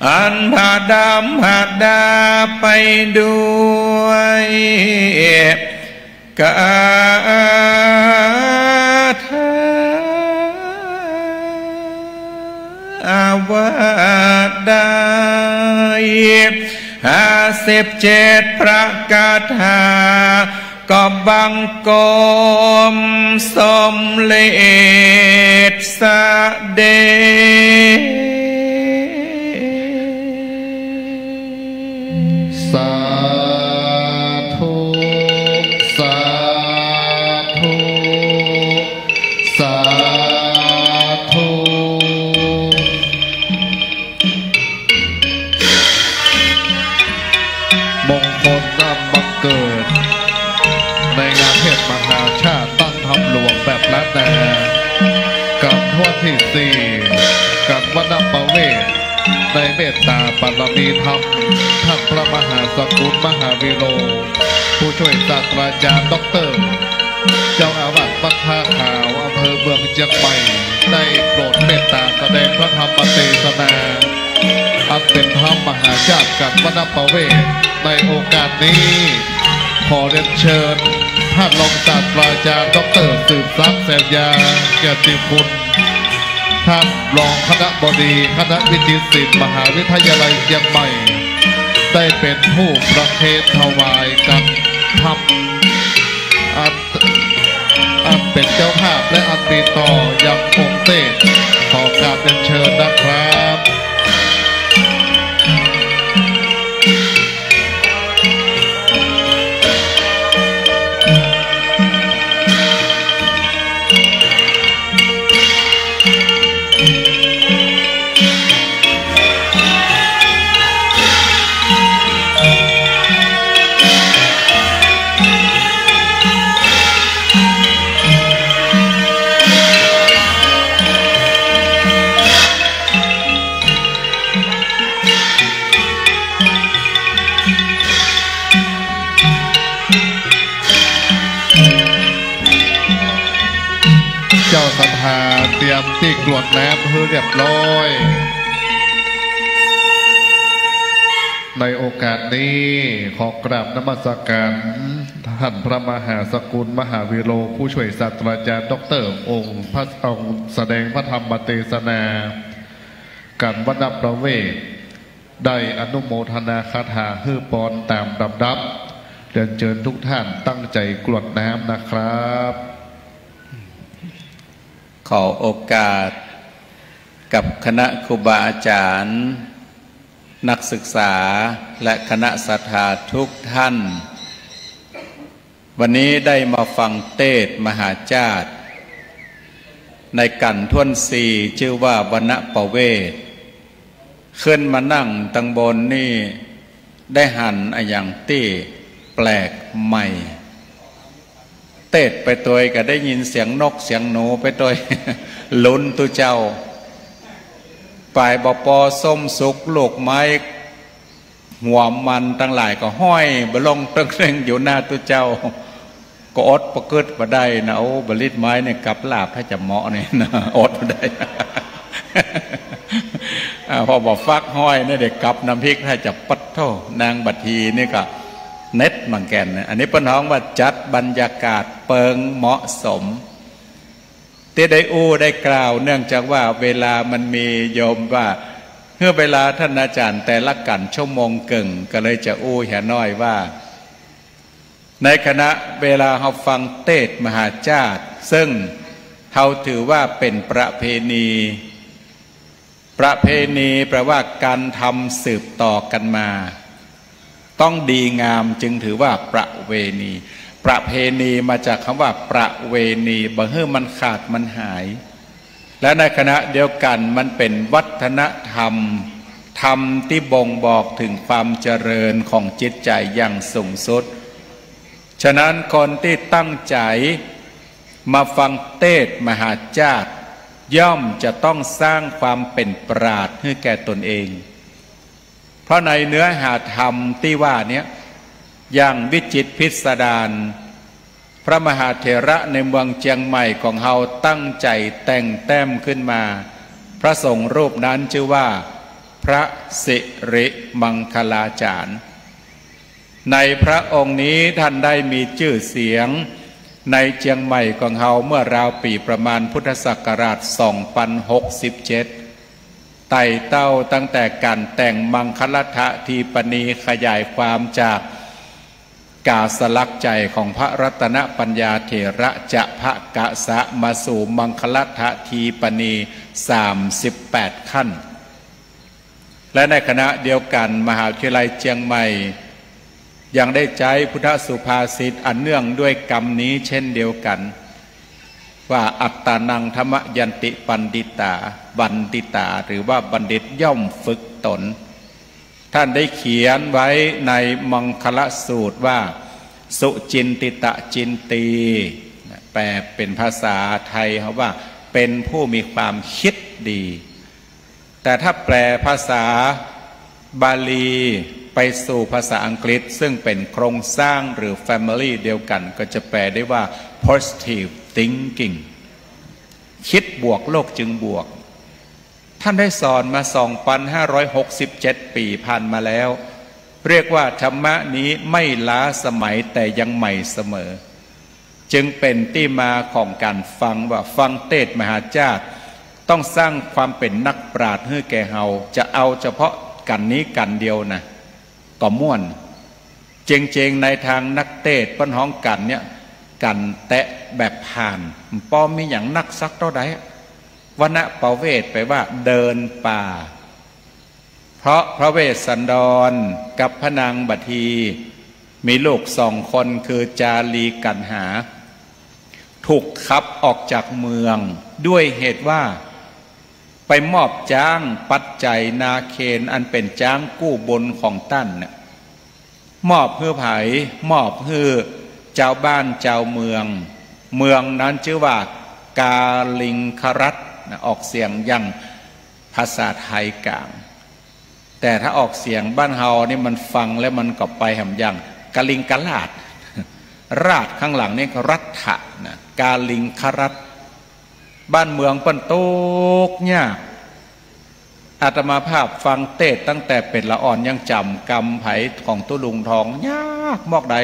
อันประดับประดาไปด้วยคาถาว่าได้ห้าสิบเจ็ดพระคาถา ก็บังคมสมเร็จเสด็จ สาธุ สาธุ สาธุ มงคลอันบังเกิด ในงานเทศน์มหาชาติตั้งธรรมหลวงแบบล้านนา กั๋นวันตี้สี่ กั๋นวรรณประเวส ในเมตตาบารมีธรรม ท่านพระมหาสกุลมหาวิโรจน์ ผู้ช่วยศาสตราจารย์ด็อกเตอร์ เจ้าอาวาสวัดท่าขาว อำเภอเมืองเจียงใหม่ ได้โปรดเมตตาแสดงพระธรรมเตสนา อันเป๋นธรรมมหาชาติกั๋นวณประเวศ ในโอกาสนี้ ขอเรียนเชิญท่านรองศาสตราจารย์ด็อกเตอร์สืบศักดิ์ แสนยา เกียรติคุณ ท่านรองคณบดีคณะวิจิตรศิลป์มหาวิทยาลัยเจียงใหม่ ได้เป๋นผู้ประเคนถวายกัณฑ์ธรรม อัน อันเป๋นเจ้าภาพและอันมีต่อยังองค์เตส ขอกราบเรียนเชิญนะครับ เจ้าศรัทธาเตรียมตี้กรวดน้ำหื้อเรียบร้อย ในโอกาสนี้ขอกราบนมัสการท่านพระมหาสกุลมหาวิโรจน์ ผู้ช่วยศาสตราจารย์ด็อกเตอร์ องค์พระ องค์แสดงพระธรรมเตสนา กั๋นวณประเวศ ได้อนุโมทนาคาถาหื้อปอนต๋ามลำดับ เรียนเจิญทุกท่านตั้งใจ๋กรวดน้ำนะครับ ขอโอกาสกับคณะครูบาอาจ๋ารย์ นักศึกษา และคณะศรัทธาทุกท่าน วันนี้ได้มาฟังเตสน์มหาชาติ ในกัณฑ์ถ้วนสี่ จื้อว่าวณประเวศ ขึ้นมานั่งตังบนนี่ ได้หันอะหยังตี้แปลกใหม่ เตสน์ไปตวยก็ได้ยินเสียงนกเสียงหนูไปตวย ลุ้นตุ๊เจ้า ป๋ายบ่ปอส้มสุกลูกไม้ หัวมันตังหลายก็ห้อยบ่ล่องเต็งๆ อยู่หน้าตุ๊เจ้า ก็อดประกึ๊ดบ่ได้นะ โอ้ บ่าลิดไม้เนี่ยกับลาบถ้าจะเหมาะเนี่ยนะ อดบ่ได้ อ่า พอบ่าฟักห้อยเนี่ยเดี๋ยวกับน้ำพริกถ้าจะปัดโธ่ นางบัดทีนี่ก็เน็ดเหมือนกันนะ อันนี้เปิ้นฮ้องว่าจัดบรรยากาศเปิงเหมาะสม ตี้ได้อู้ได้กล่าว เนื่องจากว่าเวลามันมี โยมว่า เมื่อเวลาท่านอาจ๋ารย์แต่ละกัณฑ์ชั่วโมงเกิ่ง ก็เลยจะอู้เหียน้อยว่า ในขณะเวลาเฮาฟังเตสน์มหาชาติ ซึ่งเฮาถือว่าเป๋นประเพณี ประเพณีแปลว่าการทำสืบต่อกันมา ต้องดีงามจึงถือว่าประเวณี ประเพณีมาจากคำว่าประเวณี บ่หื้อมันขาดมันหาย และในขณะเดียวกันมันเป๋นวัฒนธรรม ธรรมตี้บ่งบอกถึงความเจริญของจิตใจ๋อย่างสูงสุด ฉะนั้นคนตี้ตั้งใจ๋มาฟังเตสน์มหาชาติ ย่อมจะต้องสร้างความเป๋นปราชญ์หื้อแก่ตนเอง เพราะในเนื้อหาธรรมตี้ว่าเนี้ย อย่างวิจิตรพิสดาร พระมหาเถระในเมืองเจียงใหม่ของเฮาตั้งใจ๋แต่งแต้มขึ้นมา พระสงฆ์รูปนั้นจื้อว่า พระสิริมังคลาจารย์ ในพระองค์นี้ท่านได้มีจื้อเสียงในเจียงใหม่ของเฮาเมื่อราวปี๋ประมาณพุทธศักราชสองปันหกสิบเจ็ด ไต่เต้าตั้งแต่ก๋านแต่งมังคลัฏฐทีปนี ขยายความจากกาสลักษณ์ใจ๋ของพระรัตนปัญญาเถระจะภะกะสะ มาสู่มังคลัฏฐทีปนี สามสิบแปดขั้น และในขณะเดียวกั๋น มหาวิทยาลัยเจียงใหม่ ยังได้ใจ๊พุทธสุภาษิตอันเนื่องด้วยกำนี้เช่นเดียวกั๋น ว่า อัตตานัง ธรรมยันติ ปัณฑิตา บัณฑิตา หรือว่าบัณฑิตย่อมฝึกตน ท่านได้เขียนไว้ในมังคลสูตรว่า สุจินติตะจินตี แปลเป๋นภาษาไทยเฮาว่า เป็นผู้มีความคิดดี แต่ถ้าแปลภาษาบาลีไปสู่ภาษาอังกฤษ ซึ่งเป๋นโครงสร้างหรือ family เดียวกั๋น ก็จะแปลได้ว่า positive thinking คิดบวกโลกจึงบวก ท่านได้สอนมา สองพันห้าร้อยหกสิบเจ็ด ปี๋ผ่านมาแล้ว เรียกว่าธรรมะนี้ไม่ล้าสมัยแต่ยังใหม่เสมอ จึงเป๋นตี้มาของก๋านฟังว่าฟังเตสน์มหาจาตุ ต้องสร้างความเป๋นนักปราชญ์หื้อแก่เฮา จะเอาเฉพาะกัณฑ์นี้กัณฑ์เดียวนะ ก็ม่วน เจ๋งๆ ในตางนักเตสน์เปิ้นฮ้องกัณฑ์เนี่ย กัณฑ์แต๊แบบผ่าน บ่มีหยังนักสักเต้าใด วณประเวสแปลว่าเดินป่า เพราะพระเวสสันดรกับพระนางบัตถี มีลูกสองคนคือจารีกัณหา ถูกขับออกจากเมืองด้วยเหตุว่า ไปมอบจ๊างปัจจัยนาเคนอันเป๋นจ๊างกู้บุญของต้านเนี่ย มอบหื้อใผ มอบหื้อจาวบ้านจาวเมือง เมืองนั้นจื้อว่ากาลิงครัตน์นะ ออกเสียงอย่างภาษาไทยก๋าง แต่ถ้าออกเสียงบ้านเฮานี่มันฟังแล้วมันก็ไปแหมอย่างกาลิงกราช ราชข้างหลังนี่รัฐะนะ กาลิงครัตน์ บ้านเมืองเปิ้นตุ๊กข์ยาก อาตมาภาพฟังเตสน์ตั้งแต่เป๋นละอ่อนยังจ๋ำกำไผของตุ๊ลุงทอง ยากมอกใด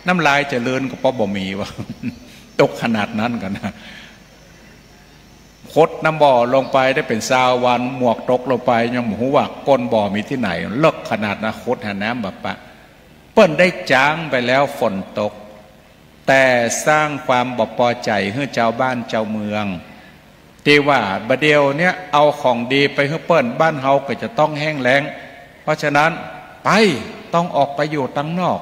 น้ำลายจะเลินก็ปอบ่มีวะ ตุ๊กข์ขนาดนั้นกั๋นนะ ขุดน้ำบ่อลงไปได้เป๋นซาววัน หมวกตกลงไปยังบ่ฮู้ว่าก้นบ่อมีตี้ไหน เลิกขนาดนะ ขุดหาน้ำบ่ปะ เปิ้นได้จ๊างไปแล้วฝนตก แต่สร้างความบ่ปอใจ๋หื้อจาวบ้านจาวเมือง ตี้ว่าบ่าเดี่ยวเนี้ยเอาของดีไปหื้อเปิ้น บ้านเฮาก็จะต้องแห้งแล้ง เพราะฉะนั้นไป ต้องออกไปอยู่ตังนอก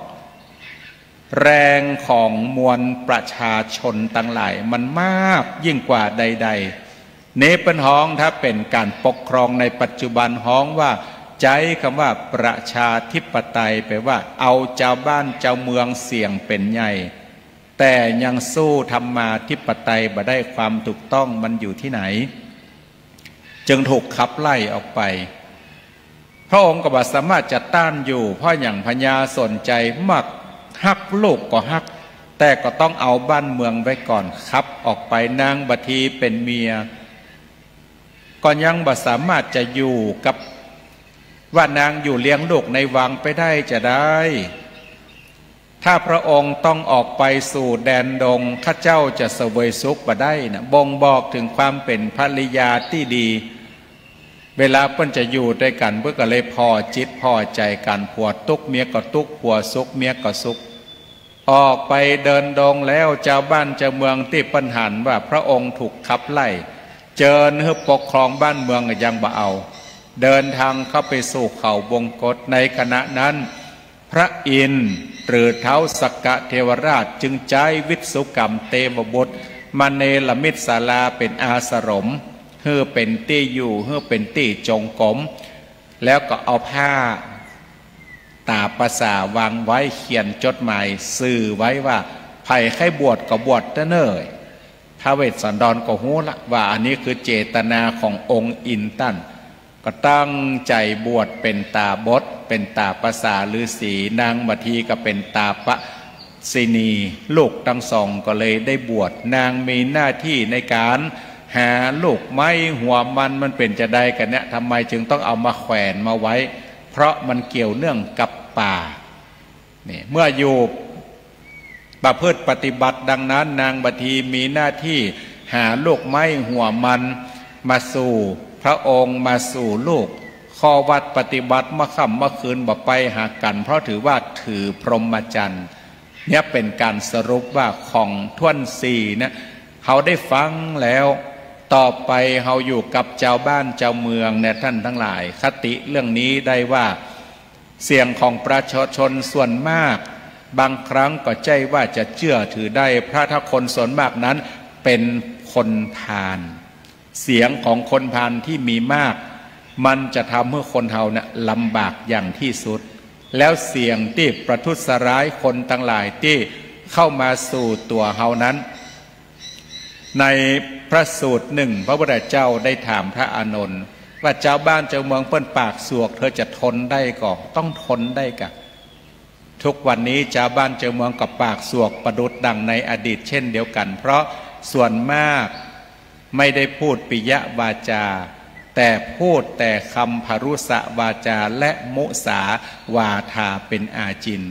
แรงของมวลประชาชนตังหลายมันมากยิ่งกว่าใดๆ เนเปิ้นฮ้องถ้าเป๋นก๋านปกครองในปัจจุบันฮ้องว่า ใจ๊กำว่าประชาธิปไตย แปลว่าเอาจาวบ้านจาวเมืองเสียงเป๋นใหญ่ แต่ยังสู้ธรรมาธิปไตยบ่ได้ ความถูกต้องมันอยู่ตี้ไหน จึงถูกขับไล่ออกไป พระองค์ก็บ่สามารถจะต้านอยู่ เพราะอย่างพญาสนชัยมักฮักลูกก็ฮัก แต่ก็ต้องเอาบ้านเมืองไว้ก่อน ขับออกไป นางบัตถีเป๋นเมีย ก็ยังบ่สามารถจะอยู่กับ ว่านางอยู่เลี้ยงลูกในวังไปได้จะใด ถ้าพระองค์ต้องออกไปสู่แดนดง ข้าเจ้าจะเสวยสุขบ่ได้นะ บ่งบอกเถิงความเป๋นภริยาตี้ดี เวลาเปิ้นจะอยู่ตวยกั๋น เปิ้นก็เลยผ่อจิตผ่อใจ๋กั๋น ผัวตุ๊กข์เมียก็ตุ๊กข์ ผัวสุขเมียก็สุข ออกไปเดินดงแล้ว จาวบ้านจาวเมืองตี้เปิ้นหันว่าพระองค์ถูกขับไล่ เจิญหื้อปกครองบ้านเมืองก็ยังบ่เอา เดินทางเข้าไปสู่เขาวงคต ในขณะนั้น พระอินทร์หรือท้าวสักกะเทวราชจึงใจ๊วิสสุกรรมเทวบุตรมาเนรมิตศาลาเป๋นอาสรม หื้อเป๋นตี้อยู่ หื้อเป๋นตี้จงกรม แล้วก็เอาผ้าต๋าปสาวางไว้ เขียนจดหมายสื่อไว้ว่า ใผใค่บวชก็บวชเต๊อะเน่อ ท้าวเวสสันดรก็ฮู้ละว่าอันนี้คือเจตนาขององค์อินทร์ต้าน ก็ตั้งใจ๋บวชเป๋นต๋าบท เป๋นต๋าปสาฤๅษี นางบัตถีก็เป๋นต๋าปสินี ลูกตังสองก็เลยได้บวช นางมีหน้าตี้ในก๋านหาลูกไม้หัวมัน มันเป๋นจะใดกั๋นเนี่ย ทำไมจึงต้องเอามาแขวนมาไว้ เพราะมันเกี่ยวเนื่องกับป่า นี่ เมื่ออยู่ประพฤติปฏิบัติดังนั้น นางบัตถีมีหน้าตี้หาลูกไม้หัวมันมาสู่พระองค์ มาสู่ลูก ข้อวัตรปฏิบัติเมื่อค่ำเมื่อคืนบ่ไปหากั๋น เพราะถือว่าถือพรหมจรรย์ เนี่ยเป๋นก๋านสรุปว่าของถ้วนสี่เนี่ย เฮาได้ฟังแล้ว ต่อไปเฮาอยู่กับจาวบ้านจาวเมืองเนี่ย ท่านตังหลาย คติเรื่องนี้ได้ว่า เสียงของประชาชนส่วนมาก บางครั้งก็ใจ้ว่าจะเจื้อถือได้ เพราะถ้าคนส่วนมากนั้นเป๋นคนพาล เสียงของคนพาลตี้มีมาก มันจะทำหื้อคนเฮาเนี่ยลำบากอย่างตี้สุด แล้วเสียงตี้ประทุษร้ายคนตังหลายตี้เข้ามาสู่ตั๋วเฮานั้น ในพระสูตรนึ่ง พระพุทธเจ้าได้ถามพระอานนท์ว่า จาวบ้านจาวเมืองเปิ้นปากสวก เธอจะทนได้ก่อ ต้องทนได้ก่ะ ทุกวันนี้จาวบ้านจาวเมืองก็ปากสวกประดุจดังในอดีตเช่นเดียวกั๋น เพราะส่วนมากไม่ได้พูดปิยวาจา แต่พูดแต่กำผะรุษวาจาและมุสาวาทาเป๋นอาจิณ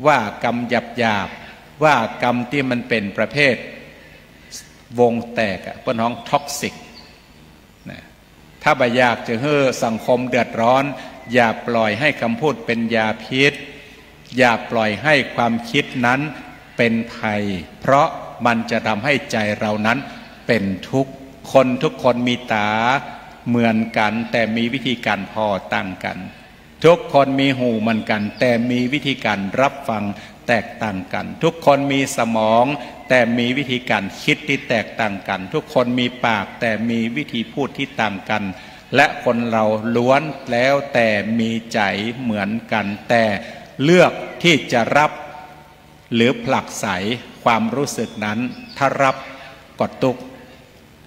ว่ากำหยาบๆ ว่ากำตี้มันเป๋นประเภทวงแตกอะ เปิ้นฮ้อง toxic นะ ถ้าบ่อยากจะหื้อสังคมเดือดร้อน อย่าปล่อยหื้อกำพูดเป๋นยาพิษ อย่าปล่อยหื้อความกึ๊ดนั้นเป๋นภัย เพราะมันจะทำหื้อใจ๋เฮานั้นเป๋นทุกข์ คนทุกคนมีต๋าเหมือนกั๋น แต่มีวิธีก๋านผ่อต่างกั๋น ทุกคนมีหูเหมือนกั๋น แต่มีวิธีก๋านฮับฟังแตกต่างกั๋น ทุกคนมีสมอง แต่มีวิธีก๋านกึ๊ดตี้แตกต่างกั๋น ทุกคนมีปาก แต่มีวิธีพูดตี้ต่างกั๋น และคนเฮาล้วนแล้วแต่มีใจ๋เหมือนกั๋น แต่เลือกตี้จะฮับหรือผลักไสความฮู้สึกนั้น ถ้าฮับก็ตุ๊กข์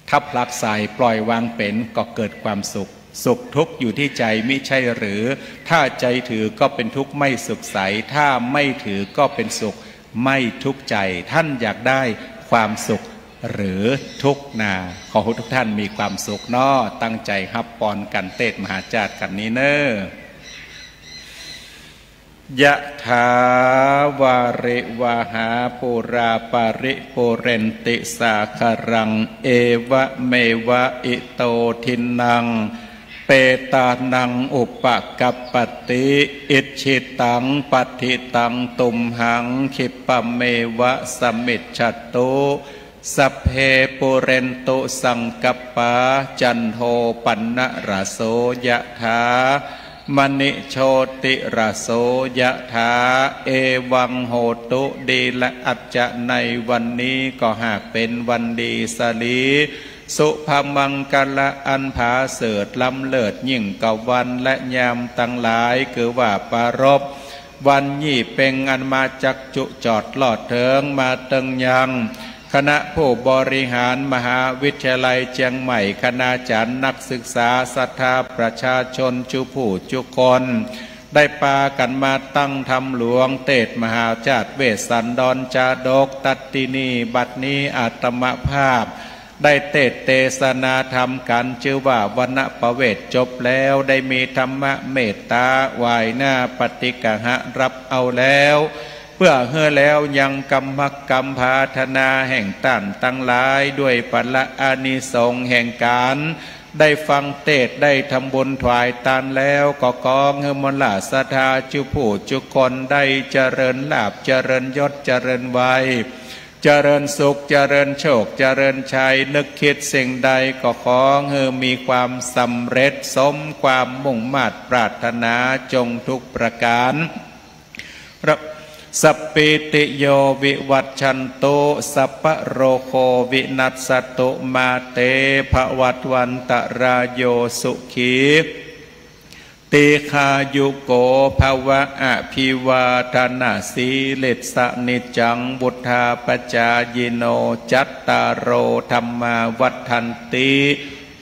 ถ้าผลักไสปล่อยวางเป๋นก็เกิดความสุข สุขทุกข์อยู่ตี้ใจ๋มิใจ้หรือ ถ้าใจ๋ถือก็เป๋นทุกข์ไม่สุขใส ถ้าไม่ถือก็เป๋นสุขไม่ทุกข์ใจ๋ ต้านอยากได้ความสุขหรือทุกข์นา ขอหื้อทุกท่านมีความสุขเนาะ ตั้งใจ๋ฮับปอนกั๋นเตสน์มหาจ้าดกั๋นนี้เน่อ ยะถาวาริวหาปูราปาริปูเรนติสาคารัง เอวะเมวะอิโตทินัง เปตานังอุปะกัปปติ อิจฉิตังปัตถิตังตุมหัง คิปปะเมวะสะมิชฌะตุ สัพเพปูเรนตุสังกัปปา จันโทปันนะระโสยะถา มะณิโชติระโสยะถา เอวังโหตุ ดีละอัจจะ ในวันนี้ก็หากเป๋นวันดีสะหลี สุภะมังคะละอันผาเสริฐล้ำเลิศยิ่งกว่าวันและยามตังหลาย คือว่าปรารภ วันยี่เป็งอันมาจักจุจอดลอดเถิงมาเติงยัง คณะผู้บริหารมหาวิทยาลัยเจียงใหม่ คณาจ๋ารย์ นักศึกษา ศรัทธาประชาชนจุผู้จุคน ได้ปากั๋นมาตั้งธรรมหลวง เตสน์มหาจ้าดเวสสันดรจาดก ตัดตี้นี่บัดนี้อาตมาภาพ ได้เตสน์เตสนาธรรมกั๋น จื้อว่าวัณณประเวสจบแล้ว ได้มีธรรมะเมตตาหวายหน้าปฏิกหะฮับเอาแล้ว เปื้อหื้อแล้วยังกำมักกำผาถนาแห่งต้านตังหลาย ด้วยผละอานิสงส์แห่งก๋านได้ฟังเตสน์ ได้ทำบุญถวายตานแล้ว ก็ขอหื้อมวลศรัทธาจุผู้จุคนได้เจริญลาภ เจริญยศ เจริญวัย เจริญสุข เจริญโชค เจริญชัย นึกกึ๊ดสิ่งใดก็ขอหื้อมีความสำเร็จสมความมุ่งมาดปรารถนาจงทุกประก๋าน สัพพีติโยวิวัชชันตุ สัพพะโรโควินัสสตุ มาเตภวัตวันตะราโย สุขี ตีฆายุโกภวะ อภิวาทะนะสีลิสสะ นิจจังวุฑฒาปจายิโน จัตตาโรธัมมาวัฑฒันติ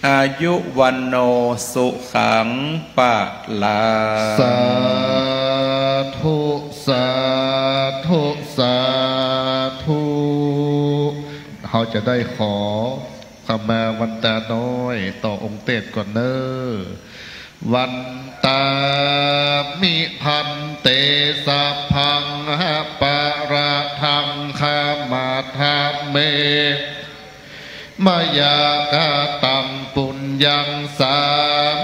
อายุวัณโณสุขังพะลัง สาธุ สาธุ สาธุ เฮาจะได้ขอขมาวันตาน้อยต่อองค์เตสน์ก่อนเน่อ วันตามิภันเต สัพพังอปะราธังขมาทาเม มะยาคะตังปุญญัง สา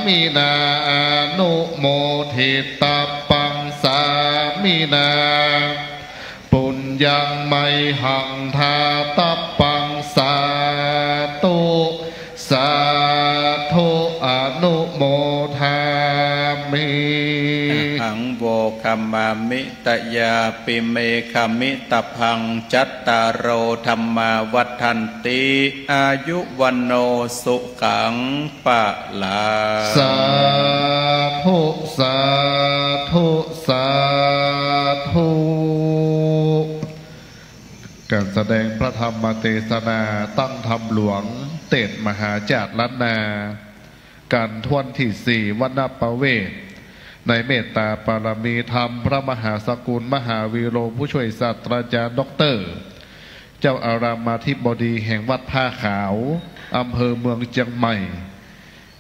มินา อนุโมทิตะปัง สามินา ปุญญัง มะยหัง ทาตะปัง สาธุ สาธุ อนุโมทามิ อะหัง โวคะมะมิ ตะยาปิเมคะมิตะพัง จัตตาโรธัมมาวัฑฒันติ อายุวัณโณสุขังพะลัง สาธุ สาธุ สาธุ ก๋านแสดงพระธรรมเตสนาตั้งธรรมหลวง เตสน์มหาจ้าดล้านนา ก๋านถ้วนตี้สี่ วัณณประเวส ในเมตตาปารมีธรรม พระมหาสกุลมหาวีโร ผู้ช่วยศาสตราจารย์ด็อกเตอร์ เจ้าอารามอธิบดีแห่งวัดผ้าขาว อำเภอเมืองเจียงใหม่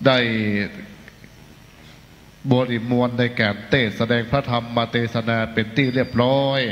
ได้บริมวลในก๋านเตสน์แสดงพระธรรมเตสนาเป๋นตี้เรียบร้อย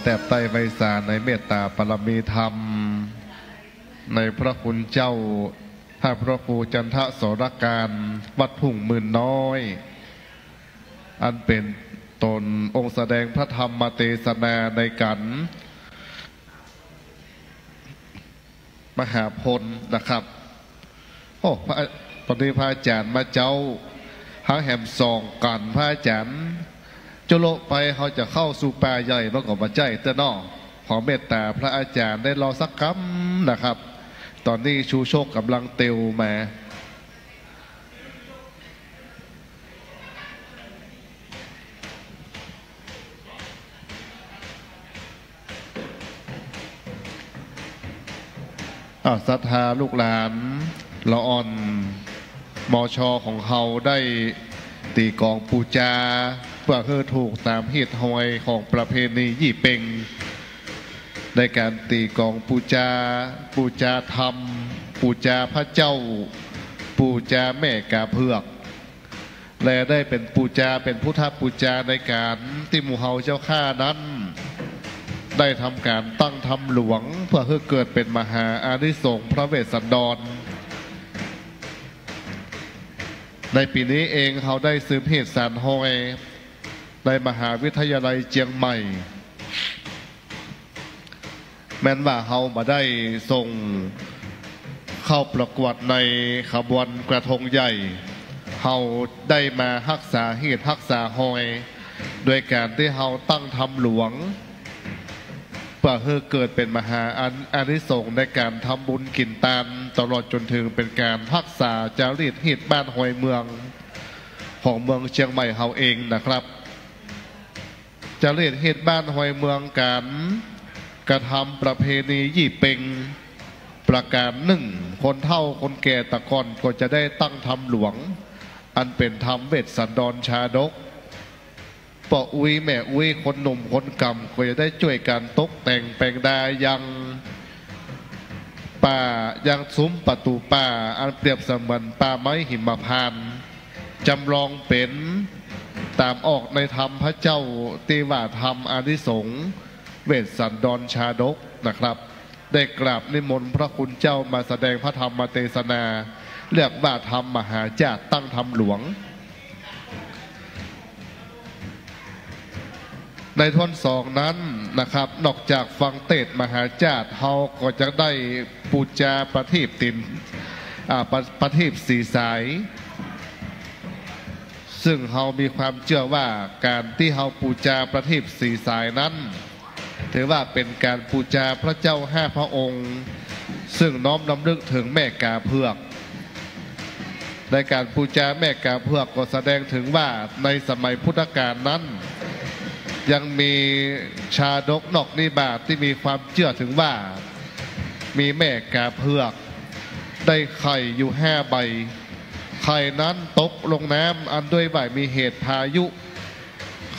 แตบใต้ไหว้สาในเมตต๋าปารมีธรรม ในพระคุณเจ้า ท่านพระครูจันทสรการ วัดทุ่งหมื่นน้อย อันเป๋นต๋นองค์แสดงพระธรรมเตสนาในกัณฑ์ มหาพลนะครับ โอ้ พระ ต๋อนนี้พระอาจ๋ารย์มาเจ๊า หางแหมส่องกั๋น พระอาจ๋ารย์ จุโละไปเฮาจะเข้าสู่ป่าใหญ่ มันก็บ่ใจ้เตื้อเนาะ ขอเมตต๋าพระอาจ๋ารย์ได้รอสักกำนะครับ ต๋อนนี้ชูโชคก่ำลังเตียวมา อ่า ศรัทธาลูกหลาน ละอ่อน มช ของเฮาได้ตี๋ก๋องปู๋จา เปื้อหื้อถูกต๋ามฮีตฮอยของประเพณียี่เป็ง ในก๋านตี๋ก๋องปู๋จา ปู๋จาธรรม ปู๋จาพระเจ้า ปู๋จาแม่ก๋าเผือก และได้เป๋นปู๋จา เป๋นพุทธปู๋จาในก๋านตี้หมู่เฮาเจ้าข้านั้น ได้ทำก๋านตั้งธรรมหลวง เปื้อหื้อเกิดเป๋นมหาอานิสงส์พระเวสสันดร ในปี๋นี้เองเฮาได้สืบฮีตสานฮอย ในมหาวิทยาลัยเจียงใหม่ แม้นว่าเฮาบ่ได้ส่งเข้าประกวดในขบวนกระทงใหญ่ เฮาได้มาฮักษาฮีตฮักษาฮอย โดยก๋านตี้เฮาตั้งธรรมหลวง เปื้อหื้อเกิดเป๋นมหาอานิ อานิสงส์ในก๋านทำบุญกิ๋นตาน ตลอดจ๋นเถิงเป๋นก๋านฮักษาจารีตฮีตบ้านฮอยเมือง ของเมืองเจียงใหม่เฮาเองนะครับ จารีตฮีตบ้านฮอยเมือง ก๋านกระทำประเพณียี่เป็ง ประก๋านนึ่ง คนเฒ่าคนแก่ตะก่อนก็จะได้ตั้งธรรมหลวง อันเป๋นธรรมเวสสันดรชาดก ป้ออุ๊ยแม่อุ๊ย คนหนุ่มคนก่ำ ก็จะได้จ้วยกั๋นตกแต่งแป๋งดายังป่า ยังสุมประตู๋ป่า อันเปรียบเสมือนป่าไม้หิมพานต์ จ๋ำลองเป๋นต๋ามออกในธรรมพระเจ้า ตี้ว่าธรรมอานิสงส์เวสสันดรชาดกนะครับ ได้กราบนิมนต์พระคุณเจ้ามาแสดงพระธรรมเตสนา เรียกว่าธรรมมหาจ้าดตั้งธรรมหลวง ในท่อนสองนั้นนะครับ นอกจากฟังเตสน์มหาจ้าด เฮาก็จะได้ปู๋จาประทีปติน อ่า ประ ประทีปสีสาย ซึ่งเฮามีความเจื้อว่าก๋านตี้เฮาปู๋จาประทีปสีสายนั้น ถือว่าเป๋นก๋านปู๋จาพระเจ้าห้าพระองค์ ซึ่งน้อมรำลึกเถิงแม่ก๋าเผือก ในก๋านปู๋จาแม่ก๋าเผือกก็แสดงเถิงว่าในสมัยพุทธกาลนั้น ยังมีชาดกนอกนิบาตตี้มีความเจื้อเถิงว่า มีแม่ก๋าเผือก ได้ไข่อยู่ห้าใบ ไข่นั้นตกลงน้ำ อันด้วยว่ามีเหตุพายุ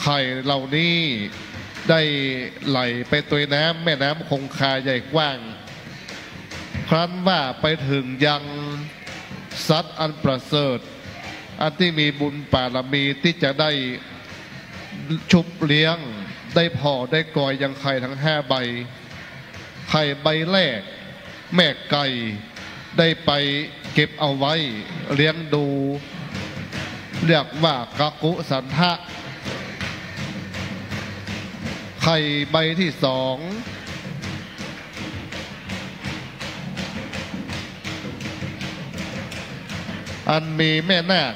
ไข่เหล่านี้ได้ไหลไปตวยน้ำแม่น้ำคงคาใหญ่กว้าง ครั้นว่าไปเถิงยังสัตว์อันประเสริฐ อันตี้มีบุญปารมีตี้จะได้ชุบเลี้ยง ได้ผ่อได้กอยยังไข่ทั้งห้าใบ ไข่ใบแรก แม่ไก่ได้ไปเก็บเอาไว้เลี้ยงดู เรียกว่ากักขุสันทะ ไข่ใบตี้สอง อันมีแม่นาค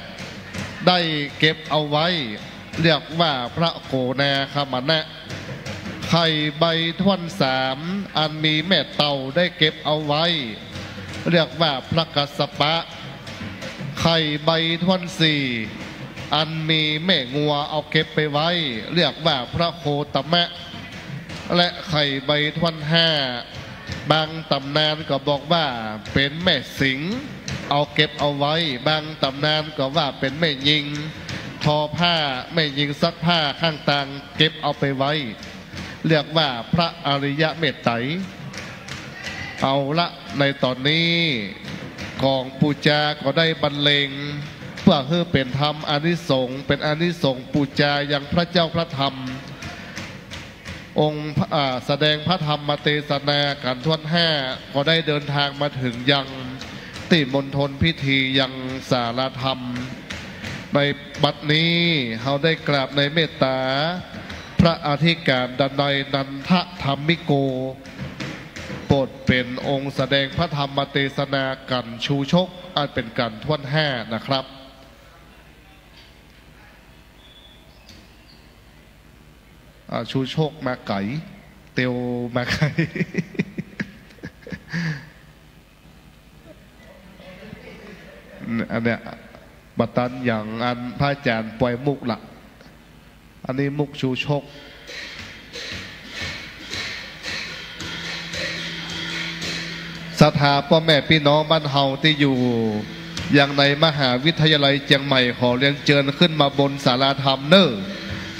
ได้เก็บเอาไว้ เรียกว่าพระโขนาคมณะ ไข่ใบถ้วนสาม อันมีแม่เต่าได้เก็บเอาไว้ เรียกว่าพระกัสสปะ ไข่ใบถ้วนสี่ อันมีแม่งัวเอาเก็บไปไว้ เรียกว่าพระโคตมะ และไข่ใบถ้วนห้า บางต๋ำนานก็บอกว่าเป๋นแม่สิงห์เอาเก็บเอาไว้ บางต๋ำนานก็ว่าเป๋นแม่ญิงทอผ้า แม่ญิงซักผ้าข้างตางเก็บเอาไปไว้ เรียกว่าพระอริยเมตไตร เอาละ ในต๋อนนี้ก๋องปู๋จาก็ได้บรรเลง เปื้อหื้อเป๋นธรรมอานิสงส์ เป๋นอานิสงส์ปู๋จายังพระเจ้าพระธรรม องค์พระ อ่า แสดงพระธรรมเตสนากั๋นถ้วนห้า ก็ได้เดินทางมาเถิงยังตี้มณฑลพิธียังศาลาธรรม ในบัดนี้เฮาได้กราบในเมตตาพระอธิก๋ารดนัยนันทธรรมิโก โปรดเป๋นองค์แสดงพระธรรมเตสนากั๋นชูชก อันเป๋นกั๋นถ้วนห้านะครับ อ่า ชูชกมาไก๋ เตียวมาไก๋ อันเนี้ย บ่ตันอย่างอันพระอาจ๋ารย์ปล่อยมุกละ อันนี้มุกชูชก ศรัทธาป้อแม่ปี้น้องบ้านเฮาตี้อยู่ยังในมหาวิทยาลัยเจียงใหม่ ขอเรียนเจิญขึ้นมาบนศาลาธรรมเน่อ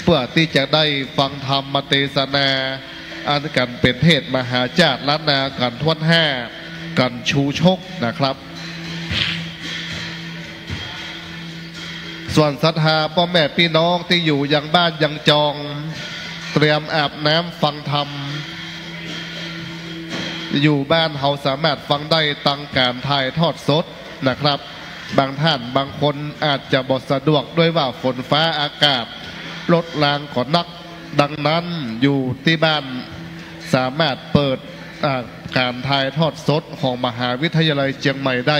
เปื้อตี้จะได้ฟังธรรมเตสนา อันกั๋นเป๋นเทศน์มหาจ้าดล้านนากั๋นถ้วนห้า กั๋นชูชกนะครับ ส่วนศรัทธาป้อแม่ปี้น้องตี้อยู่ยังบ้านยังจอง เตรียมอาบน้ำฟังธรรม อยู่บ้านเฮาสามารถฟังได้ตังก๋านถ่ายทอดสดนะครับ บางท่านบางคนอาจจะบ่สะดวกด้วยว่าฝนฟ้าอากาศรถรางก็นัก ดังนั้นอยู่ตี้บ้านสามารถเปิด อ่า ก๋านถ่ายทอดสดของมหาวิทยาลัยเจียงใหม่ได้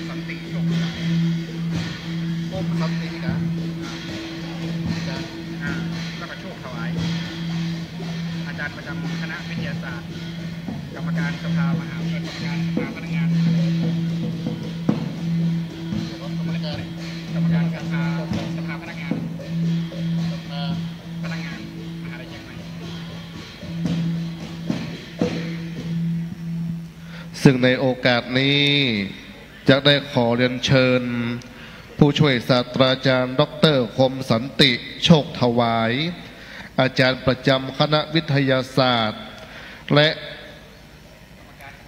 สันติโชค โอ้ สันตินะ อาจารย์ อ่า แล้วก็โชคถวาย อาจารย์ประจำคณะวิทยาศาสตร์ กรรมการสภามหาวิทยาลัย กรรมการสภาพนักงาน กรรมการสภา สภาพนักงาน สภาพนักงานมหาวิทยาลัยเชียงใหม่ ซึ่งในโอกาสนี้จะได้ขอเรียนเชิญผู้ช่วยศาสตราจารย์ด็อกเตอร์คมสันติ โชคถวาย อาจารย์ประจำคณะวิทยาศาสตร์ และ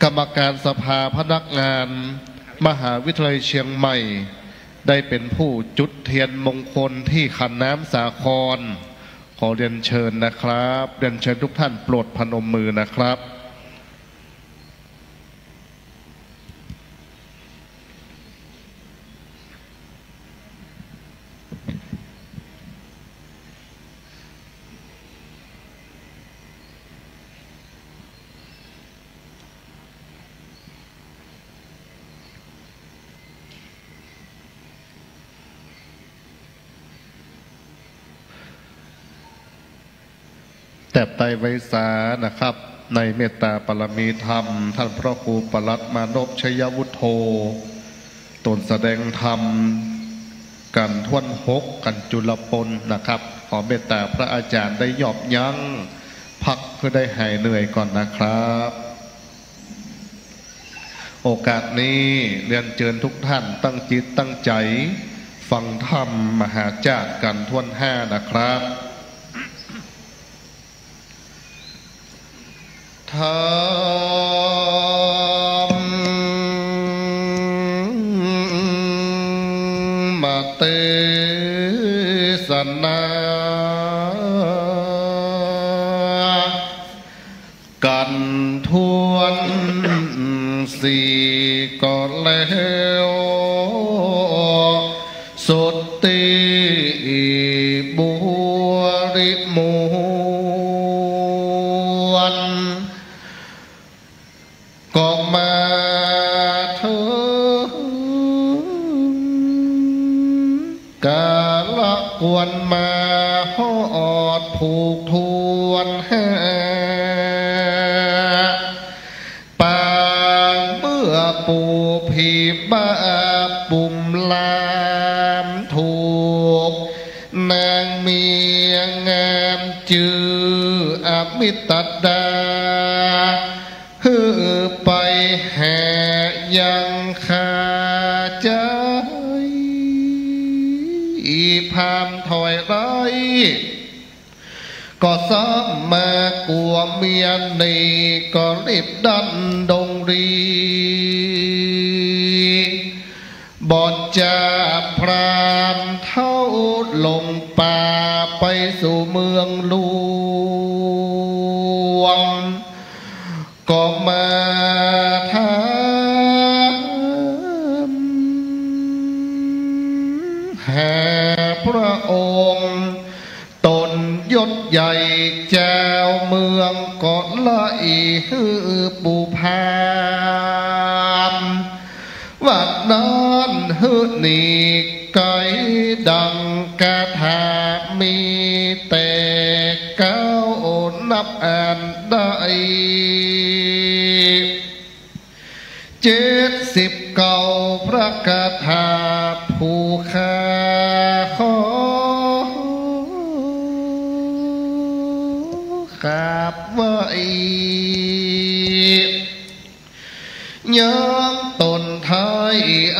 กรรมการสภาพนักงานมหาวิทยาลัยเชียงใหม่ ได้เป๋นผู้จุดเตียนมงคลที่ขันน้ำสาคร ขอเรียนเชิญนะครับ เรียนเชิญทุกท่านโปรดพนมมือนะครับ แตบใต้ไว้สานะครับ ในเมตตาปารมีธรรม ท่านพระครูปลัดมานพ ชัยวุฒโธ ตนแสดงธรรมกั๋นถ้วนหก กั๋นจุลปนนะครับ ขอเมตตาพระอาจารย์ได้ยอบยั้งพักเพื่อได้หายเหนื่อยก่อนนะครับ โอกาสนี้เรียนเจิญทุกท่านตั้งจิตตั้งใจ๋ฟังธรรมมหาจ้าดกั๋นถ้วนห้านะครับ ธัมมเตสนา กั๋นถ้วนสี่ก็แล้ว สุดตี้บริมวล ก็มาเถิง กาละควรมาฮอดผูกถ้วนห้า ปางเมื่อปู่ผีบ้าปุ่มลามถูก นางเมียงามจื้ออมิตดา หื้อ แห่ยังคาใจ๋ พราหมณ์ถอยได้ ก็ซ้ำมากั๋วเมียนี่ ก็รีบดันดงรี บ่อนจะพราหมณ์เฒ่าหลงป่าไปสู่เมืองหลวง ก็มาถามหาพระองค์ ต๋นยศใหญ่จาวเมืองก็ละอิหื้อปู่พราหมณ์ ว่านั้นหื้อนี่ไกลดังคาถามีแต่เก้านับอันได้ เจ็ดสิบเก้าพระคาถาผู้ข้าขอขราบไหว้ ยังต๋นไท้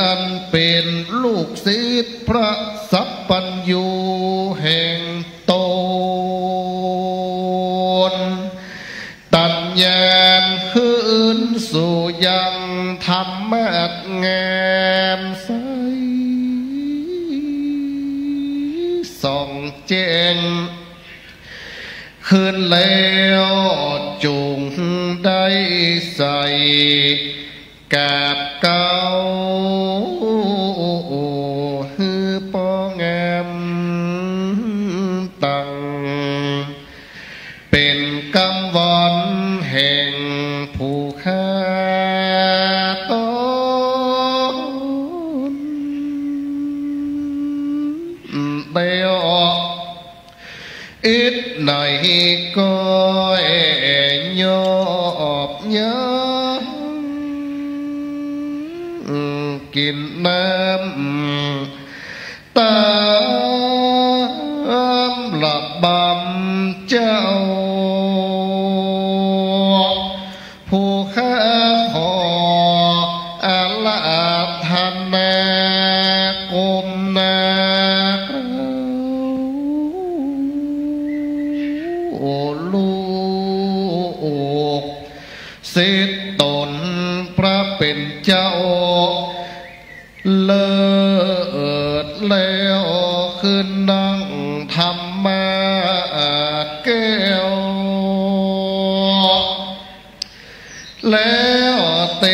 อันเป๋นลูกศิษย์พระสัพพัญญูแห่งต๋น ตัญญาณคืนสู่ยังธรรมะอันงามใส ส่องแจ้งคืนแล้ว จุ่งได้ใส่กราบเก้า หื้อป้องามตัง เป๋นกำวอนแห่งผู้ข้าต๋นแล้ว อิดไหนก็แอ่ยอบยัง กิ๋นน้ำ ต๋ามระบำเจ้า ผู้ข้าขออาราธนาก้มหน้าเกล้า โอ้ลูก ศิษย์ต๋นพระเป๋นเจ้า เลิศแล้วคืนนั่งธรรมะแก้ว แล้วเต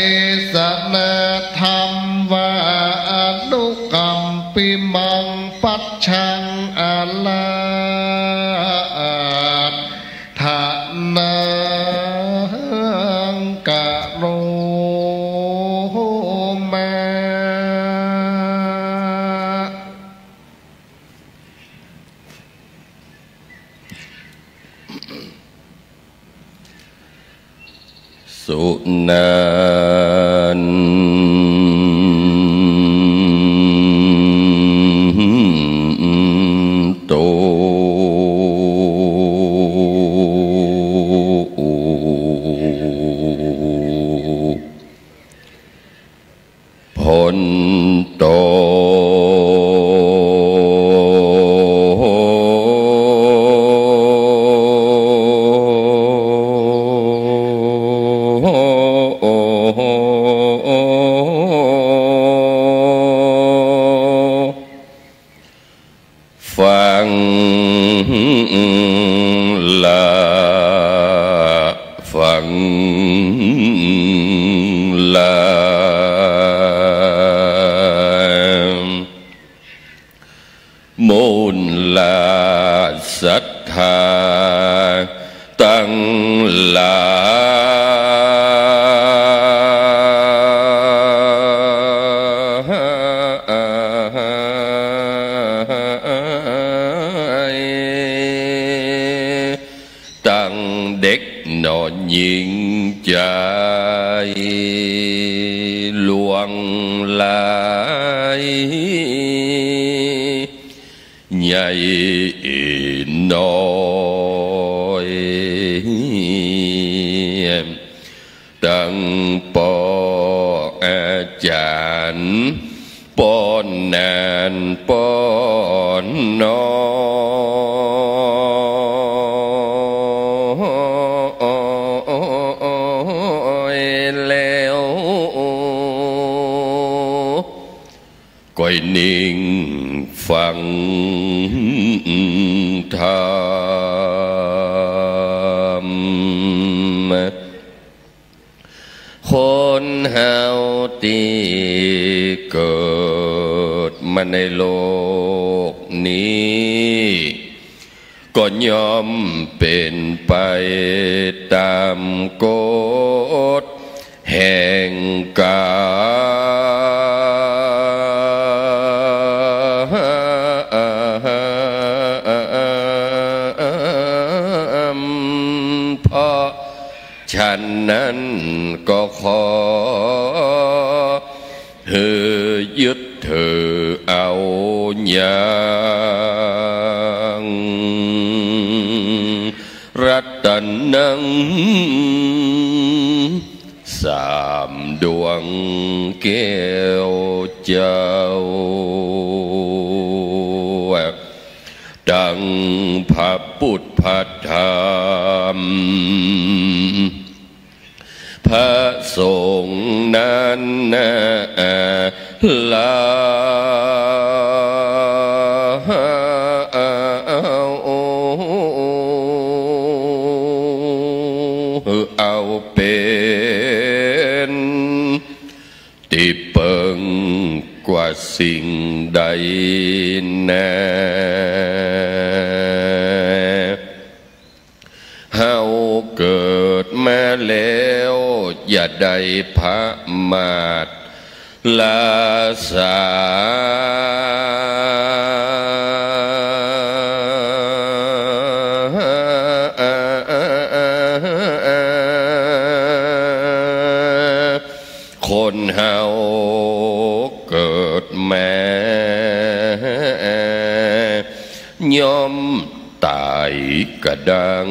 สนาธรรมว่า อนุกัมปิมัง ปัจฉัง อาราธ นา กะโรมา สุนันโต ผลโต ฟังละ ฟังละ มูลละศรัทธาตังหลาย ตังเด็กน้อยญิงจาย หลวงหลายใหญ่น้อย ตังปอ อันป้อน้อยแล้ว ก้อยนิ่งฟังธรรม คนเฮาตี้เกิดมาในโลกนี้ ก็ย่อมเป๋นไปต๋ามกฎแห่งกรรม เพราะ ฉะนั้นก็ขอหื้อยึดถือเอายัง รัตนัง สามดวงแก้วเจ้า ตังพระปุทธพระธรรม พระสงฆ์นั้นนาลา เอาเป๋นตี้เปิงกว่าสิ่งใดนา เฮาเกิดมาแล้วอย่าได้ผะมาทละสา คนเฮาเกิดมา ย่อมต๋ายกระด้าง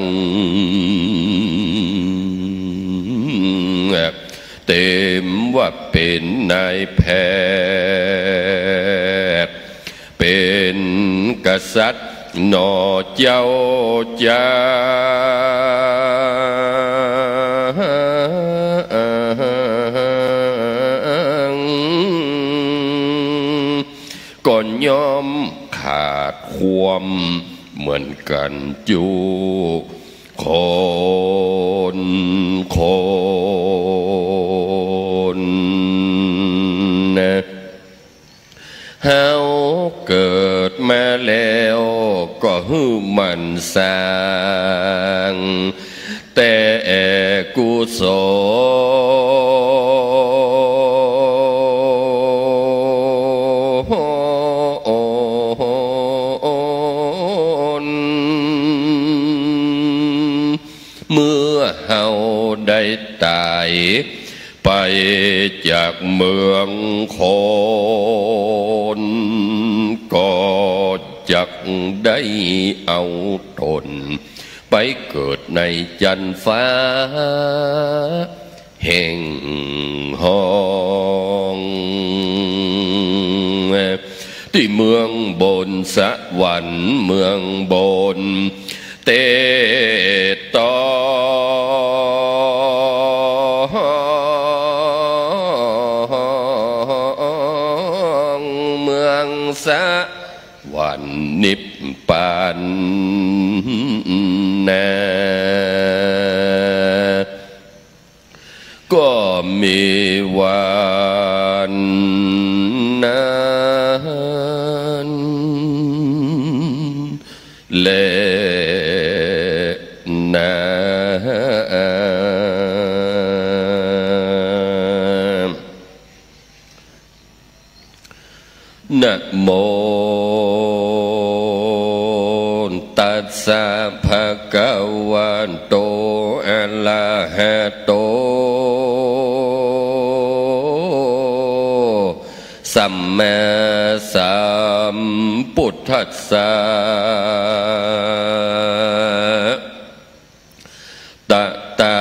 เต็มว่าเป๋นนายแพทย์ เป๋นกษัตริย์หน่อเจ้าจาง ก็ย่อมขาดความเหมือนกั๋นจุคน นะ เฮาเกิดมาแล้วก็หื้อหมั่นสร้างแต่กุศล เมื่อเฮาได้ต๋ายไปจากเมืองคน ก็จักได้เอาต๋นไปเกิดในจั๊นฟ้า แห่งห้อง ตี้เมืองบนสวรรค์เมืองบน เต๊ะต๊อง เมืองสวรรค์นิพพานนา ก็มีวันนั้นแลนา นะโมตัสสะภะคะวะโต อะระหะโต สัมมาสัมพุทธัสสะ ตะถา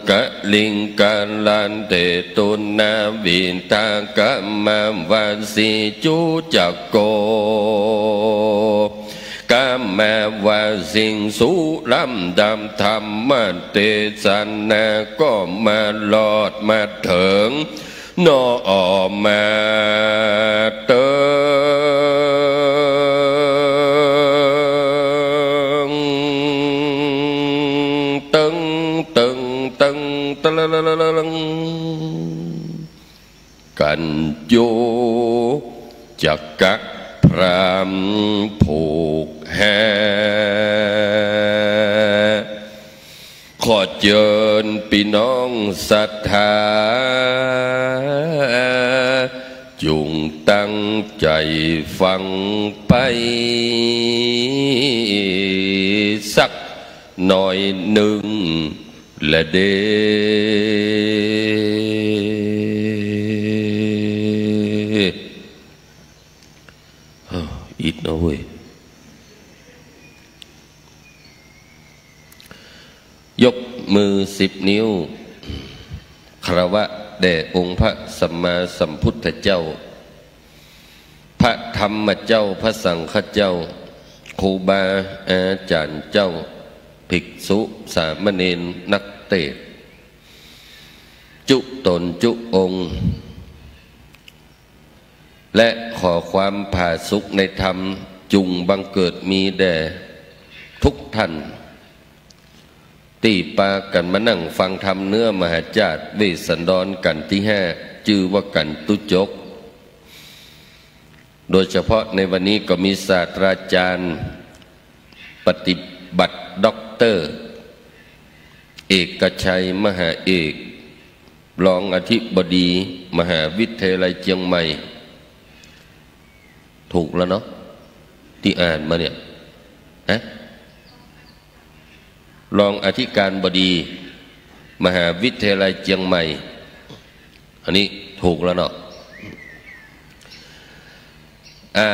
ค ลิงกาลันเต ตุนนาวิตา กามาวาสีจุจักโก กามาวาสิง สุลำดับธรรมเตสนา ก็มารอดมาเถิง หนอ มาเติง เติง เติง เติง ตะละละละละลัง กันอยู่จักกะพรามผูกแห ขอเจิญปี้น้องศรัทธา จุ่งตั้งใจ๋ฟังไปสักหน้อยนึ่งแลเด้อ อิดเนาะเว้ย ยกมือสิบนิ้ว คารวะแด่องค์พระสัมมาสัมพุทธเจ้า พระธรรมเจ้า พระสังฆเจ้า ครูบาอาจ๋ารย์เจ้า ภิกษุสามเณร นักเตสน์ จุ๊ต๋นจุ๊องค์ และขอความผาสุกในธรรมจุ่งบังเกิดมีแด่ทุกท่าน ตี้ปากั๋นมานั่งฟังธรรมเนื้อมหาจ้าดเวสสันดรกัณฑ์ตี้ห้า จื้อว่ากัณฑ์ตุ๊จก โดยเฉพาะในวันนี้ก็มีศาสตราจารย์ปฏิบัติด็อกเตอร์เอกชัย มหาเอก รองอธิบดีมหาวิทยาลัยเจียงใหม่ ถูกแล้วเนาะ ตี้อ่านมาเนี่ย ฮะ รองอธิการบดีมหาวิทยาลัยเจียงใหม่ อันนี้ถูกแล้วเนาะ อ่า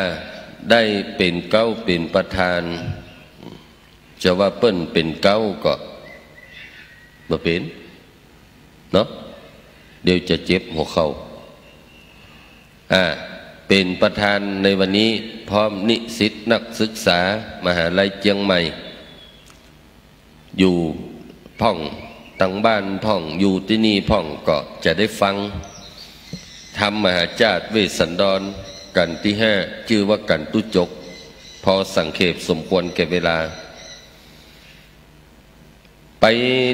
ได้เป๋นเก๊าเป๋นประธาน จะว่าเปิ้นเป๋นเก๊าก็บ่เป๋นเนาะ เดี๋ยวจะเจ็บหัวเข่า อ่า เป๋นประธานในวันนี้ พร้อมนิสิตนักศึกษามหาลัยเจียงใหม่ อยู่พ่องตางบ้านพ่อง อยู่ตี้นี่พ่อง ก็จะได้ฟังธรรมมหาจ้าดเวสสันดรกัณฑ์ตี้ห้า จื้อว่ากัณฑ์ตุ๊จก พอสังเขปสมควรแก่เวลา ไป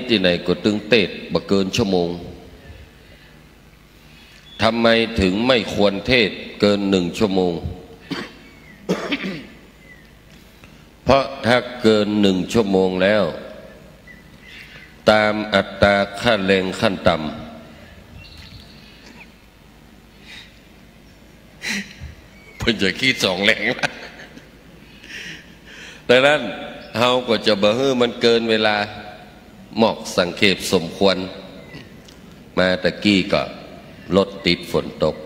ตี้ไหนก็ตึงเตสน์บ่เกินชั่วโมง ทำไมถึงไม่ควรเตสน์เกินหนึ่งชั่วโมง เพราะถ้าเกินหนึ่งชั่วโมงแล้ว ตามอัตราค่าแรงขั้นต่ำ เปิ้นจะกรี๊ดสองแรงละ ดังนั้นเฮาก็จะบ่หื้อมันเกินเวลา มอกสังเขปสมควร มาตะกี้ก็รถติดฝนตก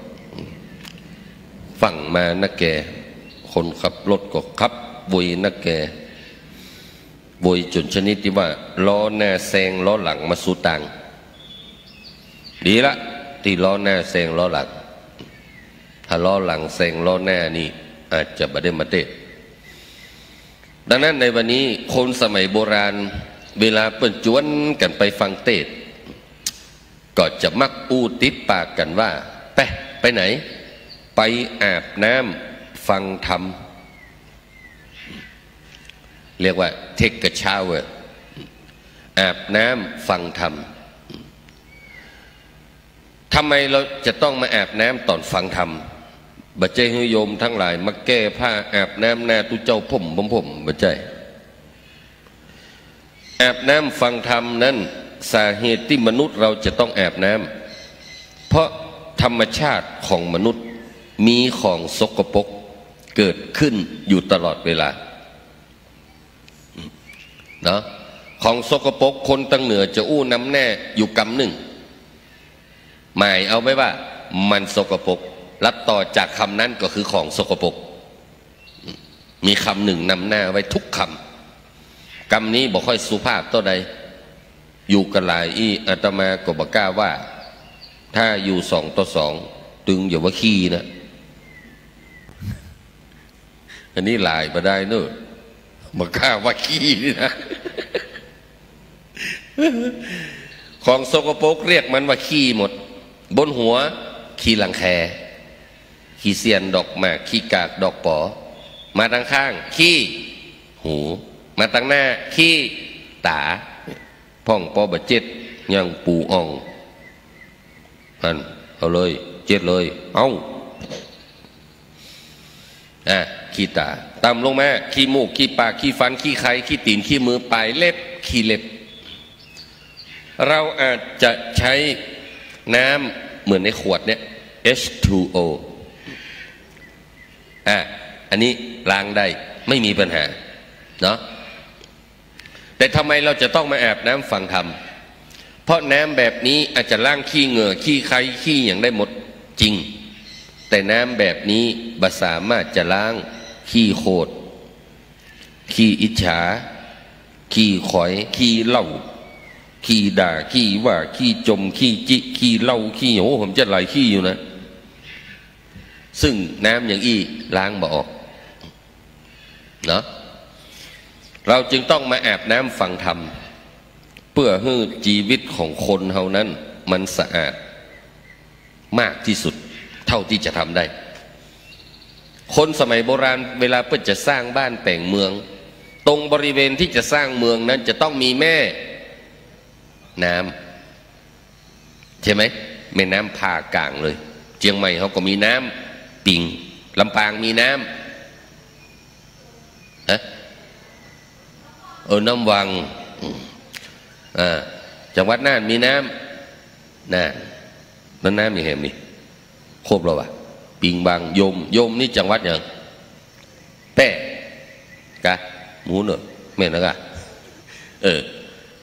ฝั่งมานักแก่ คนขับรถก็ขับโวยนักแก่ โวยจ๋นชนิดตี้ว่าล้อหน้าแซงล้อหลังมาสุดตาง ดีละ ตี้ล้อหน้าแซงล้อหลัง ถ้าล้อหลังแซงล้อหน้านี่ อาจจะบ่ได้มาเตสน์ ดังนั้นในวันนี้คนสมัยโบราณ เวลาเปิ้นจวนกั๋นไปฟังเตสน์ ก็จะมักอู้ติดปากกั๋นว่า ไป ไปไหน ไปอาบน้ำฟังธรรม เรียกว่า take a shower อาบน้ำฟังธรรม ทำไมเราจะต้องมาอาบน้ำต๋อนฟังธรรม บ่ใจ้หื้อโยมตังหลายมาแก้ผ้าอาบน้ำหน้าตุ๊เจ้าพ่มพ่มพ่ม บ่ใจ้ อาบน้ำฟังธรรมนั้น สาเหตุตี้มนุษย์เราจะต้องอาบน้ำ เพราะธรรมชาติของมนุษย์มีของสกปรกเกิดขึ้นอยู่ตลอดเวลา เนาะ ของสกปรกคนตังเหนือจะอู้นำหน้าอยู่กำนึ่ง หมายเอาไว้ว่ามันสกปรก และต่อจากกำนั้นก็คือของสกปรก มีกำนึ่งนำหน้าไว้ทุกกำ กำนี้บ่ค่อยสุภาพเต้าใด อยู่กั๋นหลายอี้ อาตมาก็บ่กล้าว่า ถ้าอยู่สองต่อสอง ตึงอย่าว่าขี้นะ อันนี้หลายบ่ได้เนอะ บ่กล้าว่าขี้นี่นะ ของสกปรกเรียกมันว่าขี้หมด บนหัวขี้รังแค ขี้เสี้ยนดอกหมาก ขี้กากดอกป๋อ มาตางข้างขี้หู มาตางหน้าขี้ต๋า พ่องปอบ่าเจ็ด ยังปูอ่อง หั้น เอาเลย เจ็ดเลย เอ้า อ่ะ ขี้ต๋า ต่ำลงมา ขี้มูก ขี้ปาก ขี้ฟัน ขี้ไค ขี้ตี๋น ขี้มือ ป๋ายเล็บ ขี้เล็บ เราอาจจะใช้น้ำเหมือนในขวดเนี่ย เอช ทู โอ อ่ะ อันนี้ล้างได้ ไม่มีปัญหา เนาะ แต่ทำไมเราจะต้องมาอาบน้ำฟังธรรม เพราะน้ำแบบนี้อาจจะล้างขี้เหงื่อ ขี้ไค ขี้หยังได้หมดจริง แต่น้ำแบบนี้บ่สามารถจะล้างขี้โคตร ขี้อิจฉา ขี้ขอย ขี้เหล้า ขี้ด่า ขี้ว่า ขี้จ่ม ขี้จิ ขี้เหล้า ขี้ โอ้โห ผมจะหลายขี้อยู่นะ ซึ่งน้ำอย่างอี้ล้างบ่ออก เนาะ เราจึงต้องมาอาบน้ำฟังธรรม เปื้อหื้อจีวิตของคนเฮานั้นมันสะอาดมากตี้สุดเต้าตี้จะทำได้ คนสมัยโบราณเวลาเปิ้นจะสร้างบ้านแป๋งเมือง ตรงบริเวณตี้จะสร้างเมืองนั้นจะต้องมีแม่น้ำ ใจ้ไหม แม่น้ำผ่ากลางเลย เจียงใหม่เฮาก็มีน้ำปิง ลำปางมีน้ำ ฮะ เออ น้ำวัง อืม อ่า จังหวัดน่านมีน้ำ น่าน มันน้ำมีแหมนี่ ครบแล้ววะ ปิง วัง ยม ยมนี่จังหวัดหยัง แป้ กะ หมูเนอะ แม่นแล้วกะ เออ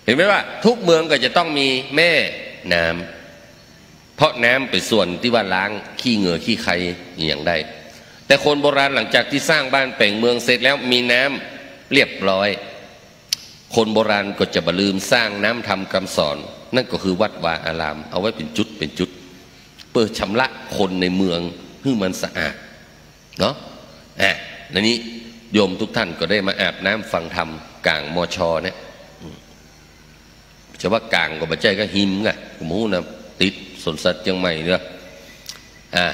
หันไหมว่าทุกเมืองก็จะต้องมีแม่น้ำ เพราะน้ำเป๋นส่วนตี้ว่าล้างขี้เหงื่อขี้ไคอะหยังได้ แต่คนโบราณหลังจากตี้สร้างบ้านแป๋งเมืองเสร็จแล้วมีน้ำเรียบร้อย คนโบราณก็จะบ่ลืมสร้างน้ำธรรมกำสอน นั่นก็คือวัดวาอาราม เอาไว้เป๋นจุดเป๋นจุด เปื้อชำระคนในเมืองหื้อมันสะอาด เนาะ อ่ะ อันนี้โยมทุกท่านก็ได้มาอาบน้ำฟังธรรมก๋าง มช เนี่ย อืม จะว่ากลางก็บ่ใจ้ ก็ฮิมกะ หมู่นะ ติดสวนสัตว์เจียงใหม่เนาะ อ่ะ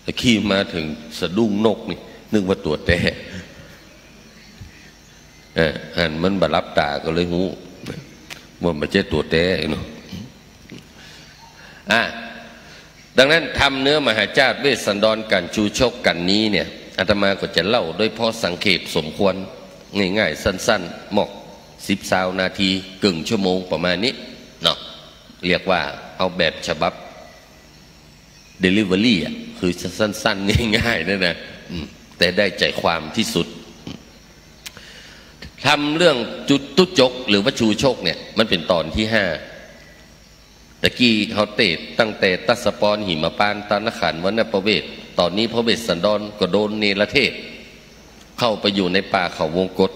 แต่ขี้มาเถิงสะดุ้งนกนี่ นึกว่าตั๋วแต๊ เออ หันมันบ่หลับต๋าก็เลยฮู้ ว่าบ่ใจ้ตั๋วแต๊เนาะ อ่ะ ดังนั้นธรรมเนื้อมหาชาติเวสสันดรกั๋นชูชกกั๋นนี้เนี่ย อาตมาก็จะเล่าโดยเฉพาะสังเขปสมควร ง่ายๆ สั้นๆ หมอกสิบซาวนาที เกิ่งชั่วโมงประมาณนี้เนาะ เรียกว่าเอาแบบฉบับ เดลิเวอรี่ อ่ะ คือสั้นๆ ง่ายๆ นั่นนะ อืม แต่ได้ใจ๋ความตี้สุด ธรรมเรื่องจตุจกหรือว่าชูชกเนี่ย มันเป๋นต๋อนตี้ห้า ตะกี้เฮาเตศน์ตั้งแต่ตัสสปร หิมปานต์ ตานขันธ์ วณประเวศ ต๋อนนี้พระเวสสันดรก็โดนเนรเทศ เข้าไปอยู่ในป่าเขาวงกต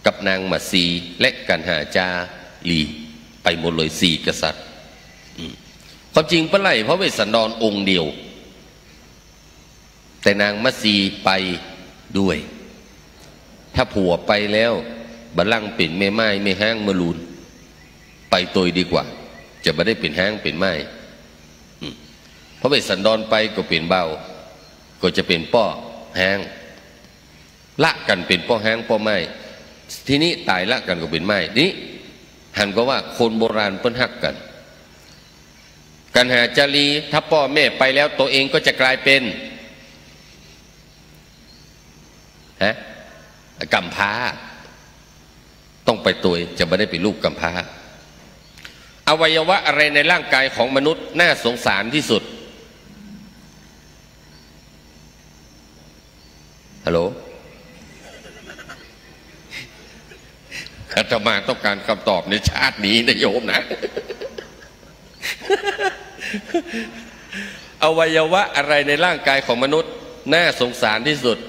กับนางมัสสีและกัณหาจารี ไปหมดเลยสี่กษัตริย์ อืม ความจริงเปิ้นไล่พระเวสสันดรองค์เดียว แต่นางมัสสีไปด้วย ถ้าผัวไปแล้วบ่ลังเป๋นแม่ม่ายแม่ฮ้างมะลูน ไปตวยดีกว่า จะบ่ได้เป๋นฮ้างเป๋นม่าย อืม พระเวสสันดรไปก็เป๋นบ่าว ก็จะเป๋นป้อฮ้าง ละกั๋นเป๋นป้อฮ้างป้อม่าย ทีนี้ต๋ายละกั๋นก็เป๋นม่าย ทีนี้หันก็ว่าคนโบราณเปิ้นฮักกั๋น กัณหาจารี ถ้าป้อแม่ไปแล้วตัวเองก็จะกลายเป๋น ฮะ ก๋ำพร้า ต้องไปตวย จะบ่ได้เป๋นลูกก๋ำพร้า อวัยวะอะไรในร่างกายของมนุษย์น่าสงสารตี้สุด ฮัลโหล อาตมาต้องก๋านคำตอบในชาตินี้นะโยมนะ อวัยวะอะไรในร่างกายของมนุษย์น่าสงสารตี้สุด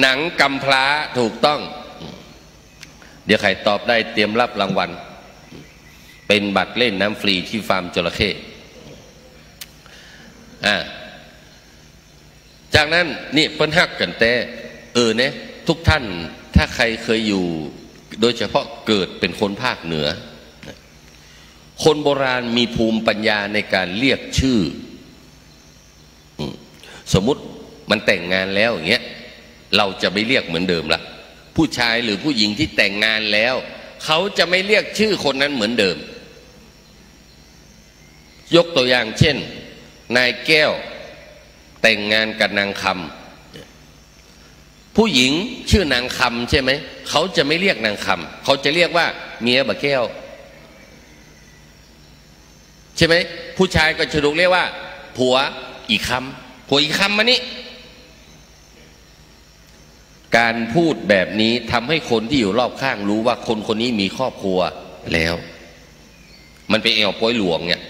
หนังก๋ำพร้า ถูกต้อง เดี๋ยวใผตอบได้เตรียมรับรางวัล เป็นบัตรเล่นน้ำฟรีที่ฟาร์มจระเข้ อ่า จากนั้นนี่เปิ้นฮักกั๋นแต๊ เออ เนี่ย ทุกท่าน ถ้าใครเคยอยู่ โดยเฉพาะเกิดเป็นคนภาคเหนือ คนโบราณมีภูมิปัญญาในการเรียกชื่อ อืม สมมุติมันแต่งงานแล้วอย่างเงี้ย เราจะไม่เรียกเหมือนเดิมละ ผู้ชายหรือผู้หญิงที่แต่งงานแล้ว เขาจะไม่เรียกชื่อคนนั้นเหมือนเดิม ยกตัวอย่างเช่น นายแก้วแต่งงานกับนางคำ ผู้หญิงชื่อนางคำใช่ไหม เขาจะไม่เรียกนางคำ เขาจะเรียกว่าเมียบ่าแก้ว ใช่ไหม ผู้ชายก็จะถูกเรียกว่าผัวอี๋คำ ผัวอี๋คำมานี่ การพูดแบบนี้ทำให้คนที่อยู่รอบข้างรู้ว่าคนคนนี้มีครอบครัวแล้ว มันไปแอ่วปอยหลวงเนี่ย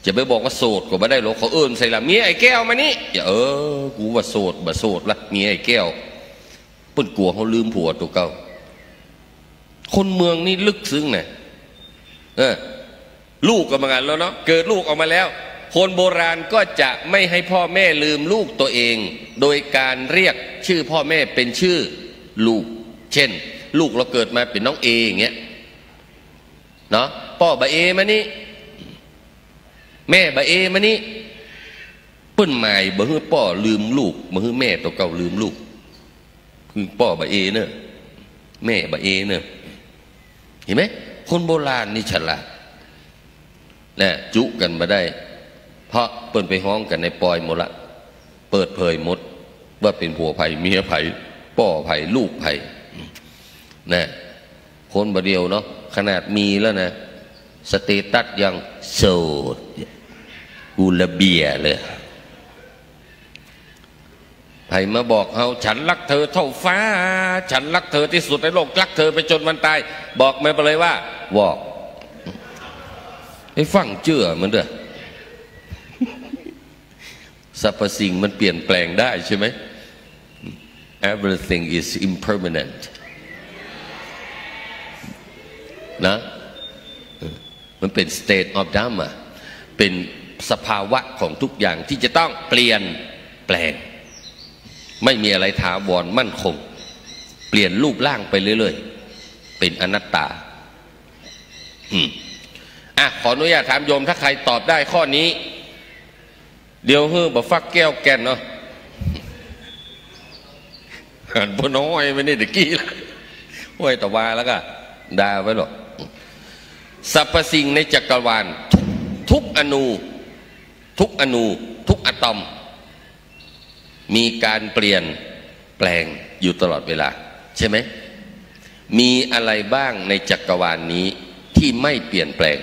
จะไปบอกว่าโสดก็บ่ได้หรอก เขาเอิ้นใส่ละ เมียไอ้แก้วมานี่ อย่า เออ กูว่าโสด บ่โสดละ เมียไอ้แก้ว เปิ้นกั๋วเฮาลืมผัวตั๋วเก่า คนเมืองนี่ลึกซึ้งนะ เออ ลูกก็เหมือนกั๋นแล้วเนาะ เกิดลูกออกมาแล้ว คนโบราณก็จะไม่ให้พ่อแม่ลืมลูกตัวเอง โดยการเรียกชื่อพ่อแม่เป็นชื่อลูก เช่น ลูกเฮาเกิดมาเป๋นน้องเออย่างเงี้ย เนาะ ป้อบ่าเอมานี่ แม่บ่าเอมานี่ เปิ้นหมายบ่หื้อป้อลืมลูก บ่หื้อแม่ตั๋วเก่าลืมลูก คือป้อบ่าเอเน่อ แม่บ่าเอเน่อ หันก่อ คนโบราณนี่ฉลาด นะ จุกั๋นบ่ได้ เพราะเปิ้นไปฮ้องกั๋นในปอยหมดละ เปิดเผยหมด ว่าเป๋นผัวใผ เมียใผ ป้อใผ ลูกใผ นะ คนบ่าเดี่ยวเนาะ ขนาดมีแล้วนะ สเตตัสยังโสด กูละเบียเลย ใผมาบอกเฮา ฉันรักเธอเท่าฟ้า ฉันรักเธอที่สุดในโลก รักเธอไปจนวันตาย บอกมันไปเลยว่า วอก ไอ้ฟั่งเจื้อมันเด้อ สรรพสิ่งมันเปลี่ยนแปลงได้ใช่ไหม Everything is impermanent นะ มันเป๋น state of Dhamma เป๋นสภาวะของทุกอย่างที่จะต้องเปลี่ยนแปลง ไม่มีอะไรถาวรมั่นคง เปลี่ยนรูปร่างไปเรื่อยๆ เป๋นอนัตตา อืม อ่ะ ขออนุญาตถามโยม ถ้าใครตอบได้ข้อนี้ เดี๋ยวหื้อบ่าฟักแก้วแก่นเนาะ หันป้อน้อยไปนี่ตะกี้ละ ห้วยตะวาแล้วก็ด่าไปหรอก สรรพสิ่งในจักรวาล ทุก ทุกอณู ทุกอณู ทุกอะตอม มีการเปลี่ยนแปลงอยู่ตลอดเวลา ใช่ไหม มีอะไรบ้างในจักรวาลนี้ที่ไม่เปลี่ยนแปลง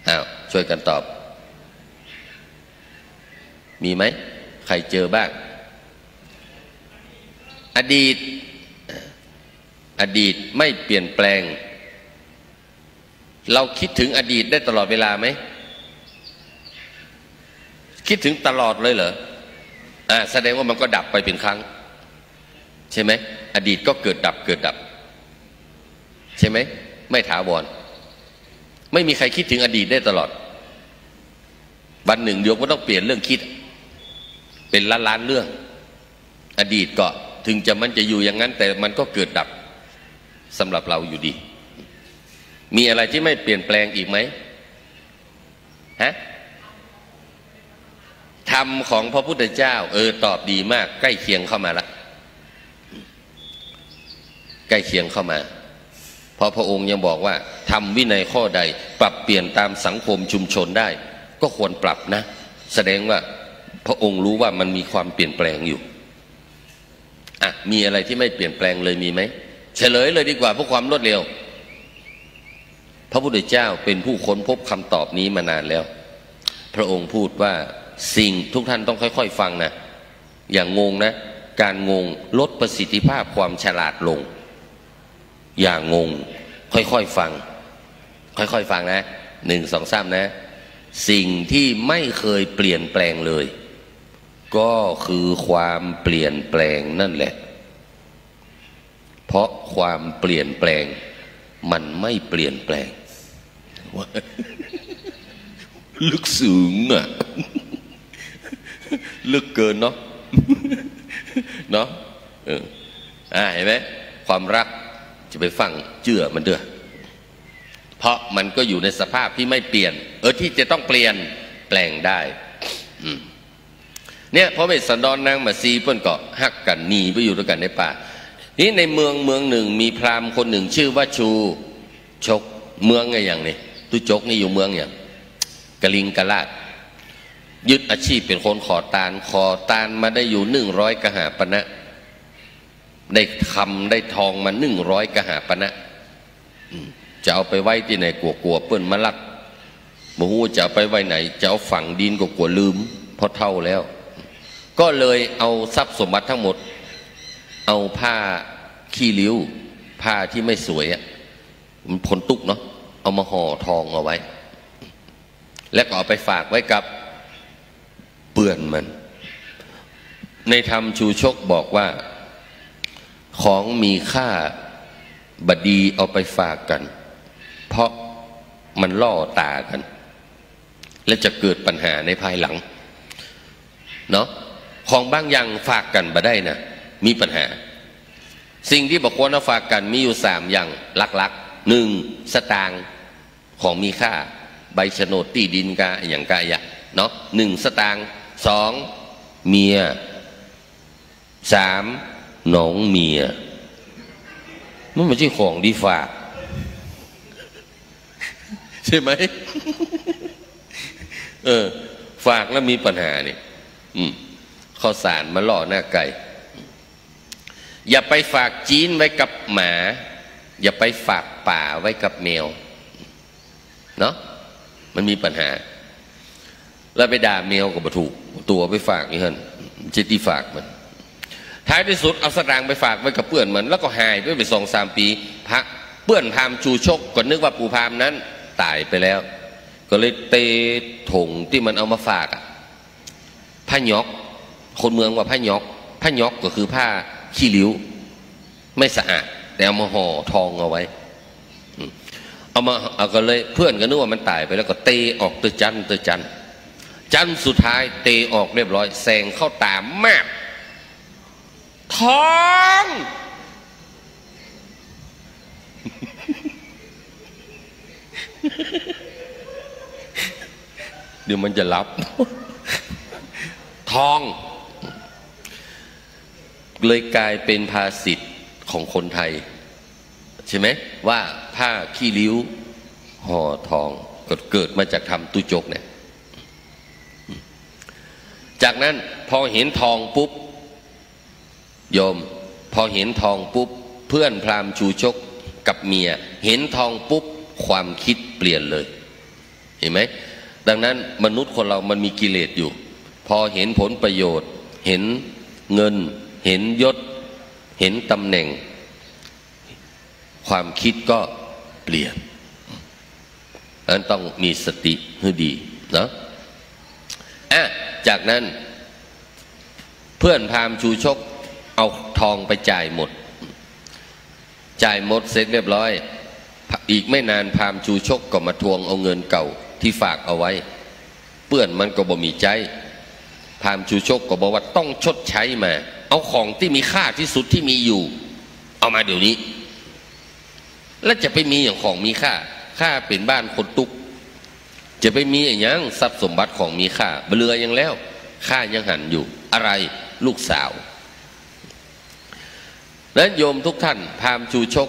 อ้าว ช่วยกันตอบ มีไหม ใครเจอบ้าง อดีต อดีตไม่เปลี่ยนแปลง เราคิดถึงอดีตได้ตลอดเวลาไหม คิดถึงตลอดเลยเหรอ อ่า แสดงว่ามันก็ดับไปเป็นครั้ง ใช่ไหม อดีตก็เกิดดับ เกิดดับ ใช่ไหม ไม่ถาวร ไม่มีใครคิดถึงอดีตได้ตลอด วันหนึ่งโยมก็ต้องเปลี่ยนเรื่องคิด เป๋นล้านๆ เรื่อง อดีตก็ถึงจะมันจะอยู่อย่างนั้น แต่มันก็เกิดดับสำหรับเราอยู่ดี มีอะไรที่ไม่เปลี่ยนแปลงอีกไหม ฮะ ธรรมของพระพุทธเจ้า เออ ตอบดีมาก ใกล้เคียงเข้ามาละ ใกล้เคียงเข้ามา เพราะพระองค์ยังบอกว่า ธรรมวินัยข้อใดปรับเปลี่ยนตามสังคมชุมชนได้ ก็ควรปรับนะ แสดงว่าพระองค์รู้ว่ามันมีความเปลี่ยนแปลงอยู่ อ่ะ มีอะไรที่ไม่เปลี่ยนแปลงเลยมีไหม เฉลยเลยดีกว่าเพื่อความรวดเร็ว พระพุทธเจ้าเป็นผู้ค้นพบคำตอบนี้มานานแล้ว พระองค์พูดว่าสิ่ง ทุกท่านต้องค่อยๆ ฟังนะ อย่างงงนะ การงงลดประสิทธิภาพความฉลาดลง อย่างงง ค่อยๆ ฟัง ค่อยๆ ฟังนะ หนึ่ง สอง สาม นะ สิ่งที่ไม่เคยเปลี่ยนแปลงเลย ก็คือความเปลี่ยนแปลงนั่นแหละ เพราะความเปลี่ยนแปลง มันไม่เปลี่ยนแปลง ลึกซึ้งอะ ลึกเกินเนาะ เนาะ เออ อ่า หันก่อ ความฮักจะไปฟั่งเจื้อมันเตื้อ เพราะมันก็อยู่ในสภาพตี้ไม่เปลี่ยน เออ ตี้จะต้องเปลี่ยนแปลงได้ อืม เนี่ย พระเวสสันดรนางมสีเปิ้นก็ฮักกั๋น หนีไปอยู่ตวยกั๋นในป่า นี่ในเมืองเมืองนึ่งมีพราหมณ์คนนึ่งจื้อว่าชูชก เมืองอะหยังนี่ ตุ๊จกนี่อยู่เมืองหยัง กลิงกราช ยึดอาชีพเป๋นคนขอตาน ขอตานมาได้อยู่นึ่งร้อยกหาปณะ ได้คำได้ทองมานึ่งร้อยกหาปณะ อืม จะเอาไปไว้ตี้ไหนกั๋ว กั๋วเปิ้นมาลัก บ่ฮู้จะเอาไปไว้ไหน จะเอาฝังดินก็กั๋วลืม เพราะเฒ่าแล้ว ก็เลยเอาทรัพย์สมบัติทั้งหมด เอาผ้าขี้ริ้ว ผ้าตี้ไม่สวยอะ มันผลตุ๊กเนาะ เอามาห่อทองเอาไว้ แล้วก็เอาไปฝากไว้กับเปื้อนมัน ในธรรมชูชกบอกว่า ของมีค่าบ่ดีเอาไปฝากกั๋น เพราะมันล่อต๋ากั๋น และจะเกิดปัญหาในภายหลัง เนาะ ของบางอย่างฝากกั๋นบ่ได้นะ มีปัญหา สิ่งตี้บ่ควรเอาฝากกั๋นมีอยู่สามอย่างหลักๆ หนึ่ง สตางค์ ของมีค่า ใบโฉนดตี้ดินกาอะหยังกาอะหยังเนาะ หนึ่ง สตางค์ สอง เมีย สาม หนองเมีย มันบ่ใจ้ของตี้ฝาก ใช่ไหม เออ ฝากแล้วมีปัญหานี่ อืม ข้าวสารมาล่อหน้าไก่ อย่าไปฝากจีนไว้กับหมา อย่าไปฝากป๋าไว้กับแมว เนาะ มันมีปัญหา แล้วไปด่าแมวก็บ่ถูก ตั๋วไปฝากอยู่หั้น บ่ใจ้ตี้ฝากมัน ท้ายตี้สุดเอาสตางค์ไปฝากไว้กับเปื้อนมัน แล้วก็หายไป ไปสองสามปี๋ พระ เปื้อนพราหมณ์ชูชกก็นึกว่าปู่พราหมณ์นั้นต๋ายไปแล้ว ก็เลยเตถงตี้มันเอามาฝากอะ ผ้าหยอก คนเมืองว่าผ้าหยอก ผ้าหยอกก็คือผ้าขี้ริ้ว ไม่สะอาด แต่เอามาห่อทองเอาไว้ อืม เอามา เอาก็เลย เปื้อนก็นึกว่ามันต๋ายไปแล้ว ก็เตออกเตื้อจั๊น เตื้อจั๊น จั๊นสุดท้ายเตออกเรียบร้อย แสงเข้าต๋ามาก ทอง เดี๋ยวมันจะหลับ ทอง เลยกลายเป๋นภาษิตของคนไทย ใช่ไหม ว่าผ้าขี้ริ้วห่อทอง ก็เกิดมาจากธรรมตุ๊จกเนี่ย จากนั้นพอเห็นทองปุ๊บ โยม พอเห็นทองปุ๊บ เปื้อนพราหมณ์ชูชกกับเมีย เห็นทองปุ๊บ ความคิดเปลี่ยนเลย เห็นไหม ดังนั้นมนุษย์คนเรามันมีกิเลสอยู่ พอเห็นผลประโยชน์ เห็นเงิน เห็นยศ เห็นตำแหน่ง ความคิดก็เปลี่ยน อันต้องมีสติหื้อดีเนาะ อ่ะ จากนั้น เปื้อนพราหมณ์ชูชกเอาทองไปจ่ายหมด จ่ายหมดเสร็จเรียบร้อย อีกไม่นานพราหมณ์ชูชกก็มาทวงเอาเงินเก่าตี้ฝากเอาไว้ เปื้อนมันก็บ่มีใจ๊ พราหมณ์ชูชกก็บอกว่าต้องชดใช้มา เอาของตี้มีค่าตี้สุดตี้มีอยู่ เอามาเดี๋ยวนี้ แล้วจะไปมีอะหยังของมีค่า ข้าเป๋นบ้านคนตุ๊ก จะไปมีอะหยังทรัพย์สมบัติของมีค่า บ่เหลือหยังแล้ว ข้ายังหันอยู่ อะไร ลูกสาว นั้นโยมทุกท่าน พราหมณ์ชูชก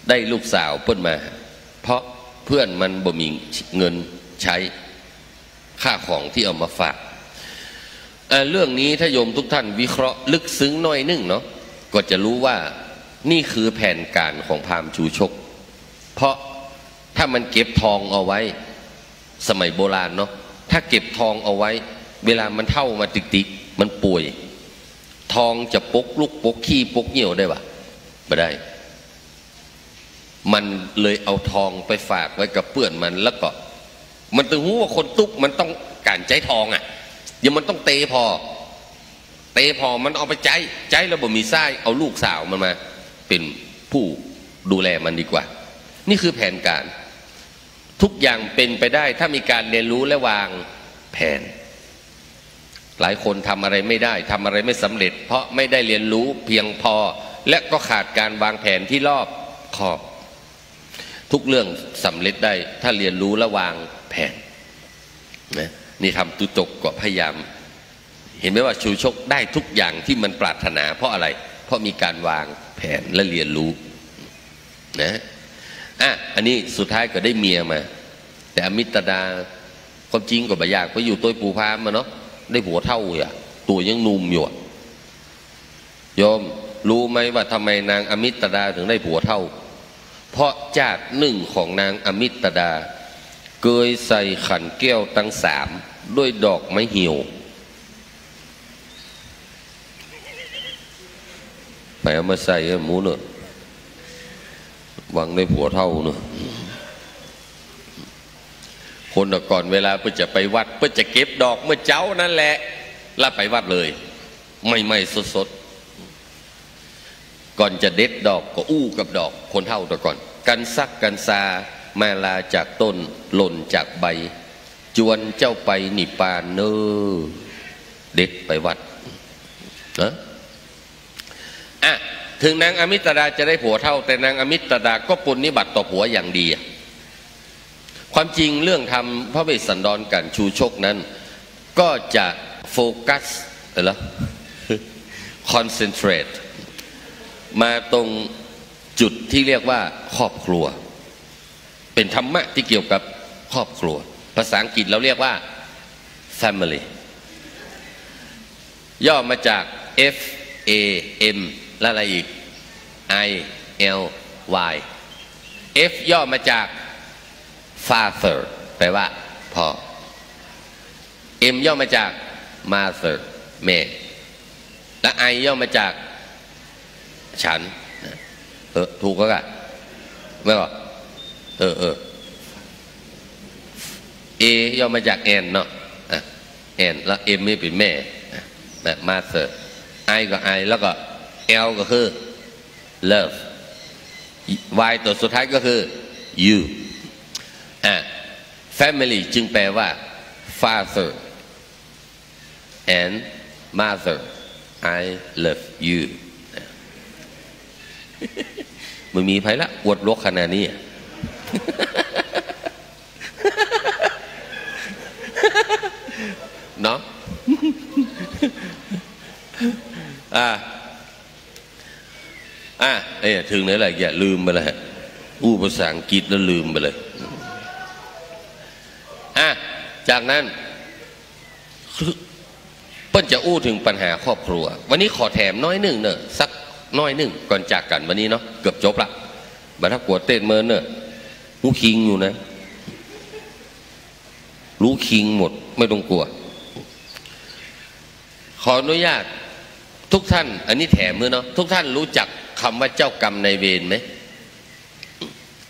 ได้ลูกสาวเปิ้นมา เพราะเปื้อนมันบ่มีเงินใจ๊ ข้าวของตี้เอามาฝาก เอ่อ เรื่องนี้ถ้าโยมทุกท่านวิเคราะห์ลึกซึ้งหน้อยนึ่งเนาะ ก็จะรู้ว่านี่คือแผนก๋านของพราหมณ์ชูชก เพราะถ้ามันเก็บทองเอาไว้ สมัยโบราณเนาะ ถ้าเก็บทองเอาไว้ เวลามันเฒ่ามาติ๊กๆ มันป่วย ทองจะปกลุกปกขี้ปกเยี่ยวได้บ่ บ่ได้ มันเลยเอาทองไปฝากไว้กับเปื้อนมัน แล้วก็ มันตึงฮู้ว่าคนตุ๊กมันต้องก๋านใจ๊ทองอะ เดี๋ยวมันต้องเตผ่อ เตผ่อมันเอาไปใจ๊ ใจ๊แล้วบ่มีใส้ เอาลูกสาวมันมาเป๋นผู้ ดูแลมันดีกว่า นี่คือแผนการ ทุกอย่างเป็นไปได้ถ้ามีการเรียนรู้และวางแผน หลายคนทำอะไรไม่ได้ ทำอะไรไม่สำเร็จ เพราะไม่ได้เรียนรู้เพียงพอ และก็ขาดการวางแผนที่รอบคอบ ทุกเรื่องสำเร็จได้ถ้าเรียนรู้และวางแผนนะ นี่ธรรมตุตกก็พยายาม เห็นไหมว่าชูชกได้ทุกอย่างที่มันปรารถนา เพราะอะไร เพราะมีการวางแผนและเรียนรู้นะ อ่ะ อันนี้สุดท้ายก็ได้เมียมา แต่อมิตดา ความจริงก็บ่อยากไปอยู่ตวยปู่พราหมณ์อะเนาะ ได้ผัวเฒ่าอยู่อะ ตั๋วยังหนุ่มอยู่อะ โยมรู้ไหมว่าทำไมนางอมิตดาถึงได้ผัวเฒ่า เพราะจาตินึ่งของนางอมิตดา เกยใส่ขันแก้วตังสามด้วยดอกไม้เหี่ยว ไปเอามาใส่ให้หมู่เน่อ หวังได้ผัวเฒ่าเน่อ คนแต่ก่อนเวลาเปิ้นจะไปวัด เปิ้นจะเก็บดอกเมื่อเจ๊านั้นแหละ แล้วไปวัดเลย ใหม่ๆ สดๆ ก่อนจะเด็ดดอกก็อู้กับดอก คนเฒ่าแต่ก่อน กัณฑ์สักกัณฑ์ซา มาลาจากต้น หล่นจากใบ จวนเจ้าไปนิพพานเน่อ เด็ดไปวัดนะ อ่ะ ถึงนางอมิตดาจะได้ผัวเฒ่า แต่นางอมิตดาก็ปรนนิบัติต่อผัวอย่างดีอะ ความจริงเรื่องธรรมพระเวสสันดรกับชูชกนั้น ก็จะโฟกัส เหรอ คอนเซนเทรต มาตรงจุดที่เรียกว่าครอบครัว เป็นธรรมะที่เกี่ยวกับครอบครัว ภาษาอังกฤษเราเรียกว่า family ย่อมาจาก F A M แล้วอะไรอีก I L Y F ย่อมาจาก father แปลว่าพ่อ M ย่อมาจาก mother แม่ และ I ย่อมาจาก ฉันนะ เออ ถูกแล้วกะ แม่นบ่ เออ เออ A ย่อมาจาก Ann เนาะ อ่ะ Ann แล้ว M นี่เป๋นแม่ อ่ะ นะ mother I ก็ I แล้วก็ L ก็คือ love Y ตั๋วสุดท้ายก็คือ you อ่ะ family จึงแปลว่า father and mother I love you บ่มีใผละ อวดหลวกขนาดนี้อะ เนาะ อ่ะ อ่ะ เอ้ย ถึงไหนละ อย่าลืมไปเลย อู้ภาษาอังกฤษแล้วลืมไปเลย อ่ะ จากนั้น เปิ้นจะอู้เถิงปัญหาครอบครัว วันนี้ขอแถมน้อยนึ่งเน่อ สักน้อยนึ่งก่อนจากกั๋นวันนี้เนาะ เกือบจบละ บ่ถ้ากั๋วเต๊ดเมินเน่อ ฮู้คิงอยู่นะ รู้คิงหมด ไม่ต้องกลัว ขออนุญาต ทุกท่าน อันนี้แถมเนาะ ทุกท่านรู้จักคำว่าเจ้ากรรมนายเวรไหม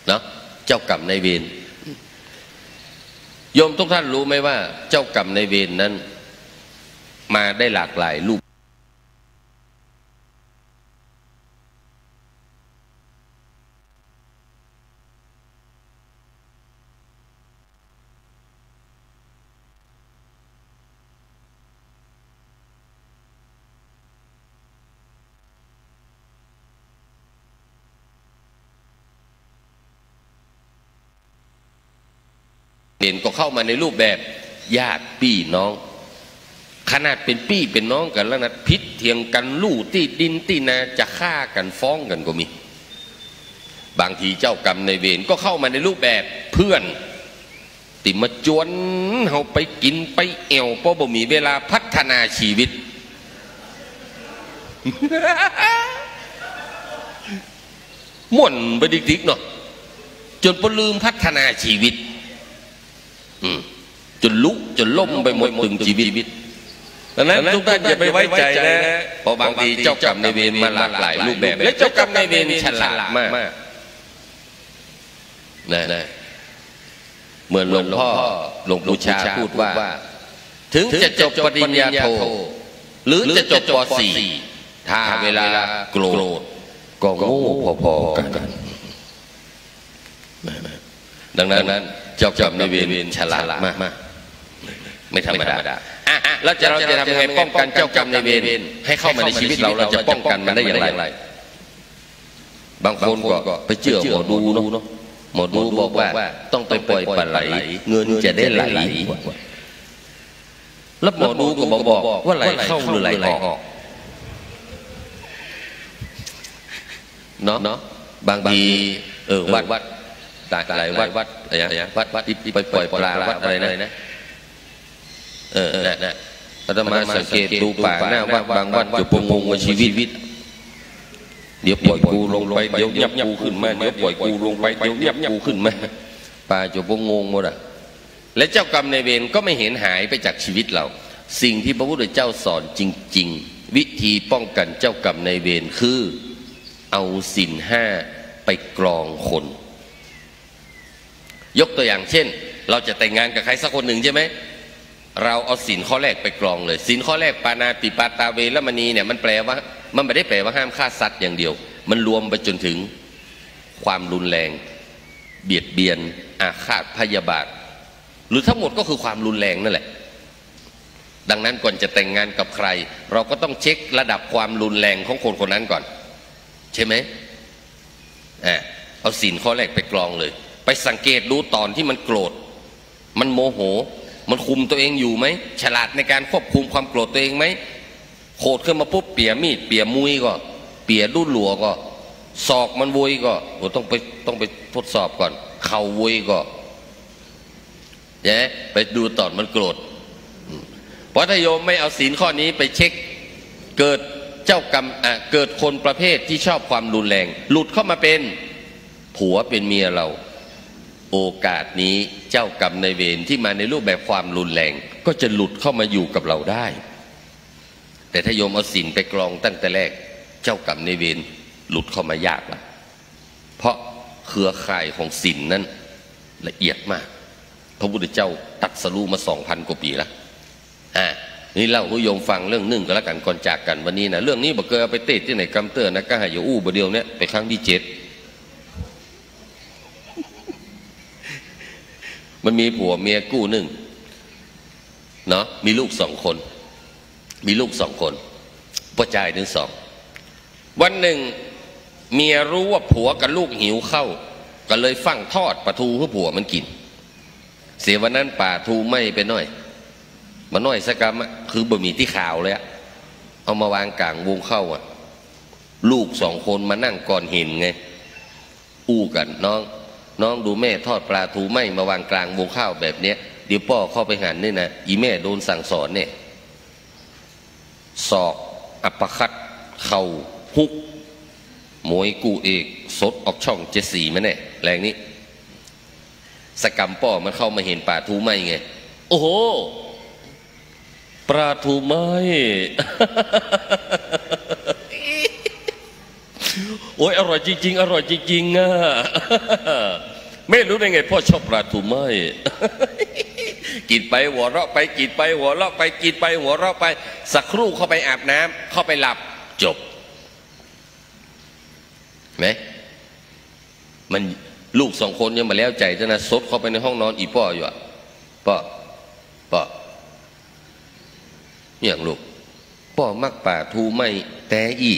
เนาะ เจ้ากรรมนายเวร โยมทุกท่านรู้ไหมว่าเจ้ากรรมนายเวรนั้น มาได้หลากหลายรูป เวรก็เข้ามาในรูปแบบญาติปี้น้อง ขนาดเป๋นปี้เป๋นน้องกั๋นแล้วนะ ผิดเถียงกั๋นลู่ตี้ดินตี้นา จะฆ่ากั๋นฟ้องกั๋นก็มี บางทีเจ้ากรรมนายเวรก็เข้ามาในรูปแบบเพื่อน ตี้มาจวนเฮาไปกิ๋นไปแอ่ว เพราะบ่มีเวลาพัฒนาชีวิต ม่วนไปดิกๆ เนาะ จ๋นปะลืมพัฒนาชีวิต อืม จ๋นลุจ๋นล้มไปหมดตึงจีวิต ดังนั้นทุกท่านอย่าไปไว้ใจนะ เพราะบางทีเจ้ากรรมนายเวรมาหลากหลายรูปแบบ และเจ้ากรรมนายเวรฉลาดมาก นะ เหมือนหลวงพ่อ หลวงปู่ชาพูดว่า ถึงจะจบปริญญาโท หรือจะจบ ป.สี่ ถ้าเวลาโกรธ ก็โง่พอๆ กั๋น ดังนั้นเจ้ากรรมนายเวรฉลาดมาก ไม่ธรรมดา อ่ะ แล้วจะ เราจะทำยังไงป้องกันเจ้ากรรมนายเวรให้เข้ามาในชีวิตเรา เราจะป้องกันมันได้อย่างไร บางคนก็ไปเจื้อหมอดูเนาะ หมอดูบอกว่าต้องไปปล่อยปลาไหล เงินจะได้ไหล แล้วหมอดูก็บอกว่าไหลเข้าหรือไหลออก เนาะ บางที เออ วัด หลายวัด วัดอะไรนะ วัด วัดที่ไปปล่อยปลา วัดอะไรนะ เออ น่ะ น่ะ อาตมาสังเกตดูป่าหน้าวัดบางวัด เจ้าประงงว่าชีวิต เดี๋ยวปล่อยกูลงไป เดี๋ยวยับกูขึ้นมา เดี๋ยวปล่อยกูลงไป เดี๋ยวยับกูขึ้นมา ปลาเจ้าประงงหมดอะ และเจ้ากรรมนายเวรก็ไม่เห็นหายไปจากชีวิตเรา สิ่งที่พระพุทธเจ้าสอนจริงๆ วิธีป้องกันเจ้ากรรมนายเวรคือ เอาศีลห้าไปกรองคน ยกตัวอย่างเช่น เราจะแต่งงานกับใครสักคนหนึ่งใช่ไหม เราเอาศีลข้อแรกไปกรองเลย ศีลข้อแรก ปาณาติปาตาเวรมณีเนี่ย มันแปลว่า มันไม่ได้แปลว่าห้ามฆ่าสัตว์อย่างเดียว มันรวมไปจนถึงความรุนแรง เบียดเบียน อาฆาตพยาบาท หรือทั้งหมดก็คือความรุนแรงนั่นแหละ ดังนั้นก่อนจะแต่งงานกับใคร เราก็ต้องเช็คระดับความรุนแรงของคนคนนั้นก่อน ใช่ไหม อ่ะ เอาศีลข้อแรกไปกรองเลย ไปสังเกตดูตอนที่มันโกรธ มันโมโห มันคุมตัวเองอยู่ไหม ฉลาดในการควบคุมความโกรธตัวเองไหม โกรธขึ้นมาปุ๊บ เปียมีด เปียมุยก็ เปียดุ้นหลัวก็ ศอกมันโวยก็ โอ้ ต้องไป ต้องไปทดสอบก่อน เข่าโวยก็ ใช่ไหม ไปดูตอนมันโกรธ อืม เพราะถ้าโยมไม่เอาศีลข้อนี้ไปเช็ค เกิดเจ้ากรรม อ่ะ เกิดคนประเภทที่ชอบความรุนแรง หลุดเข้ามาเป็นผัวเป็นเมียเรา โอกาสนี้เจ้ากรรมนายเวรที่มาในรูปแบบความรุนแรง ก็จะหลุดเข้ามาอยู่กับเราได้ แต่ถ้าโยมเอาศีลไปกรองตั้งแต่แรก เจ้ากรรมนายเวรหลุดเข้ามาหยาบละ เพราะเครือข่ายของศีลนั้นละเอียดมาก พระพุทธเจ้าตรัสรู้มาสองพันกว่าปีแล้ว อ่ะ นี่เล่าหื้อโยมฟังเรื่องนึ่งก็แล้วกัน ก่อนจากกั๋นวันนี้นะ เรื่องนี้บ่เกยเอาไปเตศน์ตี้ไหนกำเตื้อนะ ก้าหาอย่าอู้บ่าเดี่ยวเนี้ย เป๋นครั้งตี้เจ็ด มันมีผัวเมียกู้นึ่ง เนาะ มีลูกสองคน มีลูกสองคน ป้อจายตึงสอง วันนึ่ง เมียฮู้ว่าผัวกับลูกหิวข้าว ก็เลยฟั่งทอดป๋าทูหื้อผัวมันกิ๋น เสียวันนั้นป๋าทูไหม้ไปหน้อย บ่หน้อยสักกำอะ คือบ่มีตี้ขาวเลยอะ เอามาวางก๋างวงข้าวอะ ลูกสองคนมานั่งก่อนเห็นไง อู้กั๋น น้อง น้องดูแม่ทอดปลาทูไหม้มาวางกลางวงข้าวแบบเนี้ย เดี๋ยวป้อเข้าไปหันนี่นะ อี่แม่โดนสั่งสอนเนี่ย ศอก อัปเปอร์คัต เข่า ฮุก มวยกู้เอก สดออกช่องเจ็ดสีมาแน่ แรงนี้ สักกำป้อมันเข้ามาเห็นป๋าทูไหม้ไง โอ้โห ปลาทูไหม้ โอ๊ย อร่อยจริงๆ อร่อยจริงๆ อะ แม่รู้ได้ไงพ่อชอบปลาทูไหม้ กิ๋นไปหัวเราะไป กิ๋นไปหัวเราะไป กิ๋นไปหัวเราะไป สักครู่เข้าไปอาบน้ำ เข้าไปหลับ จบ เห็นไหม มัน ลูกสองคนยังบ่แล้วใจ๋เตื้อนะ สดเข้าไปในห้องนอนอี่ป้ออยู่อะ ป้อ ป้อ อะหยังลูก ป้อมักปลาทูไหม้แต๊อี้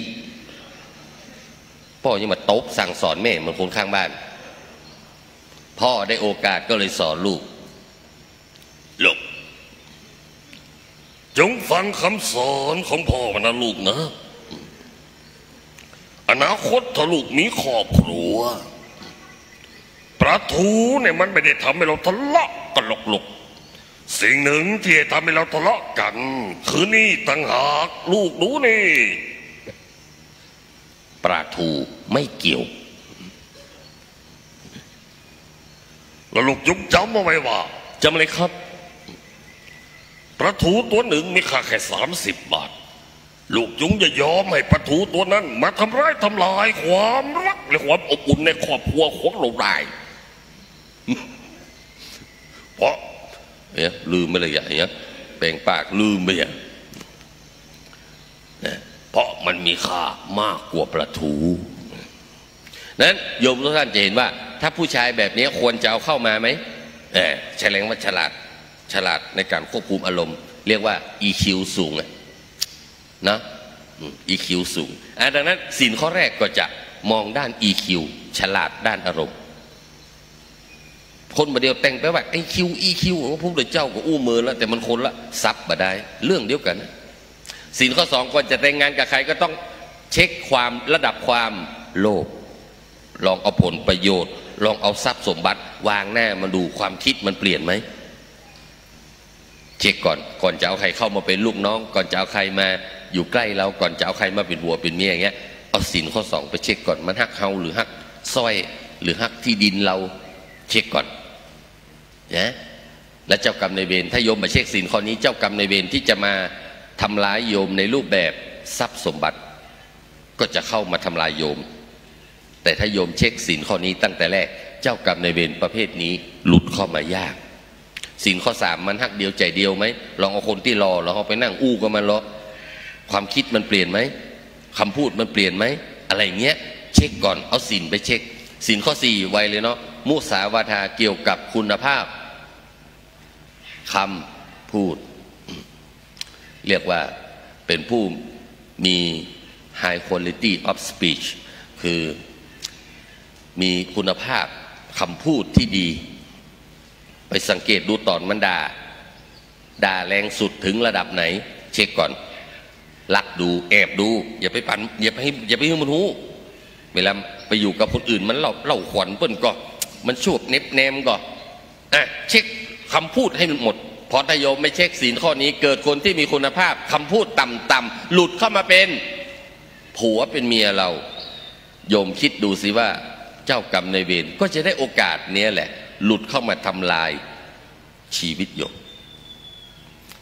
ป้อยังบ่ตบสั่งสอนแม่เหมือนคนข้างบ้าน พ่อได้โอกาสก็เลยสอนลูก ลูก จงฟังคำสอนของพ่อมานะลูกนะ อนาคตถ้าลูกมีครอบครัว ปลาทูเนี่ยมันไม่ได้ทำให้เราทะเลาะกันหรอกลูก สิ่งหนึ่งที่จะทำให้เราทะเลาะกัน คือนี่ต่างหาก ลูกดูนี่ ปลาทูไม่เกี่ยว แล้วลูกจงจ๋ำเอาไว้ว่า จ๋ำเลยครับ ปลาทูตั๋วนึ่งมีค่าแค่สามสิบบาท ลูกจงอย่ายอมหื้อปลาทูตั๋วนั้นมาทำร้ายทำลายความรักและความอบอุ่นในครอบครัวของเราได้ เพราะ เนี่ย ลืมไปเลยอะ เนี่ย แป๋งปากลืมไปอะ นะ เพราะมันมีค่ามากกว่าปลาทู นั้นโยมทุกท่านจะเห็นว่า ถ้าผู้ชายแบบนี้ควรจะเอาเข้ามาไหม เออ แสดงว่าฉลาด ฉลาดในการควบคุมอารมณ์ เรียกว่า อี คิว สูงอะ เนาะ อืม อี คิว สูง อ่ะ ดังนั้นศีลข้อแรกก็จะมองด้าน อี คิว ฉลาดด้านอารมณ์ คนบ่าเดี่ยวแต่งไปว่า ไอ คิว อี คิว ของพระพุทธเจ้าก็อู้เมินแล้ว แต่มันคนละศัพท์บ่ได้ เรื่องเดียวกั๋นนะ ศีลข้อสอง ก่อนจะแต่งงานกับใครก็ต้องเช็คความ ระดับความโลภ ลองเอาผลประโยชน์ ลองเอาทรัพย์สมบัติวางหน้ามันดู ความคิดมันเปลี่ยนไหม เช็คก่อน ก่อนจะเอาใครเข้ามาเป็นลูกน้อง ก่อนจะเอาใครมาอยู่ใกล้เรา ก่อนจะเอาใครมาเป็นผัวเป็นเมียอย่างเงี้ย เอาศีลข้อสองไปเช็คก่อน มันฮักเฮาหรือฮักสร้อย หรือฮักที่ดินเรา เช็คก่อนนะ และเจ้ากรรมนายเวร ถ้าโยมมาเช็คศีลข้อนี้ เจ้ากรรมนายเวรที่จะมาทำร้ายโยมในรูปแบบทรัพย์สมบัติ ก็จะเข้ามาทำลายโยม แต่ถ้าโยมเช็คศีลข้อนี้ตั้งแต่แรก เจ้ากรรมนายเวรประเภทนี้หลุดเข้ามายาก ศีลข้อสาม มันฮักเดียวใจ๋เดียวไหม ลองเอาคนตี้หล่อ ลองเอาไปนั่งอู้กับมันลอ ความคิดมันเปลี่ยนไหม คำพูดมันเปลี่ยนไหม อะไรอย่างเงี้ย เช็คก่อน เอาศีลไปเช็ค ศีลข้อสี่ ไวเลยเนาะ มุสาวาทาเกี่ยวกับคุณภาพ คำพูด เรียกว่าเป็นผู้มี high quality of speech คือมีคุณภาพคำพูดที่ดี ไปสังเกตดูต๋อนมันด่า ด่าแรงสุดถึงระดับไหน เช็คก่อน ลักดู แอบดู อย่าไปปั๋น อย่าไป อย่าไปหื้อมันฮู้ เวลาไปอยู่กับคนอื่น มันเล่า เล่าขวัญเปิ้นก่อ มันชวบเน็บแนมก่อ อ่ะ เช็คคำพูดให้มันหมด เพราะถ้าโยมไม่เช็คศีลข้อนี้ เกิดคนที่มีคุณภาพ คำพูดต่ำๆ หลุดเข้ามาเป็นผัวเป็นเมียเรา โยมคิดดูสิว่า เจ้ากรรมนายเวรก็จะได้โอกาสเนี้ยแหละ หลุดเข้ามาทำลายชีวิตโยม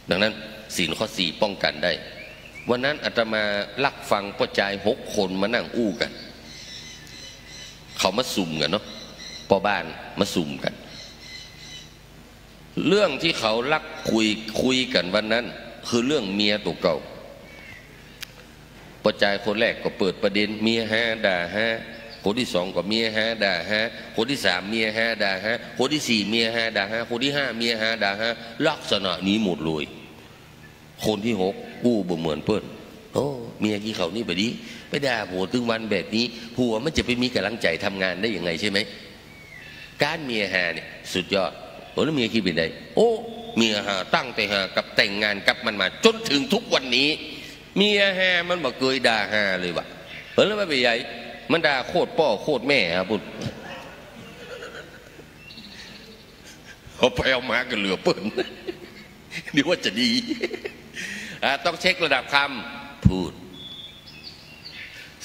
ดังนั้นศีลข้อสี่ป้องกันได้ วันนั้นอาตมาลักฟังป้อจายหกคนมานั่งอู้กั๋น เขามาซุ่มกั๋นเนาะ ป้อบ้านมาซุ่มกั๋น เรื่องตี้เขาลักคุย คุยกั๋นวันนั้น คือเรื่องเมียตั๋วเก่า ป้อจายคนแรกก็เปิดประเด็น เมียฮาด่าฮา คนตี้สองก็เมียฮาด่าฮา คนตี้สามเมียฮาด่าฮา คนตี้สี่เมียฮาด่าฮา คนตี้ห้าเมียฮาด่าฮา ลักษณะนี้หมดเลย คนตี้หกอู้บ่เหมือนเปิ้น โอ้ เมียกี้เขานี่บ่ดี ไปด่าผัวตึงวันแบบนี้ ผัวมันจะไปมีก๋ำลังใจ๋ทำงานได้ยังไงใช่ไหม ก๊านเมียฮาเนี่ยสุดยอด โอ้ แล้วเมียกี้เป๋นไง โอ้ เมียฮาตั้งแต่ฮากับแต่งงานกับมันมาจ๋นเถิงทุกวันนี้ เมียฮามันบ่เกยด่าฮาเลยว่ะ เออ แล้วมันเป๋นไง มันด่าโคตรป้อโคตรแม่ฮะ พูด เอาไปเอามาก็เหลือเปิ้น นึกว่าจะดี อ่า ต้องเช็คระดับคำพูด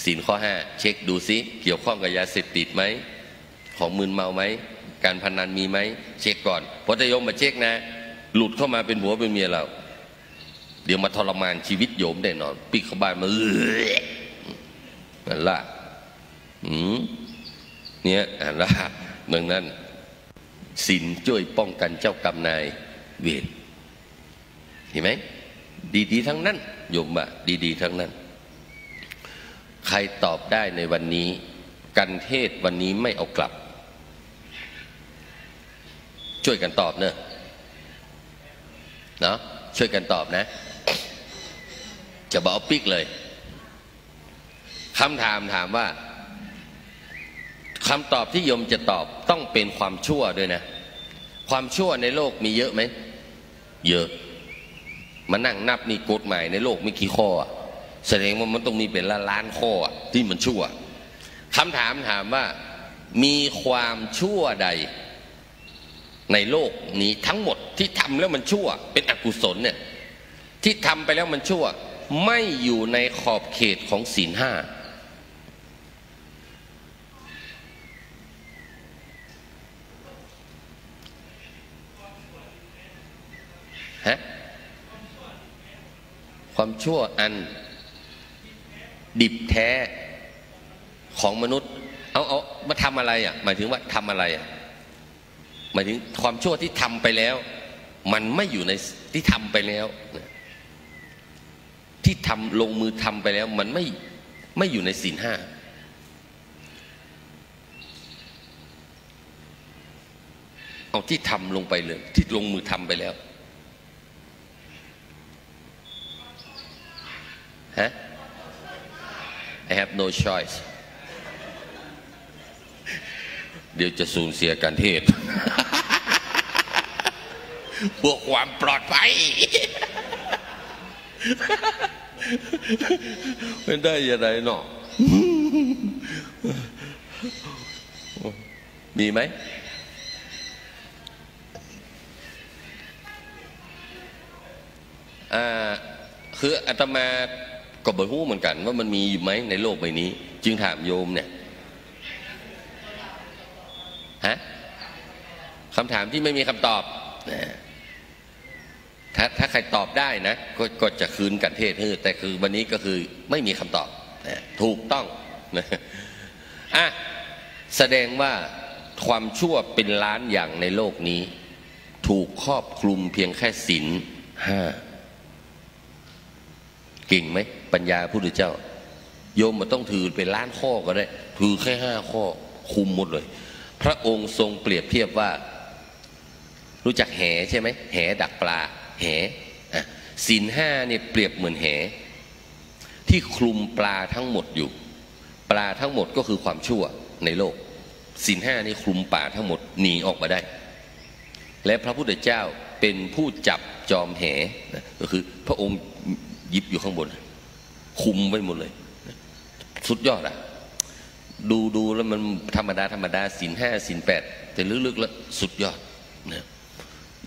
ศีลข้อห้า เช็คดูสิ เกี่ยวข้องกับยาเสพติดไหม ของมึนเมาไหม การพนันมีไหม เช็คก่อน เพราะถ้าโยมบ่เช็คนะ หลุดเข้ามาเป็นผัวเป็นเมียเรา เดี๋ยวมาทรมานชีวิตโยมแน่นอน ปิ๊กเข้าบ้านมา เอื้อ นั่นละ อืม เนี่ย อันละ ดังนั้น ศีลจ้วยป้องกันเจ้ากรรมนายเวร เห็นไหม ดีๆ ทั้งนั้น โยมว่าดีๆ ทั้งนั้น ใครตอบได้ในวันนี้ กัณฑ์เทศน์วันนี้ไม่เอากลับ จ้วยกั๋นตอบเนอะ เนาะ จ้วยกั๋นตอบนะ จะบ่เอาปิ๊กเลย คำถามถามว่า คำตอบที่โยมจะตอบต้องเป็นความชั่วด้วยนะ ความชั่วในโลกมีเยอะไหม เยอะ มานั่งนับนี่ กฎหมายในโลกมีกี่ข้ออะ แสดงว่ามันต้องมีเป็นล้านๆ ข้ออะ ตี้มันชั่ว คำถามถามว่า มีความชั่วใด ในโลกนี้ทั้งหมดตี้ทำแล้วมันชั่ว เป็นอกุศลเนี่ย ตี้ทำไปแล้วมันชั่ว ไม่อยู่ในขอบเขตของศีลห้า ฮะ ความชั่วอันดิบแท้ของมนุษย์ เอา เอา มาทำอะไรอะ หมายถึงว่าทำอะไรอะ หมายถึงความชั่วที่ทำไปแล้ว มันไม่อยู่ใน ที่ทำไปแล้วนะ ที่ทำ ลงมือทำไปแล้ว มันไม่ ไม่อยู่ในศีลห้า เอาที่ทำลงไปเลย ที่ลงมือทำไปแล้ว ฮะ I have no choice เดี๋ยวจะสูญเสียการเทศน์ เพื่อความปลอดภัย มันได้ยังไงเนาะ มีไหม อ่า คืออาตมาก็บ่ฮู้เหมือนกันว่ามันมีอยู่ไหมในโลกใบนี้ จึงถามโยมเนี่ย ฮะ คำถามที่ไม่มีคำตอบ นะ ถ้า ถ้าใครตอบได้นะ ก็ ก็จะคืนการเทศน์หื้อ แต่คือวันนี้ก็คือไม่มีคำตอบ นะ ถูกต้อง นะ อ่ะ แสดงว่าความชั่วเป็นล้านอย่างในโลกนี้ ถูกครอบคลุมเพียงแค่ศีลห้า เก่งไหม ปัญญาพุทธเจ้า โยมบ่ต้องถือเป็นล้านข้อก็ได้ ถือแค่ห้าข้อ คุมหมดเลย พระองค์ทรงเปรียบเทียบว่า รู้จักแหใช่ไหม แหดักปลา แห อ่ะ ศีลห้าเนี่ยเปรียบเหมือนแห ที่คลุมปลาทั้งหมดอยู่ ปลาทั้งหมดก็คือความชั่วในโลก ศีลห้านี่คลุมปลาทั้งหมดหนีออกมาได้ และพระพุทธเจ้าเป็นผู้จับจอมแห นะ ก็คือพระองค์หยิบอยู่ข้างบน คุมไว้หมดเลย สุดยอดอะ ดู ดูแล้วมันธรรมดา ธรรมดา ศีลห้า ศีลแปด แต่ลึกๆแล้วสุดยอด นะ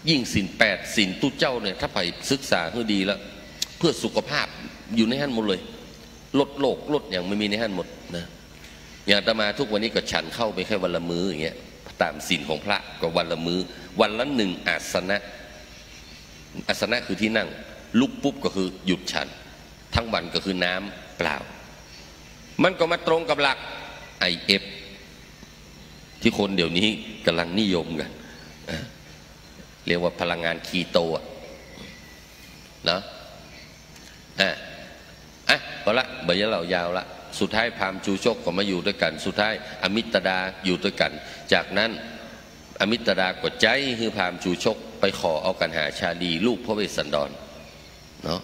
ยิ่งศีลแปด ศีลตุ๊เจ้าเนี่ย ถ้าใผศึกษาหื้อดีแล้ว เพื่อสุขภาพอยู่ในหั้นหมดเลย ลดโรค ลดหยังมันมีในหั้นหมดนะ อย่างอาตมาทุกวันนี้ก็ฉันข้าวไปแค่วันละมื้ออย่างเงี้ย ตามศีลของพระก็วันละมื้อ วันละหนึ่งอาสนะ อาสนะคือที่นั่ง ลุกปุ๊บก็คือหยุดฉัน ทั้งวันก็คือน้ำเปล่า มันก็มาตรงกับหลัก ไอเอฟ ที่คนเดี๋ยวนี้กำลังนิยมกัน อ่ะ เรียกว่าพลังงานคีโตอะ เนาะ อ่ะ อ่ะ พอละ บ่อยากเล่ายาวละ สุดท้ายพราหมณ์ชูชกก็มาอยู่ตวยกั๋น สุดท้ายอมิตดาอยู่ตวยกั๋น จากนั้นอมิตดาก็ใจ๊หื้อพราหมณ์ชูชกไปขอเอากัณหาชาลี ลูกพระเวสสันดร เนาะ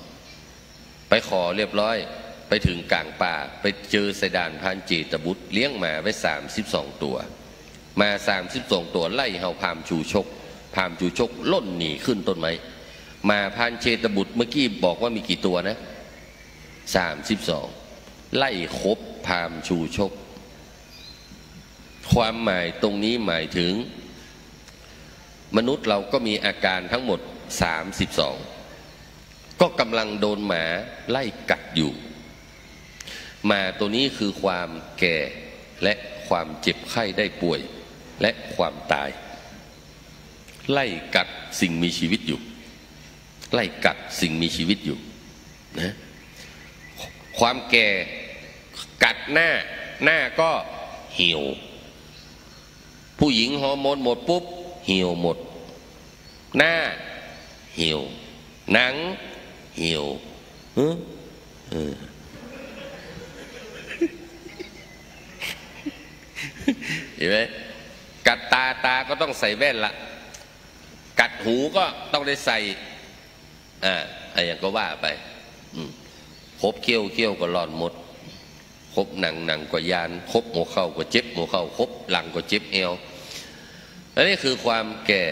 ไปขอเรียบร้อย ไปเถิงก๋างป่า ไปเจอใส่ด่านพรานเจตบุตร เลี้ยงหมาไว้สามสิบสองตั๋ว หมาสามสิบสองตั๋วไล่เห่าพราหมณ์ชูชก พราหมณ์ชูชกล่นหนีขึ้นต้นไม้ หมาพรานเจตบุตรเมื่อกี้บอกว่ามีกี่ตั๋วนะ สามสิบสอง ไล่คบพราหมณ์ชูชก ความหมายตรงนี้หมายถึง มนุษย์เราก็มีอาการทั้งหมดสามสิบสอง ก็กำลังโดนหมาไล่กัดอยู่ หมาตัวนี้คือความแก่และความเจ็บไข้ได้ป่วยและความตาย ไล่กัดสิ่งมีชีวิตอยู่ ไล่กัดสิ่งมีชีวิตอยู่นะ ความแก่กัดหน้า หน้าก็เหี่ยว ผู้หญิงฮอร์โมนหมดปุ๊บ เหี่ยวหมด หน้าเหี่ยว หนังเหี่ยว เออ เออ เห็นไหม กัดตา ตาก็ต้องใส่แว่นละ กัดหูก็ต้องได้ใส่ อ่า อะไรอย่างก็ว่าไป อืม คบเขี้ยว เขี้ยวก็ร่อนหมด คบหนัง หนังก็ยาน คบหัวเข่าก็เจ็บหัวเข่า คบหลังก็เจ็บเอว อันนี้คือความแก่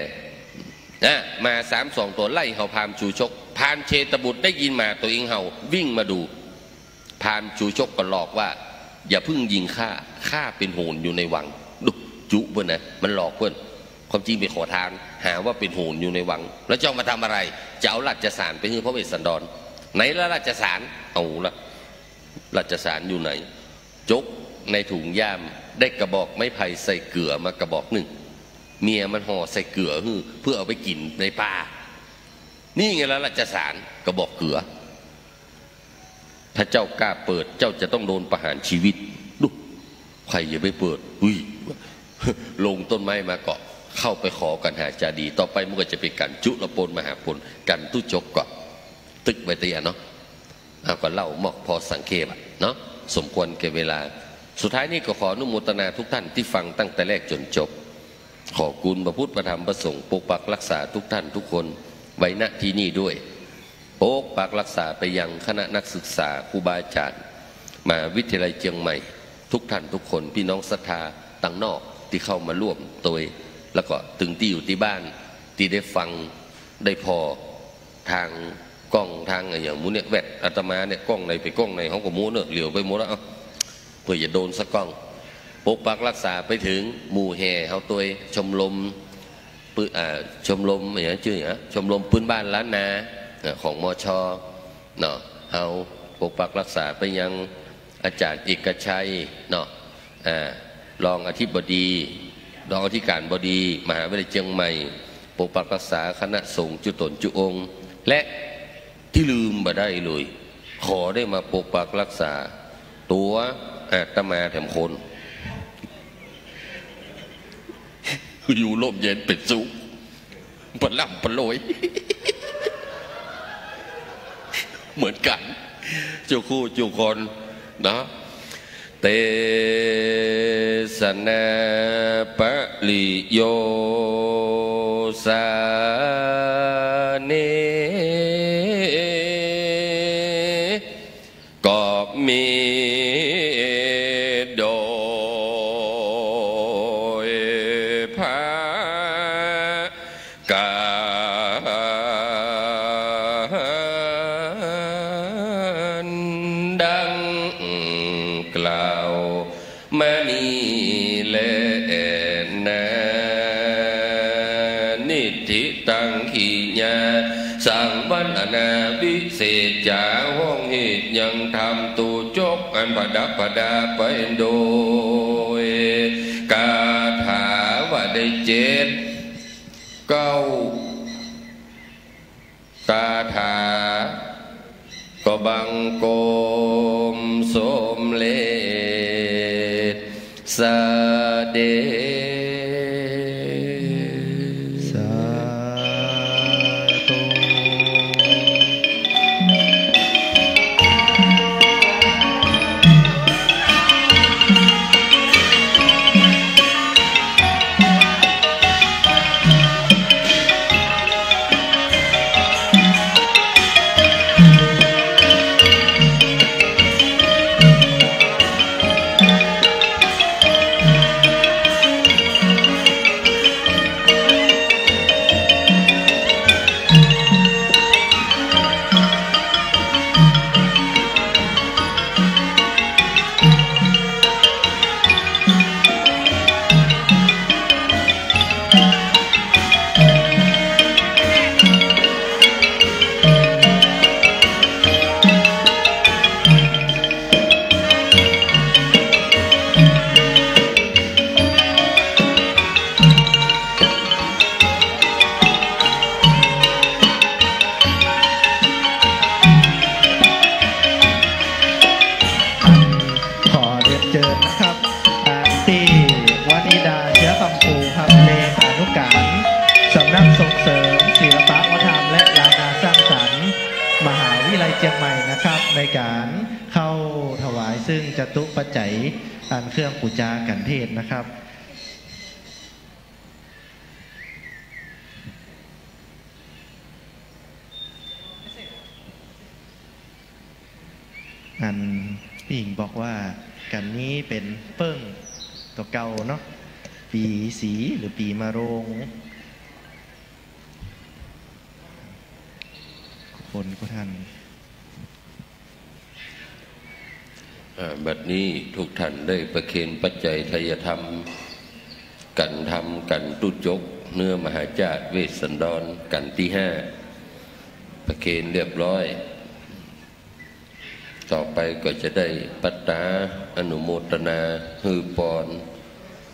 นะ หมาสามสองตั๋วไล่เห่าพราหมณ์ชูชก พรานเชตบุตรได้ยินหมาตั๋วเองเห่า วิ่งมาดู พราหมณ์ชูชกก็หลอกว่า อย่าเพิ่งยิงข้า ข้าเป็นโหรอยู่ในวัง ดู จุเปิ้นนะ มันหลอกเปิ้น ความจริงไปขอทาน หาว่าเป็นโหรอยู่ในวัง แล้วจะเอามาทำอะไร จะเอาราชสารไปหื้อพระเวสสันดร ไหนละราชสาร เอาละ ราชสารอยู่ไหน จกในถุงย่าม ได้กระบอกไม้ไผ่ใส่เกือมากระบอกหนึ่ง เมียมันห่อใส่เกือหื้อ เพื่อเอาไปกิ๋นในป่า นี่ไงละราชสาร กระบอกเกือ ถ้าเจ้ากล้าเปิด เจ้าจะต้องโดนประหารชีวิต ดู ใผจะไปเปิด อุ้ย ลงต้นไม้มาก็เข้าไปขอกัณหาชาลี ต่อไปมันก็จะเป๋นก๋านจุลปนมหาปน ก๋านตู้จกก็ ตึกไว้เตื้อเนาะ เอาก็เล่ามอกพอสังเขปอะเนาะ สมควรแก่เวลา สุดท้ายนี้ก็ขออนุโมทนาทุกท่านตี้ฟังตั้งแต่แรกจ๋นจบ ขอคุณพระพุทธพระธรรมพระสงฆ์ปกปักรักษาทุกท่านทุกคนไว้ ณ ที่นี่ด้วย ปกปักรักษาไปยังคณะนักศึกษา ครูบาอาจารย์ มหาวิทยาลัยเจียงใหม่ ทุกท่านทุกคน พี่น้องศรัทธาตังนอกตี้เข้ามาร่วมตวย แล้วก็ตึงตี้อยู่ตี้บ้านตี้ได้ฟังได้ผ่อ ตางกล้องตางอะหยังหมู่เนี่ย แว่นอาตมาเนี่ย กล้องไหนไปกล้องไหน เฮาก็มัวเนอะ เหลียวไปหมดแล้ว เอ้า เปื้อจะโดนสักกล้อง ปกปักรักษาไปเถิงหมู่แห่เฮาตวย ชมรมปื้น อ่า ชมรมอะหยังจื้อหยัง ชมรมปื้นบ้านล้านนา อ่า ของ มช เนาะ เฮาปกปักรักษาไปยัง อาจารย์เอกชัยเนาะ อ่า รองอธิบดี รองอธิการบดี มหาวิทยาลัยเจียงใหม่ ปกปักรักษาคณะสงฆ์จุ๊ต๋นจุ๊องค์ และตี้ลืมบ่ได้เลย ขอได้มาปกปักรักษาตั๋วอาตมาแถมคน อยู่ร่มเย็นเป็นสุข ปะล่ำปะโลย เหมือนกั๋น จุ๊กคู่จุ๊กคนเนาะ เตสะนาปะริโยสาเน ก็มีโดยประก๋านดังกล่าว มานี้แลนา นิฏฐิตัง ขีณา สัง วรณา วิเศษจ๋า ห้องเหตุยังธรรม ตู้จกอันประดับประดาไปโดยคาถา ว่าได้เจ็ด เก้า คาถา ก็บังคมสำเร็จเสด็จ สาธุ ขอเรียนเจิญนะครับ อ่า ตี้วนิดา เชื้อคำภูครับ เลขานุก๋าน สำนักส่งเสริมศิลปะวัฒนธรรมและล้านนาสร้างสรรค์ มหาวิทยาลัยเจียงใหม่นะครับ ในก๋านเข้าถวายซึ่งจตุปัจจัย อันเครื่องปู๋จาขันเทศนะครับ อันปี้หญิงบอกว่า กั๋นนี้เป๋นเปิ้งตั๋วเก่าเนาะ ปี๋สี๋หรือปี๋มะโรง คนก็ทัน อ่า บัดนี้ทุกท่านได้ประเคนปัจจัยไทยธรรม ขันธรรม ขันตู้จก เนื้อมหาจาตุเวสสันดร ขันตี้ห้า ประเคนเรียบร้อย ต่อไปก็จะได้ปัตตาอนุโมทนาหื้อปอน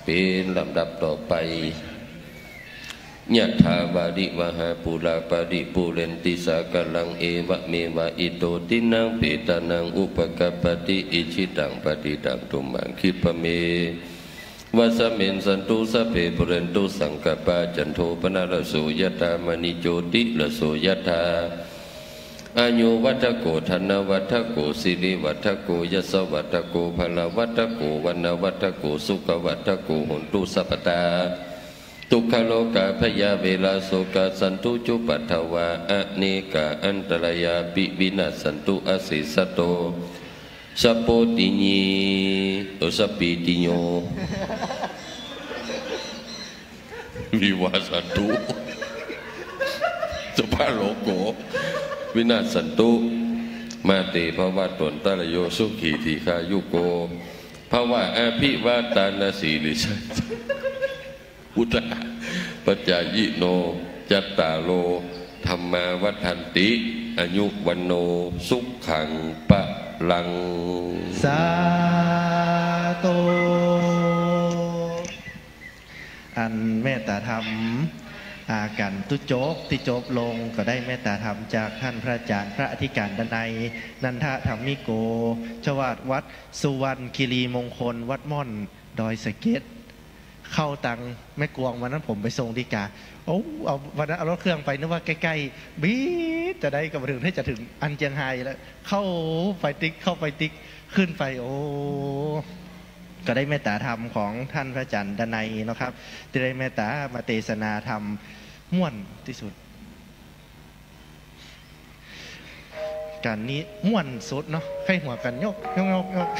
เป๋นลำดับต่อไป ยะถา วาริวะหา ปูรา ปะริปูเรนติ สาคะรัง เอวะเมวะ อิโต ทินนัง เปตานัง อุปะกัปปะติ อิจฉิตัง ปะฏิตัง ตุมหัง คิปะเม วะสะมิชฌันตุ สัพเพ ปูเรนตุ สังกัปปา จันโท ปะนะระโส ยะถา มะณิ โชติระโส ยะถา อายุวัฑฒะโข ธนะวัฑฒะโข สิริวัฑฒะโข ยะสะวัฑฒะโข พะละวัฑฒะโข วะนะวัฑฒะโข สุขะวัฑฒะโข โหนตุ สัพพะตา ทุกขโรคาภยาเวราโศกาสันตุจุปัฏฐวา อเนกาอันตรายาปิวินาสสันตุ อเสสะโต สัพโพติยี เออ สัพพีติโย วิวาสสันตุ สัพพะโรโก วินาสสันตุ มาเตภวัตวันตะรโย สุขีทีฆายุโก ภวะ อภิวาทานะสีลิสสะ พุทธา ปัจจายิโน จัตตาโร ธัมมาวัฑฒันติ อายุ วัณโณ สุขัง พลัง สาธุ อันเมตตาธรรม อ่า กั๋นตุ๊จบ ตี้จบลง ก็ได้เมตตาธรรมจากต้านพระอาจ๋ารย์ พระอธิก๋ารย์ดนัย นันทธรรมิโก เจ้าอาวาสวัดสุวรรณคีรีมงคล วัดม่อน ดอยสะเก็ด เข้าตังแม่กวง วันนั้นผมไปส่งดีก๋า โอ้ เอา วันนั้นเอารถเครื่องไป นึกว่าใก้ๆ บิดจะได้ ก็บ่เถิง ได้จะเถิงอันเจียงฮายแล้ว เข้าไปติ๊ก เข้าไปติ๊ก ขึ้นไป โอ้ ก็ได้เมตตาธรรมของต้านพระอาจ๋ารย์ดนัยเนาะครับ ตี้ได้เมตตามาเตสนาธรรม ม่วนตี้สุด ก๋านนี้ม่วนสุดเนาะ ใค่หัวกั๋นยก ยก ยก ยก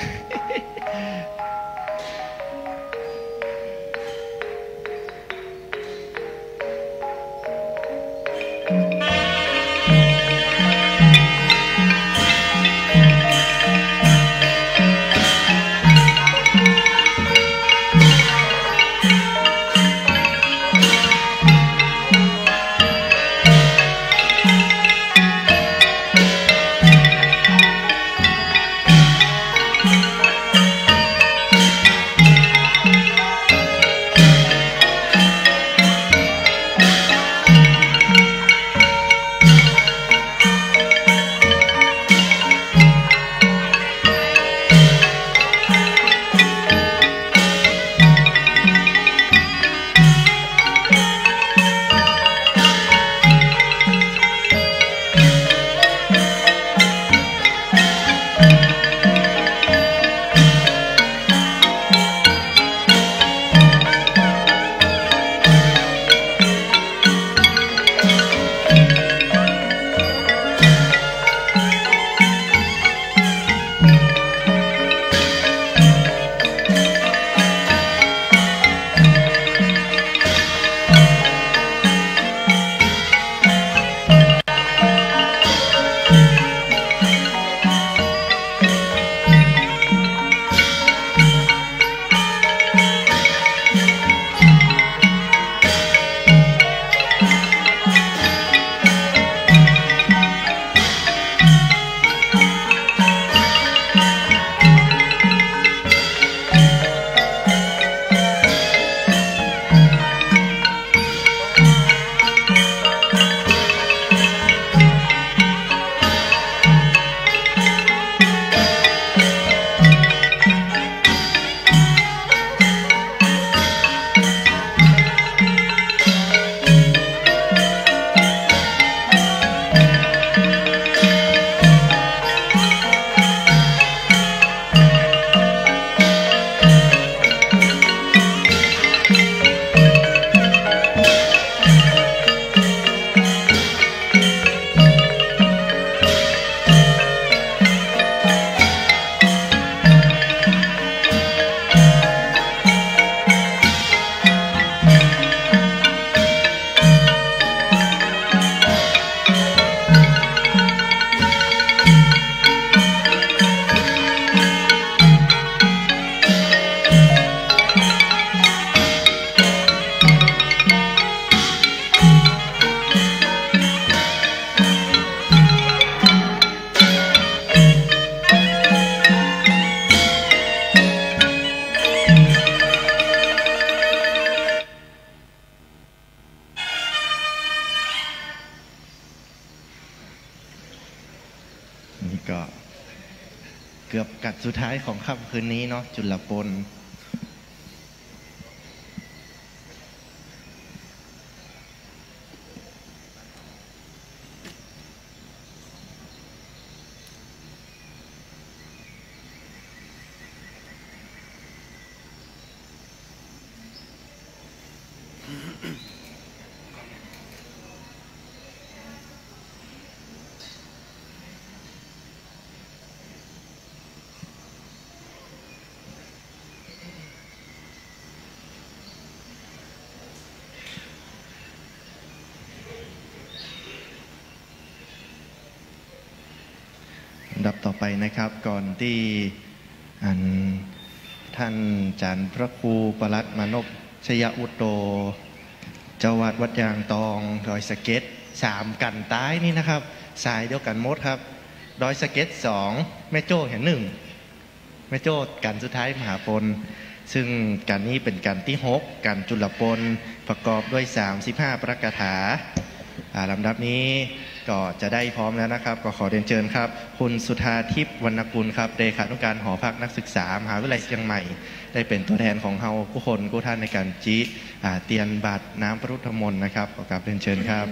นี่ก็เกือบกัดสุดท้ายของค่ำคืนนี้เนาะ จุลปน เ ต่อไปนะครับ ก่อนตี้ อัน ท่านอาจ๋ารย์พระครูปลัดมานพชยวุตโต เจ้าวัดวัดยางตอง ดอยสะเก็ดสาม กั๋นต๊ายนี่นะครับ สายเดียวกั๋นหมดครับ ดอยสะเก็ดสอง แม่โจ้แห่งหนึ่ง แม่โจ้กั๋นสุดท้ายมหาปณ ซึ่งกั๋นนี้เป๋นกั๋นตี้หก กั๋นจุลปณ ประกอบด้วยสามสิบห้าพระคาถา อ่า ลำดับนี้ก็จะได้พร้อมแล้วนะครับ ก็ขอเรียนเชิญครับ คุณสุธาทิพย์ วรรณกุลครับ เลขานุการหอพักนักศึกษามหาวิทยาลัยเชียงใหม่ ได้เป๋นตั๋วแทนของเฮากู้คนกู้ท่านในก๋านจิ อ่า เตียนบาตรน้ำพระพุทธมนต์นะครับ ขอกราบเรียนเชิญครับ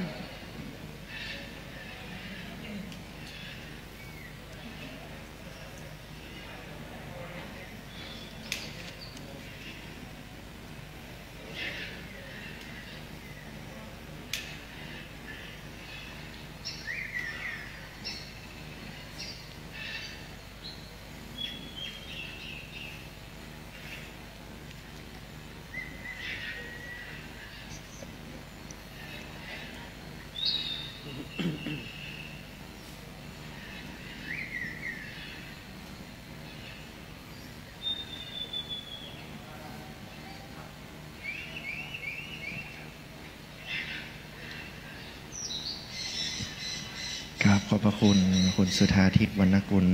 ครับ ขอบพระคุณคุณสุธาทิพย์ วรรณกุล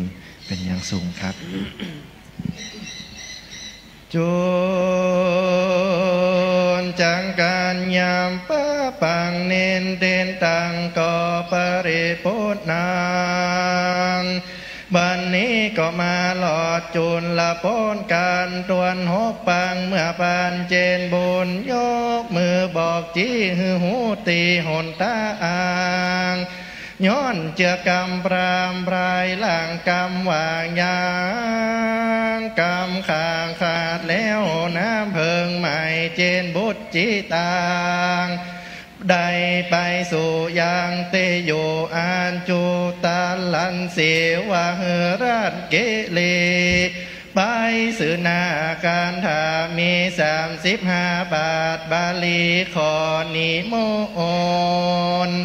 เป๋นอย่างสูงครับ จุนจังกั๋นยามปะปังเณร เตนตังก็ปริปุณณัง บัดนี้ก็มาหลอดจุลปณกั๋นถ้วนหกปาง เมื่อปานเจนบุญ ยกมือบอกจี้หื้อฮู้ตี้หนตาง ย้อนเจื้อกำพรามภายหลังกำว่ายัง กำข้างขาดแล้วน้ำเพิ่งใหม่ เจนบุญจิตาง ได้ไปสู่ยังตี้อยู่อันจุตาลันเสวะหือรัตนกิรี ไปสืบหน้ากั๋นถ้ามีสามสิบห้าบาท บาลีขอนิมนต์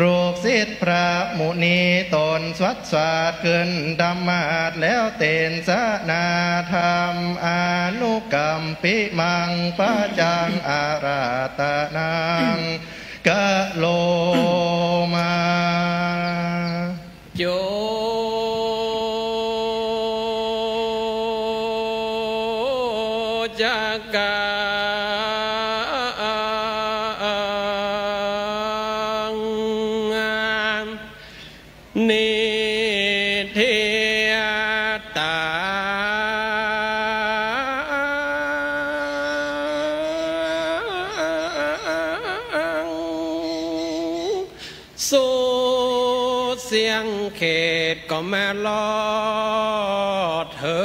ลูกศิษย์พระมุนีต๋นสวดสาธขึ้นธรรมาสน์แล้วเตสนาธรรม อนุกัมปิมัง ปัจจังอาราธนัง กะโรมา จุจักกัง นิทธิยาตัง สุดเสี้ยงเขตก็มาลอดเถิ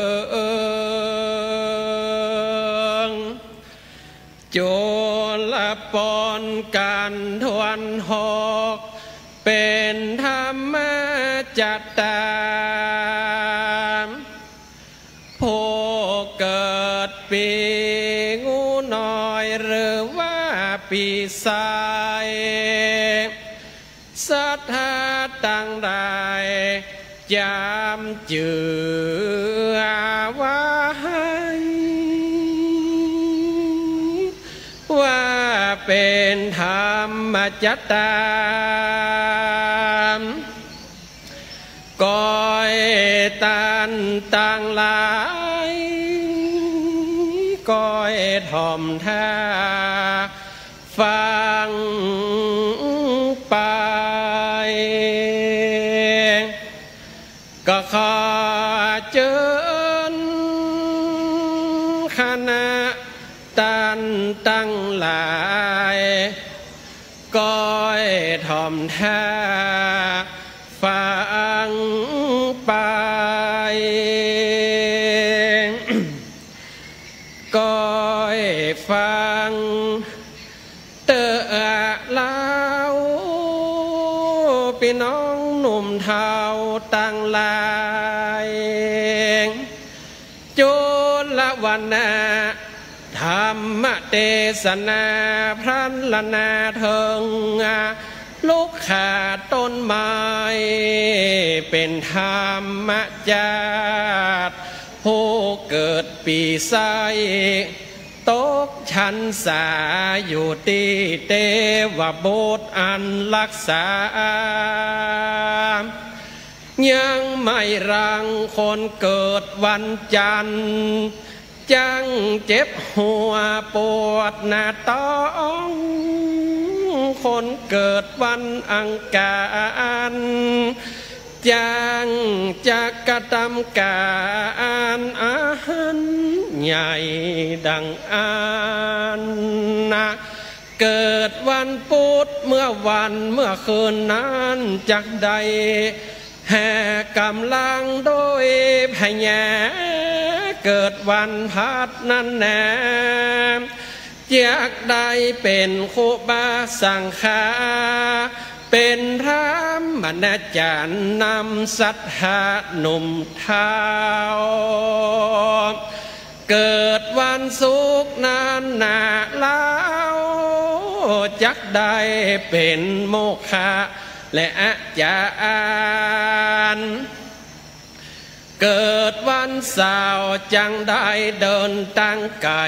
ง จุลปณกั๋นถ้วนหก เป๋นธรรมจัตตา ผู้เกิดปี๋งูน้อยหรือว่าปี๋ไส้ ศรัทธาตังหลาย จ๋ำจื้อว่า ว่าเป๋นธรรมจัตตา ก้อยต้านตังหลาย ก้อยถ่อมถ้า ฟังไป ก็ขอเจิญคณะต้านตังหลาย ก้อยถ่อมถ้า ฟังไป ก้อยฟังเต๊อะเฮา ปี้น้องหนุ่มเฒ่าตังหลาย จุลวรรณะ ธรรมเตสนาพรรณนาเถิง ลุกขาต้นไม้ เป๋นธรรมจาตุ ผู้เกิดปี๋ไส้ ตกฉันสาอยู่ตี้เตวบุตรอันรักษา ยังไม่รังคนเกิดวันจันทร์ จั้งเจ็บหัวปวดหน้าต๊อง คนเกิดวันอังคาร จั้งจะกระตำก๋านอันใหญ่ดังอั้นนา เกิดวันพุธเมื่อวันเมื่อคืนนั้นจักได้ หากำลังโดยพญา เกิดวันพฤหัสนั้นนา จักได้เป๋นครูบาสังฆา เป๋นพระมณาจารย์นำศรัทธาหนุ่มเฒ่า เกิดวันศุกร์นั้นนาเล่า จักได้เป๋นโมคคะและอาจารย์ เกิดวันเสาร์จั้งได้เดินตางไก๋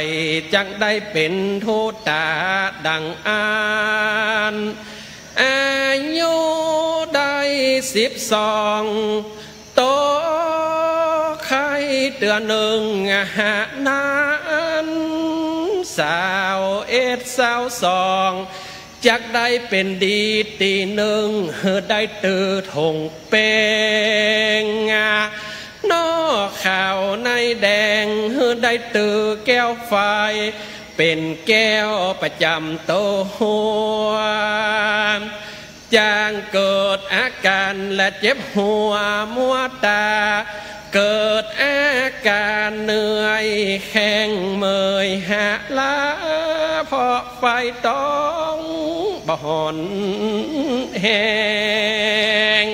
จั้งได้เป๋นทูตาดังอั้น อายุได้สิบสอง ตกไข่เตื้อนึ่งหานั้น ซาวเอ็ดซาวสอง จักได้เป๋นดีตี้นึ่ง หื้อได้ตื้อถงเป๋ง นอกขาวในแดง หื้อได้ตื้อแก้วไฟ เป๋นแก้วประจ๋ำโต จั้งเกิดอาก๋านละเจ็บหัวมัวต๋า เกิดอาก๋านเหนื่อยแข็งเมื่อยหาล้า เพราะไฟต๊องบ่ฮ้อนแฮง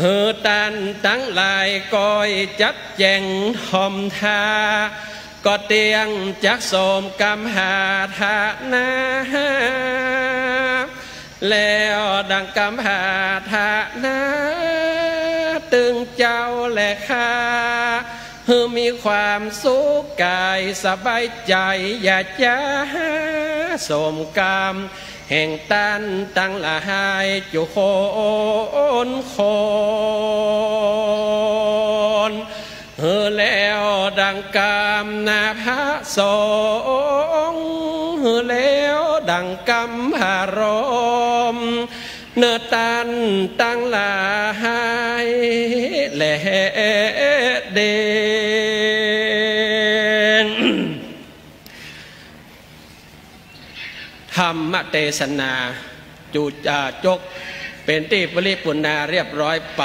หื้อต้านตังหลายก้อยจัดแจ๋งถ่อมท่า ก็เตียงจักโสมกำหาทานา แล้วดังกำหาทานา ตึงเจ้าและข้า หื้อมีความสุขก๋ายสบายใจ๋ อย่าจ๊าโสมกำ แห่งต้านตังหลายจุคนคน หื้อแล้วดังกำนาพระสงฆ์ หื้อแล้วดังกำพระพรหม เนอต้านตังหลายแลเด้อ ธรรมเตสนาจุ อ่า จบเป๋นตี้ปริปูณาเรียบร้อยไป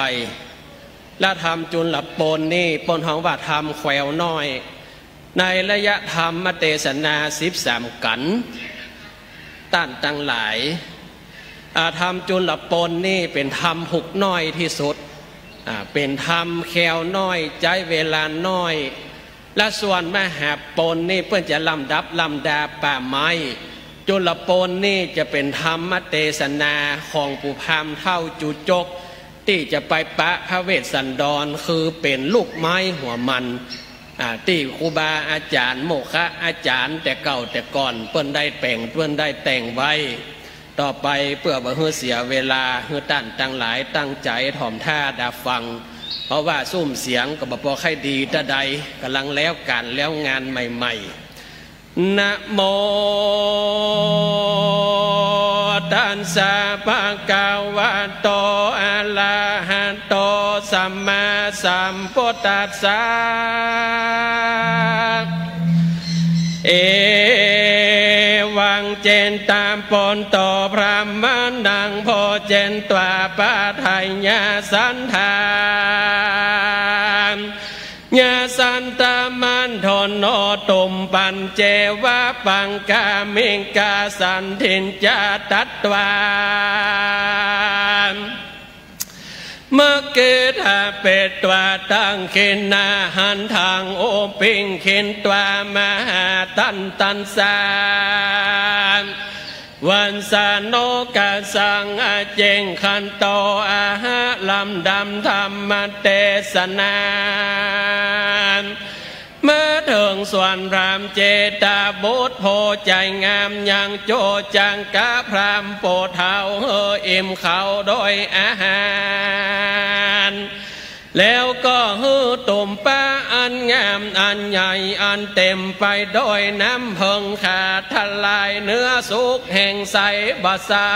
และธรรมจุลปนนี้เปิ้นฮ้องว่าธรรมแควน้อย ในระยะธรรมเตสนาสิบสามกัณฑ์ ต้านตังหลาย อ่า ธรรมจุลปนนี้เป๋นธรรมผูกน้อยตี้สุด อ่า เป๋นธรรมแควน้อย ใจ๊เวลาน้อย และส่วนมหาปนนี้เปิ้นจะลำดับลำดาป่าไม้ จุลปนนี้จะเป๋นธรรมเตสนาของปู่พราหมณ์เฒ่าจุจก ตี้จะไปปะพระเวสสันดร คือเป๋นลูกไม้หัวมัน อ่า ตี้ครูบาอาจ๋ารย์โมคคะอาจ๋ารย์แต่เก่าแต่ก่อนเปิ้นได้แต่ง เปิ้นได้แต่งไว้ ต่อไปเปื้อบ่หื้อเสียเวลา หื้อต้านตังหลายตั้งใจ๋ถ่อมท่าดาฟัง เพราะว่าซุ่มเสียงก็บ่ปอใค่ดีเต้าใด ก่ำลังแล้วก๋านแล้วงานใหม่ๆ นะโมตัสสะ ภะคะวะโต อะระหะโต สัมมาสัมพุทธัสสะ เอวัง เจนตา ปุตโต พราหมะนัง โภเจนตวา ปะทะยะสันทา ยะสันตะมันโทโน ตุมปัญเจวะ ปังกามิงกาสันทิญญาตัตวา มะเกทะเปตวา ตังขิณาหันทัง อุปปิงคินตวา มหาตันตัสสา วัสสะโนกะสัง อเจงขันโต อะหะ ลำดับธรรมเตสนา มาเถิงส่วนพราหมณ์เจตบุตร ผู้ใจ๋งาม ยังโจจังกะพราหมณ์ผู้เฒ่า หื้ออิ่มเขาโดยอาหาร แล้วก็หื้อตุ่มปาอันงามอันใหญ่ อันเต็มไปโดยน้ำเผิง ขาดทลายเนื้อสุขแห่งใสบ่เศร้า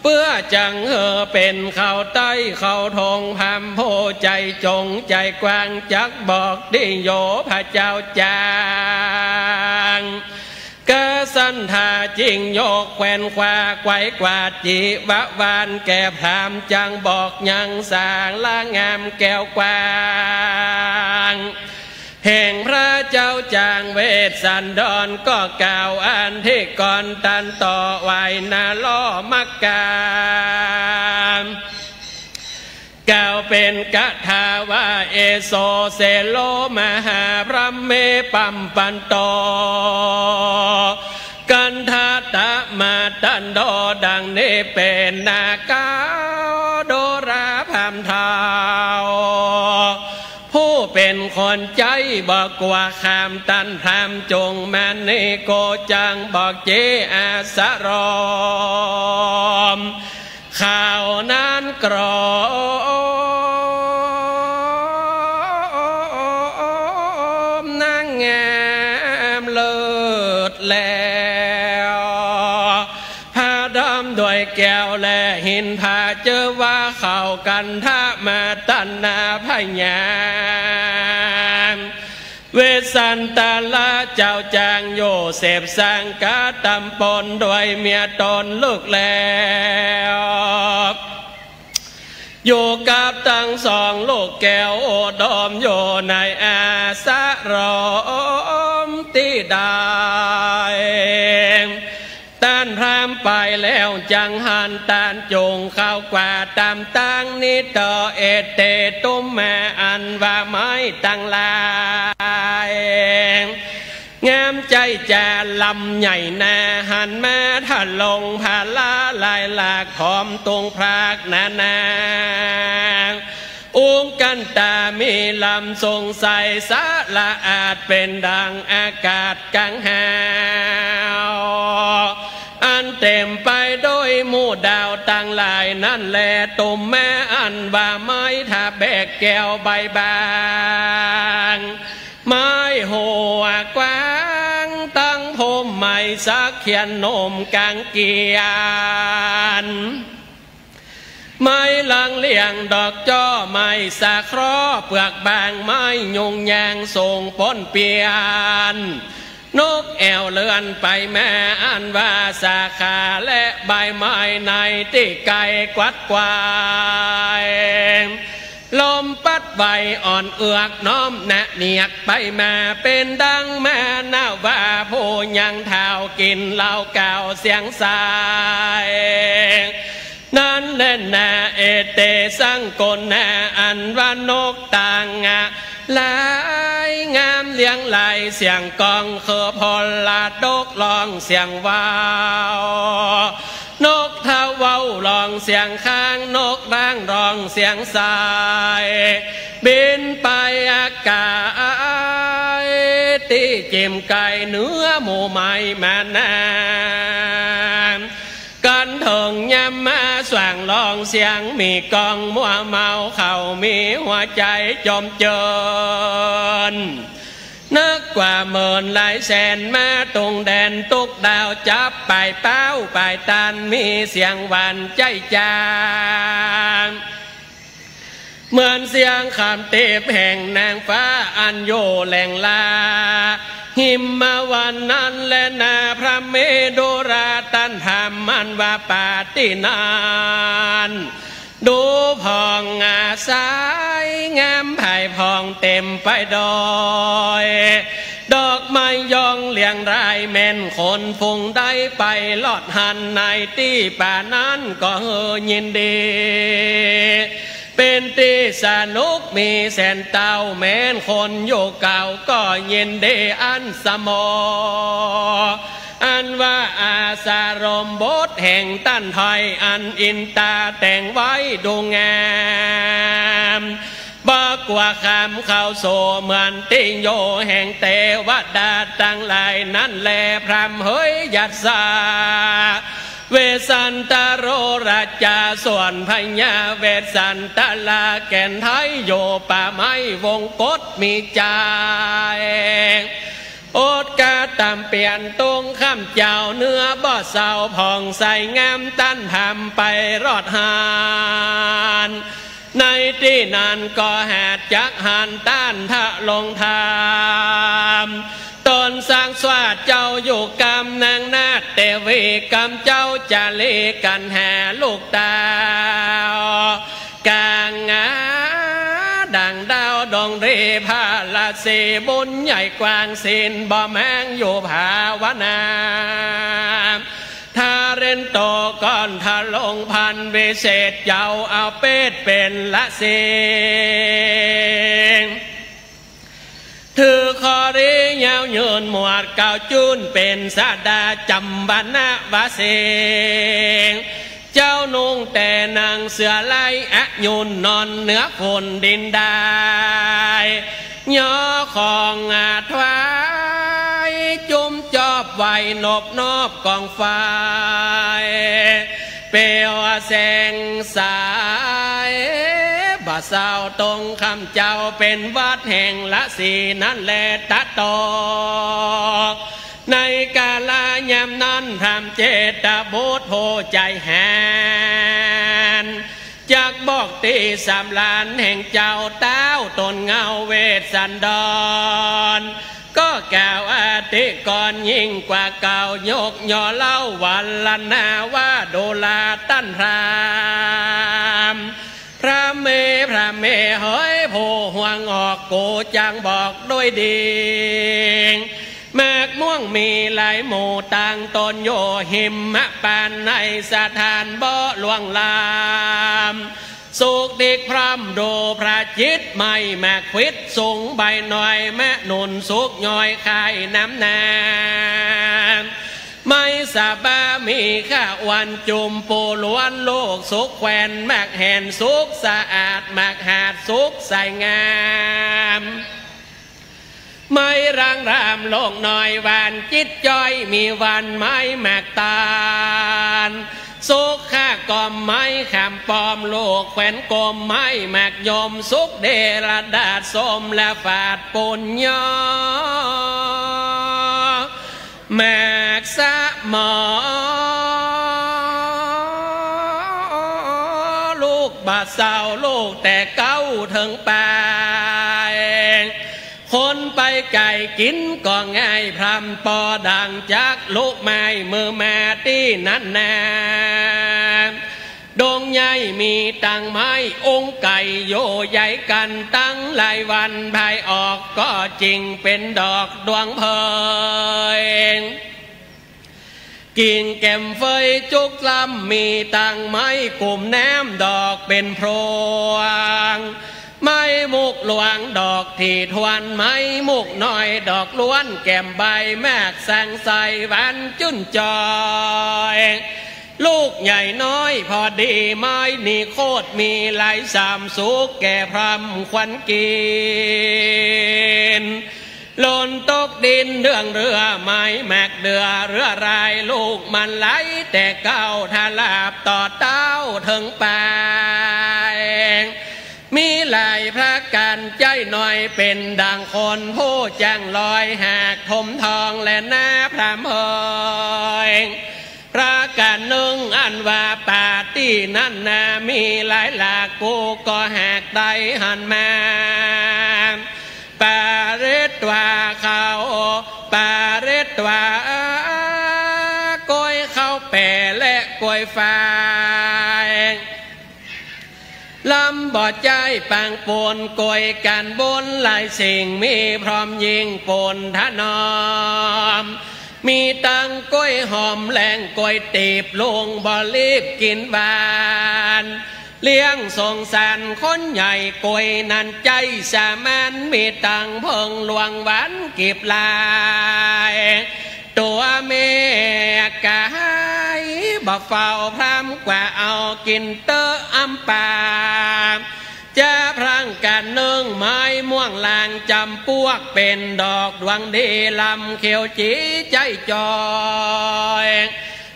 เปื้อจังหื้อเป๋นข้าวใต้ข้าวถง พราหมณ์ผู้ใจ๋จ๋งใจ๋กว้าง จักบอกตี้โย พระเจ้าจ๋าง กษัณฑาจึงยกแควนคว้าไขว่กวาดจิวาวาน แก่พราหมณ์จังบอกยังสาลางามแก้วกว้าง แห่งพระเจ้าจ๋าง เวสสันดรก็กล่าวอันธิกรณ์ตันต่อ ไหว้นาลอมกา กล่าวเป๋นคาถาว่า เอโสเสโลมหาพรหมเมปัมปันโต กันทะตะมาตันโด ดังนี้เป๋นนาคาโดราพราหมณ์เฒ่า ผู้เป๋นคนใจ๊บ่กั๋วคาม ต้านพราหมณ์จงมานี่ โกจังบอกเจอาสรม ข่าวนั้นกรอมนางงามเลิศแล้ว ผาดำด้วยแก้วและหิน ผาเจอว่าเขากันทะมาตันนาพญา เวสสันตะละเจ้าจ๋าง โยเสฟสังกะตำปนด้วยเมียตนลึกแล้ว อยู่กับตังสองลูกแก้วอุดม อยู่ในอาสรมตี้ใด ต้านพราหมณ์ไปแล้วจังหัน ต้านจุ่งเข้ากว่าต๋ามตางนี้เตอ เอเต ตุมมา อันว่าไม้ตังหลาย งามใจ๊จ๋าลำใหญ่นา หันมาทะลงผาลาลายหลาก หอมตุงพรากนานา อุงกันตามีลำสุงใส สะละอาดเป๋นดังอากาศกังหาว อันเต๋มไปด้วยหมู่ดาวตังหลายนั้นแล ตุมมาอันว่าไม้ทะแบกแก้วใบบาง ไม้หัวกว้าง ตังพุ่มไม้สักเขียนหนุ่มกางเกียน ไม้ลังเลี่ยงดอกจ้อ ไม้สะเคราะห์เปลือกบาง ไม้ยุงยางสูงปนเปียน นกแอ่วเลื่อนไปมา อันว่าสาขาและใบไม้ในตี้ไกลกวัดไกว ลมปัดไหวอ่อนเอือก น้อมนะเนียกไปมา เป๋นดังมานาวา ผู้ยังเฒ่ากิ๋นเหล้าเก่าเสียงใส นั้นแลนา เอเตสังโกนา อันว่านกต่างหลายงามเลี้ยงไหล เสียงก้องคือพลดกร้องเสียงว้าว นกทะเว้าร้องเสียงค้าง นกร้างร้องเสียงใส บินไปอากาศตี้จิ่มไกล เหนือหมู่ไม้มานาน กันเถิงยามมาสว่างร้องเสียง มีกองมัวเมา เขามีหัวใจ๋จมเจิน นักกว่าหมื่นหลายแสนมาตุงแดน ตุ๊กดาวจับปายเป๊าปายตัน มีเสียงหวานใจ๊จ๋าง เหมือนเสียงคำเทพแห่งนางฟ้าอันอยู่แหล่งลา หิมวันนั้นแลนา พระเมรุรา ต้านพราหมณ์อันว่าปาตี้นั้น ดูผ่องใสงามไพผ่องเต๋มไปโดย ดอกไม้ยองเรียงราย แม่นคนฝูงใดไปลอดหันในตี้ป่านั้นก็หื้อยินดี เป๋นตี้สนุกมีแสนเต้า แม่นคนอยู่เก่าก็ยินดีอันสมอ อันว่าอสรมบทแห่งต้านไทย อันอินตาแต่งไว้ดูงาม บ่กั๋วคำเข้าโส เหมือนติโยแห่งเตวดาตังหลายนั้นแล พราหมณ์เหยยัสสะ เวสสันตโรราจา ส่วนพญาเวสสันตราแก่นไทย อยู่ป่าไม้วงกฏมีใจ๋ อดกระตำเปียรตุงข้ามเจ้า เนื้อบ่เศร้าผ่องใสงาม ต้านพราหมณ์ไปรอดหั้น ในตี้นั้นก็หาจักหันต้านทะลงธรรม ต๋นสังสารเจ้าอยู่กำ นางนาฏเตวีกำ เจ้าจารีกั๋นหาลูกเต้า ก๋างาดั่งดาวดวงดี พระราศีบุญใหญ่กว้างศีลบ่แม้งอยู่ภาวนา ทาเรนโตก่อนทะลงพันวิเศษ เจ้าเอาเปตเป๋นราศี ถือคอรียาวยืนหมวดเกล้าจุน เป๋นสดาจำวรรณวาสิงห์ เจ้านุ่งแต่หนังเสือลาย อายุนนอนเหนือฝุ่นดินได้ ยอของอาถวาย จุ่มจอบไหว้นบนอบกองไฟ เปลวแสงสาย บ่เศร้าตรงข้ามเจ้า เป๋นวัฏแห่งราศีนั้นแล ตะตก ในกาลยามนั้น พราหมณ์เจตบุตรผู้ใจ๋หัน จักบอกตี้สำราญแห่งเจ้า เต้าต๋นเงาเวสสันดร ก็กล่าวอธิกรณ์ยิ่งกว่าเก่า ยกย่อเล่าวรรณนาว่า ดูราต้านพราหมณ์ พราหมณ์เม พราหมณ์เมเหย ผู้ห่วงออก กู๋จักบอกด้วยดี หมากม่วงมีหลายหมู่ ตั้งต๋นอยู่หิมมะปาน ในสถานบ่หลวงล้ำ สุขดิกพร้อมดูพระจิตร ไม้หมากขวิดสูงใบน้อย มะนุนสุกย้อยคายน้ำนาง ไม้สะบามีข้าวันจุ่มปูล้วน ลูกสุกแควนหมากแหนสุกสะอาด หมากหาดสุกใสงาม ไม้รางรามโลกน้อยหวานจิตจ้อย มีวันไม้หมากตาล สุกข้ากอมไม้ขามป้อม ลูกแควนกลมไม้หมากยม สุกเดรดาษส้มและฝาดปูนยอ หมากสะหมอ ลูกบ่เศร้า ลูกแต่เก๊าเถิงปาย คนไปไก๋กิ๋นก็ง่าย พร่ำปอดังจักลุไม้ เมื่อมาตี้นั้นนา ดงใหญ่มีตังไม้ องค์ไก่โยใหญ่กั๋น ตังหลายวันภายออก ก็จิ่งเป๋นดอกดวงเพลิง กิ่งแก่มเฟยจุกล้ำ มีตังไม้กุ่มแหนม ดอกเป๋นพรวง ไม้มุกหลวงดอกถี่ถ้วน ไม้มุกน้อยดอกล้วน แก่มใบหมากสังใสหวานจุ่นจ่อย ลูกใหญ่น้อยพอดี ไม้นี้โคตรมีหลายสามสุก แก่พร่ำควันกิ๋น หล่นตกดินเรื่องเรือ ไม้หมากเดือเรือราย ลูกมันหลายแต่เก๊า ทะลาบต่อเต้าเถิงปาย มีหลายประก๋าน ใจ๊น้อยเป๋นดั่งคนผู้จ้างลอย หากถมทองและนาพร่ำเฮย ประก๋านนึ่งอันว่าป่าตี้นั้นนา มีหลายหลาก กูก็หากได้หันมา ปาเรตวาเขา ปาเรตวา กล้วยเข้าแป๋และกล้วยฝาย ลำบ่ใจ๊ปางปูน กล้วยก๋านบนหลายสิ่ง มีพร้อมยิ่งปูนถนอม มีตังกล้วยหอมแหลงกล้วยตีบ ลุงบ่รีบกิ๋นหวาน เลี้ยงสงสารคนใหญ่ กล้วยนั้นใจ๊สามัญ มีตังเผิงหลวงหวานกีบลาย ตั๋วแม่ เฝ้าพร่ำกว่าเอากิ๋นเต๊อะอำปา จะพร่างกานึ่งไม้ม่วงลางจ๋ำปวก เป๋นดอกดวงดีลำเขียวจี๋ใจ๊จอย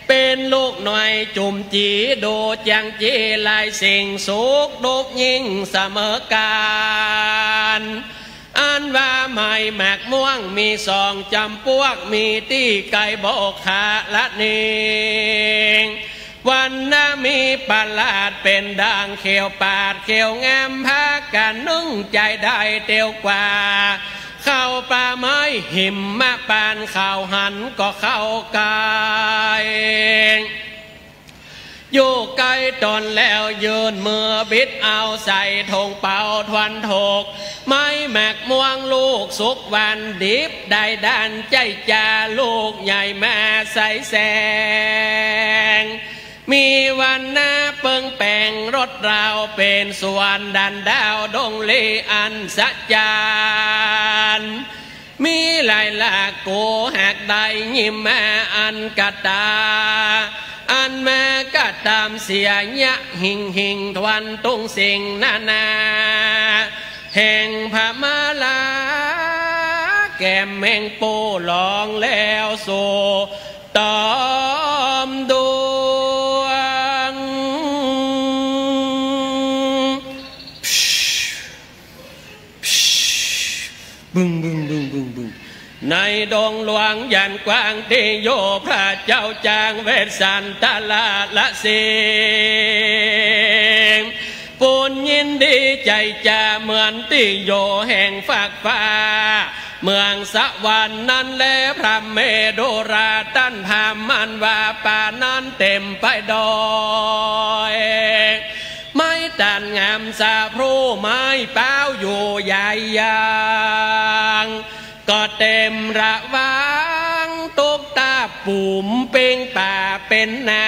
เป๋นลูกหน่อยจุ่มจี๋ ดูจางจี๋หลายสิ่ง สุขดุยิ่งเสมอกั๋น อันว่าไม้หมากม่วงมีสองจ๋ำปวก มีตี้ใก้บกขะละนิง วันนามีประหลาดเป๋นดังเขียวปาดเขียวงาม พากั๋นนึ่งใจ๋ได้เตียวกว่า เข้าป่าไม้หิมมะปาน เข้าหันก็เข้าใก้ อยู่ใก้ต๋นแล้วยื่นมือบิดเอา ใส่ถงเป๋าทวนถก ไม้หมากม่วงลูกสุกหวานดิบ ได้ด้านใจ๊จาลูกใหญ่มาใสแสง มีวันนาเปิงแป๋งรถราว เป๋นสวนดันดาวดงลีอันสะจรรย์ มีหลายหลากกูหากได้ยิมมาอันกะตา อันมากะตามเสียยะหิ่งหิ่งทวนตุงสิ่งนานา แห่งพม่าลา แก้มแมงปูหลองแล้วสู่ต๋อมดวง บึ้ง บึ้ง บึ้ง บึ้ง บึ้ง ในดงหลวงหยานกว้างตี้อยู่ พระเจ้าจางเวสสันตะละละสิงห์ ปูนยินดีใจ๋จาเหมือนตี้อยู่แห่งฟากฟ้า เมืองสวรรค์นั้นแล พรหมเมรุราต้านพราหมณ์อันว่าป่านั้นเต๋มไปด้วย ไม้ต้านงามสะพรู ไม้เป๊าอยู่ใหญ่ยาง ก็เต๋มระวัง ตกตาปุ๋มเป๋งป่าเป๋นน้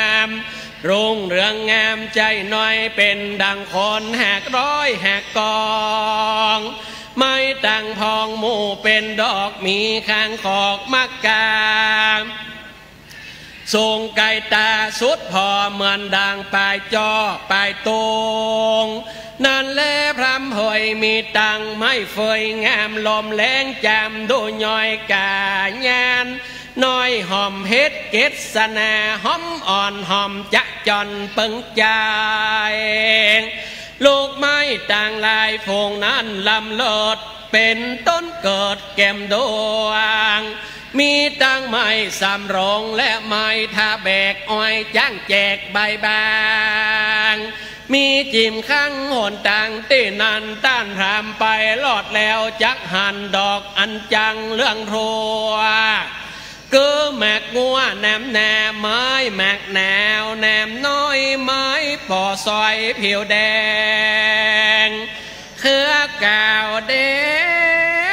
ำ รุ่งเรืองงามใจ๋น้อย เป๋นดังคนหากร้อยหากกอง ไม้ต่างพองหมู่เป๋นดอก มีข้างขอกมะกา สูงไก๋ต๋าสุดผ่อเหมือนดังป๋ายจ้อป๋ายตุง นั้นแลพรำเฮยมีตังไม้เฟยงาม ลมแล้งจามดูย้อยก๋ายาน น้อยหอมเฮ็ดเกศนา หอมอ่อนหอมจะจ่อนเปิงใจ๋ ลูกไม้ต่างหลายฝูงนั้นล้ำเลิศ เป๋นต้นเกิดแก้มดวง มีตังไม้สำโรงและไม้ท่าแบก อ้อยจ้างแจกใบบาง มีจิ่มข้างหนตางตี้นั้น ต้านพรามไปรอดแล้ว จักหันดอกอันจังเรื่องทั่ว คือหมากงัวแหนมนา ไม้หมากหนาวแหนมน้อย ไม้ป่อซอยผิวแดง เครือกาวแด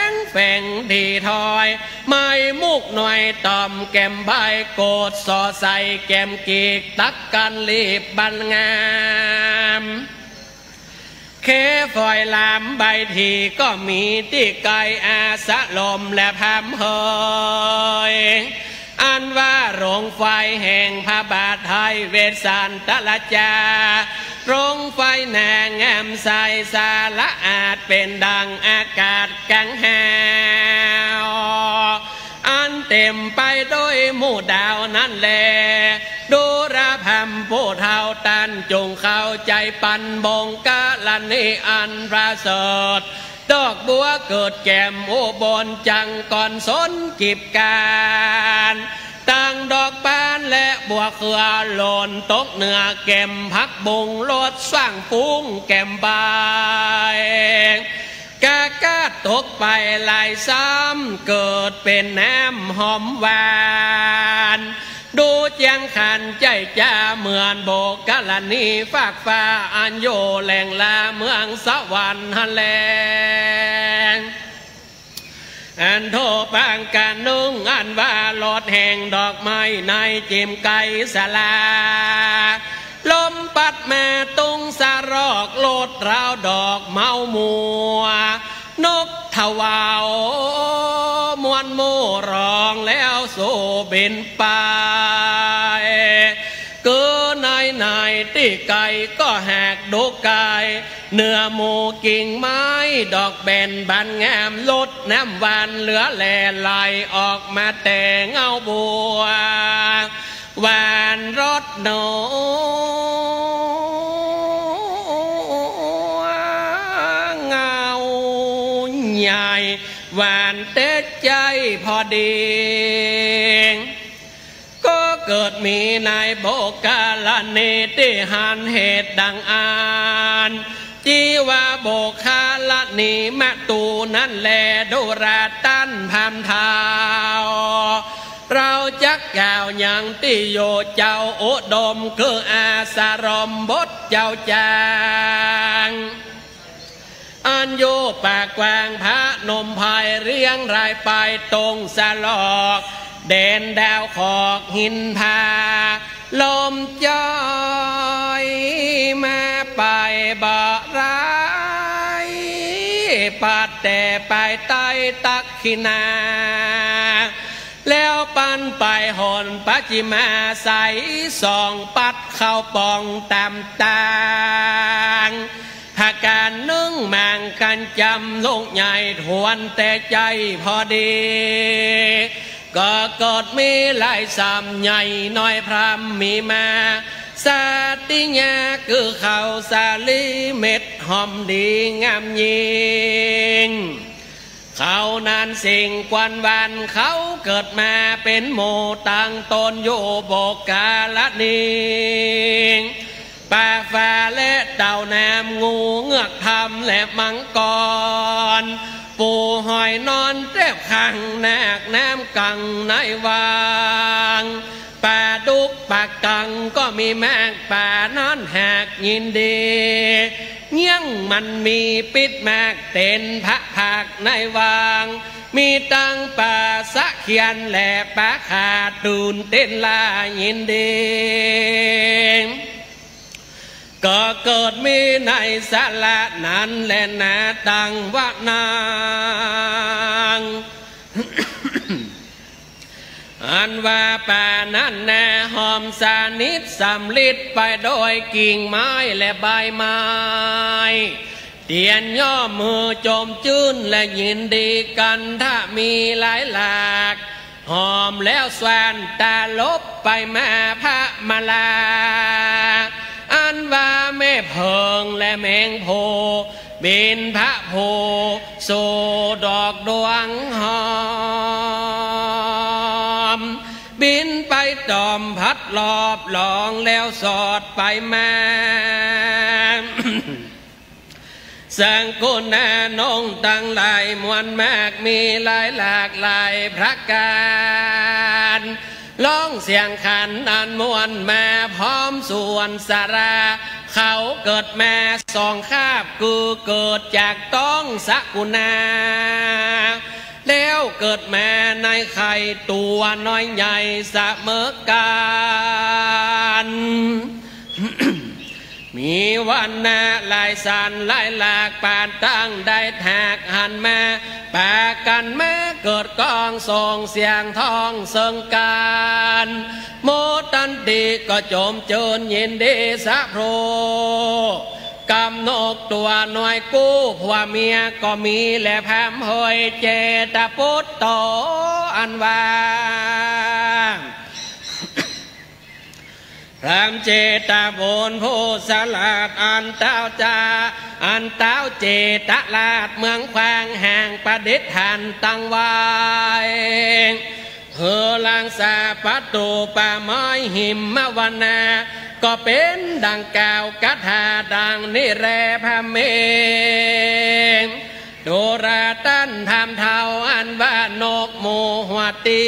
งแฝงที่ทอย ไม้มุกน้อยต่อมแก้มใบ โกดสอใสแก้มกีก ตักกั๋นลีบบันงาม เคฟอยลามใบถี่ก็มีตี้ใก้อาสะลมและพรำเฮย อันว่าโรงไฟแห่งพระบาทไทยเวสสันตะละจา โรงไฟหนางามใสสะอาดเป๋นดังอากาศก๋างหาว อันเต๋มไปด้วยหมู่ดาวนั้นแล ดูราพรำผู้เฒ่าต้านจงเข้าใจ๋ปันบงกรณีอันประเสริฐ ดอกบัวเกิดแก้มอุบลจังก่อนสนกิบก๋าน ตังดอกบานและบัวเครือหล่นตกเหนือแก้มผักบุ้ง รดสว่างฟุ้งแก้มใบ กากาดตกไปหลายซ้ำ เกิดเป๋นน้ำหอมหวาน ดูเจียงขันใจ๋จ้าเหมือนบงกรณีฟากฟ้า อันอยู่แหล่งลาเมืองสวรรค์หั้นแล อันโทปางกานุงอันว่ารถแห่งดอกไม้ในจิมไกสลา ลมปัดมาตุงสะรอก รถราวดอกเมามัว นกทวาวม่วนหมู่ร้องแล้วสู่บินไป ตี้ไก๋ก็หากดูก๋าย เนื้อหมู่กิ่งไม้ดอกแบนบานงาม ลดน้ำหว่านเหลือแลไหลออกมาแต่เงาบัว หว่านรสนัว เงาใหญ่ หว่านเต๊ใจ๋พอดี ก็เกิดมีในบุคคลณีตี้หันเหตุดังอั้น จีว่าบุคคลณีมาตูนั้นแล ดูราต้านพราหมณ์เฒ่า เราจักกล่าวยังตี้อยู่ เจ้าอุดมคืออาสรมบทเจ้าจาง อันอยู่ปากกว้างพนมไพร เรียงรายไปตรงสลอก แดนดาวขอกหินผา ลมจอยมาไปบ่ร้าย ปัดแต่ไปใต้ตักขิณา แล้วปันไปหนปัจฉิมา ใสส่องปัดเข้าป่องต๋ามตาง ผะก๋านนึ่งมังคันจ๋ำลูกใหญ่ ถ้วนแต่ใจ๋พอดี ก็เกิดมีหลายสามใหญ่น้อยพร่ำมีมา สาติญาคือเขาสาลีเม็ดหอมดีงามยิ่ง เขานั้นสิ่งควรหวั่น เขาเกิดมาเป๋นหมู่ตังต๋นอยู่บุคคลณี ปลาฟ้าและเต่าน้ำ งูเงือกธรรมและมังกร ปูหอยนอนแต๊บข้างนาคน้ำกังในวัง ปลาดุกปลากังก็มีมาก ปลานั้นหากยินดี เยี่ยงมันมีปิ๊ดมาก เต๋นผะผากในวัง มีตังปลาสะเขียนและปลาขาด ตื่นเต้นล่ายินดี ก็เกิดมีในสระนั้นแลนา ตังวะนาง อันว่าปลานั้นนา หอมสนิทสำริดไปโดยกิ่งไม้และใบไม้ เตียนย่อมหื้อจมจื้นและยินดีกั๋น ถ้ามีหลายหลาก หอมแล้วสวรรค์ตลบไปมาพระมาลา อันว่าแม่เผิงและแมงโพธิ์ บินพระโพธิ์สู่ดอกดวงหอม บินไปต๋อมพัดรอบหลองแล้วสอดไปมา สังกุณาน้องตังหลายมวลมาก มีหลายหลากหลายประก๋าน ฮ้องเสียงขันอันม่วนมาพร้อมส่วนสารา เขาเกิดมาสองคาบ คือเกิดจากต๊องสังกุณา แล้วเกิดมาในไข่ตั๋วน้อยใหญ่เสมอกั๋น มีวรรณะหลายสันหลายหลาก ปานตั้งได้หากหันมา ปากั๋นมาเกิดก้องส่งเสียงฮ้องเซิงกั๋น หมู่ตันติก็จมจื้นยินดีสะพรู ก๋ำนกตั๋วน้อยกู้ ผัวเมียก็มีและพราหมณ์ห้อยเจตปุตโต อันว่า พราหมณ์เจตบุญผู้สลาด อันเต๊าจะ อันเต๊าเจตราชเมืองขวาง แห่งประดิษฐานตังไว้ หื้อรักษาประตู๋ป่าไม้หิมมวนา ก็เป๋นดังกล่าวคาถาดังนี้แล พราหมณ์เอง ดูราต้านพราหมณ์เฒ่า อันว่านกหมู่หัวตี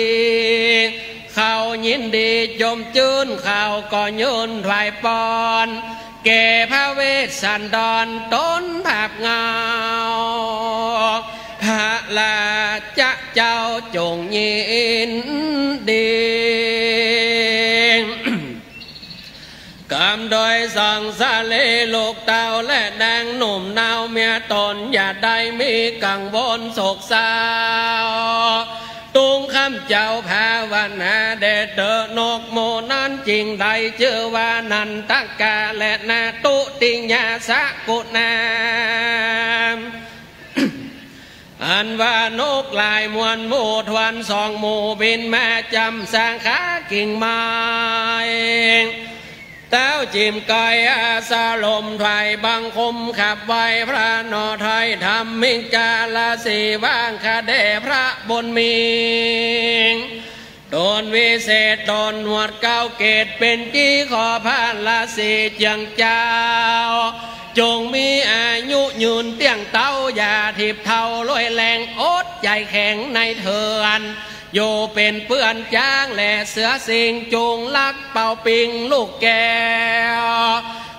เขายินดีจมจื้น เขาก็ยื่นถวายปอน แก่พระเวสสันดรต๋นผาบเงา พระราชเจ้าจงยินดี ก๋ำโดยสังสาลีลูกเต้าและนางหนุ่มเนาเมียต๋น อย่าได้มีกังวลโศกเศร้า ตุงค เจ้าภาวนาแด่เต๊อะ นกหมู่นั้นจึงได้จื้อว่านันทกาและนาตุติยาสกุณา อันว่านกหลายมวลหมู่ถ้วนสองหมู่บินมาจ๋ำสาขากิ่งไม้ เต๊าจิ๋มก๋อยอาสาลมถวายบังคมขับไหว้พระหนอ ถ้อยธรรมมิจฉาราศี หว่างข้าแด่พระบุญมี ต๋นวิเศษต๋นหนวดเก้าเกศ เป๋นตี้ขอพระราศีเจื้องเจ้า จงมีอายุยืนเตี้ยงเต๊า อย่าถีบเฒ่าลวยแรง อดใจ๋แข็งในเถิน อยู่เป๋นเปื้อนจ๊างและเสือสิงห์ จุ่งรักเป่าปิงลูกแก้ว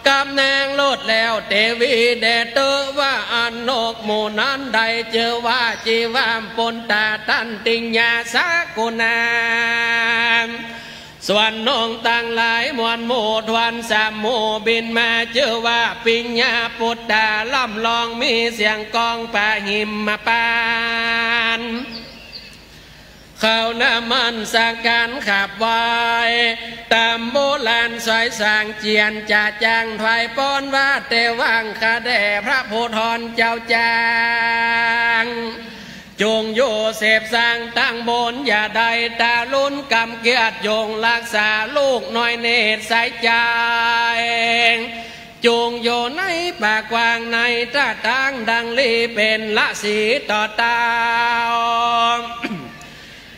กับนางโลดแล้วเตวีแด่เต๊อะ ว่าอันนกหมู่นั้นได้จื้อว่าจีวามปุตตาตันติยาสกุณา ส่วนนกตังหลายมวลหมู่ถ้วนสามหมู่บินมาจื้อว่าปิยปุตตา ร่ำรองมีเสียงก้องประหิมมปาน เขานมัสก๋านขับไหว้ ต๋ามโบราณสอยสางเจียรจะจ้างถวายปอนว่า แต่หว่างข้าแด่พระผู้ถ้วนเจ้าจ้าง จงอยู่เสพสางตั้งบุญ อย่าได้ตาลุนกำเกียรติ จงรักษาลูกน้อยเนตรใสจ๋า จงอยู่ในป่ากว้างในต้าตางดังลีเป๋นราศีต่อเต้า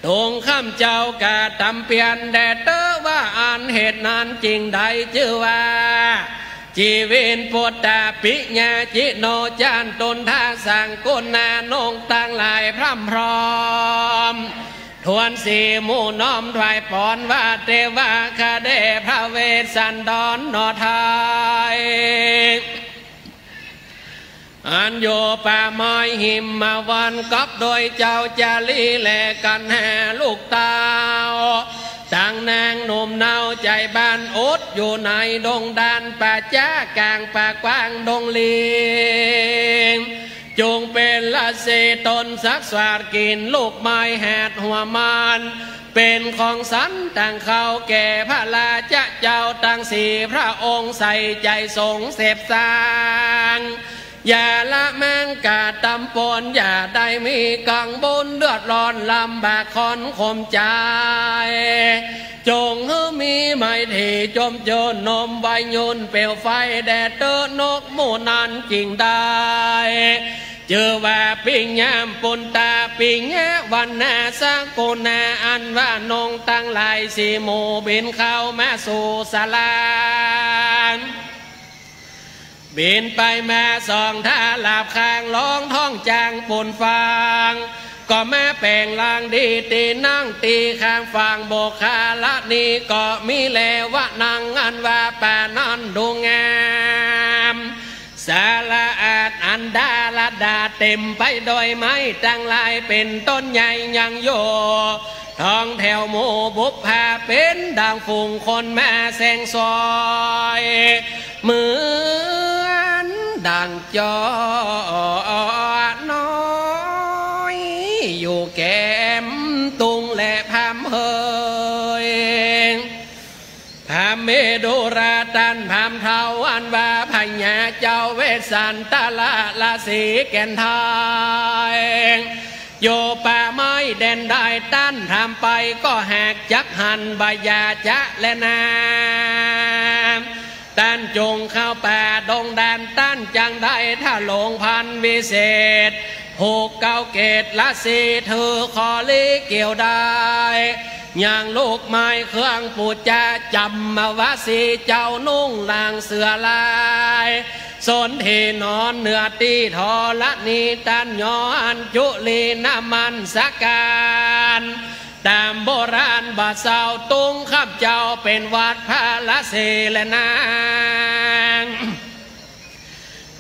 ตรงข้ามเจ้ากระตำเปียรแด่เต๊อะ ว่าอันเหตุนั้นจึงได้จื้อว่า จีวินปุตตาปิยาจิโนจารย์ ตนทาสังกุณานกตังหลายพร่ำพร้อม ถ้วนสี่หมู่น้อมถวายปอนว่า แต่หว่างข้าแด่พระเวสสันดรหนอไทย อันอยู่ป่าไม้หิมวัน ก๊อบโดยเจ้าจารีและกัณหาลูกเต้า ตังนางหนุ่มเนาใจ๋บ้านอดอยู่ในดงดานป่าจ๊ากลางป่ากว้างดงลิง จงเป๋นราศีตนสักสวาดกิ๋นลูกไม้หาดหัวมัน เป๋นของสันตังเข้าแก่พระราชเจ้าตังสี่พระองค์ ใส่ใจ๋สงเสพสาง อย่าละมังกระตำปน อย่าได้มีกังวลเดือดร้อนลำบากขอนขมใจ๋ จงหื้อมีไมตรีจมโจรนมไว้ยืนเปลวไฟแด่เต๊อะ นกหมู่นั้นจึงได้ จื้อว่าปิยปุตตาปิยวรรณาสกุณา อันว่านกตังหลายสี่หมู่บินเข้ามาสู่ศาลา บินไปมาสองทาราบข้าง ลองท้องจางปูนฟาง ก็มาแป๋งร่างดีตี้นั่งตี้ข้างฝั่ง โบคาละนี้ก็มีแลว่านั่ง อันว่าป่านั้นดูงาม สะอาดอันดาลดาเต๋มไปโดยไม้ตังหลายเป๋นต้นใหญ่ยังอยู่ ท้องแถวหมู่บุปผาเป๋นดังฝูงคนมาแสงสวย เหมือนดังจอน้อยอยู่แก้มตุงและพร่ำเฮย พระเมรุราชต้านพร่ำเต้าอันว่าพญาเจ้าเวสสันตะละราศีแก่นไทย อยู่ป่าไม้แดนใดต้านพร่ำไปก็หากจักหันบ่อย่าจะแลนา ต้านจงเข้าป่าดงดาน ต้านจักได้ทะลงพันวิเศษ ผูกเก้าเกศราศีถือขอลีเกี่ยวได้ ยังลูกไม้เครื่องปู๋จา จำมาว่าสีเจ้านุ่งลางเสื้อลาย สนที่นอนเหนือตี้ธรณี ต้านย้อนจุลีนมัสก๋าน ต๋ามโบราณบ่าเศร้าตุงข้าพเจ้าเป๋นวัดพระราศีแลนาง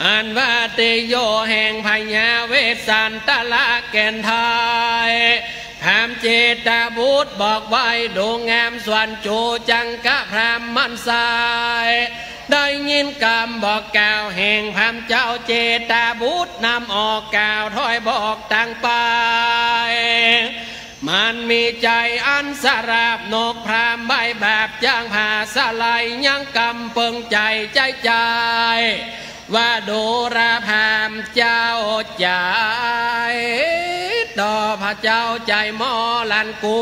อันว่าตี้อยู่แห่งพญาเวสสันตะละแก่นไทย พราหมณ์เจตบุตรบอกไว้ดูงามส่วนจูจังกะพราหมณ์มันไส้ ได้ยินกำบอกกล่าวแห่งพราหมณ์เจ้าเจตบุตรนำออกกล่าวถ้อยบอกต่างไป มันมีใจ๋อันสราบนกพราหมณ์ใบ้บาป จ๋างผ้าสะไหล่ ยังกำเปิงใจ๋ใจ๊ใจ๋ ว่าดูราพราหมณ์เจ้าใจ๋ ต่อพระเจ้าใจ๋หมอหลานกู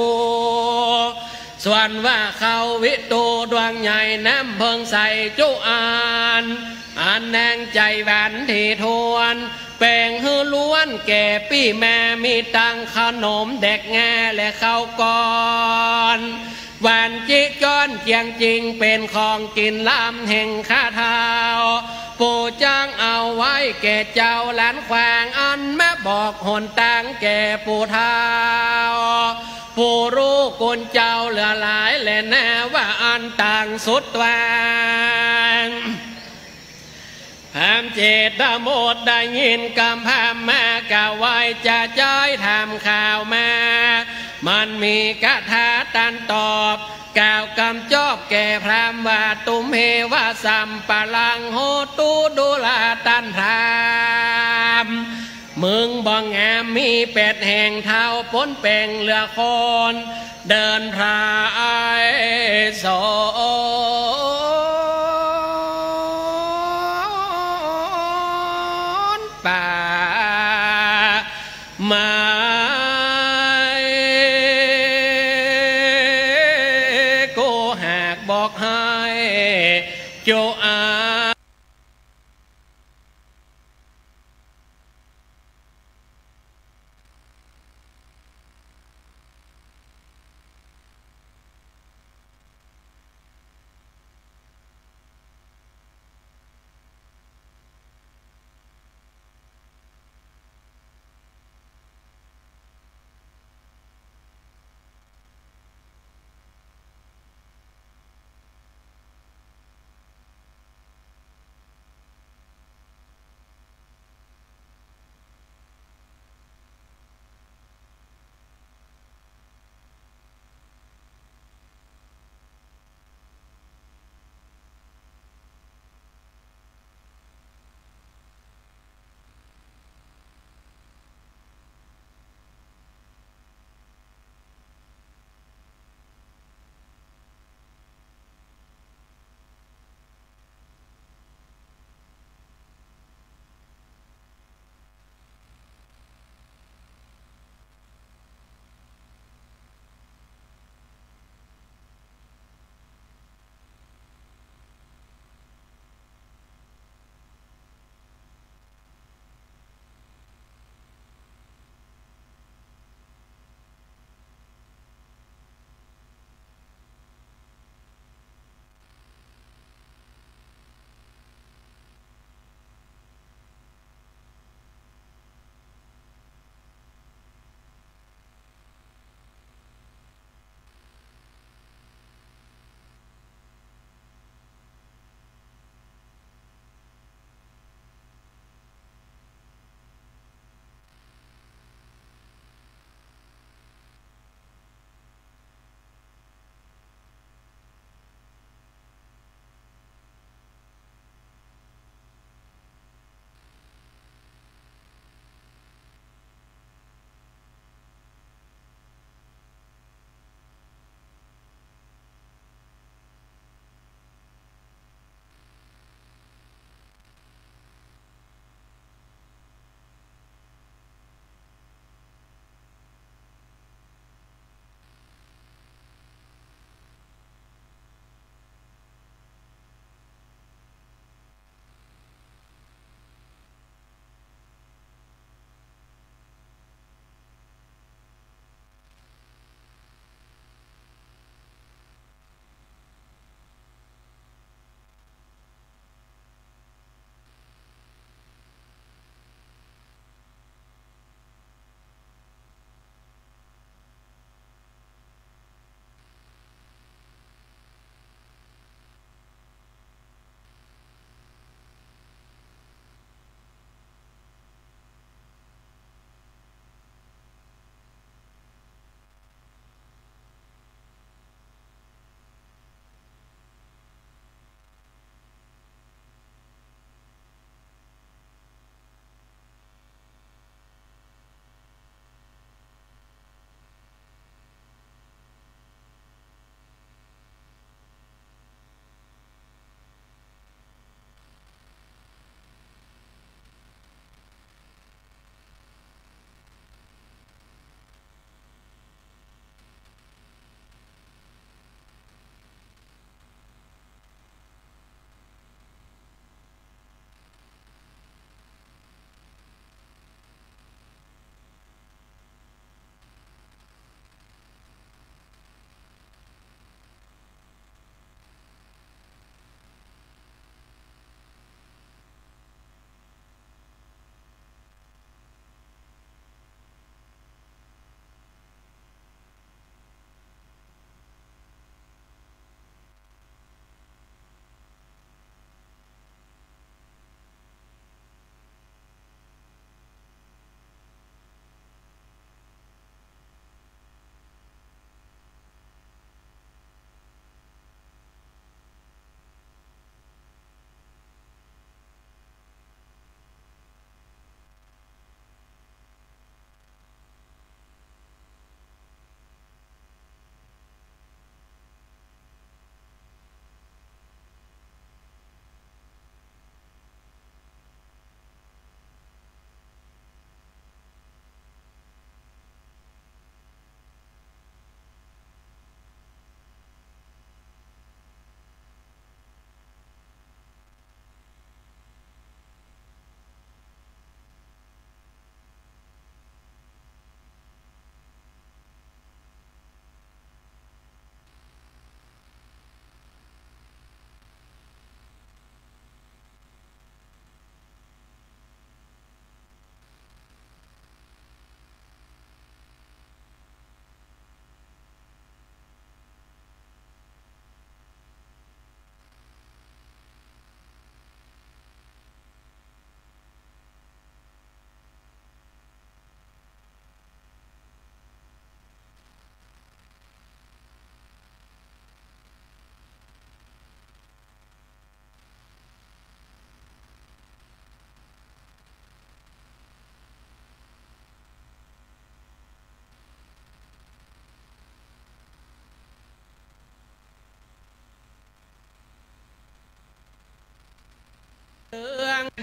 ส่วนว่าเขาวิทูดวงใหญ่ น้ำเปิงใสจุอัน อันแนงใจ๋หวานถี่ถ้วน แป๋งหื้อล้วนแก่ปี้แม่ มีตังขนมแดกแง่และข้าวก้อน หวานจิจ้อนเจียงจิง เป๋นของกิ๋นล้ำแห่งข้าเฒ่า ปู่จ๋างเอาไว้แก่เจ้าหลานขวาง อันมาบอกหนตางแก่ปู่เฒ่า ผู้ฮู้กุณเจ้าเหลือหลายแลนา ว่าอันตางสุดตวาง พราหมณ์เจตโมดได้ยินกำพราหมณ์มากล่าวไหว้ จะใจ๊ถามข่าวมา มันมีคาถาตันตอบ กล่าวกำจอบแก่พราหมณ์ว่า ตุมเหวะสัมปะรังโหตุ ดูราต้านพราหมณ์ มึงบ่งามมีแปดแห่ง เฒ่าป๊นแป๋งเหลือคน เดินพรายสอนป่าไม้ กูหากบอกให้จุอา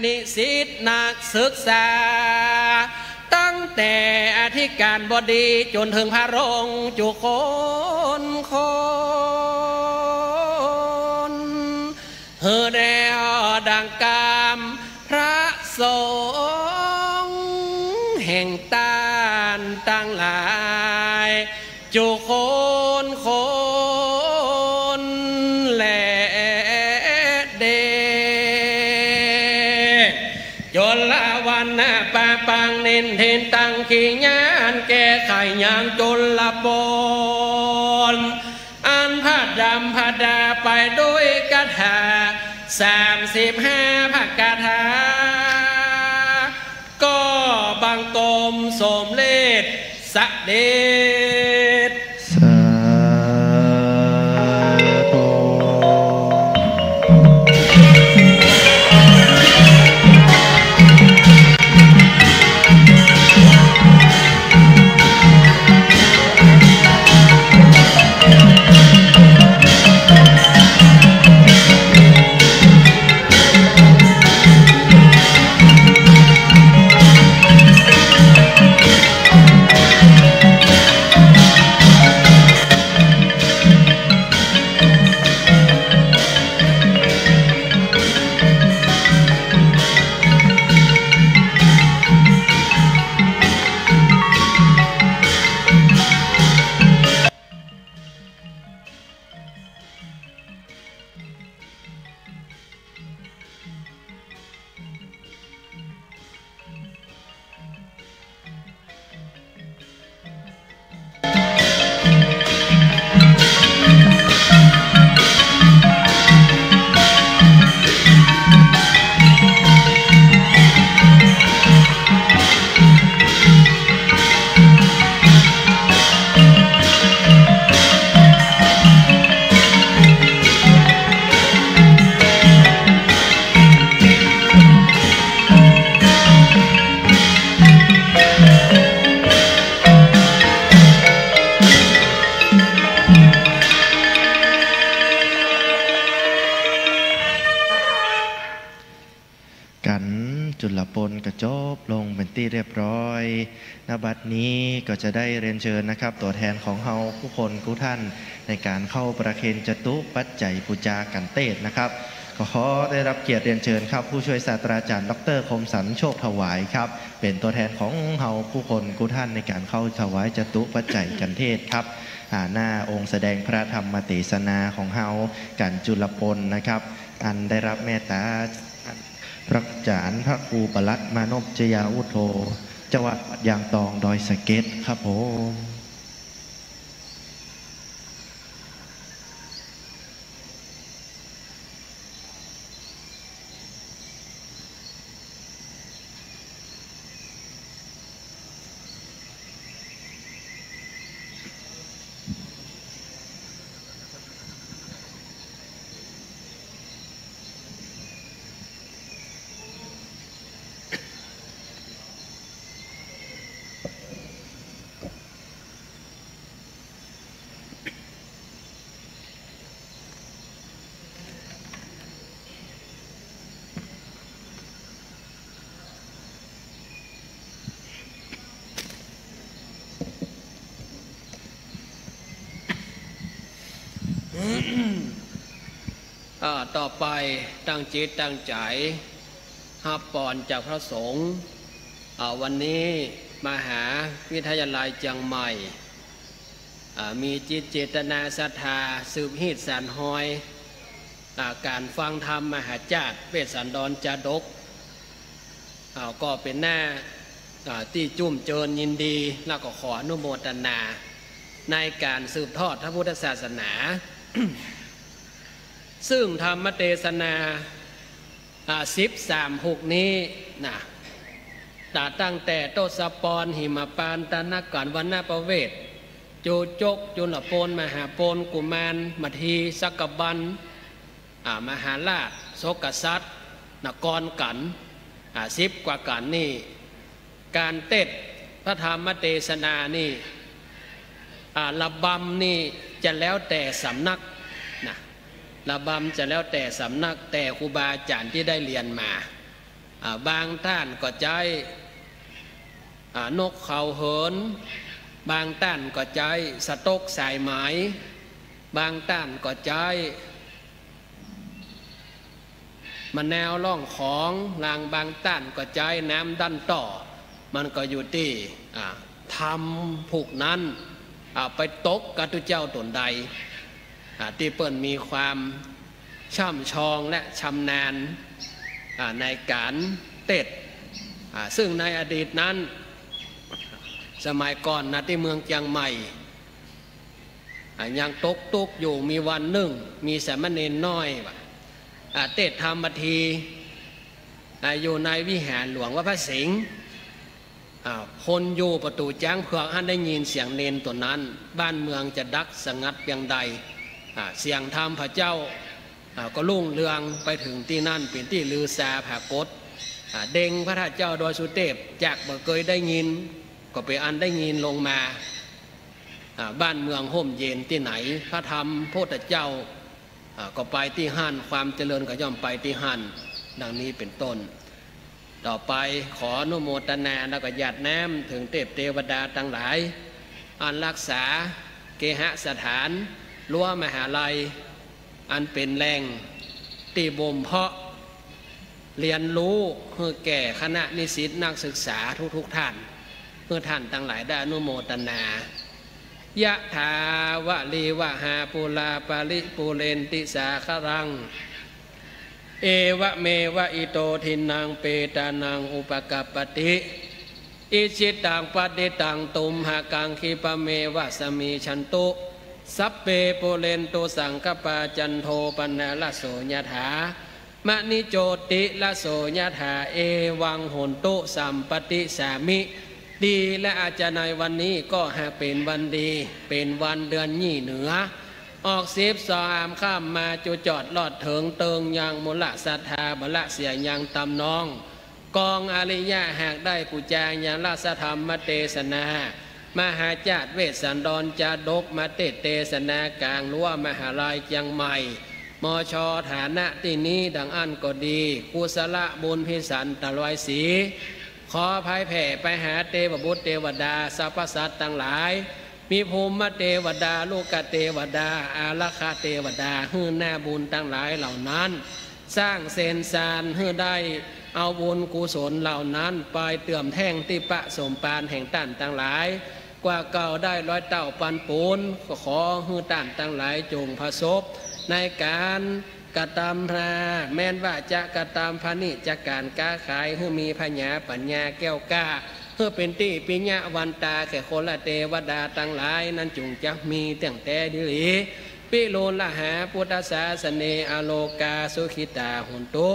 นิสิตนักศึกษา ตั้งแต่อธิการบดีจ๋นเถิงพระรงจุคนคน หื้อแด่วดังกำพระสงฆ์แห่งต้านตังหลาย จุคนคนแลเด้ จุลวรรณะปะปังนินทินตังขีญาณแก้ไขยังจุลปน อันผดำผดาไปด้วยกถาสามสิบห้าพระกถา ก็บังคมสมเร็จเสด็จ สาธุ ก๋านจุลปนก็จบลงเป๋นตี้เรียบร้อย ณ บัดนี้ก็จะได้เรียนเชิญนะครับ ตั๋วแทนของเฮากู้คนกู้ท่าน ในก๋านเข้าประเคนจตุปัจจัยปู๋จากั๋นเตศนะครับ ก็ขอได้รับเกียรติเรียนเชิญครับ ผู้ช่วยศาสตราจารย์ ด็อกเตอร์ คมสันต์ โชคถวายครับ เป๋นตั๋วแทนของเฮากู้คนกู้ท่านในก๋านเข้าถวายจตุปัจจัยกั๋นเตศครับ อ่า หน้าองค์แสดงพระธรรมเตสนาของเฮา ก๋านจุลปนนะครับ อันได้รับเมตตา พระอาจ๋ารย์พระครูปลัดมานพชยาวุโธ เจ้าวัดวัดยางตองดอยสะเก็ดครับผม อ่า ต่อไปตั้งจิตตั้งใจ๋ ฮับปอนจากพระสงฆ์ อ่า วันนี้มหาวิทยาลัยเจียงใหม่ อ่า มีจิตเจตนาศรัทธาสืบฮีตสานฮอย อ่า ก๋านฟังธรรมมหาจ้าดเวสสันดรจาดก อ่า ก็เป๋นหน้า อ่า ตี้จุ้มเจิญยินดี แล้วก็ขออนุโมทนาในก๋านสืบทอดพระพุทธศาสนา ซึ่งธรรมเตสนา อ่า สิบสามหกนี้นะ ตะ ตั้งแต่ทศปร หิมปาน ตนกร วณประเวศ จุจก จุลปน มหาปน กุมาร มัทที สักกบัน อ่า มหาราช โสกสัตว์ นกรกัณฑ์ อ่า สิบกว่ากัณฑ์นี่ ก๋านเตสน์พระธรรมเตสนานี่ อ่า ระบำนี่จะแล้วแต่สำนักนะ ระบำจะแล้วแต่สำนัก แต่ครูบาอาจ๋ารย์ตี้ได้เฮียนมา อ่า บางต้านก็ใจ๊ อ่า นกเขาเหิน บางต้านก็ใจ๊สต๊อกสายไหม บางต้านก็ใจ๊มะนาวล่องของ ลางบางต้านก็ใจ๊น้ำดันต่อ มันก็อยู่ตี้ อ่า ธรรมผู้นั้น อ่า ไปตกกับตุ๊เจ้าต๋นใด อ่า ตี้เปิ้นมีความ ช่ำชองและชำนาญ อ่า ในก๋านเตสน์ อ่า ซึ่งในอดีตนั้น สมัยก่อนนะ ตี้เมืองเจียงใหม่ อ่า ยังตกตุ๊กข์อยู่ มีวันนึ่ง มีสามเณรน้อยว่า อ่า เตสน์ธรรมบางที อ่า อยู่ในวิหารหลวงวัดพระสิงห์ อ่า คนอยู่ประตู๋จ๊างเผือกหั้นได้ยินเสียงเณรตั๋วนั้น บ้านเมืองจะดักสงัดเปียงใด อ่า เสียงธรรมพระเจ้า อ่า ก็รุ่งเรืองไปเถิงตี้นั้น เป๋นตี้ลือสาผากฏ อ่า เด่งพระธาตุเจ้าดอยสุเตพ จากบ่เกยได้ยิน ก็เป๋นอันได้ยินลงมา อ่า บ้านเมืองฮ่มเย็นตี้ไหน พระธรรมพระพุทธเจ้า อ่า ก็ไปตี้หั้น ความเจริญก็ย่อมไปตี้หั้น ดังนี้เป๋นต้น ต่อไปขออนุโมตนาแล้วก็หยาดน้ำเถิงเทพเตวดาตังหลาย อันฮักษาเคหสถาน รั้วมหาลัย อันเป๋นแหล่งตี้บ่มเพาะเฮียนฮู้หื้อแก่คณะนิสิตนักศึกษาทุกๆ ท่าน หื้อท่านตังหลายได้อนุโมตนา ยะถาวะริวะหาปูราปะริปูเรนติสาคะรัง เอวะเมวะอิโตทินนังเปตานังอุปะกัปปะติ อิจฉิตังปัตติตังตุมหะกัง ขีปะเมวะสะมิชฌันตุ สัพเพปูเรนตุสังคะปา จันโทปะนะระโสยะถา มะณิโจติระโสยะถา เอวังโหนตุสัมปะติสสามิ ดีและอาจจะในวันนี้ก็หากเป๋นวันดี เป๋นวันเดือนยี่เหนือ ออกสิบสามค่ำมาจุจอดลอดเถิงเติงยังมูลศรัทธาบะละเสียยังตำนอง กองอริยะหากได้ปู๋จายังราชธรรมเตสนา มหาจาติเวสสันดรจาดกมาเตสน์เตสนากลางรั้วมหาลัยเจียงใหม่ มช ฐานะตี้นี้ดังอั้นก็ดี กุศลบุญพิสันตะลอยสี ขอผายแผ่ไปหาเตวบุตรเตวดา สรรพสัตว์ตังหลาย มีภูมิเตวดา ลูกเตวดา อารักขเตวดา หื้อหน้าบุญตังหลายเหล่านั้น สร้างเสนสารหื้อได้เอาบุญกุศลเหล่านั้นไปเติมแท่งตี้ปะสมภารแห่งต้านตังหลาย กว่าเก่าได้ร้อยเต้าปันปูน ก็ขอหื้อต้านตังหลายจงประสบในก๋านกระตำนา แม้นว่าจะกระตำพาณิชย์ จากก๋านก๊าขาย หื้อมีผญาปั๋ญญาแก้วกล้า หื้อเป๋นตี้ปิยะวันตาแก่คนและเตวดาตังหลายนั้นจุ่งจักมีตั้งแต่ดีหลี ปิโลลหาปุตตสาสเน อโลกาสุขิตาโหนตุ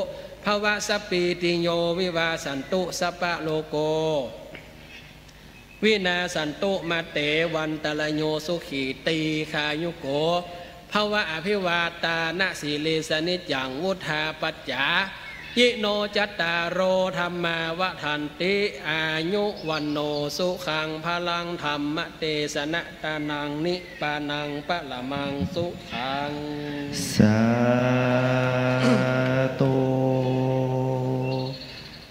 ภวสัพพีติโยวิวาสันตุ สัพพะโลโก วินาสสันตุ มาเตวันตะระโย สุขีตีฆายุโก ภวะ อภิวาทานะสีลิสสะ นิจจังวุฑฒาปัจจายิโน จัตตาโร ธัมมา วัฑฒันติ อายุ วัณโณ สุขัง พลัง ธัมมเตสนะ ตานัง นิพพานัง ปะระมัง สุขัง สาธุ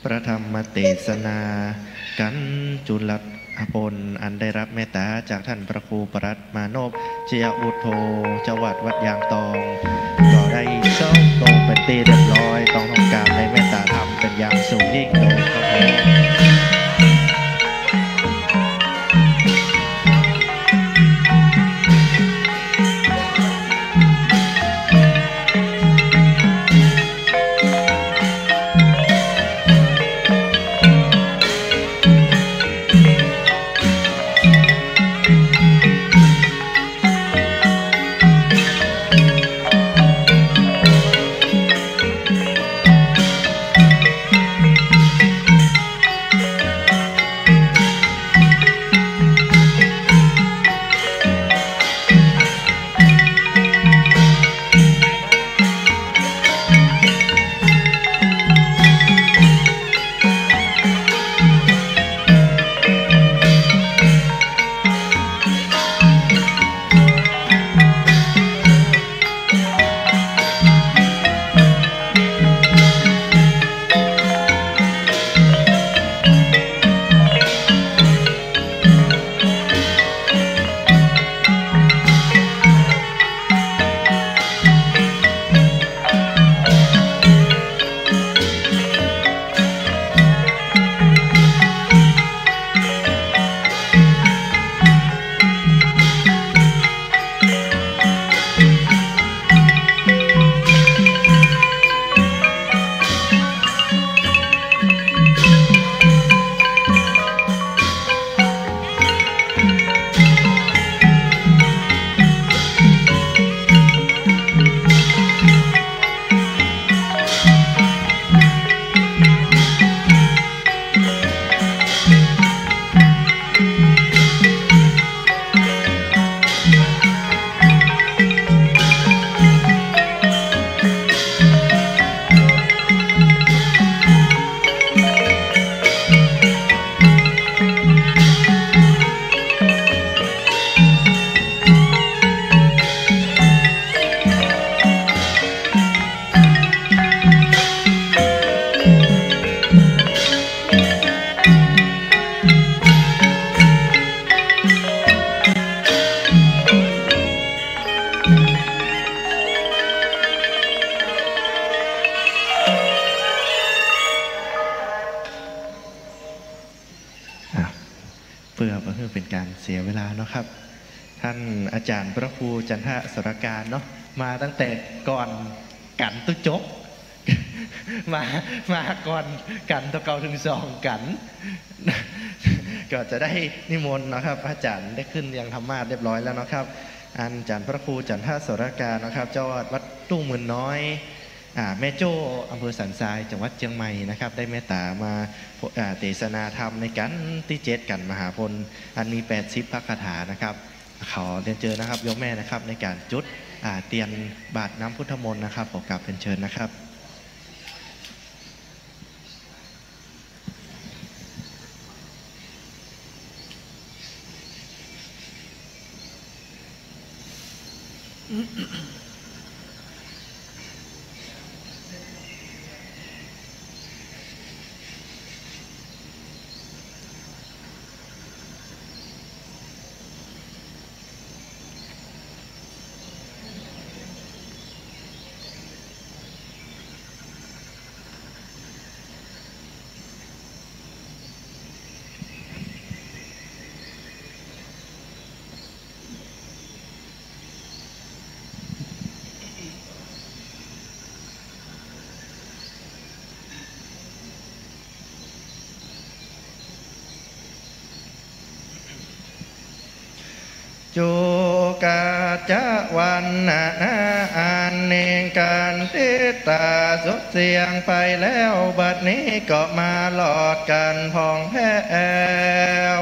พระธรรมเตสนา กัณฑ์จุลพล อันได้รับเมตตาจากท่านพระครูปรัตน์มานพ ชยวุฒโธ เจ้าวัดวัดยางตอง ก็ได้จบลงเป๋นตี้เรียบร้อย ต้อง ต้องกราบในเมตตาธรรมเป๋นอย่างสูงยิ่งโดยครับผม นะครับ ท่านอาจารย์พระครูจันทสรการเนาะ มาตั้งแต่ก่อนกั๋นตุ๊จบ มา มาก่อนกั๋น ตะเกาะเถิงสองกั๋น ก็จะได้นิมนต์นะครับ พระอาจารย์ได้ขึ้นเรียงธรรมาสน์เรียบร้อยแล้วนะครับ อันอาจารย์พระครูจันทสรการนะครับ เจ้าอาวาสวัดทุ่งหมื่นน้อย อ่า แม่โจ้ อำเภอสันทราย จังหวัดเจียงใหม่นะครับ ได้เมตต๋ามา อ่า เตสนาธรรมในกั๋นตี้เจ็ดกั๋นมหาพล อันมีแปดสิบพระคาถานะครับ ขอเรียนเจิญนะครับ โยมแม่นะครับ ในก๋านจุด อ่า เตียนบาตรน้ำพุทธมนต์นะครับ ขอกราบเรียนเจิญนะครับ จุกาจะวันนานา อันเน่งกันติดตาสุดเสี้ยงไปแล้ว บัดนี้ก็มาหลอดกั๋นผ่องแผ้ว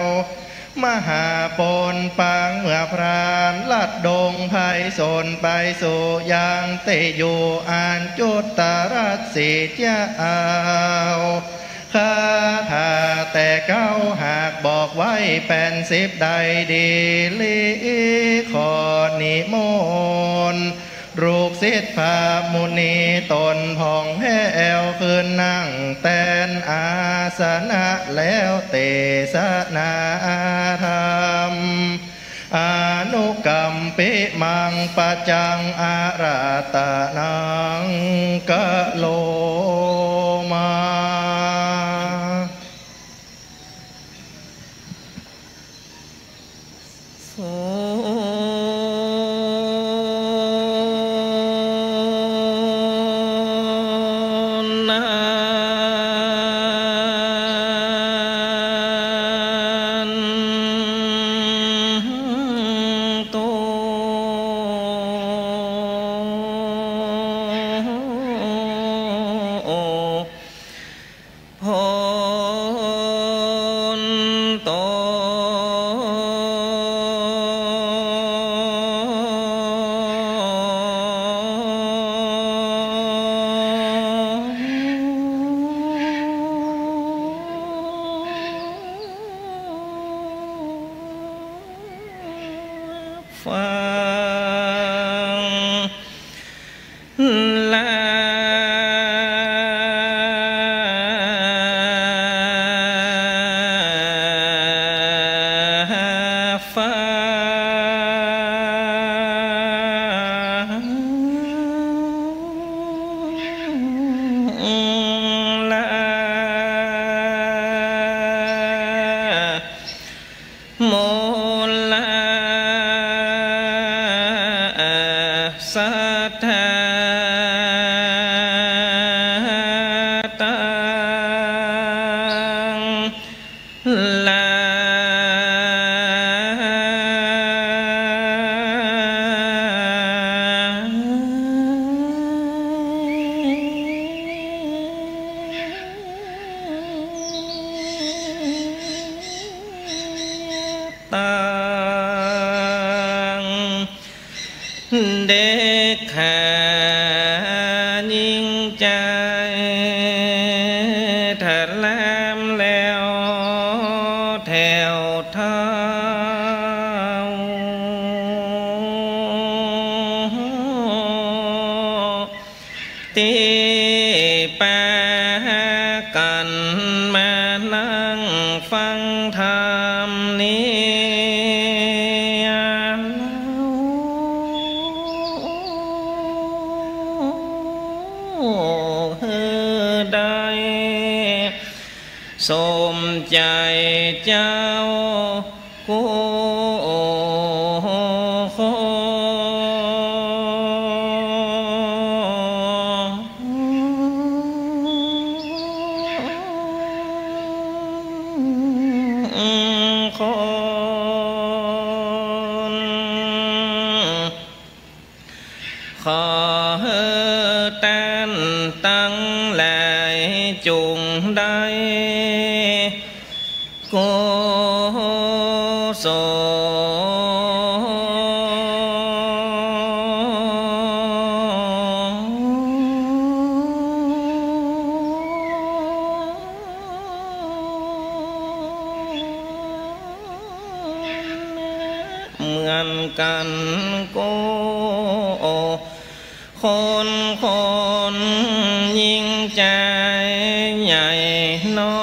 มหาปนปางเมื่อพรานลัดดงไพศาลไปสู่ยังตี้อยู่อันจุตรัสสีเจ้า คาถาแต่เก๊าหากบอกไว้แปดสิบได้ดี ลีขอนิมนต์ ลูกศิษย์พระมุนีต๋นผ่องแผ้วขึ้นนั่งแตนอาสนะแล้วเตสนาธรรม อนุกัมปิมังปัจจังอาราธนังกะโรมา สุนันตุ โภนโต ฟัง ลาฟัง ลา มุลา สัทธา ตัง ลา ตัง เด็กขายิ่งใจ๋ ถลามแล้วแถวเท้า ตี้ปากั๋นมานั่งฟังธรรมนี้ หื้อได้สมใจ๋เจ้ากู้ ขอหื้อต้านตังหลายจุ่งได้กุศล เหมือนกั๋นกู้คนคน ญิงจายใหญ่น้อ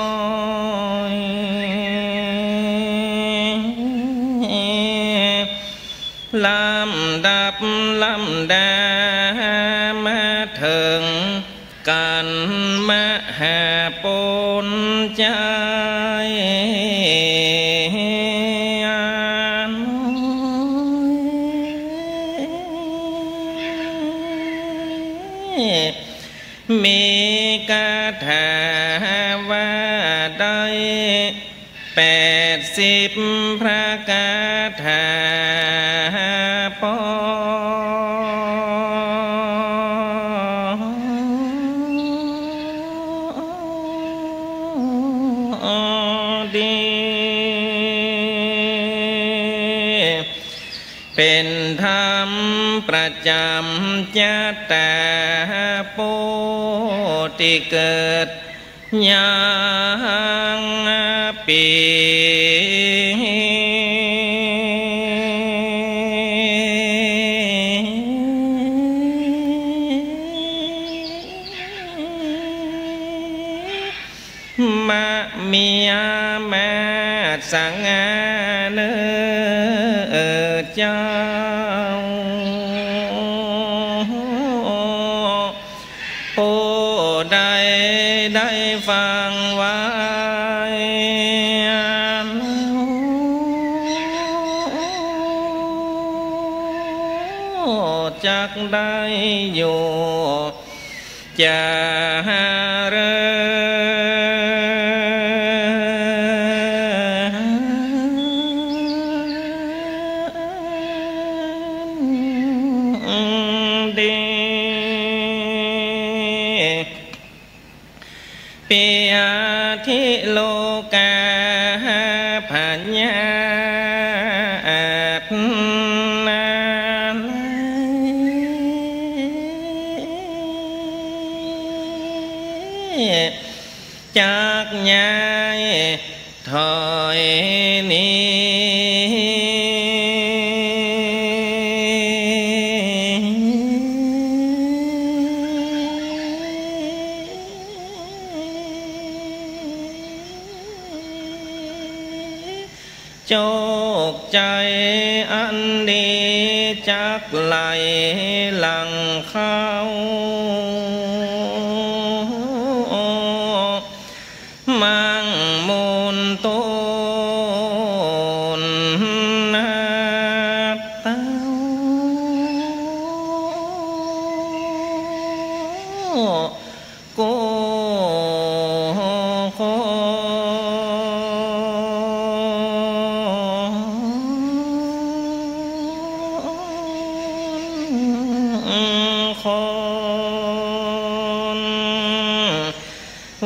ย ลำดับลำดามาเถิง กั๋นมหาปุญไจย มีคาถาว่าได้ แปดสิบพระคาถาปอดี เป๋นธรรมประจ๋ำจัตตา ผู้ตี้เกิด ยังปี๋ มะเมียมาสง่าเน้อเจ้า ผู้ใดได้ฟังไว้ จักได้อยู่เจริญ ดี ปิยาธิโลกาพยาธินาลัย จักย้ายถอยหนี โชคชัยอันดีจักไหลหลั่งเข้า มั่งมูลต้นนักเต้า กู้คน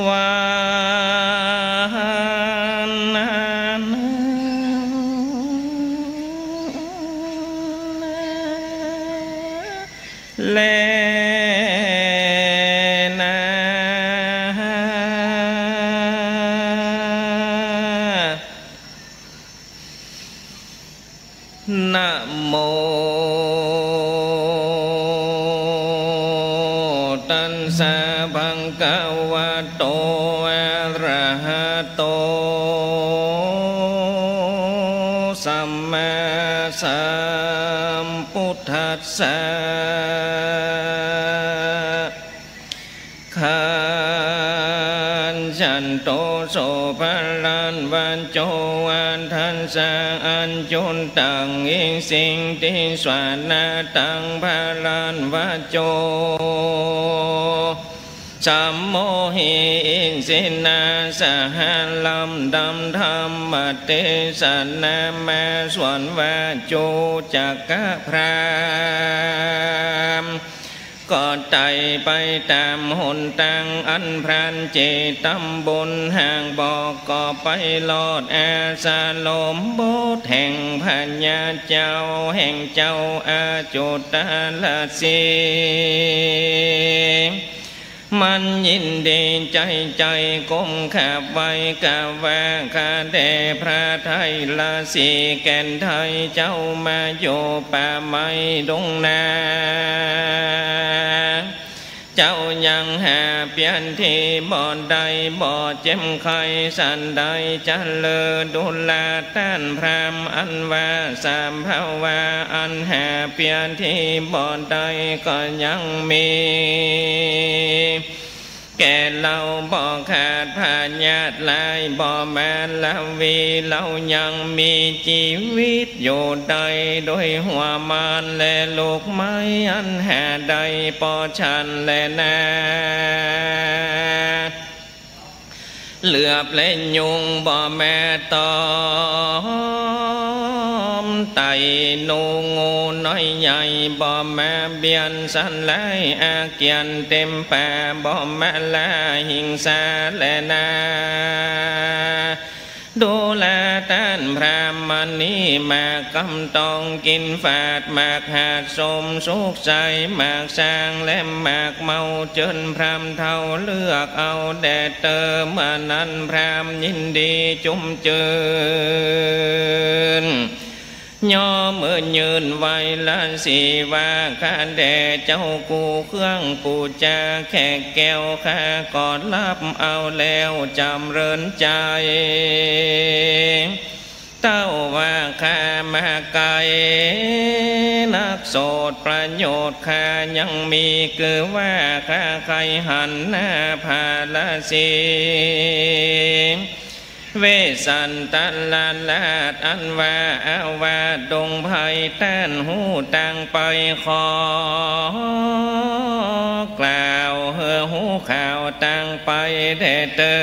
ว่านั้น แลนา นะโม ตัสสะ ภะคะวะโต อะระหะโต สัมมาสัมพุทธัสสะ ขัจฉันโต โสภะรันวัจโจ อัฏฐัสสะ อัจจุตัง อิสิติสวานะตัง ภะรันวัจโจ สัมโมหิอิสินาสหะ ลำดำธรรมเตสนามา ส่วนว่าจุจักกะพราหมณ์ ก็ไต่ไปต๋ามหนตางอันพรานเจตำบล หากบ่ก็ไปรอดอาสรมบทแห่งพญาเจ้า แห่งเจ้าอจุตรสีห์ มันยินดีใจ๋ ใจ๋ก้มขาบไหว้ กล่าวว่า ข้าแต่พระไทยรสี แก่นไทยเจ้ามาอยู่ป่าไม้ดงนา เจ้ายังหาเปียรติบ่ได้ บ่เจ็บไข้สันใด จะเลิศดุลาต้านพราหมณ์ อันว่าสภาวะอันหาเปียรติบ่ได้ก็ยังมี แก่เฮาบ่ขาดพยาธิร้าย บ่มาลาวี เฮายังมีจีวิตอยู่ได้ โดยหัวมารและลูกไม้อันหาได้ปอฉันแลนา เหลือบและยุงบ่มาตอมไต่ หนูงูน้อยใหญ่บ่มาเบียดสันหลาย อาเกียนเต็มป่าบ่มาลาหิงสาแลนา ดูราต้านพราหมณ์นี้ หมากกำตองกิ๋นฝาด หมากหาดสมสุขใส หมากสร้างและหมากเมา เจิญพราหมณ์เฒ่าเลือกเอาแด่เตอ เมื่อนั้นพราหมณ์ยินดีจุ่มจืน ย่อมือยื่นไหว้รสีว่า ข้าแต่เจ้ากู้เครื่องปู๋จาแขกแก้ว ข้าก็ฮับเอาแล้วจ๋ำเริญใจ๋ เต้าว่าข้ามาไก๋นัก โสตประโยชน์ข้ายังมี คือว่าข้าใค่หันหน้าพระรสี เวสสันตรราชอันว่าอาวาสดงไพร ต้านฮู้ตางไป ขอกล่าวหื้อฮู้ข่าวตางไปแด่เตอ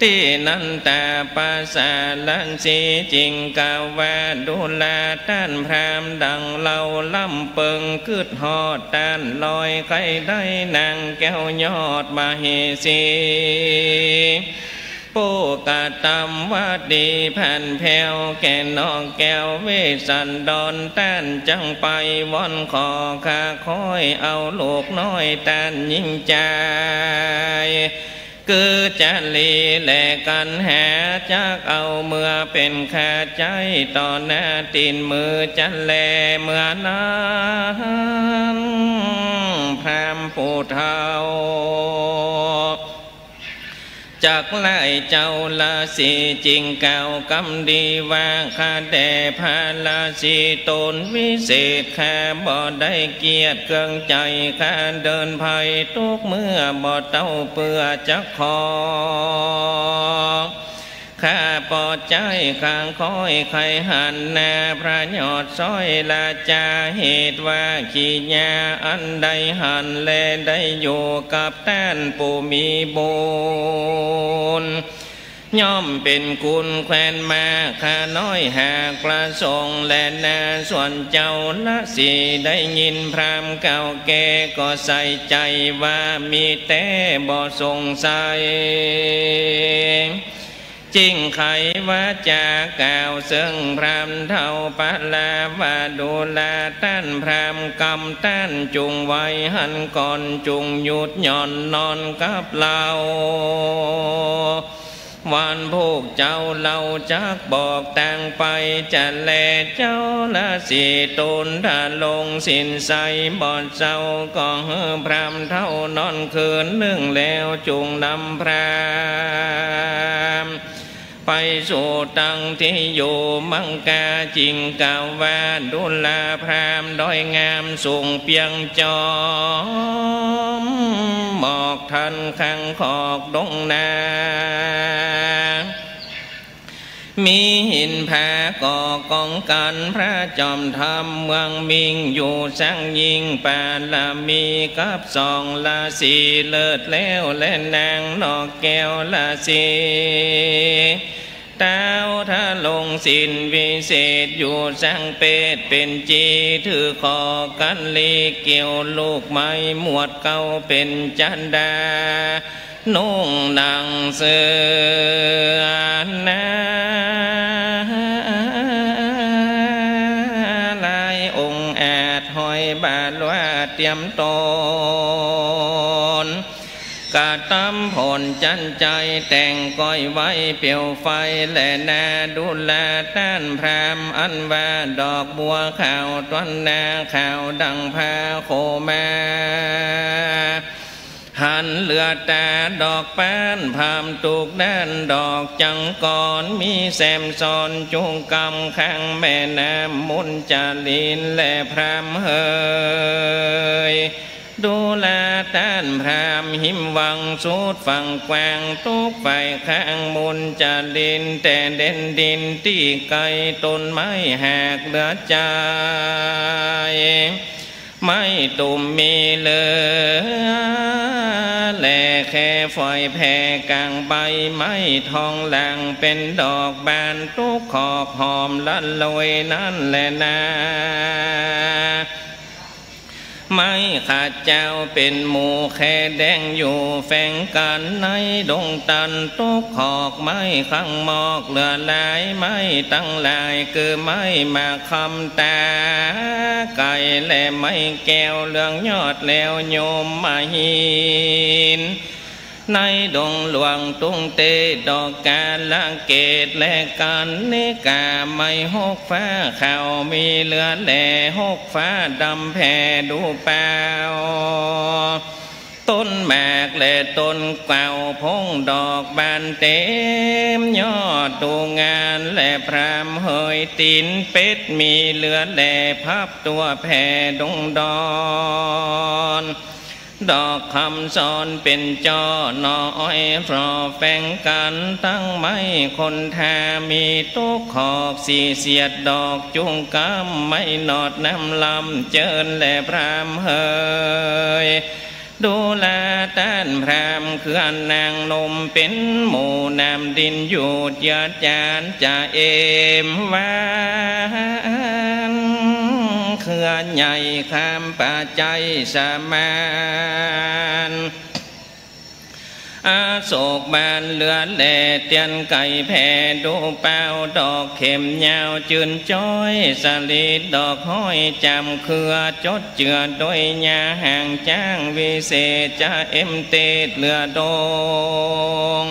ตี้นั้นต๋าปสาทรสีจึงกล่าวว่า ดูราต้านพราหมณ์ ดั่งเฮาลำเปิงกึ๊ดฮอดต้านลอย ใค่ได้นางแก้วยอดมเหสี ผู้กระตำวดีผันแผ้ว แก่นอกแก้วเวสสันดร ต้านจักไปวอนขอ ข้าค่อยเอาลูกน้อยต้านญิงจาย คือจารีและกัณหา จักเอาเมือเป๋นข้าใจ๊ ต่อหน้าตี๋นมือจะแล เมื่อนั้นพราหมณ์ผู้เฒ่า จักไล้เจ้ารสีจึงกล่าวกำดีว่า ข้าแต่พระรสีต๋นวิเศษ ข้าบ่ได้เกียจเครื่องใจ๋ ข้าเดินภัยทุกเมื่อ บ่เต้าเปื้อจักขอ ข้าปอใจ๊ ข้าค่อยใค่หันหน้าพระยอดสร้อยราจา เหตุว่าขี้หญ้าอันได้หันและได้อยู่กับต้านผู้มีบุญ ย่อมเป๋นคุณแควนมาก ข้าน้อยหากประสงค์แลนา ส่วนเจ้ารสีได้ยินพราหมณ์กล่าวแก่ ก็ใส่ใจ๋ว่ามีแต๊บ่สงสัย จึงไขวาจากล่าวเซิ่งพราหมณ์เฒ่าปะลาวา ดูราต้านพราหมณ์ กำต้านจุ่งไว้หั้นก่อน จุ่งหยุดหย่อนนอนกับเฮา วันพวกเจ้าเฮาจักบอกตางไปจะแล เจ้ารสีต๋นถ้าลงศีลใสบ่เศร้า ก็หื้อพราหมณ์เฒ่านอนคืนนึ่งแล้ว จุ่งนำพราหมณ์ไปสู่ตังตี้อยู่มั่งกา จึงกล่าวว่า ดูราพราหมณ์ด้อยงามสูงเปียงจ๋อม หมอกทันข้างคอกดงนา มีหินผาก่อกองกั๋น พระจอมธรรมเมืองมิง อยู่สังยิ่งปารมี กับสองราศีเลิศแล้ว และนางนกแก้วราศี เต๊าทะลงศีลวิเศษ อยู่สังเปตเป็นจี ถือขอกัลลี เกี่ยวลูกไม้หมวดเกล้า เป็นจันดา นุ่งหนังเสื้อนาลาย องอาจห้อยบาทว่าเตรียมต๋น กระตำผลจันไจ แต่งก้อยไว้เปลวไฟ และนาดูราต้านพราหมณ์ อันว่าดอกบัวขาว ต้นนาขาวดังผ้าโขมา หันเหลือต๋าดอกป๊าน พราหมณ์ทุกด้าน ดอกจังกรมีแซมซ้อน จุ่งกำข้างแม่น้ำมุญจาลิน และพราหมณ์เหย ดูราต้านพราหมณ์หิมวังสุดฝั่งกว้าง ทุกฝ่ายข้างมุญจาลิน แต่แดนดินตี้ไกล ต้นไม้หากเหลือไจ ไม้ตุ่มมีเหลือ และแค่ฝอยแผ่กลางใบ ไม้ทองหลางเป็นดอกบาน ทุกขอกหอมละโลยนั้นแหละนา ไม้ขเจ้าเป็นหมู่แคแดง อยู่แฝงกั๋นในดงตัน ทุกขอกไม้ข้างมอกเหลือหลาย ไม้ตังหลายคือไม้หมากคำต๋าไก่ และไม้แก้วเหลืองยอด แล้วยมมาหิน ในดงหลวงตุงเต ดอกกาลเกตและกัณฑิกา ไม้หกฟ้าขาวมีเหลือแล หกฟ้าดำแผ่ดูเปล่า ต้นหมากและต้นเกล้า ผงดอกบานเต็มยอด ดูงานและพราหมณ์เหย ตี๋นเป็ดมีเหลือแล พับตั๋วแผ่ดงดอน ดอกคำสอนเป็นจ้อ หน่ออ้อยพรอแฝงกั๋น ตังไม้คนทามี ทุกขอกสี่เสียดดอก จุ่งกำไม้หนอดน้ำลำเจิญ และพราหมณ์เหย ดูราต้านพราหมณ์ เครือนางนมเป็นหมู่ น้ำดินอยู่เจือจาน จะเอมหวาน เครือใหญ่ข้ามป่าไจสมาน อโศกบานเหลือแล เตียนไก่แผ่ดูเปล่า ดอกเข็มยาวจืนจ้อย สลีดอกห้อยจำเครือ จดเจือโดยยาหางจ้าง วิเศษจะเอ็มเตศเหลือดง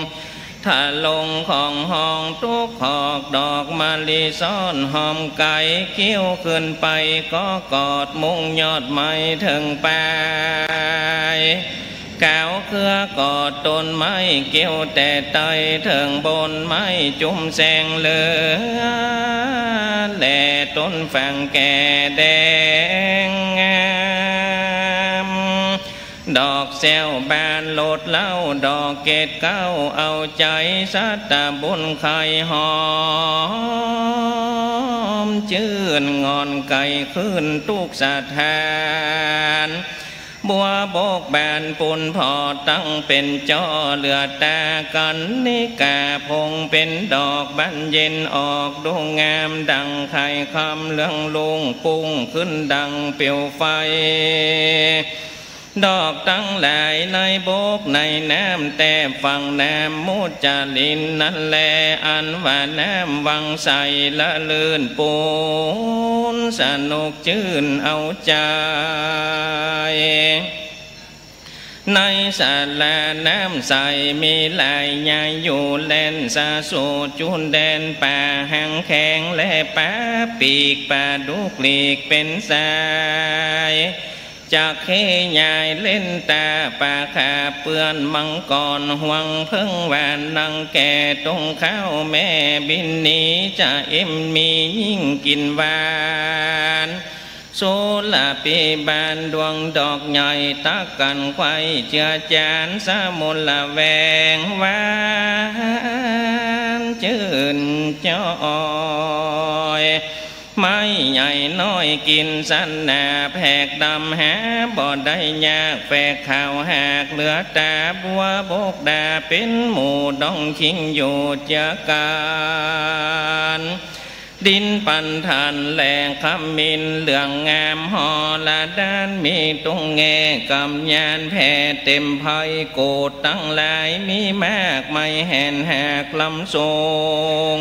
ทะลงของห้อง ทุกขอกดอกมะลิซ้อนหอมไก่ เกี้ยวขึ้นไปก็กอด มุ่งยอดไม้เถิงปลาย กาวเครือกอดต้นไม้ เกี้ยวแต่ไตเถิงบน ไม้จุ่มแสงเหลือ และต้นฝางแก่แดงงาม ดอกแซวบานหลดเหล้า ดอกเกตเกล้าเอาใจ๋ สัตบุญใค่หอมจื้น ง่อนไก่ขึ้นทุกสถาน บัวบกบานปูนผ่อ ตังเป็นจ้อเหลือต๋า กัณฑิกาผงเป็นดอก บานเย็นออกดูงาม ดั่งไข่คำเหลืองลุ่ง ปุ้งขึ้นดั่งเปลวไฟ ดอกตังหลายในบกในน้ำ แตบฝั่งน้ำมุจจารินนั้นแล อันว่าน้ำวังใสละลื่นปูน สนุกจื้นเอาใจ๋ ในสาลาน้ำใสมีหลาย ยายอยู่แล่นสาสู่จุนแดน ป่าหางแข็งและป่าปีก ป่าดุกหลีกเป็นสาย จักเขยายเล่นต๋า ป่าขาเปื้อน มังกรห่วงเพิ่งหวาน นางแก่ตรงข้าวแม่บินหนี จะเอ็มมียิ่งกิ๋นหวาน สุรภิบาลดวงดอกใหญ่ ตักกั๋นไขว่เจือจาน สมุนละแวงหวาน จื้นจอย ไม้ใหญ่น้อยกิ๋นสันนา แผกดำหาบ่ได้ยาก แผกขาวหากเหลือต๋า บัวบกดาเป๋นหมู่ ดองคิงอยู่เจือกั๋น ดินปันธานแหล่งขมิ้นเหลืองงาม หอระดานมีตุ้งแง กำยานแผ่เต็มไพร่ กูดตังหลายมีมาก ไม้แหนหากลำสูง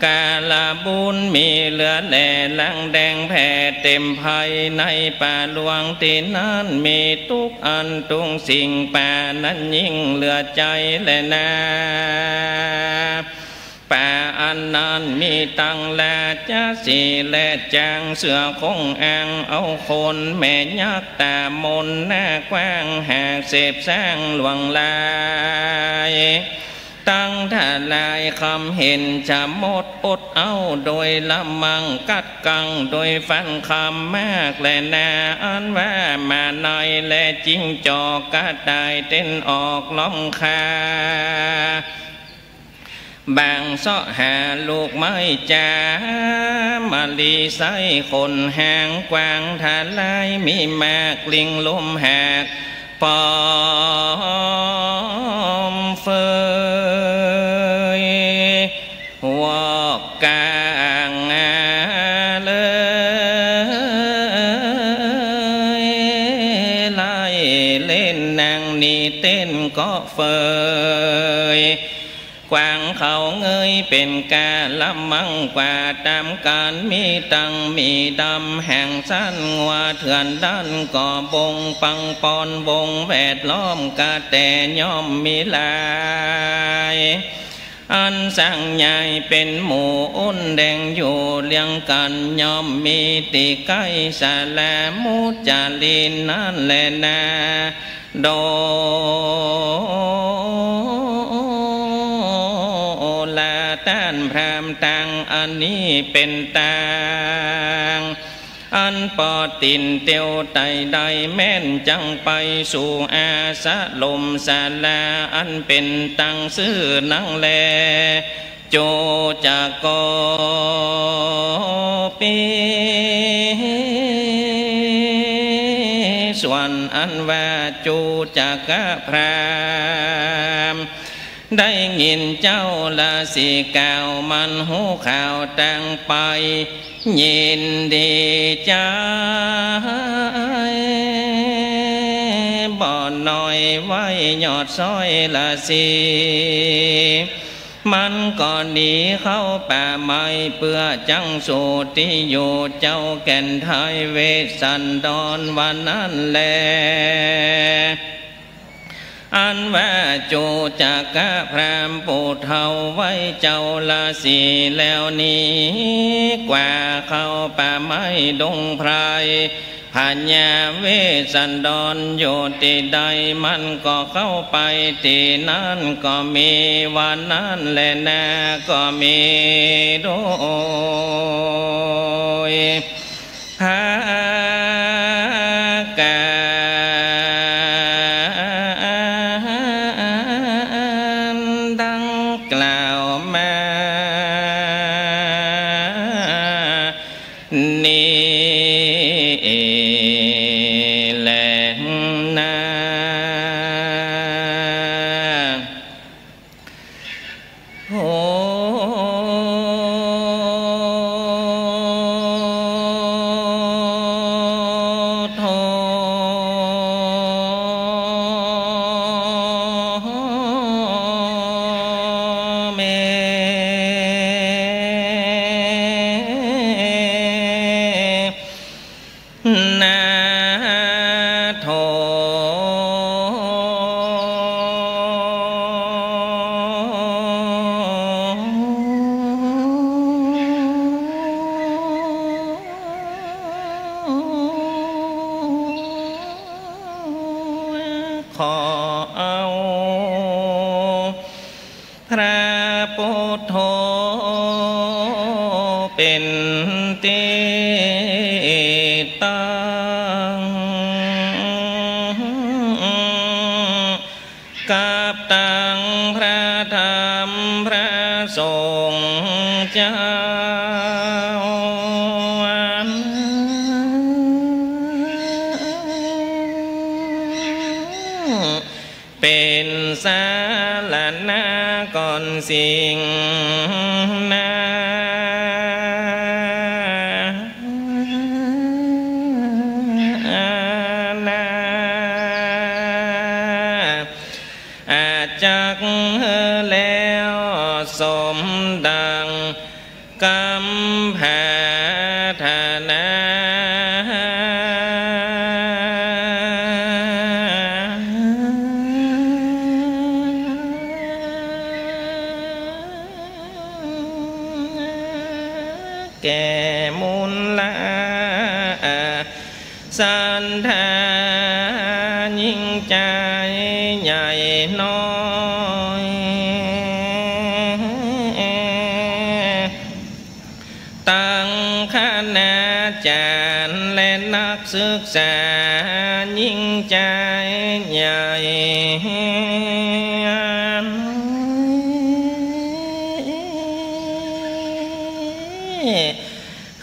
กาละบูนมีเหลือแหล่ ลังแดงแผ่เต็มไพร่ ในป่าหลวงตี้นั้นมีตุ๊กอันตุ๊งสิ่ง ป่านั้นยิ่งเหลือใจ๋แลนา ป่าอันนั้นมีตังราชสีห์และจ๊าง เสือคงอางเอาคน แม่ยักษ์ต๋ามน หน้ากว้างหากเสพสร้างหลวงหลาย ตังทลายคำเห็นชะมดอดเอา โดยละมังกัดกัง โดยฟันคำมากแลนา อันว่าหมาในและจิ้งจอกกระต่ายเต้นออกล้อมคา บางเซาะหาลูกไม้จ๋า มะลิไส้ขนหางกวาง ทลายมีมาก ลิงลมหากปอมเฟย วอกก๋างเลย ไล่เล่นนางนี้เต้นเกาะเฟย กวางเขาเงยเป๋นกาละมัง กว่าต๋ามกั๋นมีตังหมีดำหางสั้น งัวเถื่อนด้านก็บง ปังปอนวงแวดล้อม กระแตย่อมมีหลาย อันสังใหญ่เป๋นหมู่ อ้นแดงอยู่เรียงกั๋น ย่อมมีตี้ใก้สารามุจลินนั้นแลนา โดราต้านพราหมณ์ตัง อันนี้เป๋นตาง อันปอตินเตียวไต่ได้แม่น จังไปสู่อาสรมศาลา อันเป๋นตังซื่อนั้นแล จุจโกปี ส่วนอันว่าจุจกพราหมณ์ ได้ยินเจ้าราศีกล่าว มันฮู้ข่าวตังไป ยินดีใจ๋ บ่น้อยไว้ยอดซ้อยราศี มันก็หนีเข้าป่าไม้ เปื้อจั้งสู่ตี้อยู่ เจ้าแก่นไทยเวสสันดรว่านั้นแล อันว่าจุจกพราหมณ์ผู้เฒ่าไว้เจ้าราศีแล้วหนีกว่าเข้าป่าไม้ดงไพร พญาเวสสันดรอยู่ตี้ใด มันก็เข้าไปตี้นั้นก็มี ว่านั้นแลนา ก็มีโดย พากั๋นดังกล่าวมานี้แลนา โห โธ่ แม่ นาโถ ขอเอา พระพุทโธเป๋นตี้ตั้ง กับตังพระธรรมพระสงฆ์ สรณะก่อนสิ่งนานา อาจจักแล้วสมดัง กำปรารถนา แก่มูลละ ศรัทธายิ่งใจ๋ใหญ่น้อย ตังคณาจ๋ารย์และนักศึกษายิ่งใจ๋ใหญ่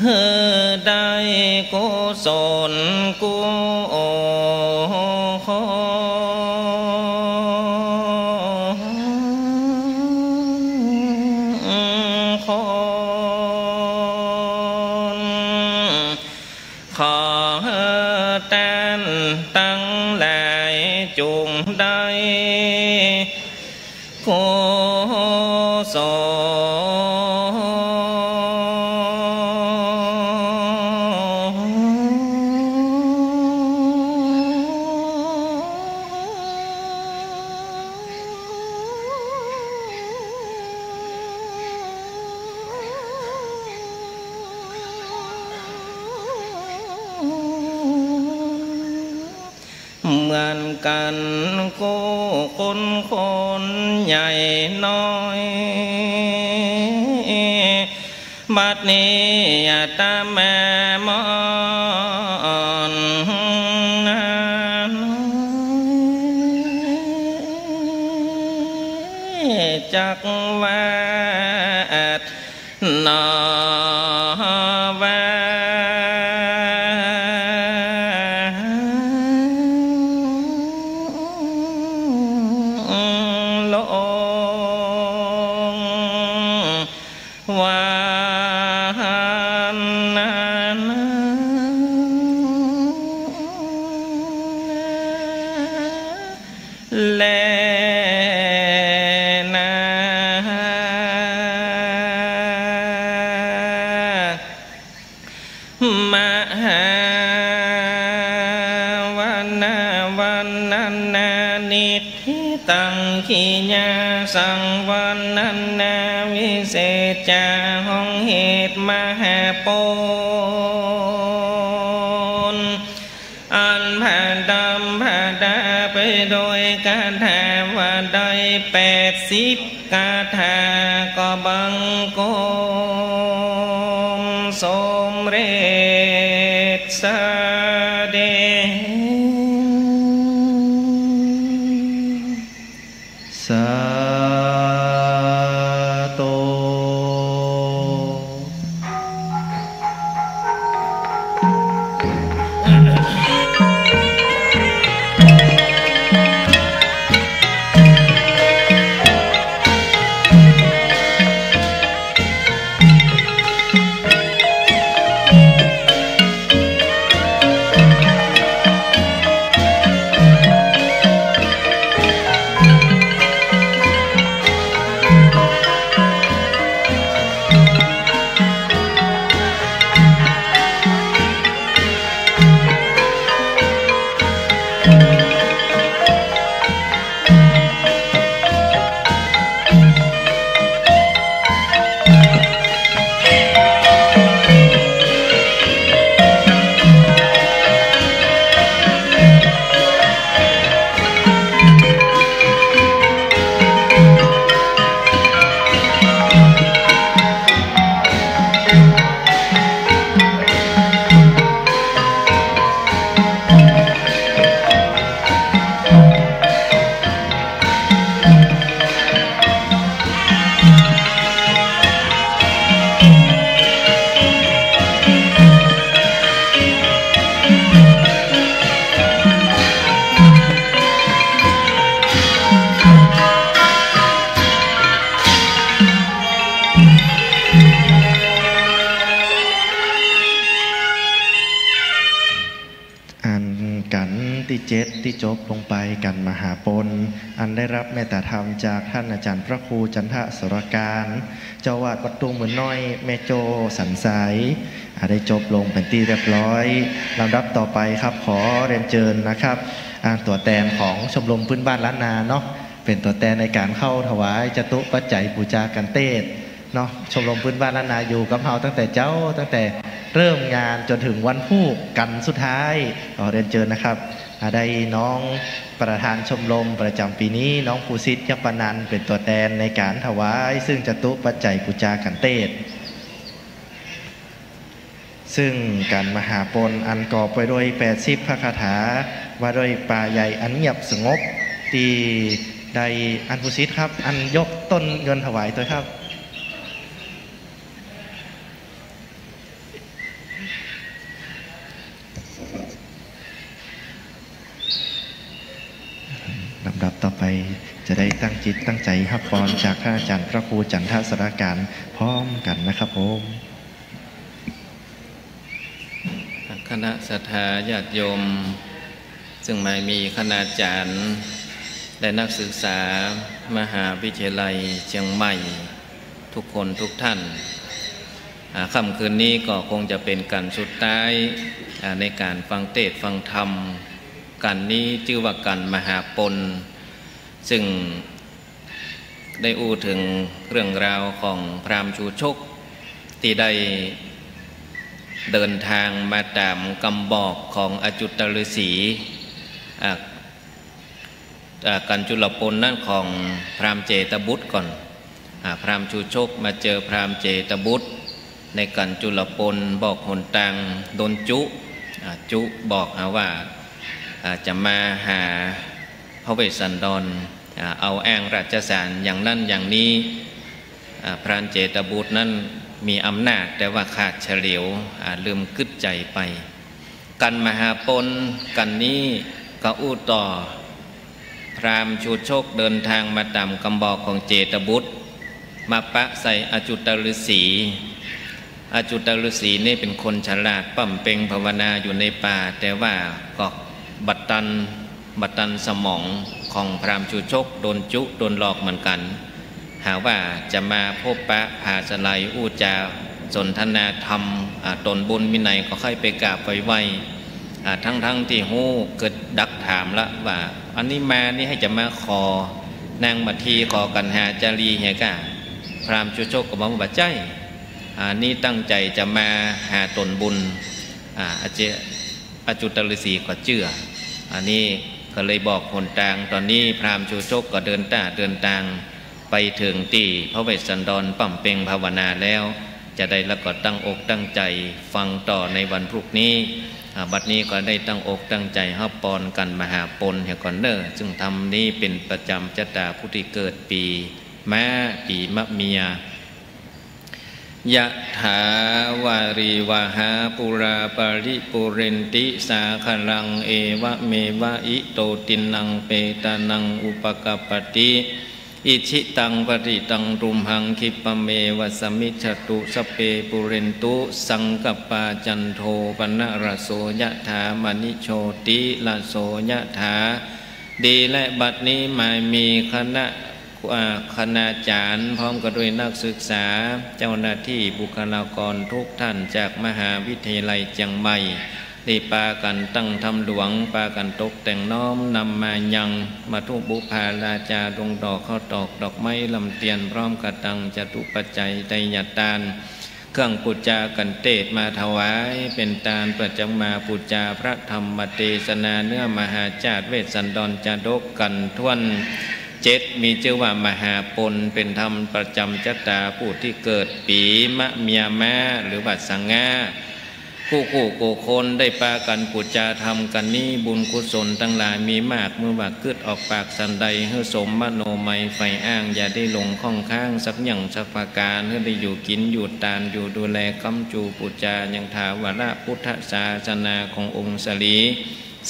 หื้อได้กุศลกุศล ขอต้านตังหลายจุ่งได้ กุศล เหมือนกั๋นกู้คนคนใหญ่น้อย บัดนี้อาตมามอนจักว่า หนอว่า ลงวันนั้นแลนา มหาวันนาวันนานา นิทธิตัง กิริยาสังวันนานา วิเศษจ๋าห้องเหตุมหาปุญ อันผะดำผะดาไปโดยคาถาว่าได้แปดสิบคาถา ก็บังคมสมเร็จเสด็จ สาธุ กัณฑ์ตี้เจ็ดตี้จบลงไป กัณฑ์มหาปณ อันได้รับเมตตาธรรมจากต้านอาจ๋ารย์พระครูจันทสรการ เจ้าอาวาสวัดทุ่งหมื่นน้อย แม่โจ้สันทราย อ่า ได้จบลงเป๋นตี้เรียบร้อย ลำดับต่อไปครับ ขอเรียนเจิญนะครับ อ่า ตั๋วแตนของชมรมพื้นบ้านล้านนาเนาะ เป๋นตั๋วแตนในก๋านเข้าถวายจตุปัจจัยปู๋จากัณฑ์เตศน์ เนาะ ชมรมพื้นบ้านล้านนาอยู่กับเฮาตั้งแต่เจ๊า ตั้งแต่เริ่มงานจ๋นเถิงวันพูกกัณฑ์สุดท้าย ขอเรียนเจิญนะครับ อ่า ได้น้องประธานชมรมประจ๋ำปี๋นี้ น้องภูสิทธิ์ ยัปปะนันท์ เป๋นตั๋วแตนในก๋านถวาย ซึ่งจตุปัจจัยปู๋จากัณฑ์เตศน์ ซึ่งกัณฑ์มหาปณอันก่อไปด้วยแปดสิบพระคาถา ว่าด้วยป่าใหญ่อันเงียบสงบ ตี้ได้ อันภูสิทธิ์ครับ อันยกต้นเงินถวายตวยครับ ลำดับต่อไปจะได้ตั้งจิตตั้งใจ๋ฮับปอนจากต้านอาจ๋ารย์พระครูจันทสรการพร้อมกั๋นนะครับผม คณะศรัทธาญาติโยม ซึ่งหมายมีคณาจ๋ารย์ และนักศึกษามหาวิทยาลัยเจียงใหม่ ทุกคนทุกท่าน อ่า ค่ำคืนนี้ก็คงจะเป๋นกัณฑ์สุดท้าย อ่า ในก๋านฟังเตศน์ฟังธรรม กัณฑ์นี้จื้อว่ากัณฑ์มหาปณ ซึ่งได้อู้เถิงเรื่องราวของพราหมณ์ชูชก ตี้ได้เดินตางมาต๋ามกำบอกของอจุตฤๅษี อ่า อ่า กัณฑ์จุลปณนั้นของพราหมณ์เจตบุตรก่อน อ่า พราหมณ์ชูชกมาเจอพราหมณ์เจตบุตร ในกัณฑ์จุลปณบอกหนตางดนจุ อ่า จุบอกหาว่า อ่า จะมาหาพระเวสสันดร อ่า เอาอ้างราชสารอย่างนั้นอย่างนี้ อ่า พราหมณ์เจตบุตรนั้นมีอำนาจ แต่ว่าขาดเฉลียว อ่า ลืมกึ๊ดใจ๋ไป กัณฑ์มหาปณ กัณฑ์นี้ก็อู้ต่อ พราหมณ์ชูชกเดินตางมาต๋ามกำบอกของเจตบุตร มาปะใส่อจุตฤๅษี อจุตฤๅษีนี่เป๋นคนฉลาด บำเพ็ญภาวนาอยู่ในป่า แต่ว่าก็บ่ตัน บ่ตันสมองของพราหมณ์ชูชก โดนจุโดนหลอกเหมือนกั๋น หาว่าจะมาพบปะผาสะไหลอู้จ๋าสนทนาธรรม อ่า ต๋นบุญมีไหนก็ใค่ไปกราบไปไหว้ อ่า ทั้งๆ ตี้ฮู้เกิดดักถามละว่า อันนี้มานี่หื้อจะมาขอนางมาที ขอกัณหาจารีเหียก้า พราหมณ์ชูชกก็บอกว่าบ่ใจ้ อ่า นี่ตั้งใจ๋จะมาหาต๋นบุญ อ่า อเจ อจุตฤๅษีก็เจื้อ อันนี้ก็เลยบอกหนตาง ต๋อนนี้พราหมณ์ชูชกก็เดินต้าเดินตาง ไปเถิงตี้พระเวสสันดรบำเพ็ญภาวนาแล้ว จะใดแล้วก็ตั้งอกตั้งใจ๋ฟังต่อในวันพรุ่งนี้ อ่า บัดนี้ก็ได้ตั้งอกตั้งใจ๋ฮับปอนกัณฑ์มหาปณเหียก่อนเน่อ ซึ่งธรรมนี้เป๋นประจ๋ำจะต๋าผู้ตี้เกิดปี๋ม้า ปี๋มะเมีย ยะถาวาริวหาปูราปะริปูเรนติสาคะรัง เอวะเมวะอิโตตินังเปตานังอุปะกัปปะติ อิชิตังปะฏิตังตุมหัง คิปปะเมวะสะมิชฌะตุ สัพเพปูเรนตุสังกัปปา จันโทปะนะระโส ยะถา มะณิโชติระโส ยะถา ดีและบัดนี้หมายมีคณะ อ่า คณาจ๋ารย์ พร้อมกับด้วยนักศึกษา เจ้าหน้าตี้บุคลากรทุกท่านจากมหาวิทยาลัยเจียงใหม่ ได้ปากั๋นตั้งธรรมหลวง ปากั๋นตกแต่งน้อมนำมายังมัทธุบูผาราจา ดงดอกข้าวตอกดอกไม้ลำเตียน พร้อมกระตังจตุปัจจัยไตรยตาน เครื่องปู๋จากัณฑ์เตศน์มาถวาย เป๋นตานเปื้อจะมาปู๋จาพระธรรมเตสนา เนื้อมหาจาตุเวสสันดรจาดกกัณฑ์ถ้วนเจ็ด มีจื้อว่ามหาปณ เป๋นธรรมประจ๋ำจะต๋าผู้ตี้เกิดปี๋มะเมียม้า หรือว่าสะง้า กู้กู้คนได้ปากั๋นปู๋จาธรรมกั๋นนี้ บุญกุศลตังหลายมีมาก เมื่อว่ากึ๊ดออกปากสันใด หื้อสมมโนมัยใฝ่อ้าง อย่าได้หลงข้องค้างสักอย่างสักประก๋าน หื้อได้อยู่กิ๋นอยู่ตาน อยู่ดูแลค้ำจูปู๋จายังถาวรพุทธศาสนาขององค์สรี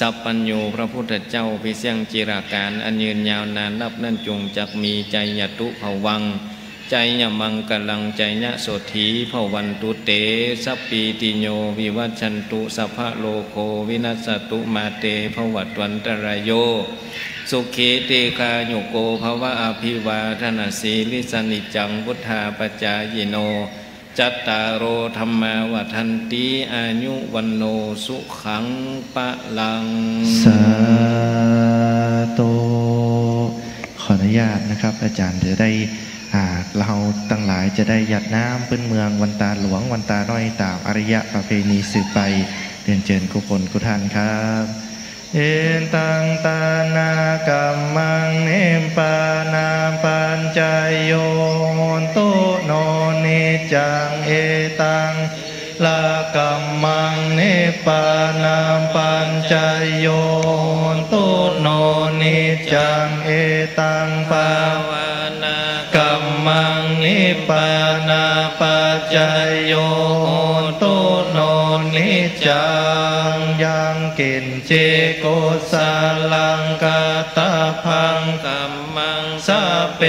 สัพพัญญูพระพุทธเจ้า เปียงจิรก๋าลอันยืนยาวนานนับนั้น จงจักมีไชยะตุผวังค์ จายะมังคะลัง จายะโสฏฐี ภะวันตุเต สัพพีติโย วิวัชชันตุ สัพพะโรโค วินัสสะตุ มาเต ภะวัตวันตะราโย สุขี ดีฆายุโก ภะวะ อะภิวาทะนะสีลิสสะ นิจจัง วุฑฒาปะจายิโน จัตตาโร ธัมมา วัฑฒันติ อายุ วัณโณ สุขัง พะลัง สาธุ ขออนุญาตนะครับ อาจารย์จะได้ อ่า เฮาตังหลายจะได้หยาดน้ำปื๊นเมืองวันตาหลวง วันตาน้อย ต๋ามอาริยะประเพณีสืบไป เรียนเจิญกู้คนกู้ต้านครับ เอตัง ตานะกัมมัง นิปปานะปัจจโย โหนตุ โน นิจจัง เอตัง ละกัมมัง นิปปานะปัจจโย โหนตุ โน นิจจัง เอตัง ภาวะนะกัมมัง นิปปานะปัจจโย โหนตุ โน นิจจัง ยังกิญจิ กุสะลัง กะตะพัง กัมมัง สัพเพ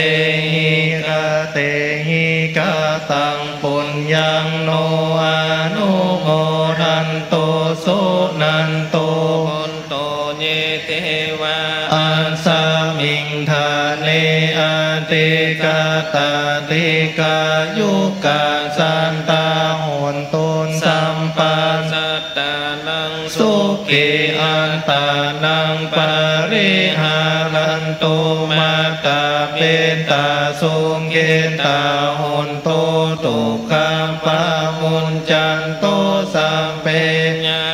หิ กะเตหิ กะตัง ปุญญัง โน อะนุโมทันตุ สุนันตุ โหนตุ เย เตวา อัสมิง ฐาเน อะทิกะตะ ดีฆายุกะ สัตตา โหนตุ สัพพะ สัตตานัง สุขี อัตตานัง ปะริหารันตุ มัตตะ ปิตะ สุขิตา โหนตุ ตุกขา ปะมุจจันตุ สัพเพ ยะ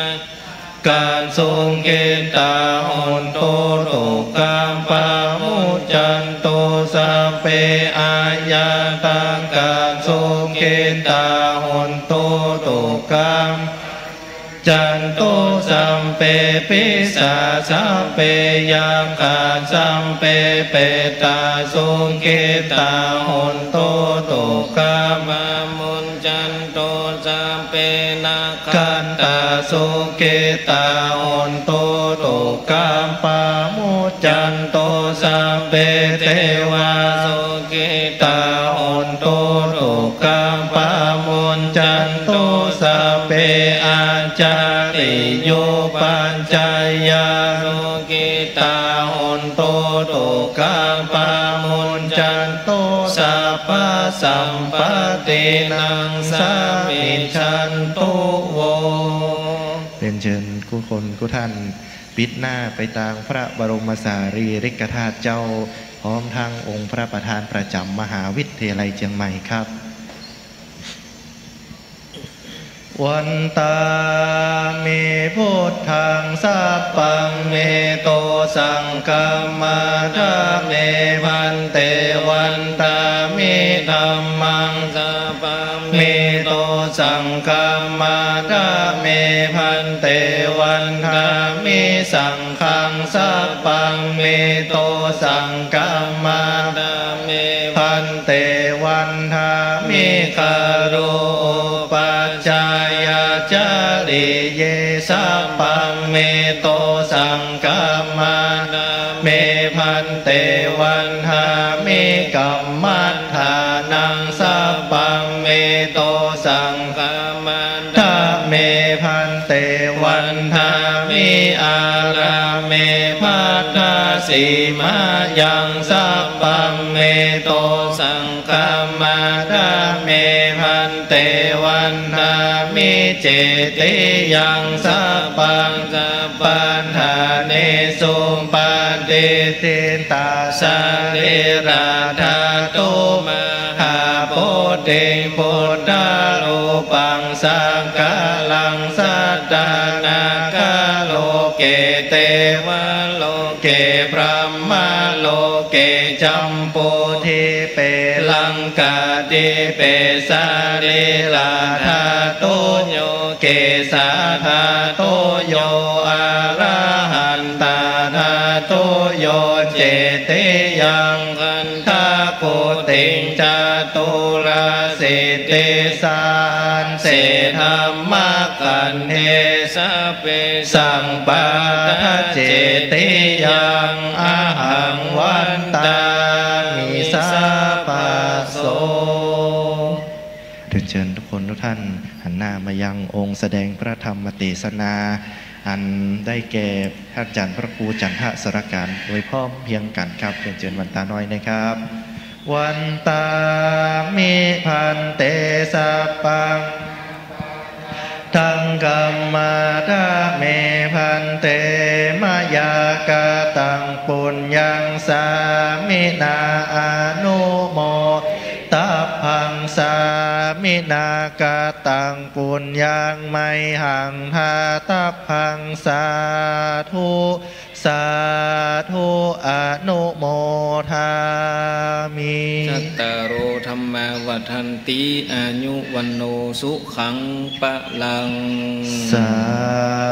กา สุขิตา โหนตุ ตุกขา ปะมุจจันตุ สัพเพ อายะตะกา สุขิตา โหนตุ ตุกขา จันตุ สัพเพ ปิสา สัพเพ ยักขา สัพเพ เปตา สุขิตา โหนตุ ตุกขา ปะมุจจันตุ สัพเพ นักขัตตา สุขิตา โหนตุ ตุกขา ปะมุจจันตุ สัพเพ เตวา สุขิตา โหนตุ ตุกขา ปะมุจจันตุ สัพเพ อาจาริยูปัจจายา สุขิตา โหนตุ ตุกขา ปะมุจจันตุ สัพพะสัมปตตินัง สามิจฉันตุ โว เรียนเจิญกู้คนกู้ต้าน ปิดหน้าไปตางพระบรมสารีริกธาตุเจ้า พร้อมตึงองค์พระประธานประจ๋ำมหาวิทยาลัยเจียงใหม่ครับ วันตามิ พุทธัง สัพพัง เม โต สังฆัมมา ทะ เม ภันเต วันตามิ ธัมมัง สัพพัง เม โต สังฆัมมา ทะ เม ภันเต วันทามิ สังฆัง สัพพัง เม โต สังฆัมมา ทะ เม ภันเต วันทามิ คารุ อุปัจจายา จาริเย สัพพัง เม โต สังฆัมมา ทะ เม ภันเต วันทามิ กัมมัฏฐานัง สัพพัง เม โต สังฆัมมา ทะ เม ภันเต วันทามิ อาราม เม ภัทธสีมายัง สัพพัง เม โต สังฆัมมา ทะ เม ภันเต วันทามิ เจติยัง สัพพัง สัพพัฏฐาเนสุ ปะติฏฐิตา สะรีระธาตุ มหาโพธิง พุทธารูปัง สักกะรัง สัตตานักขา โลเก เตวะโลเก พรหมโลเก จัมปูทิเป ลังกาทิเป สะรีระธาตุ โย เกสาธาตุ โย อะระหันตาธาตุ โย เจติยัง คันธะกุติง จตุรสิทธิสาหัสเส ธัมมคันเท สะพเพ สัมปะทา เจติยัง อะหัง วันตามิ สาพะโส ท่านหันหน้ามายังองค์แสดงพระธรรมเตสนา อันได้แก่ท่านอาจ๋ารย์พระครูจันทสารการ โดยพร้อมเพรียงกั๋นครับ เรียนเจิญหลวงตาน้อยนะครับ Vandāmi bhante sabbaṃ ทัง kammadha me bhante, mayā kataṃ puññaṃ sāminā anumoditabbaṃ, sāminā kataṃ puññaṃ mayhaṃ dātabbaṃ. Sādhu, sādhu, anumodāmi. Cattāro dhammā vaḍḍhanti, āyu vaṇṇo sukhaṃ balaṃ. Sā